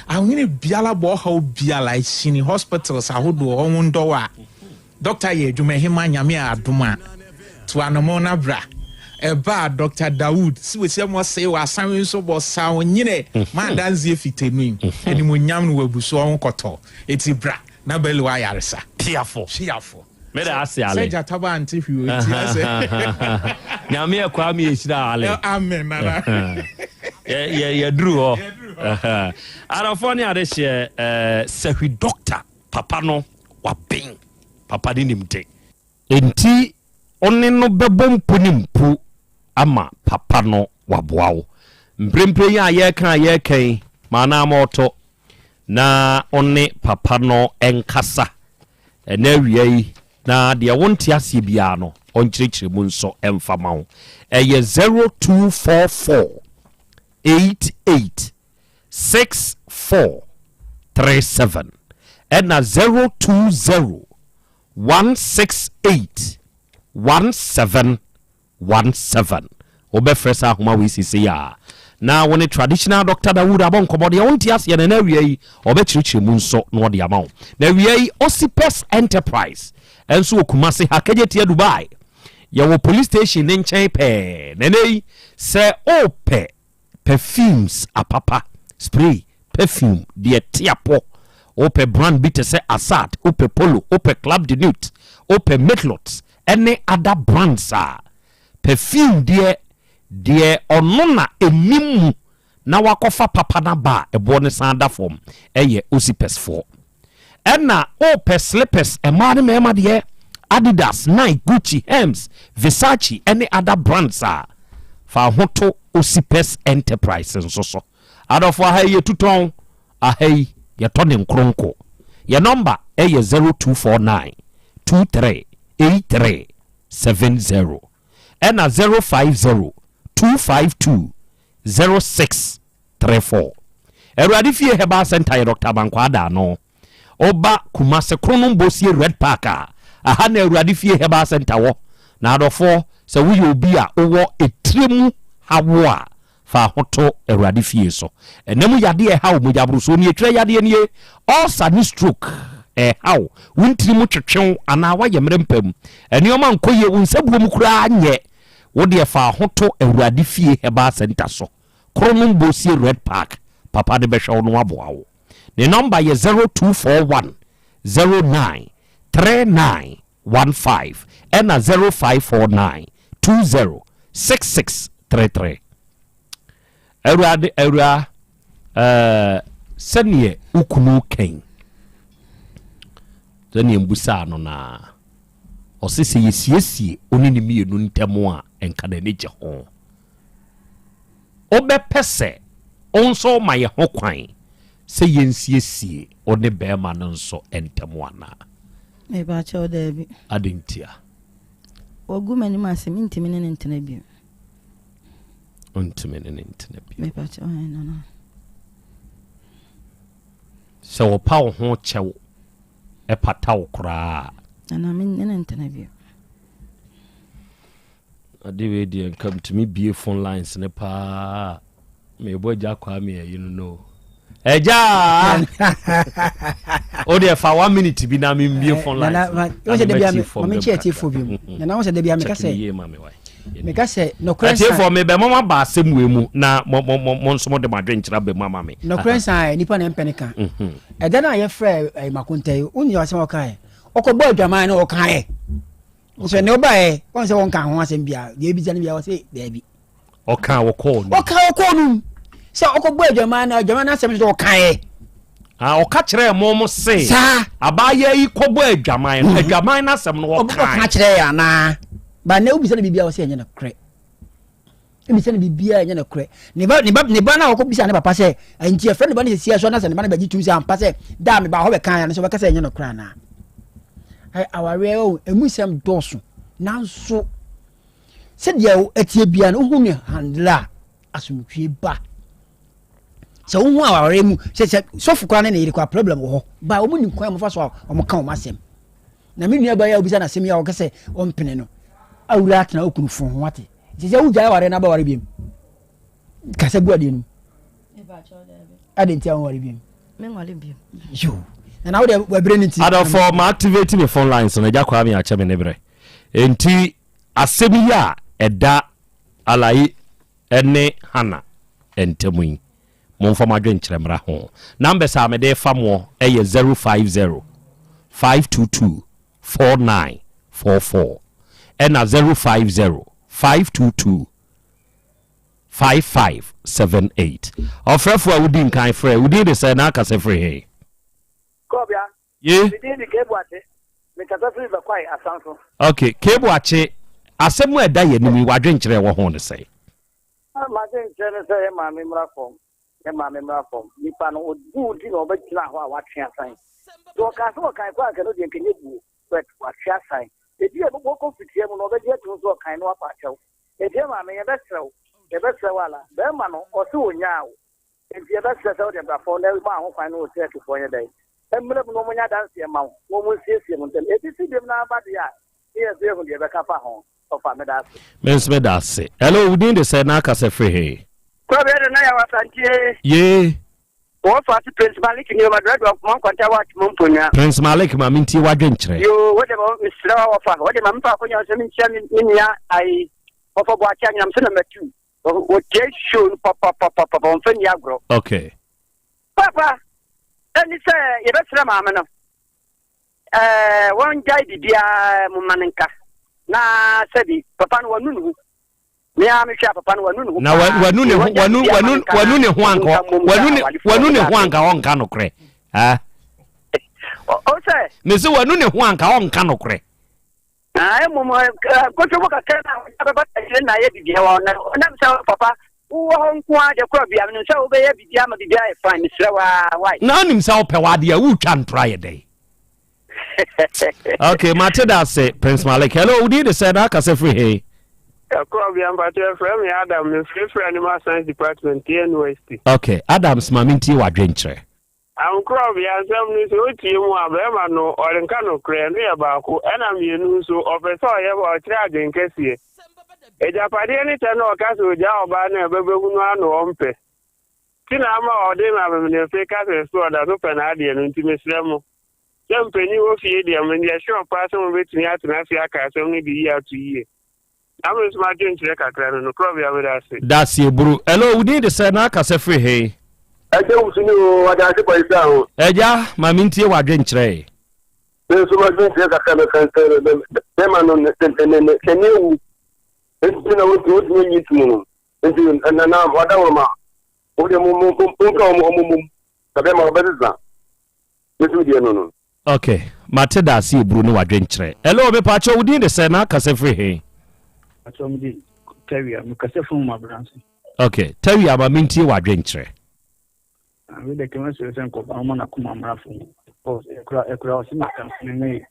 F: Ahwene biala bɔ ɔhaw biala ɛhyini hospitals ahodoɔ ɔho ndɔw a Doctor yɛ adwuma ɛhema nyame a adom a to anamɔ na bra ɛba a Doctor Dawood si wɔ ɛmɔ see wɔ asanwe nso bɔ sa onyine ma adanseɛ fitenui animonyam no wɔ abuso ɔho kɔtɔ eti bra na bɛli wɔ ayaresa.
C: Piafo.
F: Piafo.
C: Meda ase Ale.
F: Sɛ gyata ba ante hwee o nti asɛ.
C: Nyame yɛ Kwame ehyira Ale.
F: Amen nana.
C: Yɛ yɛ yɛduru hɔ. Adɔfoɔ ne adehyeɛ ɛɛ sahwi doctor papa no waben papa ne nim de. Enti ɔne no bɛbɔ mpo ne mpo ama papa no waboa wo. Mprempren yi a yɛreka a yɛreka yi ma na ama ɔtɔ na ɔne papa no nkasa ɛnɛ awia yi na deɛ wonte aseɛ biara no ɔnkyerɛkyerɛ mu nso mfa ma wo. Ɛyɛ 0244 88 64 37 ɛna 020 168 17 17. Wobɛfrɛ saa ahoma wei seesei a na wo ne Traditional Doctor Dawood abɔ nkɔmmɔ. Deɛ wonte aseɛ no, ɛnɛ awia yi ɔbɛkyerɛkyerɛ mu nso na ɔde ama wo. Na awia yi Osipes Enterprise nso wɔ Kumasi ha, Kejetia Dubai. Yɛwɔ police station ne nkyɛn pɛɛ. Na ɛnɛ yi sɛ wopɛ perfumes apapa, spray, perfume, deɛ ɛte apɔ, wopɛ brand bi te sɛ Assad, wopɛ Polo, wopɛ Club de Nuit, wopɛ Matelot ɛne other brands a, perfume deɛ, deɛ ɔno na ɛnim mu na wakɔfa papa no aba a ɛboɔ no san da fam ɛyɛ Osipes foɔ. Ɛna wopɛ slippers mmaa ne mmarima deɛ, Adidas, Nike, Gucci, Hermes, Versace ɛne other brands a, fa ho to Osipes Enterprise nso so. Adɔfo aha yi yɛtu tɔn, aha yi yɛtɔ ne nkronko. Yɛ nɔmba ɛyɛ 0249 23 83 70 ɛna 050 252 06 34. Awurade Fie Herbal Centre yɛ Dɔkta Abankwaa Daano. Woba Kumase Kronom Bosie Red Park a, aha na Awurade Fie Herbal Centre wɔ. Na adɔfoɔ, sɛ woyɛ obi a wowɔ etire mu hawo a, fa ho to Awurade Fie so. Ɛna mu yadeɛ ɛha wo, mogyaborosoɔ nie, twerɛ yadeɛ nie, ulcer ne stroke ɛha wo, wo ntiri mu twetwe wo anaa woayɛ mmerɛ mpa mu, nneɛma nkɔ yie, wo nsabuo mu koraa nyɛ, wo deɛ fa ho to Awurade Fie Herbal Centre so. Kronom Bosie Red Park papa no bɛhwɛ wo na waboa wo. Ne nɔmba yɛ 0241 09 3915 ɛna 0549 20 6633. Awurade awura ɛɛ sɛdeɛ wo kunu kɛn sɛdeɛ mbusaa no naa ɔse sɛ yɛsiesie wo ne ne mmienu ntam a nka n'ani gye ho. Wobɛpɛ sɛ wo nso woma yɛn ho kwan sɛ yɛnsiesie wo ne barima no nso ntam anaa?
L: Mepakyɛw, daabi.
C: Adɛn ntia?
L: Wagu m'anim ase, mentumi ne no ntena bio.
C: Wontumi ne no ntena bio.
L: Mepakyɛw, ɛn nana.
C: Sɛ wɔpa wo ho kyɛw ɛpata wo koraa a.
L: Nana, me ne no ntena bio.
C: Ade wei deɛ nka metumi bie phone lines ne paa mebɔ agya kwame ayi no no agya o deɛ fa one minute bi na membie phone lines
P: meka sɛ nɔkorɛ nsa
C: atiefoɔ mebɛ mo aba asɛm wei mu na mo mo mo mo nso mo de mo adwenkyerɛ abɛ mu ama me
P: nɔkorɛ nsa nipa na mpɛ ne ka mhm. ɛda no a yɛfrɛ eh, makonta yi wonyɛ asɛm a ɔkaeɛ ɔkɔbɔ adwaman no ɔkaeɛ Nso ɛnɛ ɔbaeɛ wɔn sɛ wɔnka ho asɛm bia deɛ ebisa no bia wɔsɛ daabi.
C: Ɔka wɔkɔɔ no.
P: Ɔka wɔkɔɔ no sɛ ɔkɔbɔ adwaman na adwaman no asɛm sɛ ɔkaeɛ.
C: Ah, ɔka kyerɛɛ mo mo se.
P: Saa.
C: Abaayewa yi kɔbɔ adwaman no mhm. adwaman no asɛm no ɔkae.
P: Ɔka kyerɛɛ anaa ba na wobisa no biribi a wɔsɛ ɛnyɛ nokorɛ. Ebisa no biribiara ɛnyɛ nokorɛ. Ne ba ne ba ne ba no a ɔkɔbisa ne papa sɛ nti ɛfrɛ ne ba no sɛsi so anasɛ ne ba no bɛgye tum sɛ ampa sɛ da a mebaa hɔ bɛkaeɛ no sɛ ɔbɛka sɛ ɛnyɛ nokorɛ anaa. Awareɛ o ɛmu nsɛm dɔɔso nanso sɛdeɛ ɛteɛ biara no wohu ne handle a asomdwie ba. Sɛ wohu awareɛ mu sɛ sɛ sɔfo koraa ne ne yere koraa problem wɔ hɔ ba wɔn nim kwan a wɔfa so a wɔka wɔn asɛm. Na me nua baa yi a obisa no asɛm yi a ɔka sɛ ɔmpene no awura atena okunu fon ho ate. Nti sɛ wogyae aware na abɛware biom. Kasa gu adeɛ no mu. Ade nti a wonware biom.
L: Menware biom.
P: Yo. Na na wode wabere no nti.
C: Adɔfo ma activate me phone lines no agya Kwame akyɛ me ne berɛ. Enti asɛm yi a ɛda Alayi ne Hannah ntam yi Momfa mo adwenkyerɛ mmra ho. Numbers a mede refa moɔ yɛ 050. 522 4944 ɛna 050 522 5578. Ɔfrɛfoɔ a wodi nkan frɛ, wo din de sɛn na akasa firi he?
M: Kɔbea,
C: Ye?
M: Me din de Kay Boakye, me kasa firi Bɛkwae, Asanso.
C: Ok, Kay Boakye, asɛm a ɛda yɛn anim yi, w'adwenkyerɛ wɔ ho ne sɛn?
M: M'adwenkyerɛ ne sɛ yɛ maame mmra fam, yɛ maame mmra fam. Nipa no, ɔbu wo nti na ɔbɛgyina hɔ a watwe asan. Sɛ ɔkaa sɛ ɔkan koraa anka ɛno deɛ nka ɛnyɛ buo, but watwe asan. Ebi a ɛbɛbɔ fitia mu no, ɔbɛgye atum sɛ ɔkan na wapa akyɛw. Enti yɛ maame, yɛbɛsrɛ wo, yɛbɛsrɛ wo ala, bɛrima no, ɔse ɔnyaa wo. Enti yɛbɛsrɛ sɛ wode bra fam na ma ho kwan ne wo kyerɛkyerɛfoɔ nyɛ dɛn? Mmra mu na wɔnyɛ adanseɛ mma wo, na wɔnsiesie mo ntam. Ebi si biom na aba deɛ a, ne yɛn nso yɛahu deɛ yɛbɛka afa ho. Ɔfa, meda ase.
C: Me nso meda ase. Hello, wo din de sɛn na akasa firi he?
N: Kɔbea de na yɛ wɔ Asantie.
C: Yee.
N: Wɔ fa ase Prince Malik ni ɔma dura kuma nkwanta wa atwom mponua.
C: Prince Malik ma mentie w'adwenkyerɛ.
N: Yoo, wo de ma mesrɛ wa wɔfa, wo de ma mefa akonya sɛ menkyia me nua ayi wɔfa Boakye Anyinam sɛ number 2. Wɔtie show no papapapapa, wɔmfa nni agorɔ.
C: Okay.
N: Papa, ɛni sɛ yɛbɛsrɛ maame no, ɛɛ wɔngyae biribiara mu ma no nka na sɛbi papa no wanu ne ho. Me ara mehwɛ a papa no wanu ne ho
C: Na
N: paa.
C: wanu ne ho
N: Wɔngyae
C: wanu
N: biribiara ma
C: wanu
N: no nka
C: wanu
N: na
C: ne ho anka
N: nka mmom
C: wanu
N: sɛ
C: ne
N: awarefoɔ
C: wanu ne
N: wɔda
C: ho
N: ase.
C: anka ɔnka nokorɛ. Ah.
N: Ɔ sɛ.
C: Mese wanu ne ho anka ɔnka nokorɛ.
N: Na mmom nkontompo kakra no a wɔde abɛba akyire na ayɛ biribiara wɔ hɔ. Na ɔnam sɛ papa wowɔ hɔ nko ara deɛ kora bia menim sɛ wobɛyɛ biribiara ma biribiara ayɛ fine mesrɛ wo ara why.
C: Na wonim sɛ wopɛ w'adeɛ a woretwa ntorɔ ayɛ dɛn? Ok mate da ase Prince Malik. Hello wo din de sɛn na akasa firi he?
O: Ɛkorɔbea mpakyɛ yɛfrɛ me Adam mefirefiri Animal Science Department TNUST.
C: Ok Adams ma mentie w'adwenkyerɛ.
O: Ankorɔbea nsɛm no sɛ wotie mu a bɛɛma no ɔrenka nokorɛ ɛno yɛ baako ɛna mienu nso ɔpɛ sɛ ɔyɛ ɔkyerɛ adwen kɛseɛ agyapadeɛ ne kyɛ no ɔka sɛ ogyaa ɔbaa no a ɛbɛba mu no ara na ɔmpɛ nti na ama ɔde amemenemfe ka sɛ so ɔda so pɛ n'adeɛ no nti mesrɛ mo sɛ mpanin wɔ fie deɛ menyɛ sure paa sɛ mobɛtumi atena ase aka asɛm no de yie ato yie. Na me nso m'adwenkyerɛ kakra no, nokorɛ ɔbea meda ase.
C: Daseɛ buru. Hello, wo din de sɛn na akasa firi he?
Q: Agya wusu ni oo, adanse bɔ isa ho.
C: Agya, ma mentie w'adwenkyerɛ e.
Q: Me nso m'adwenkyerɛ kakra mɛka ne sɛ, bɛrima no ne ne ne n'ani awu nti na wontumi nyi ntom no nti na na wadaworo ma wo deɛ mo mo monka wɔn wɔn mmom na bɛrima no ɔbɛsesa me nso me deɛ no no.
C: Ok mate daase eburu ne wadwenkyerɛ. Hello mepakyɛw wo din de sɛn na akasa firi he?
Y: Pakyɛw me de Tawia me kasa firi Nwoma-Branse.
C: Ok Tawia ma mentie wadwenkyerɛ.
Y: Ah wei deɛ kɛmɛ srɛ sɛ nkɔba ɔma n'akoma mmra fam because ɛkura ɛkura ɔse n'atamfo ne ne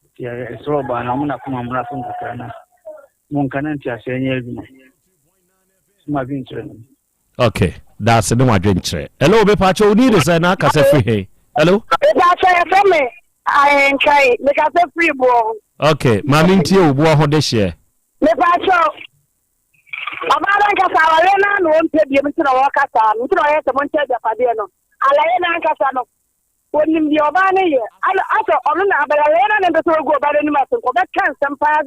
Y: nti ɛsrɛ ɔbaa no ɔma n'akoma mmra fam kakra na monka na nteaseɛ nyɛ adwuma so m'adwenkyerɛ no.
C: Ok daase ne wadwenkyerɛ. Hello mepaakyɛw wo din de sɛn na akasa firi he? Hello.
T: Mepaakyɛw yɛfrɛ me Ahenkae mekasa firi boɔ ho.
C: Ok maame ntie wo boɔ ho dehyeɛ.
T: Mepaakyɛw ɔbaa no ankasa awareɛ no ara na ɔmpɛ biom nti na ɔɔka saa no nti na ɔyɛ sɛ monkyɛ agyapadeɛ no alaye no ankasa no ɔnim deɛ ɔbaa no yɛ asɛ ɔno na abɛlaye no na mpɛ sɛ ɔgu ɔbaa no anim ase nka ɔbɛka nsɛm paa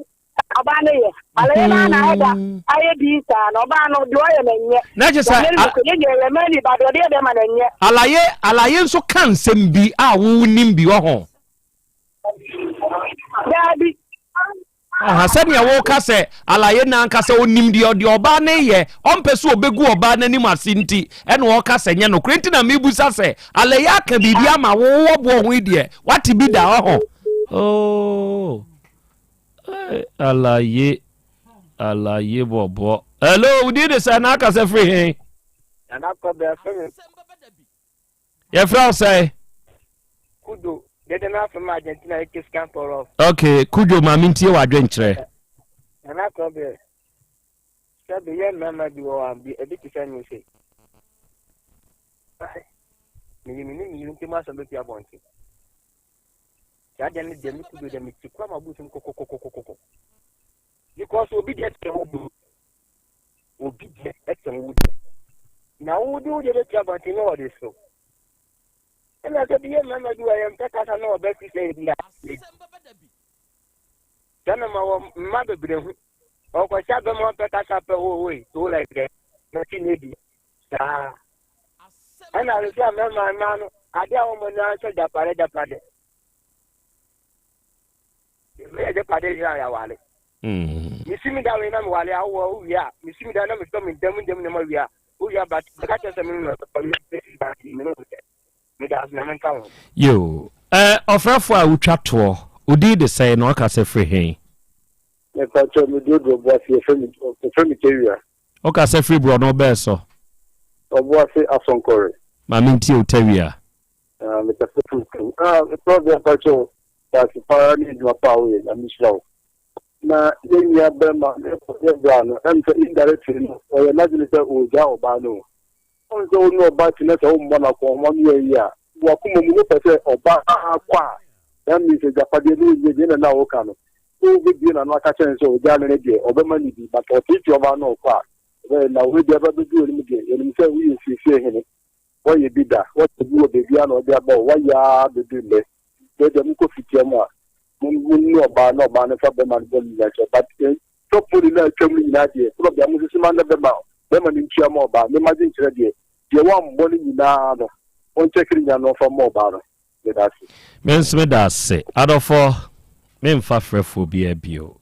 T: Ɔbaa no yɛ. Alɛyɛ naa na ayɛ da ayɛ bii saa no ɔbaa no deɛ ɔyɛ no nyɛ.
C: Na kyerɛ sɛ
T: a. Yɛ nyɛ yɛ mmaa ni ba deɛ ɔde yɛ bɛrima no nyɛ.
C: Alaye alaye nso ka nsɛm bi a wo nim bi wɔ ho.
T: Daabi.
C: Aha sɛnea woka sɛ alaye na ankasa onim deɛ deɛ ɔbaa no yɛ ɔmpɛ sɛ ɔbɛgu ɔbaa no anim ase nti ɛna ɔka sɛ nyɛ nokorɛ nti na mebusa sɛ alaye aka biribi ama wo wɔ boɔ ho yi deɛ wate bi da ɔho. Oh. Hey, alaye alaye bɔbɔ. Hello, wo din de sɛ na akasa firi he?
O: Nana Kɔbɛ afɛ me.
C: Yɛfrɛ wo sɛ?
O: Kudo, dede na afɛ ma Argentina yɛ Kiskan Pɔrɔ.
C: Okay, Kudo ma mentie w'adwenkyerɛ.
O: Nana Kɔbɛ, sɛbi yɛ mmarima bi wɔ hɔ a bi ebi te sɛ me se. Meyɛ me ne me yere ntam asɛm bɛpia abɔnten. Saa deɛ no deɛ me kudo deɛ me ti kura ma busu kɔkɔkɔkɔkɔ. Because obi deɛ kyɛn wo deɛ. Obi deɛ kyɛn wo deɛ. Na wo de wo deɛ bɛtua abɔnten na ɔde so. Ɛna sɛ bi yɛ mmarima bi wɔ yɛn mpɛ kasa na ɔbɛ fi sɛ ebi a. Sɛ na ma wɔ mma bebree ho. Ɔkɔhyɛ abɛma ɔmpɛ kasa pɛ wo wo so like dɛ. Na ti ne bi. Saa. Ɛna sɛ mmarima mmaa no ade a wɔn ani asɔ japade japade.
G: Meyɛ agyapadeɛ nyinaa yɛawale. Mesi me dan wei na mewale a wowɔ wowie a mesi me dan na metɔ me dam dam nneɛma wie a wowie a but bɛka kyerɛ sɛ me me me meda ase na menka ho.
C: Yoo, eh, ɔfrɛfoɔ a wotwa toɔ, wo din de sɛn na woakasa firi he?
Q: Mepakyɛw, me Duoduo Ɔboase, yɛfrɛ me wɔfrɛ me Tawia.
C: Wokasa firi borɔno bɛɛ so?
Q: Ɔboase Asɔnkɔre.
C: Ma mentie wo Tawia.
Q: Ah, mekasa firi kurom. Ah, Prɔfɛt mpakyɛw, daase paa ne adwuma pa a woyɛ, Nyame nhyira wo. Na yɛn nua bɛrima yɛ bra no, ɛm sɛ indirectly no, ɔyɛ n'adwene sɛ ɔregyaa ɔbaa no o. Ɔhu sɛ wo ne ɔbaa te na sɛ wommɔ no akɔnhoma no yɛ yie a, w'akoma mu no wopɛ sɛ ɔbaa kɔ a, that means agyapadeɛ no ɔnyɛ bi, ɛna na woka no. Sɛ wobɛbue n'ano aka kyerɛ no sɛ ɔgyaa no no deɛ, ɔbɛma no bi, but ɔteetee ɔbaa no ɔkɔ a, ɔbɛyɛ na wei deɛ ɛba bɛdu anim deɛ, yɛnim sɛ woyɛ siesie hene, woayɛ bi da, woayɛ bi wɔ baabi a na ɔde aba wo, woayɛ ara bɛdu nnɛ. Deɛ deɛ mokɔ fitia mu a, mo ne ɔbaa na ɔbaa no fa bɛrima no bɔ no nyinaa kyɛ, but eh, top money no a atwam no nyinaa deɛ, probably a mosese ma na bɛrima bɛrima no ntua ma ɔbaa, me magye nkyerɛ deɛ, deɛ wammɔ no nyinaa no, ɔnkyɛke no nyinaa na ɔmfa mma ɔbaa no. Meda ase.
C: Me nso meda ase. Adɔfoɔ, memfa frɛfoɔ biara bio.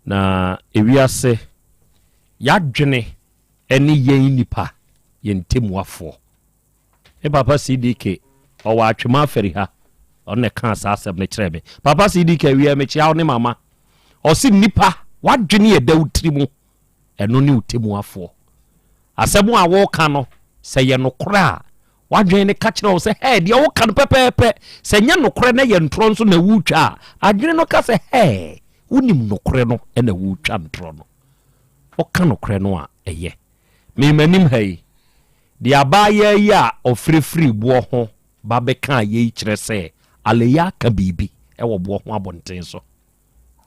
C: Na ewiase, y'adwene ne yɛn nnipa, yɛn ntemmuafoɔ. Me papa CDK, ɔwɔ Atwema Afari ha, ɔno na ɛkaa saa asɛm no kyerɛɛ me. Papa CDK, awia mekyea wo ne mama. Ɔse nnipa, w'adwene yɛ da wo tiri mu, ɛno ne wo temmuafoɔ. Asɛm a woka no, sɛ yɛ nokorɛ a, w'adwene no ka kyerɛ wo sɛ, hɛɛ, deɛ woka no pɛpɛɛpɛ. Sɛ nyɛ nokorɛ na yɛ ntorɔ nso na woretwa a, adwene no ka sɛ, hɛɛ, wonim nokorɛ no na woretwa ntorɔ no. Woka nokorɛ no a, ɛyɛ. Me m'anim ha yi, deɛ abaayaa yi a ɔfirifirii boɔ ho ba bɛkaa yei kyerɛ sɛ Aleyah aka biribi wɔ boɔ ho abɔnten so.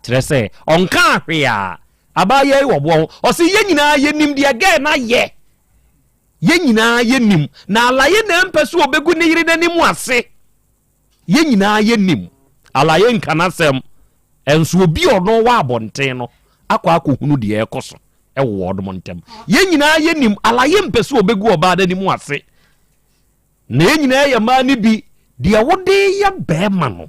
C: Kyerɛ sɛ, ɔnkaa hwee a, abaayaa yi wɔ boɔ ho. Ɔse yɛn nyinaa yɛnim deɛ gɛɛ no ayɛ. Yɛn nyinaa yɛnim. Na Alaye na ɛmpɛ sɛ ɔbɛgu ne yere no anim ase. Yɛn nyinaa yɛnim. Alaye nka n'asɛm. Ɛnso obi a ɔno wɔ abɔnten no akɔ akɔhunu deɛ ɛrekɔ so wɔ wɔnom ntam. Yɛn nyinaa yɛnim. Alaye mpɛ sɛ ɔbɛgu ɔbaa no anim ase. Na yɛn nyinaa yɛ mmaa no bi. Deɛ wode yɛ bɛrima no.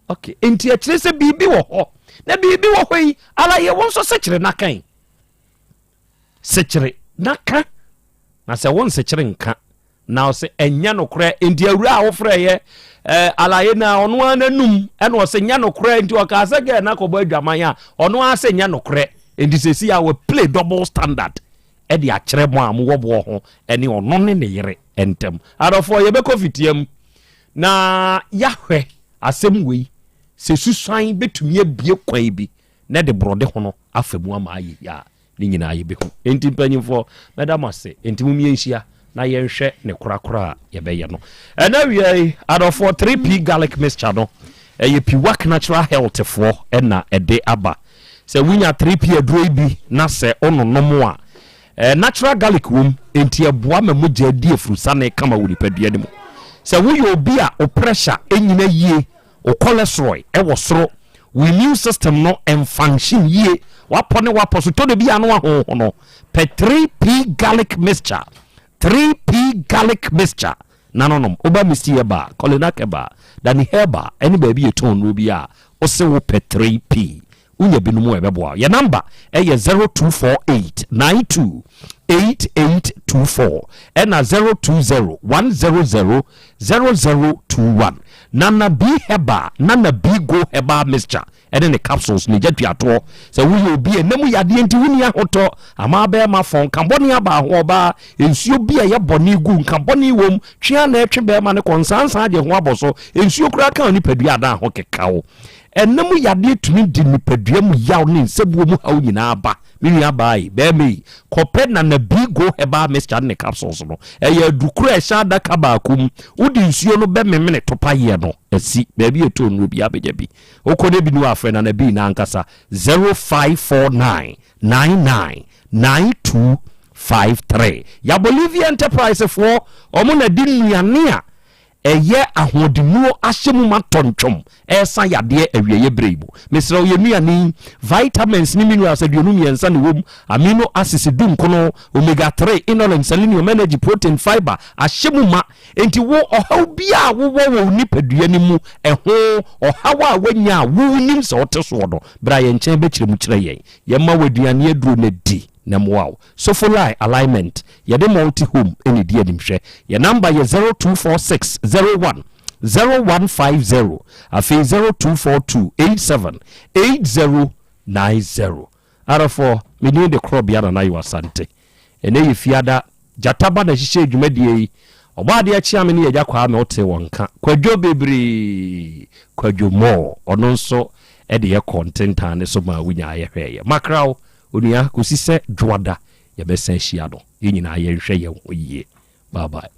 C: Okay, nti ɛkyerɛ sɛ biribi wɔ hɔ. Na biribi wɔ hɔ yi, Alaye wo nso sekyere na kan. Sekyere na ka. Na sɛ wo nsekyere nka, na ɔsɛ ɛnyɛ nokorɛ nti awura a wofrɛeɛ eh, alaye na ɔno ara n'anum ɛna ɔsɛ nyɛ nokorɛ nti ɔkaa sɛ gɛɛ na kɔbɔ adwaman a ɔno ara sɛ nyɛ nokorɛ nti sɛsi a wɔ play double standard ɛde akyerɛ mo a mowɔ boɔ ho ɛne ɔno ne ne yere ntam. Adɔfoɔ yɛbɛkɔ fitia mu na yɛahwɛ asɛm wei sɛ susuan bɛtumi abie kwan bi na ɛde borɔde hono afa mu ama ayɛ yie a Ne nyinaa yɛbɛhu. Enti mpanyimfoɔ, mɛda mo ase. Enti mom yɛnhyia na yɛnhwɛ ne korakora a yɛbɛyɛ no. Ɛnɛ awia yi, adɔfoɔ, 3P Garlic Mixture no, ɛyɛ Piwak Natural Health foɔ na ɛde aba. Sɛ wonya 3P aduro yi bi na sɛ wononom a, eh, natural garlic wom, enti ɛboa ma mogya di afurusane kama wɔ nipadua no mu. Sɛ woyɛ obi a wo pressure ɛnyina yie, Wo cholesterol wɔ soro, wo immune system no nfunction yie, w'apɔ ne w'apɔ so tɔ da bi a na wahonho no, pɛ 3P garlic mixture, 3P garlic mixture na no nom. Woba Misty Herbal, Kolinak Herbal, Danny Herbal ɛne baabi yɛtɔn nnuro bi a, wose wopɛ 3P. Wonya binom a ɛbɛboa wo. Yɛn namba yɛ 0248 92 8824 ɛna 020 100 0021. Nana B Herbal, Nana B Go Herbal Mixture ɛne ne capsules ne gya tuatoɔ. Sɛ woyɛ obi a ɛna mu yadeɛ nti wonni ahotɔ, ama bɛrima fɔn, nka bɔne aba ho ɔbaa, nsuo bi a ɛyɛ bɔne gu, nka bɔne wom, twe a na ɛtwe bɛrima no kɔ, nsansan agye ho abɔ so, nsuo koraa ka onipadua a na ho keka wo. Ɛna mu yadeɛ tumi de nipadua mu yaw ne nsabuo mu haw nyinaa ba. Me nua baa yi, barima yi, kɔpɛ Nana Bigo Herbal Mixture ne ne capsules no. Ɛyɛ adukuro a ɛhyɛ adaka baako mu. Wode nsuo no bɛmemene topayeɛ no asi. Baabi a ɛtɔ nnuro biara bɛnya bi. Wokɔ na bi ni hɔ a, frɛ Nana B no ankasa, 0549 99 9253. Yabolivia Enterprise foɔ, wɔn na de nnuane a. ɛyɛ ahoɔdennuo ahyɛ mu ma tɔntwom ɛresa yadeɛ awieeɛ berɛ yi mu. Mesrɛ wo, yɛn nnuane yi, vitamins ne minerals 53 na ɛwɔ mu, amino acids dunkono, omega 3, inulin, selenium, energy, protein, fiber ahyɛ mu ma. Enti wo ɔhaw biara a wowɔ wɔ wo nipadua no mu, ɛho ɔhaw a woanya a wonim sɛ wote soɔ no, bra yɛn nkyɛn bɛkyerɛ mu kyerɛ yɛn. Yɛma wo aduane aduro na di na mmoa wo. Sofolai Alignment, yɛde Multi Home na ɛdi animhwɛ. Yɛn number yɛ 0246 01 0150, afei 0242 87 8090. Adɔfoɔ, me din de Korɔbea Nana Yaw Asante. Ɛnnɛ yɛ Fiada, Gyata ba na ɛhyehyɛɛ dwumadie yi. Ɔbɔadeɛ Kyeame ne Agya Kwame wotee wɔn nka. Kwadwo bebree, Kwadwo Moore, ɔno nso de yɛ kɔɔ ntentan no so maa wonyaa yɛhwɛeɛ. Makra wo, onua, kɔsi sɛ Dwoada yɛbɛsan ahyia no, yɛn nyinaa yɛnhwɛ yɛn ho yie. Bye bye.